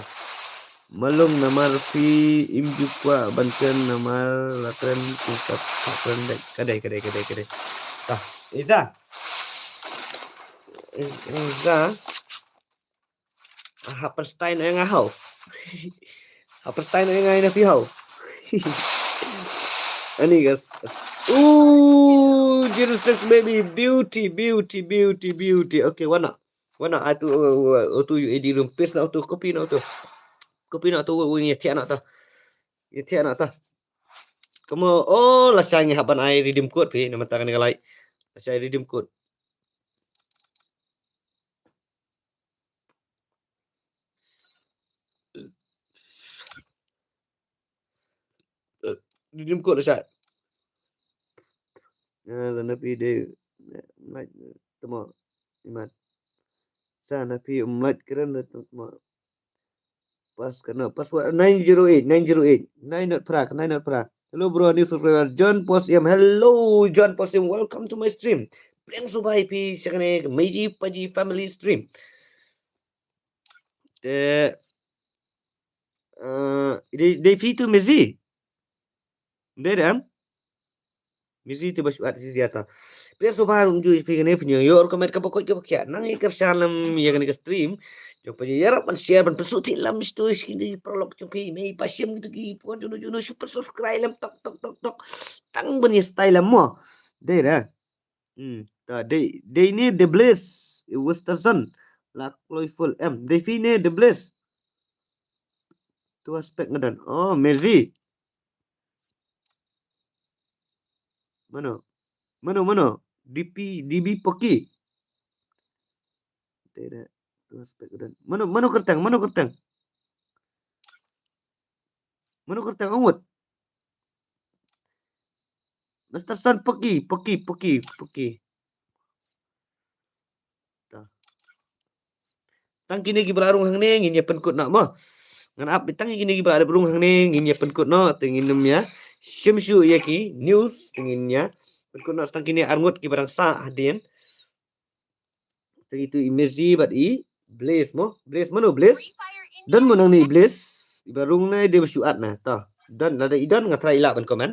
Malung namar phi im ju kwah ban kren namar la kren phi sap kren dei. Kadei, kadei, kadei, kadei. Ta, Iza. Iz-, Iza. Happenstein eng ahau. Happenstein eng ai na phi hau. Ani guys. Ooh, Jesus baby, beauty, beauty, beauty, beauty. Okay, wana. Wana atu, uh, uh, atu U A D room. Paste na atu, copy na atu. Copy na atu, uh, uh, ïa thiah na atu. Ïa thiah na atu. Kamu, oh, la shai ngi hap ban ai redeem code phi, na mata kane ka like. La shai redeem code. Redeem code la shai. Ah, la na phi de, eh, mic, eh, tama, imat. Sa na phi mic kren de tama. Pas kena password nine zero eight, nine zero eight, nine not pra, nine not pra. Hello bro, new subscriber John Posim. Hello John Posim, welcome to my stream. Pyrshang subai phi shakane Meiji Paji family stream. Te, eh, dei, dei phi tu Mezi. Dei dam. Mezi tu ba shu at si ziata. Pyrshang subai um ju phi kane pynjong yor comment ka ba koit ka ba khiah. Nang i kyrshan lem ïa kane ka stream. Jong phi ïarap ban share ban pynsuh ti lem stu shi kine paralok jong phi mei pa shim gitu ki pon juno juno shu pyn subscribe lem tok tok tok tok. Tang ban ïa style lem mo. Dei da. Hmm, ta dei, dei ni de Blaze, i Westerson, la kloi full em, dei phi ne de Blaze. Tu aspek ngadan. Oh, Mezi. Mano? Mano, mano? D P, D B Poki. Te da, tu aspek ngadan. Mano, mano kerteng, mano kerteng? Mano kerteng angut? Mister Son Poki, Poki, Poki, Poki. Ta. Tang kine ki ba la rung hangne ngin ïa pynkut noh mo. Ngan ap tang kine ki ba la rung hangne ngin ïa pynkut noh te ngin ym ïa shim shuh ïa ki news te ngin ïa pynkut noh tang kine arngut ki ba dang sah hadien. Te itu i Mezi bad i Blaze mo. Blaze mano Blaze? Don mo nangne i Blaze. I ba rung na i dei ba shu at na. Ta. Don, lada i don nga try i lah ban comment.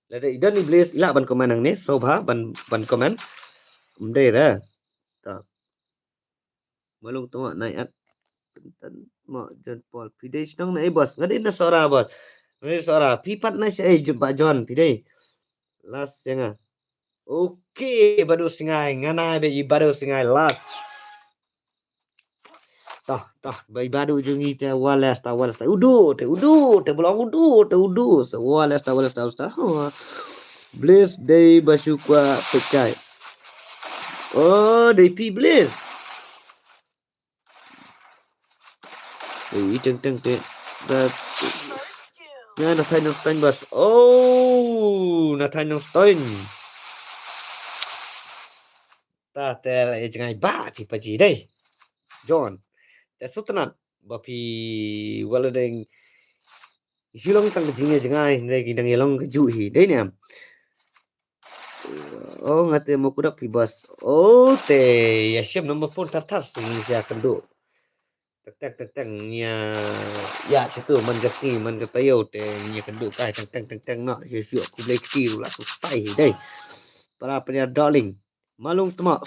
Lada i don i Blaze i lah ban comment nangne. Sobha ban, ban comment. Ym dei ra. Ta. Malung tama nai at. Pyntan mo John Paul. Phi dei shnong na ei boss. Nga dei na Sohra boss. Nga dei Sohra. Phi pat na sha ei Bah John. Phi dei. Last ïa nga. Okay, Badu Singai, nga nai ba i Badu Singai last. Tah, tah, ba i Badu jong ngi te Wales, ta Wales, ta udu, te udu, te belong udu, te udu, sa Wales, ta Wales, ta Wales, ta. Huh. Bliss dei ba shu kwah pekai. Oh, dei phi Bliss. Te i teng teng te. Da. Na, na thaiñ nongstoiñ bos. Oh, na thaiñ nongstoiñ. Ta te la ïa jngai ba phi paji dei. John. Te sutnat ba phi wala deng. Ïa long tang ka jingïa jngai dei ki dang ïa long ka juh hi dei ne em. Oh, nga te mo kudak phi bos. Oh, te ïa shem number phone thar thar sing ïa kynduh. Tek tek tek tek ïa ïa chitu man ka sngi man ka taïew te ïa kynduh kai teng teng teng teng no ïa shu khublei kti ruh la shu tai hi dei. Para pynïar darling. Malung tma.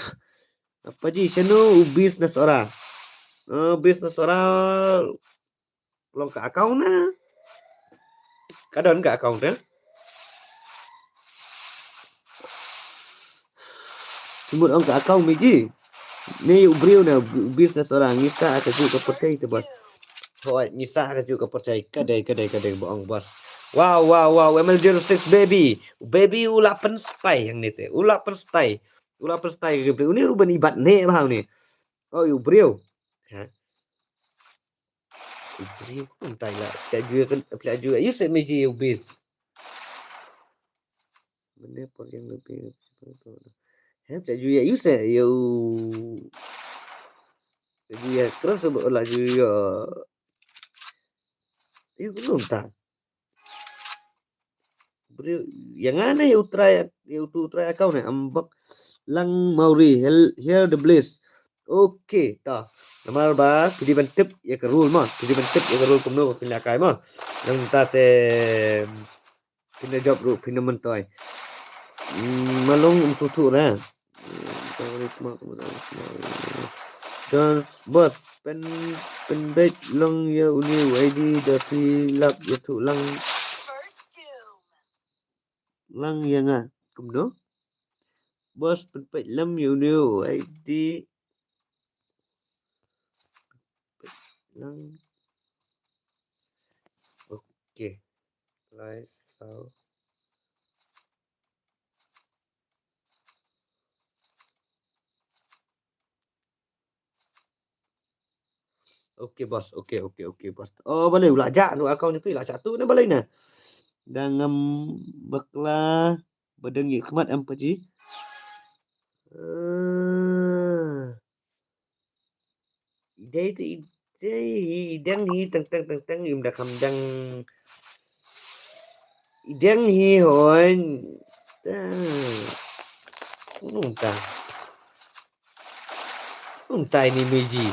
Apa ji shano u business ora. Uh, business ora long ka account na. Ka don ka account eh. Timur ong ka account mi ji. Ni u briew na business ora ngi sa ka ju ka pyrthei te bos. Hoi ngi sa ka ju ka pyrthei ka dei ka dei ka dei ba ong bos. Wow wow wow M L zero six baby. Baby u la pynspy hangne te. U la pynspy. U la pynspy ka briew ni ruban ibat ne ba ni. Oh u briew. Ha. U briew kumtai la. Pla ju kan pla ju. You said me ji u bis. Mane por yang lebih. He pla ju ya you said you. Ju ya keras sebab la ju ya. You kumtai. Briew yang ane u trai u tu trai account ne ambak lang mauri here the bliss. Okay ta. Namar ba phi dei ban tip ïa ka rule ma phi dei ban tip ïa ka rule kumno phi la kai ma. Nang ta te phi na jop ruh phi na mentoi. Malung um suthu na. John bos pen pen bet long ya uni I D da phi lap ya tu lang lang ya nga kumno bos pen pet lam ya uni I D lang okay. Lai sau. Okay bos, okay okay okay bos. Oh balei u la jah tu account ni phi la jah tu na balei na. Dang ngam bakla badang ngi khmat em paji. Eh. Idei te idei hi ideng hi teng teng teng teng im da kham dang ideng hi hon. Nung ta nung ta ini meji.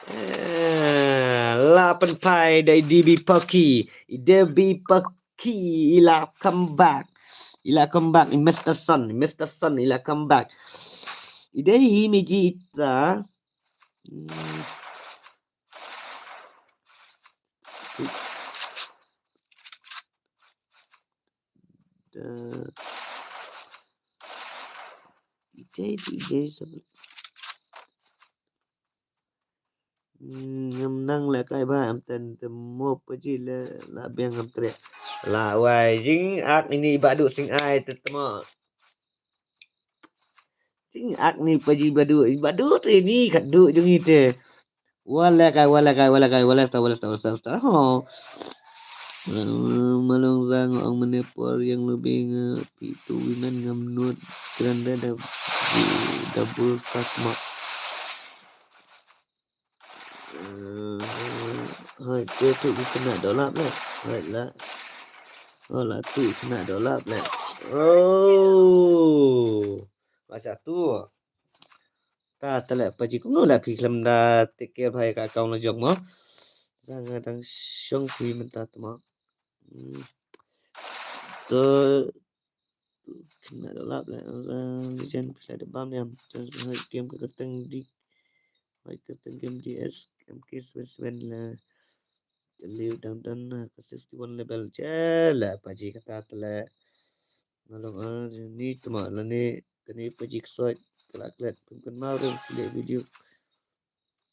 Eh, la pen pai dei D B Poki, D B Poki ila come back, ila come back, Mister Sun, Mister Sun ila come back. Idei hi meji ita. Hmm. Idei idei sabab ngam nang leh kai ba am ten te mo paji le la biang ngam treh. La wai jing ak ini ba du sing ai te temo. Jing ak ni paji ba du ba du te ni kat du jong ite. Wala kai wala kai wala kai wala sta wala sta wala sta wala sta. Ho. Malong zang ong mene por yang lebih nge pitu winan ngam nut keranda da double sak mak. Hai te tu ki kena dolap le. Hai la. Oh la tu kena dolap le. Oh. Masa tu. Ta tele paji kumno la phi khlem da take care bhai ka account la jong mo. Sa nga dang shong phi mynta tmo. To kena dolap la. Legend phi la da bam yam. Game ka kyrteng di. Hai kyrteng game D S M K seven seven la. Kaliu dang dan ka sixty one level. Jela paji kata tele. Ngalong ar ni tma lane kane paji ksoi kala klet pun kan mau dong pile video.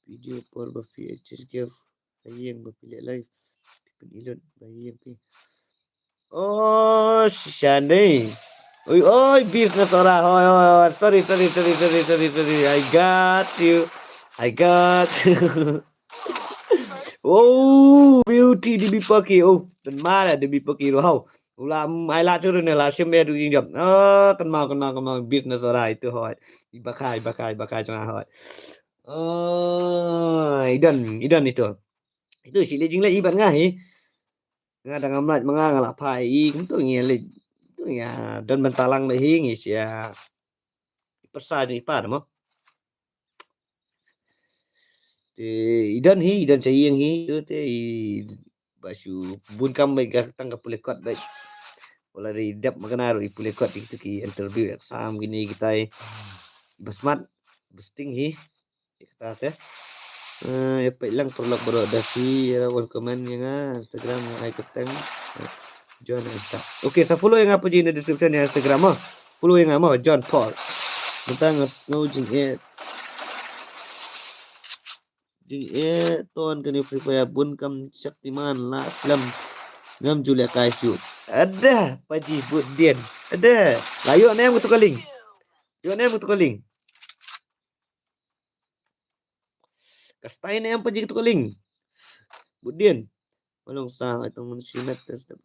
Video por ba phi H S G F hayeng ba pile live. Phi pun ilut ba hayeng phi. Oh, shisha ni. Oi, oi, business ora. Oi, oi, oi. Sorry, sorry, sorry, sorry, sorry, sorry. I got you. I got you. Oh, beauty, Debbie Paki. Oh, kynmaw la Debbie Paki ruh. Hau. U la, mm, ai la tu ne la shim e du jing jop. Oh, kynmaw, kynmaw, kynmaw. Business ora itu hoi. Iba kai, iba kai, iba kai jong hoi. Oh, i don, i don itu. Itu shi le jing le ibat nga hi. Nga dang ngam lait ma nga nga la phai i kumtu ngi leit. Tu ngi don ban talang le hi ngi sia. Pyrsa ni pa mo. Te i don hi, i don sa ïeng hi tu te i ba shu bun kam ba ga tang ka pule kot ba. Wala ri dep ma kana ru i pule kot i tu ki interview exam gini kitai. Ba smat, ba sting hi. Kata te. Eh, ya peit lang paralok baroh da phi, ya wan comment ïa nga Instagram nga ai kyrteng. Join Insta. Okay, sa follow ïa nga pa ji na description ïa Instagram mo. Follow ïa nga mo, John Paul. Mynta nga sngew jingeh. Jingeh ton kane Free Fire bun kam Shaktiman la slem. Ngam ju leh kai shu. Ada pa ji bud dien. Ada. La ïoh ne em katu ka link. Ïoh ne em katu ka link. Ka style ne em pa ji katu ka link. Bud dien. Malong sa ai tong mun shimet te step.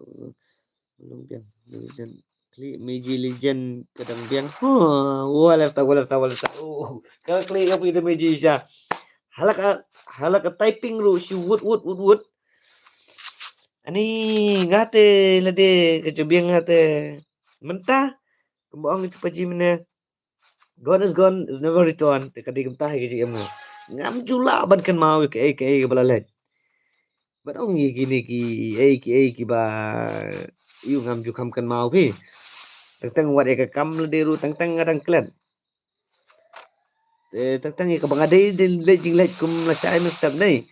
Malong biang. Legend. Klik meji legend ka dang biang. Huh. Wala sta, wala sta, wala sta. Oh. Ka klik ka pi te meji sha. Hala ka, hala ka typing ru shi wut, wut, wut, wut. Ani nga te lade ka jabiang nga te. Mynta. Kembang itu pa ji mene. Gone is gone, is never return. Te ka dei kumta hi ka jingim nga. Ngam ju lah ban kynmaw ïa kaei kaei kaba la leit. Bad ong ïa kine kiei kiei kiba ïu ngam ju kham kynmaw phi. Teng teng wat ïa ka kam lade ru teng teng nga dang klet. Te teng teng ïa kaba nga dei dei leit jingleit kum lashai mynstep nei.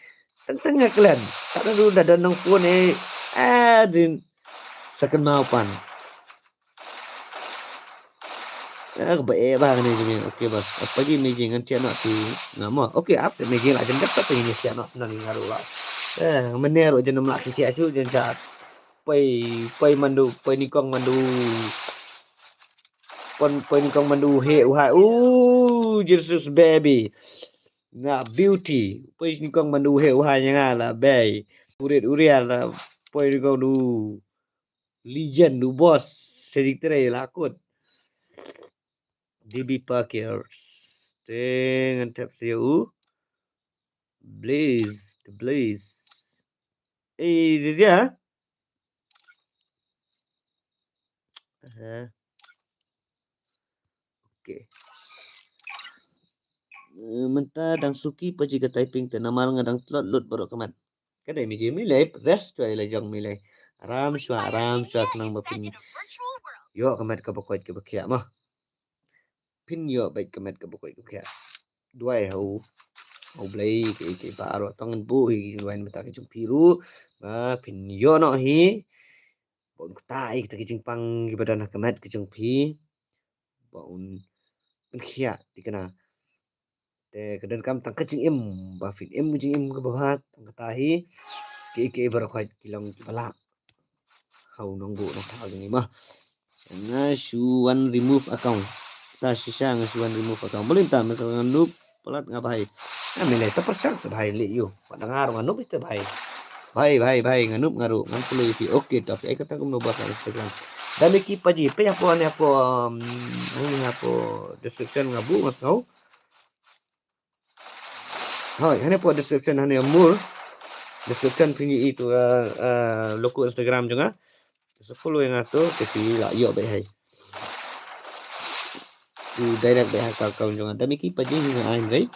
Teng teng nga klet. Tad haduh da don nongphone eh. Ah, dei sa kynmaw pan. Ah, kaba eh ba kane jingeh. Okay, bas. Apa ji meji ngan thiah noh ti nga mo. Okay, ap se meji la jan dep ta ngi thiah noh snan ngi ngaru la. Eh, mane ruh jan ym lah ki thiah shu jan cha. Poi, poi mandu, poi nyngkong mandu. Pon, poi nyngkong mandu he u hai. Ooh, Jesus baby. Nga beauty. Poi nyngkong mandu he u hai nya nga la bei. Urit uria la. Poi nyngkong du. Legend du boss. Sedik tere la kut. D B Parkers. Te ngan tap sio u. Blaze, the Blaze. Eh, dia dia. Aha. Okay. Eh, mynta dang suki pa ji ka typing te namar nga dang tlot lut baroh ka mat. Ka dei mi ji mi lei rest chwa ila jong mi lei. Aram chwa, aram chwa khnang ba phin ïoh ka mat kaba koit kaba khiah mo. Phin ïoh beit ka mat kaba koit kaba khiah. Duwai ha u, ha u Blei ka i ka i ba arwah tang ngan buh hi duwai na bynta ka jong phi ruh. Ba phin ïoh noh hi. Ba un kta i kita ki jingpang kiba don ha ka mat ka jong phi. Ba un pynkhiah ti kana. Te ka donkam tang ka jingim ba phin im ka jingim kaba bha tang kata hi. Ki ki baroh khoit ki long kiba lah. Ha u nongbuh nongthaw jong ngi ma. Nga shu wan remove account. Sa shisha nga shu wan remove account. Balei ta mynta nga noob palat nga bhai. Nga mele ta pyrshang sa bhai leh ïoh. Wat nga ruh nga noob ita bhai. Bhai bhai bhai nga noob nga ruh ngan follow ïa phi. Okay ta phi ai kata kumno ba sa Instagram. Da me ki pa ji phi hapoh hangne hapoh, um, hangne hapoh description nga buh nga sngew. Hoi, hangne hapoh description hangne more. Description phi ïohi tu, uh, uh, logo Instagram jong nga. Sa follow ïa nga tu, te phi lah ïoh beit hai. Shu direct beit ha ka account jong nga. Da me ki pa ji hi nga ai hynrei.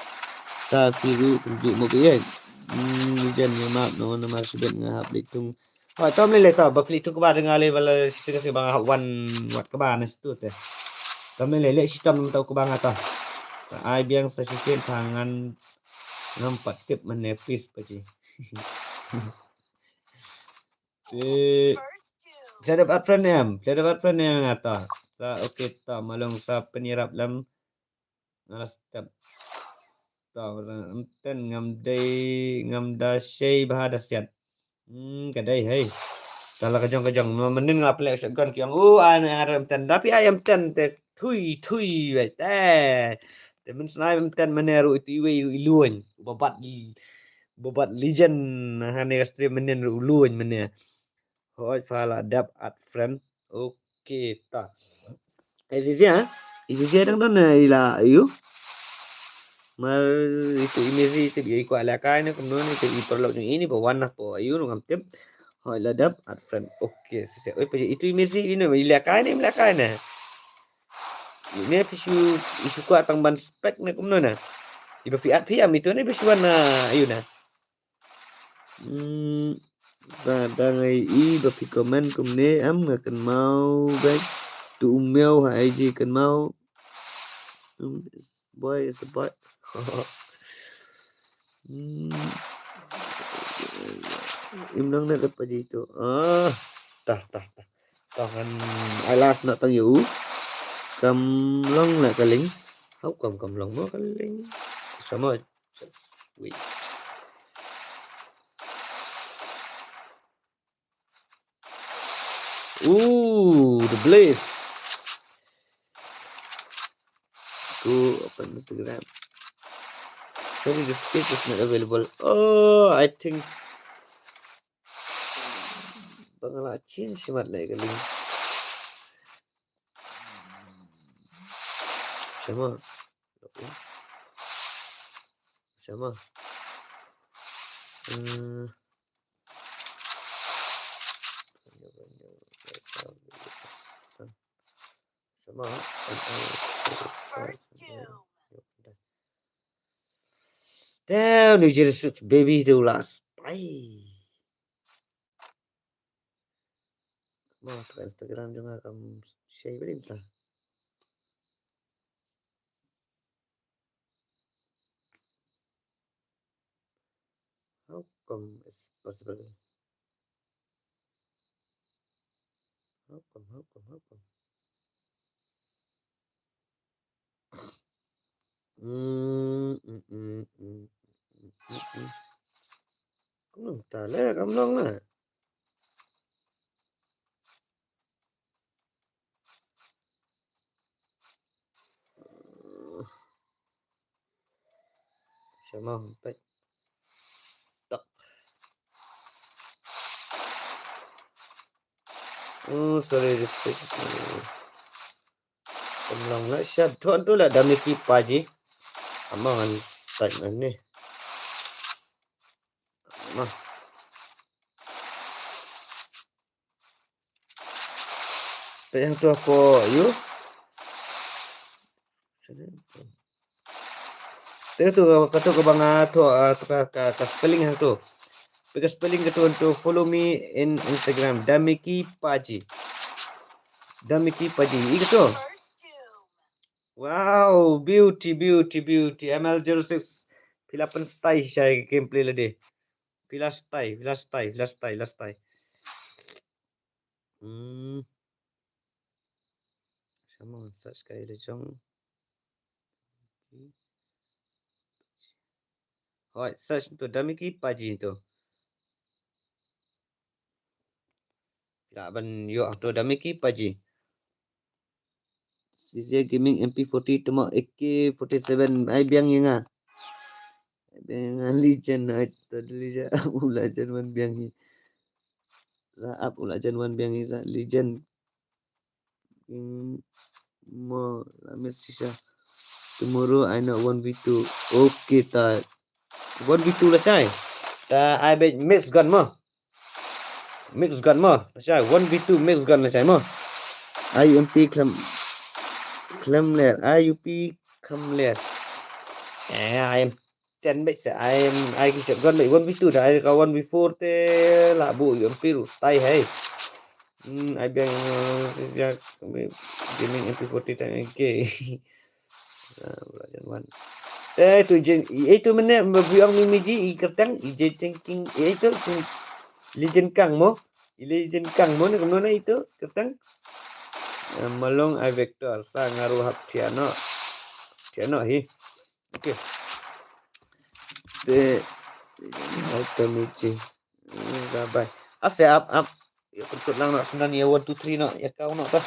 Sa phi ruh kumjuh mo beit hai. Hmm, ni jan ïa map no namar shibit nga hap leit tung. Hoi, to mlei lei to, ba phi leit tung kaba da nga lei ba la shisha ka shisha ba nga hap wan wat kaba na situ te. To mlei lei lei shitom na mynta u kaba nga to. Ta ai biang sa shisien pa ngan ngam pat tip mane pis pa ji. Te. Phi la dep add friend em, phi la dep add friend em nga to. Sa okay to, ma long sa pynïarap lem. Nga la step. To, ym ten ngam dei, ngam da shei bha da siat. Hmm, ka dei hei. Kala ka jong ka jong, ma mynnin nga pynleh shotgun ki ong, "Oh, ai, nga rem ten." Da phi ai em ten te thui, thui, wei, te. Te mynsnai em ten mane ruh itu iwei ruh i luin. Babat, babat legend, hane ka stream mynnin ruh luin mane. Hoi pha la dep add friend. Okay, ta. Is easy, ha? Is easy dang don, eh, ila, ayu. Mar itu i Messi, itu i kwah lehkai ne, kumno ne, itu i paralok jong i ne, ba wan na po, ayu, ngam tip. Hoi la dep add friend. Okay, sisi. Oi, pa itu i Messi, ino, i lehkai ne, i lehkai ne. Ine phi shu, i shu kwah tang ban spek ne, kumno ne. Iba phi add phi am itu ne, phi shu wan na, ayu ne. Hmm, sa dang ai i ba phi comment kumne, am nga kynmaw bad. Tu u miaw ha I G kynmaw. Hmm, boy is a boy. Hmm. Im nang na da pa ji tu. Ah, tah, tah, tah. Tah kan alas na tang yu. Kam long la ka link. How come kam long mo ka link? Sama. Just wait. Ooh, the Blaze. Go open Instagram. Sorry, the stage is not available. Oh, I think ba nga la change shimat lei ka link. Shama. Shama. Hmm. Shama. First two. Damn, New Jersey Six, baby, the last. Bye. Mo, tu Instagram jong nga kam shei beli ta. How come it's possible? How come, how come, how come? Mm, mm, mm, mm, mm, mm. Kumno ta le, kam long le. Shama pek. Tak. Oh, sorry, refresh. Kam long la sha thon tu la da Mickey Paji. Ama ngan tak ni. Ama. Te hangtu hapoh, yu. Te tu, katu kaba nga tu, ah, tu ka, ka, ka spelling hangtu. Te ka spelling katu hangtu, follow me in Instagram, Damiki Paji. Damiki Paji. I katu. Wow, beauty, beauty, beauty. M L zero six. Phi la pynstyle shisha ïa ka gameplay lade. Phi la style, phi la style, phi la style, phi la style. Hmm. Sama search kai le jong. Hoi, search tu Damiki Paji tu. Phi lah ban ïoh tu Damiki Paji. C C Gaming M P forty temo A K forty-seven ai biang ïa nga. Ai biang ïa nga legend ai to legend u legend wan biang hi. Lah ap u legend wan biang hi sa legend. Hmm, mo la miss shisha. Tomorrow I know one v two. Okay ta. One v two la shai. Ta ai bet mix gun mo. Mix gun mo. La shai one v two mix gun la shai mo. I U M P khlem khlem ler. I U P khlem ler. Eh, I am ten bek sa, ai, ai ki shotgun bek one v two da, ai ka one v four te la bu U M P ruh style hai. Hmm, ai biang, eh, sejak gaming M P forty time ke. Ah, pula jan wan. Eh, tu jen, eh, tu mene, biang mi miji, i kertang, i je thinking, eh, tu, tu, legend kang mo, i legend kang mo, ne, kemno na itu, kertang. Eh, malong ai vector, sa ngaru hap tiano, tiano hi. Okay. Te, hai to mi chi. Bye bye. Ap se, ap, ap. Pynkut lang noh, sngewbha ïa one two three noh, ïa kau noh ta.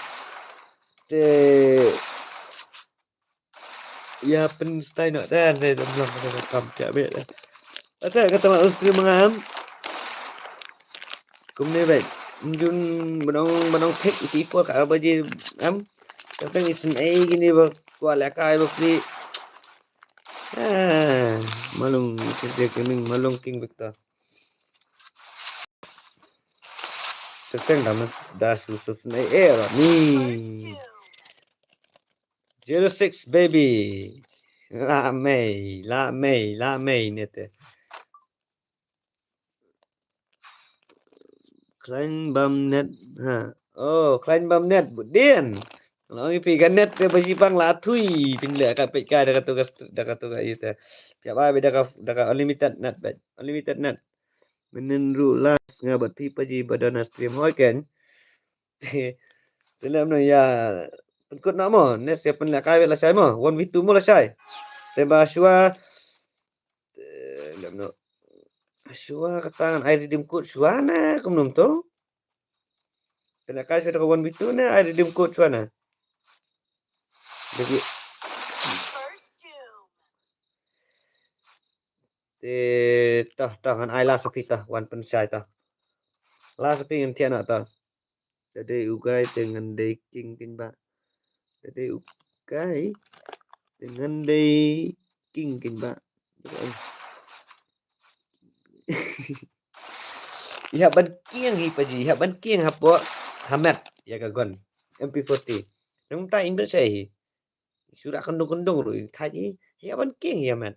Te ïa pynstyle noh ta, ne dam lang, ne kam pia bit ta. Ata kata la stream ngam. Kumne bad jun banong, banong thik iti por ka ba ji am. Tapi ni sen ai gini ba, kwa la kai ba pri. Ah, malung, sisi kuning, malung King Victor. Teteng dah mes, dah susu sen ai eh, ni. Zero six baby. La mei, la mei, la mei ni te. Khlaiñ bam net, ha. Oh, khlaiñ bam net, bud din. Ngi phi ka net te ba ji pang la thui, phin leh ka peit ka da ka tu ka st-, da ka tu ka ite. Phi ba da ka, da ka unlimited net ba. Unlimited net. Mynnin ruh la snga bad phi pa ji ba don ha stream hoi ken. Te lem no ïa pynkut na mo, net ïa pynleh kai la shai mo, one v two mo la shai. Te ba shwa, te lem no. Shwa kata ngan ai redeem code shwa na kumno to. Te leh kai shwa ka one v two na ai redeem code shwa na. Dagi. Te tah, tah ngan ai la sapi tah, wan pynshai tah. La sapi ngan thiah na tah. Te dei u guy te ngan dei king kin ba. Te dei u guy te ngan dei king kin ba. Ïa ban kieng hi pa ji, ïa ban kieng hapoh hamet ïa ka gun M P forty. Nang ta in ba sei hi. Sura kandung kandung ruh in thait hi. Ïa ban kieng ïa met.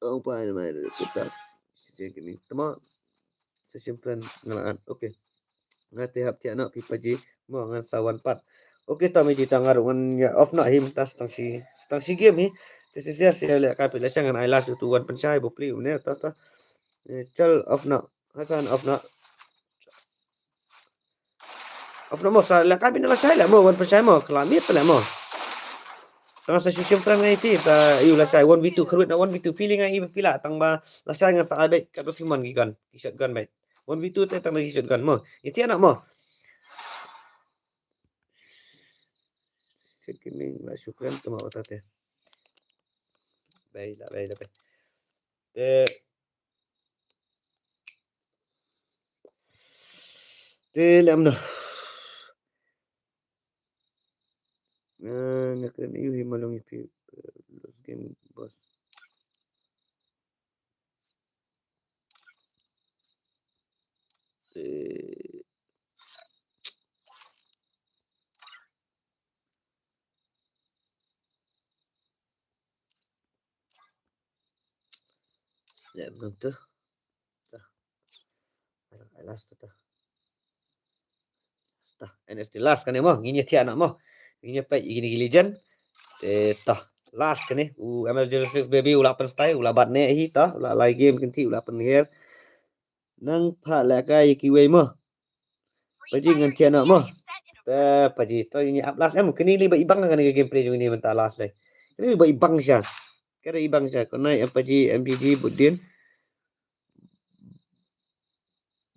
Ong pa ma kita. Sisi kini. Tama. Sisi friend ngalaan. Okay. Nga te hap thiah noh phi pa ji. Mo ngan sa wan pat. Okay, to mi ji ta nga ruh ngan ïa off noh hi mynta tang shi, tang shi game hi. Te sisi sisi leh ka phi la shang ngan ai last tu wan pynshai bo pli une ta ta. Eh, chal off noh. Hai kan off noh. Off noh mo, sa leh ka phi na la shai leh mo, wan pynshai mo, kala miet leh mo. Tang sa shisha friend ngai phi, ta ïa la shai one v two, kharwit na one v two, feeling ai phi la, tang ba la shai ngan sa ai beit, ka to simon ki gun, ki shotgun beit. One v two te tang ba ki shotgun mo. Ïa thiah na mo. Second la shukran tama wata te. Bai la, bai la, bai. Te Te lem noh. Na, na kren ïa u hi malong ïa phi, eh, last game boss. Te Lem noh tu. Tah. Last tu tah. Tah, N S T last kane mo, ngin ïa thiah noh mo. Ngin ïa peit ïa kine ki legend. Te tah, last kane, u M L zero six baby, u la pynstyle, u la bat ne hi tah, u la lai game kynti, u la pynher. Nang pha leh ka ïa kiwei mo. Pa ji ngan thiah noh mo. Te pa ji to ini up last em, kini li ba ibang kane ka gameplay jong ini mynta last lai. Kini li ba ibang sha. Kada ibang sha, konai em pa ji M P G budin.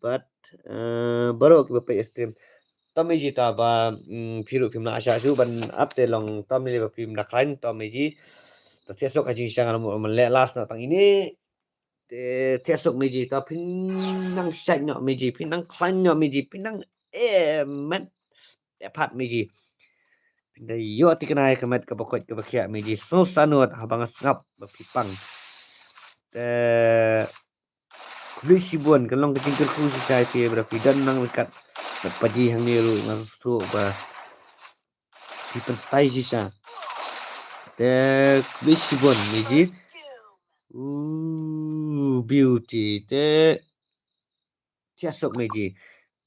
But, eh, baroh kiba peit stream. Tom iji ta ba, mm, phi ruh phim lah sha shu ban ap te long tom ni ba phim lah khlaiñ tom iji. Ta thiah suk ha jingshisha ngan leh last noh tang ini. Te thiah suk miji ta phin nang shait noh miji, phin nang khlaiñ noh miji, phin nang eh met. Te phat miji. Phin da ïoh tikna ïa ka met kaba koit kaba khiah miji. Sngewsarong haba nga sngap ba phi pang. Te khublei shibun, ka long ka jingkyrkhu shisha ïa phi ba phi don nang ryngkat. Bad pa ji hangne ruh nga sngewthuh ba phi pynshai shisha. Te khublei shibun miji. Ooh, beauty. Te thiah suk miji.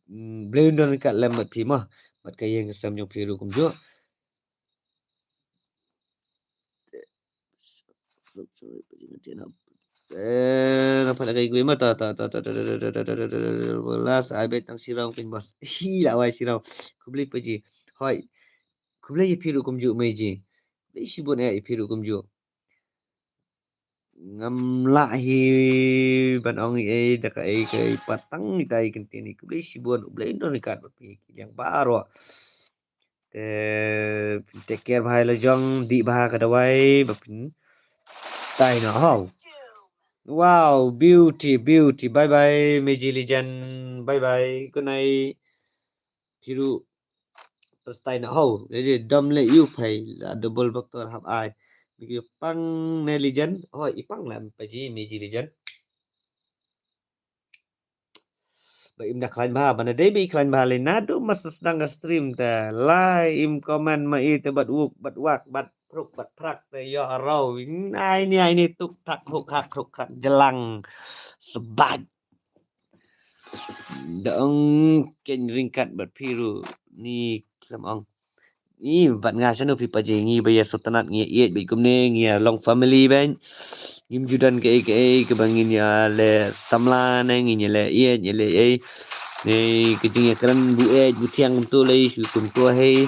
Mm, Blei un don ryngkat lem bad phi mo. Bad ka ïing ka sem jong phi ruh kumjuh. Eh, nampak lagi gue mah ta ta ta ta ta ta ta ta ta ta ta ta ta ta last ai bet tang sirau kin bos. Hi la wai sirau. Khublei pa ji. Hoi. Khublei ïa phi ruh kumjuh miji. Khublei shibun ïa phi ruh kumjuh. Ngam lah hi ban ong ei da kaei kaei pat tang ita i kyntien i. Khublei shibun, U Blei un don ryngkat bad phi ki liang baroh. Te phin take care bha ïa la jong, dih bha ka dawai ba phin stay noh ho. Wow, beauty, beauty. Bye bye Meji Legend. Bye bye. Good night. Phi ruh pynstay noh ho. Ïa ji dom leh ïu phai la double vector hap ai. Miki pang ne Legend. Hoi, i pang la em pa ji Meji Legend. Ba im da khlaiñ bha, ba na dei ba i khlaiñ bha lei naduh ma sdang ka stream te la im comment ma i te bad wuk bad wak bad pruk bad prak te ïoh raw. Ai ni ai ni tuk tak hruk hak hruk hak jlang. Sbait. Da ong keiñ ryngkat bad phi ruh ni khlem ong. Ni bad nga shano phi pa ji, ngi ba ïa sngewtynnat ngi ïa ïeit bad kumne ngi ïa long family bad ngim ju don kaei kaei kaba ngin ïa leh samla ne ngin ïa leh ïeit ïa leh ei. Nei ka jingïakren bu ïeit bu thiang kumto lei shu kumto hei.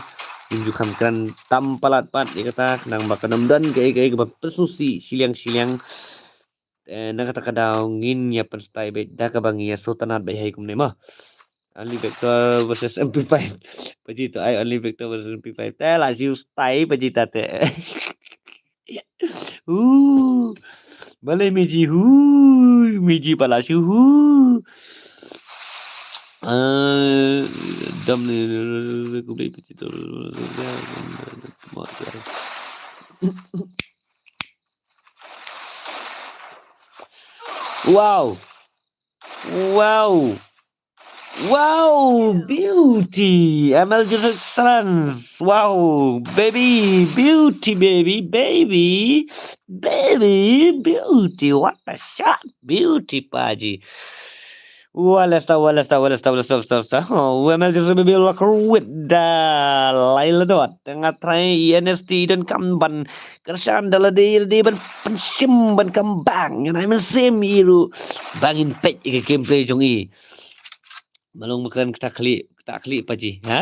Ngim ju kham kren tam palat pat ïa kata khnang ba kan ym don kaei kaei kaba pynsngewsih shiliang shiliang. Eh, na kata ka daw ngin ïa pynstay bad da kaba ngi ïa sngewtynnat bad hei kumne ma. Only Vector versus M P five. Pa ji to ai Only Vector versus M P five. Te la shu stay pa ji ta te. Uh. Balei Meji hu. Meji pala shu hu. Eh, dam ni ku dei pa ji to. Wow. Wow. Wow, beauty. M L Joseph Sarans. Wow, baby, beauty, baby, baby, baby, beauty. What a shot, beauty, pa ji. Walesta, walesta, walesta, walesta, walesta, walesta. Oh, M L Joseph baby lak ruit da laila dot. Tengah try E N S T dan kamban. Kershan da lade lade ban pensim ban kembang. Ngan ai mynsiem i ruh ba ngin peit ïa ka gameplay jong i. Malung ba kren kata khlieh, kata khlieh pa ji, ha?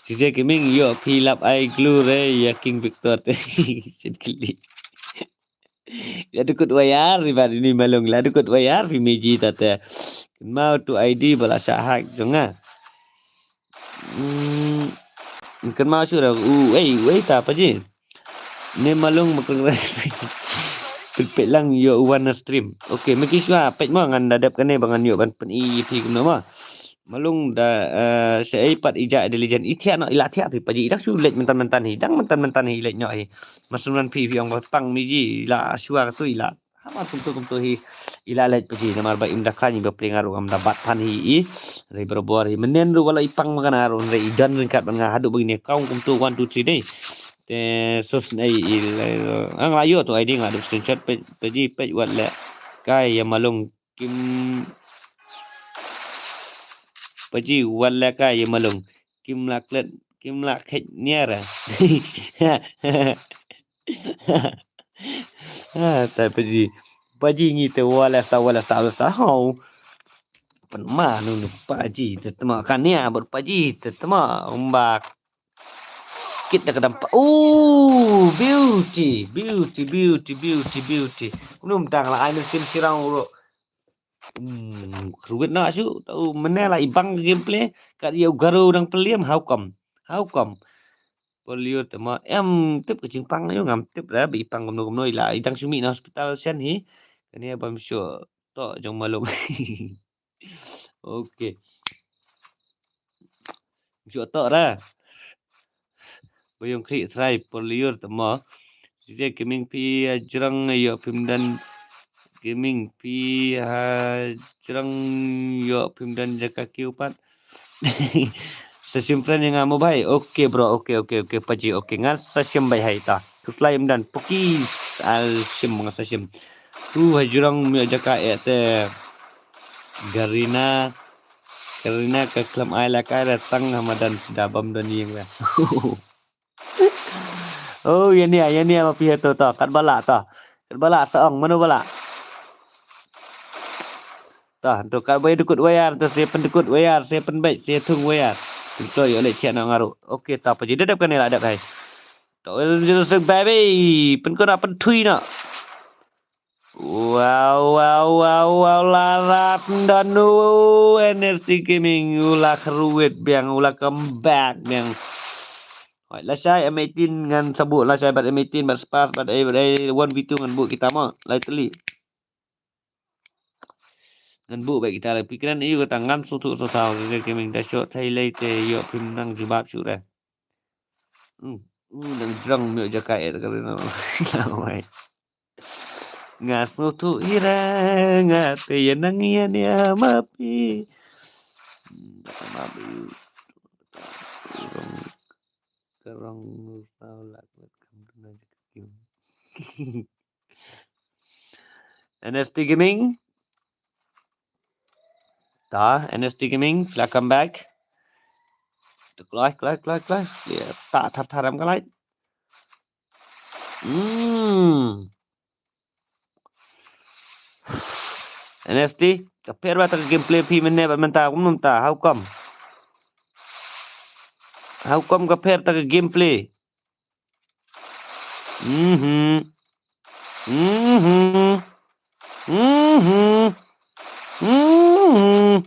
Shisha Gaming ïoh phi lap ai glue re ïa King Victor te. Shisha khlieh. La dukut wayar ri bad ini Malung, la dukut wayar phi Meji ta te. Kynmaw tu I D ba la shah hack jong nga. Hmm, kynmaw shuh ra u ei u ei ta pa ji. Ne Malung ma kren. Pynpeit lang ïoh u wan na stream. Okay, ma ki shuwa peit mo ngan da dep kane ba ngan ïoh ban pyni ïa phi kumno mo. Malung da, eh, shaei pat i ja i da Legend i thiah noh i la thiah phi pa ji i dang shu leit mynta mynta hi dang mynta mynta hi leit noh hi. Ma sumran phi phi ong ba pang Meji i la shuwa katu i la. Haba kumtu kumtu hi i la leit pa ji namar ba im da khlaiñ ba pli nga ruh ngam da bat than hi i. Hynrei barabor hi mynnin ruh wat la i pang ma kane ruh hynrei i don ryngkat bad nga haduh ba ngin ïa kaung kumtu one two three dei. Te sos nei i la, nga la ïoh tu I D nga la dep screenshot peit pa ji peit wat leh kai ïa Malung kim pa ji wat leh kai ïa Malung kim la klet kim la khet niar. Ah, tai pa ji. Pa ji ngi te walesta walesta walesta. Hau. Pan ma nu nu pa ji te tma kania bot pa ji te tma umbak. Kit da ka dam pa. Oh, beauty, beauty, beauty, beauty, beauty. Kumno mynta la ai mynsiem shirang uro. Hmm, ruwit na shu tau mene la i bang gameplay kat ïa u Garo dang peliam how come? How come? Polio te ma em tip ka jingpang ïa ngam tip da ba i pang kumno kumno i la i dang shu mih na hospital shen hi. Kane ba shu to jong Malung. Okay. Shu to ra. Ba yung khri trai polio te ma. Shisha Gaming phi ha jrang ïoh phim don Gaming phi ha jrang ïoh phim don jaka kiew pat. Sa shim friend ïa nga mo bhai. Okay bro, okay okay okay pa ji okay ngan sa shim bhai hai ta. Khuslai im don pukis al shim ngan sa shim. Tu ha jrang ïoh jaka eh te. Garina Garina ka khlem ai la kai ra tang ha madan da bam don ïing ra. Oh, ïa nia, ïa nia ma phi ha to to, kat ba lah to. Kat ba lah sa ong, mano ba lah? To, to kat ba ïa dukut wayar, to se pyndukut wayar, se pynbeit, se thung wayar. To ïa leh chiah na ngaru. Okay, to pa ji da dep kane lah dep hai. To ïa jero sek baby, pynkut na pynthui na. Wow, wow, wow, wow, la rat danu. N S T Gaming, u la khruit biang, u la come back biang. Hoi, lashai M eighteen ngan sa buh, lashai bad M eighteen, bad Sparks, bad ai, bad ai, one v two ngan buh kita mo, lai tylli. Ngan buh bad kita lai. Phi kren ïa u kata ngam sngewthuh sngewthaw, Gaming da shoh thei lei te ïoh phim nang jubab shuh re. Hmm, hmm, nang jrong mih jaka et ka ri no. Lawai. Nga sngewthuh ira nga te ïa nang ïa nia ma phi. Hmm, kata ma phi. Karong, karong saw lak met kam duna jaka kim. N S T Gaming. Ta, N S T Gaming, welcome back. Ta kloi, kloi, kloi, kloi. Ïa, ta thar thar em ka light. Hmm. N S T, ka pher ba ta ka gameplay phi mynne bad mynta, kum mynta, how come? How come ka pher ta ka gameplay? Mhm. Mhm. Mhm. Mhm.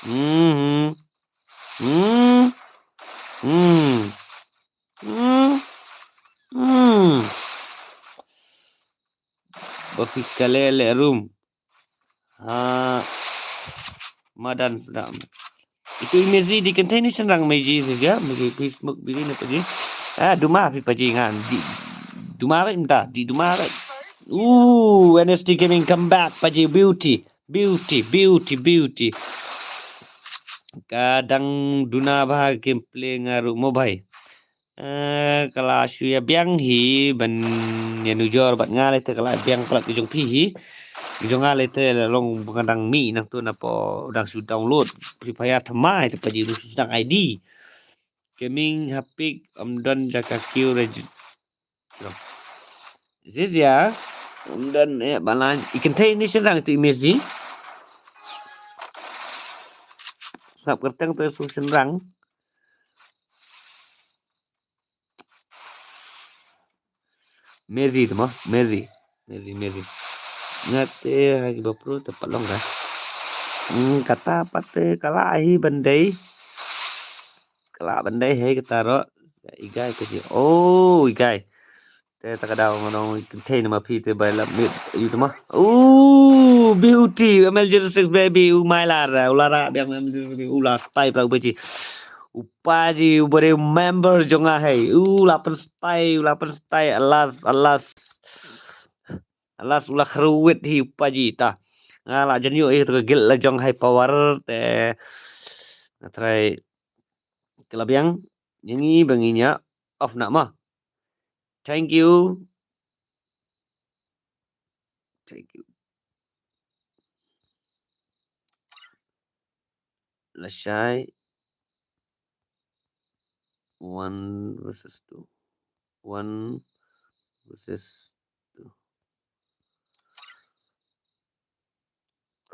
Mhm. Mhm. Mhm. Mhm. Ba phi kale le room. Ha. Madan sedap. Itu i Mezi di container senrang Mezi saja. Mezi phi smoke biri na paji. Ah, duma phi paji ngan. Di duma bai minta. Di duma bai. Ooh, N S T Gaming come back paji. Beauty. Beauty, beauty, beauty. Ka dang duna bha gameplay nga ruh mo bhai. Eh, ka la shu ïa biang hi ban ïa nujor bad nga lei te ka la biang palat ka jong phi hi. Ka jong nga lei te la long ba nga dang mih nangto na po dang shu download Free Fire thymmai te paji u shu sdang I D. Gaming hapik ym don jaka kiew regi-, Zizia, ym don eh balang. I kynthei ni shynrang tu i Mezi. Sap kyrteng tu su shynrang. Mezi tu mo, Mezi. Mezi, Mezi. Nga te ha ki ba pro te pat long ka. Hmm, kata pat te ka la hi ban dei. Ka la ban dei hi kata ro. I Gai ka ji. Oh, i Gai. Te ta ka daw ngan ong i kynthei na ma phi te bai lap mit ïa u te ma. Ooh, beauty, M L zero six baby, u mai lar, u la ra biang M L zero six baby, u la spy pra u baji. U paji, u ba dei member jong nga hei. U la pyn spy, u la pyn spy, alas, alas. Alas, u la khruit hi u paji ta. Nga la jan ïoh ïa ka guild la jong high power te. Nga try ka la biang, ïa ngi ba ngin ïa off na ma. Thank you. Thank you. Lashai. One versus two. One versus two.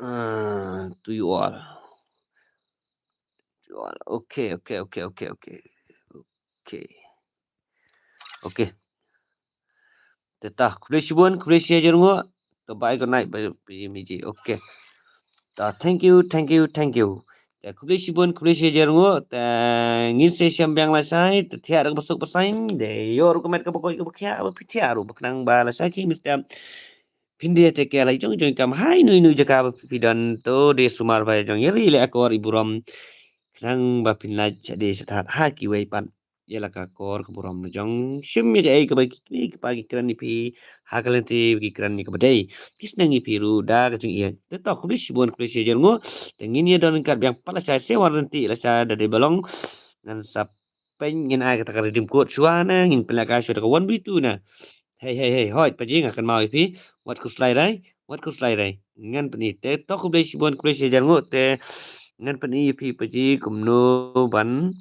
Uh, to you all. To you all. Okay, okay, okay, okay, okay. Okay. Okay. Te ta, khublei shibun, khublei shi hajar nguh. To bye, good night, bye, bye, Miji. Okay. Ta, thank you, thank you, thank you. Te khublei shibun, khublei shi hajar nguh. Te ngin sa ïashem biang lashai. Te thiah ruh kaba suk ba saiñ. Te ïoh ruh ka met kaba koit kaba khiah, ba phi thiah ruh ba khnang ba lashai ki mynstep phin dei te ke la jong jong kam ha ino ino jaka ba phi don. To dei sumar ba jong ïa ri leh akor i burom. Khnang ba phin lait sha dei sha that ha kiwei pat. Ïa la ka kor ka burom na jong. Shim ïa kaei kaba ki kmie ki kpa ki kren ïa phi. Ha ka lynti ba ki kren ïa kaba dei. Ki sneng ïa phi ruh da ka jingïeit. Te to khublei shibun khublei shi hajar nguh. Te ngin ïa don ryngkat biang pat lashai se wan ryntih lashai da dei ba long. Ngan sa pyn ngin ai kata ka redeem code shuwa na ngin pynleh ka shuwa da ka one v two na. Hei hei hei hoi paji nga kynmaw ïa phi. Wat khuslai rai, wat khuslai rai. Ngan pyni te to khublei shibun khublei shi hajar nguh te ngan pyni ïa phi paji kumno ban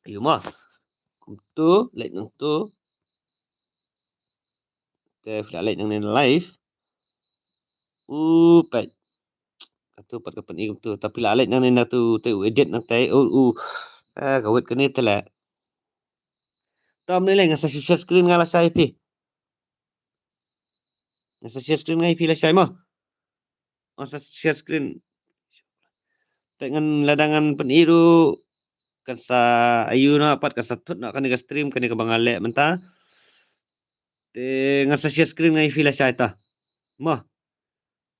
Ïa ma. Kumtu, leit nangtu. Te phi la leit nangne live. U peit. Atu pat ka pyni kumtu. Te phi la leit nangne nangtu te u edit nangte u u. Eh, ka wit kane te leh. Tam ne leh nga sa share screen nga la sa ïa phi. Ngan sa share screen nga ïa phi lashai mo. Ngan sa share screen. Te ngan lada ngan pyni ruh kan sa ïoh noh pat, kan sa thut noh kane ka stream, kane kaba nga leh mynta. Te ngan sa share screen nga ïa phi lashai ta. Mo.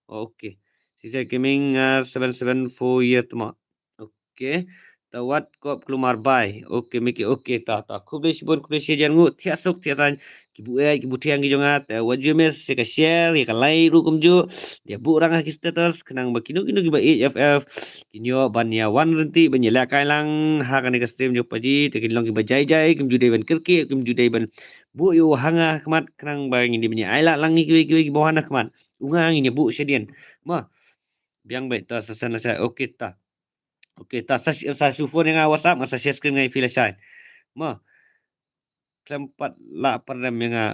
Okay. Shisha Gaming, ah, seven seven four year tma. Okay. Ta wat kop klumar bai. Okay, Mickey. Okay, ta, ta. Khublei shibun, khublei shi hajar nguh. Thiah suk, thiah saiñ. Ki buh ïaid, ki buh thiang ki jong nga. Te wat ju miss ïa ka share, ïa ka like ruh kumjuh. Ïa buh rang ha ki status, khnang ba kino kino kiba ïeit F F kin ïoh ban ïa wan ryntih, ban ïa lehkai lang ha kane ka stream jong Paji. Te kin long kiba jai jai, kim ju dei ban kyrkieh, kim ju dei ban buh ïa u hanga ha khmat, khnang ba ngin dei ban ïa ailad lang ïa kiwei kiwei kiba wan ha khmat. U nga ngin ïa buh shadien. Mo. Biang beit ta, sa send lashai. Okay ta. Okay ta, sa, sa shu phone ïa nga WhatsApp, nga sa share screen nga ïa phi lashai. Mo. Khlem pat lah pynrem ïa nga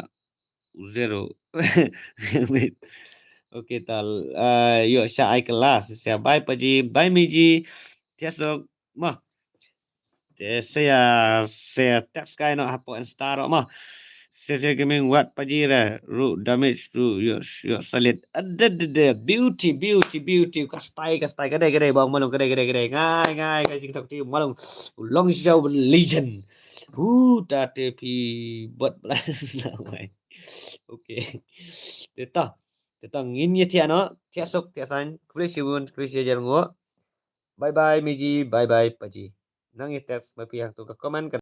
zero. Okay ta, ah, ïoh sha ai kelas. Sha bye Paji, bye Miji. Thiah suk. Mo. Te sa ïa, sa ïa text kai noh hapoh Insta ruh mo. Shisha Gaming, wat Paji re, ruh damage ruh ïoh, ïoh salit. Adadada, beauty, beauty, beauty. Ka style, ka style, ka dei, ka dei, bang malung, ka dei, ka dei, ka dei. Ngai, ngai, ka jingthok ti malung. U long shisha u legend. Hu, ta te phi bot bla. Okay. Te ta. Te ta ngin ïa thiah noh, thiah suk, thiah saiñ. Khublei shibun, khublei shi hajar nguh. Bye bye Miji, bye bye Paji. Nang ïa text ma phi hangto ka comment ka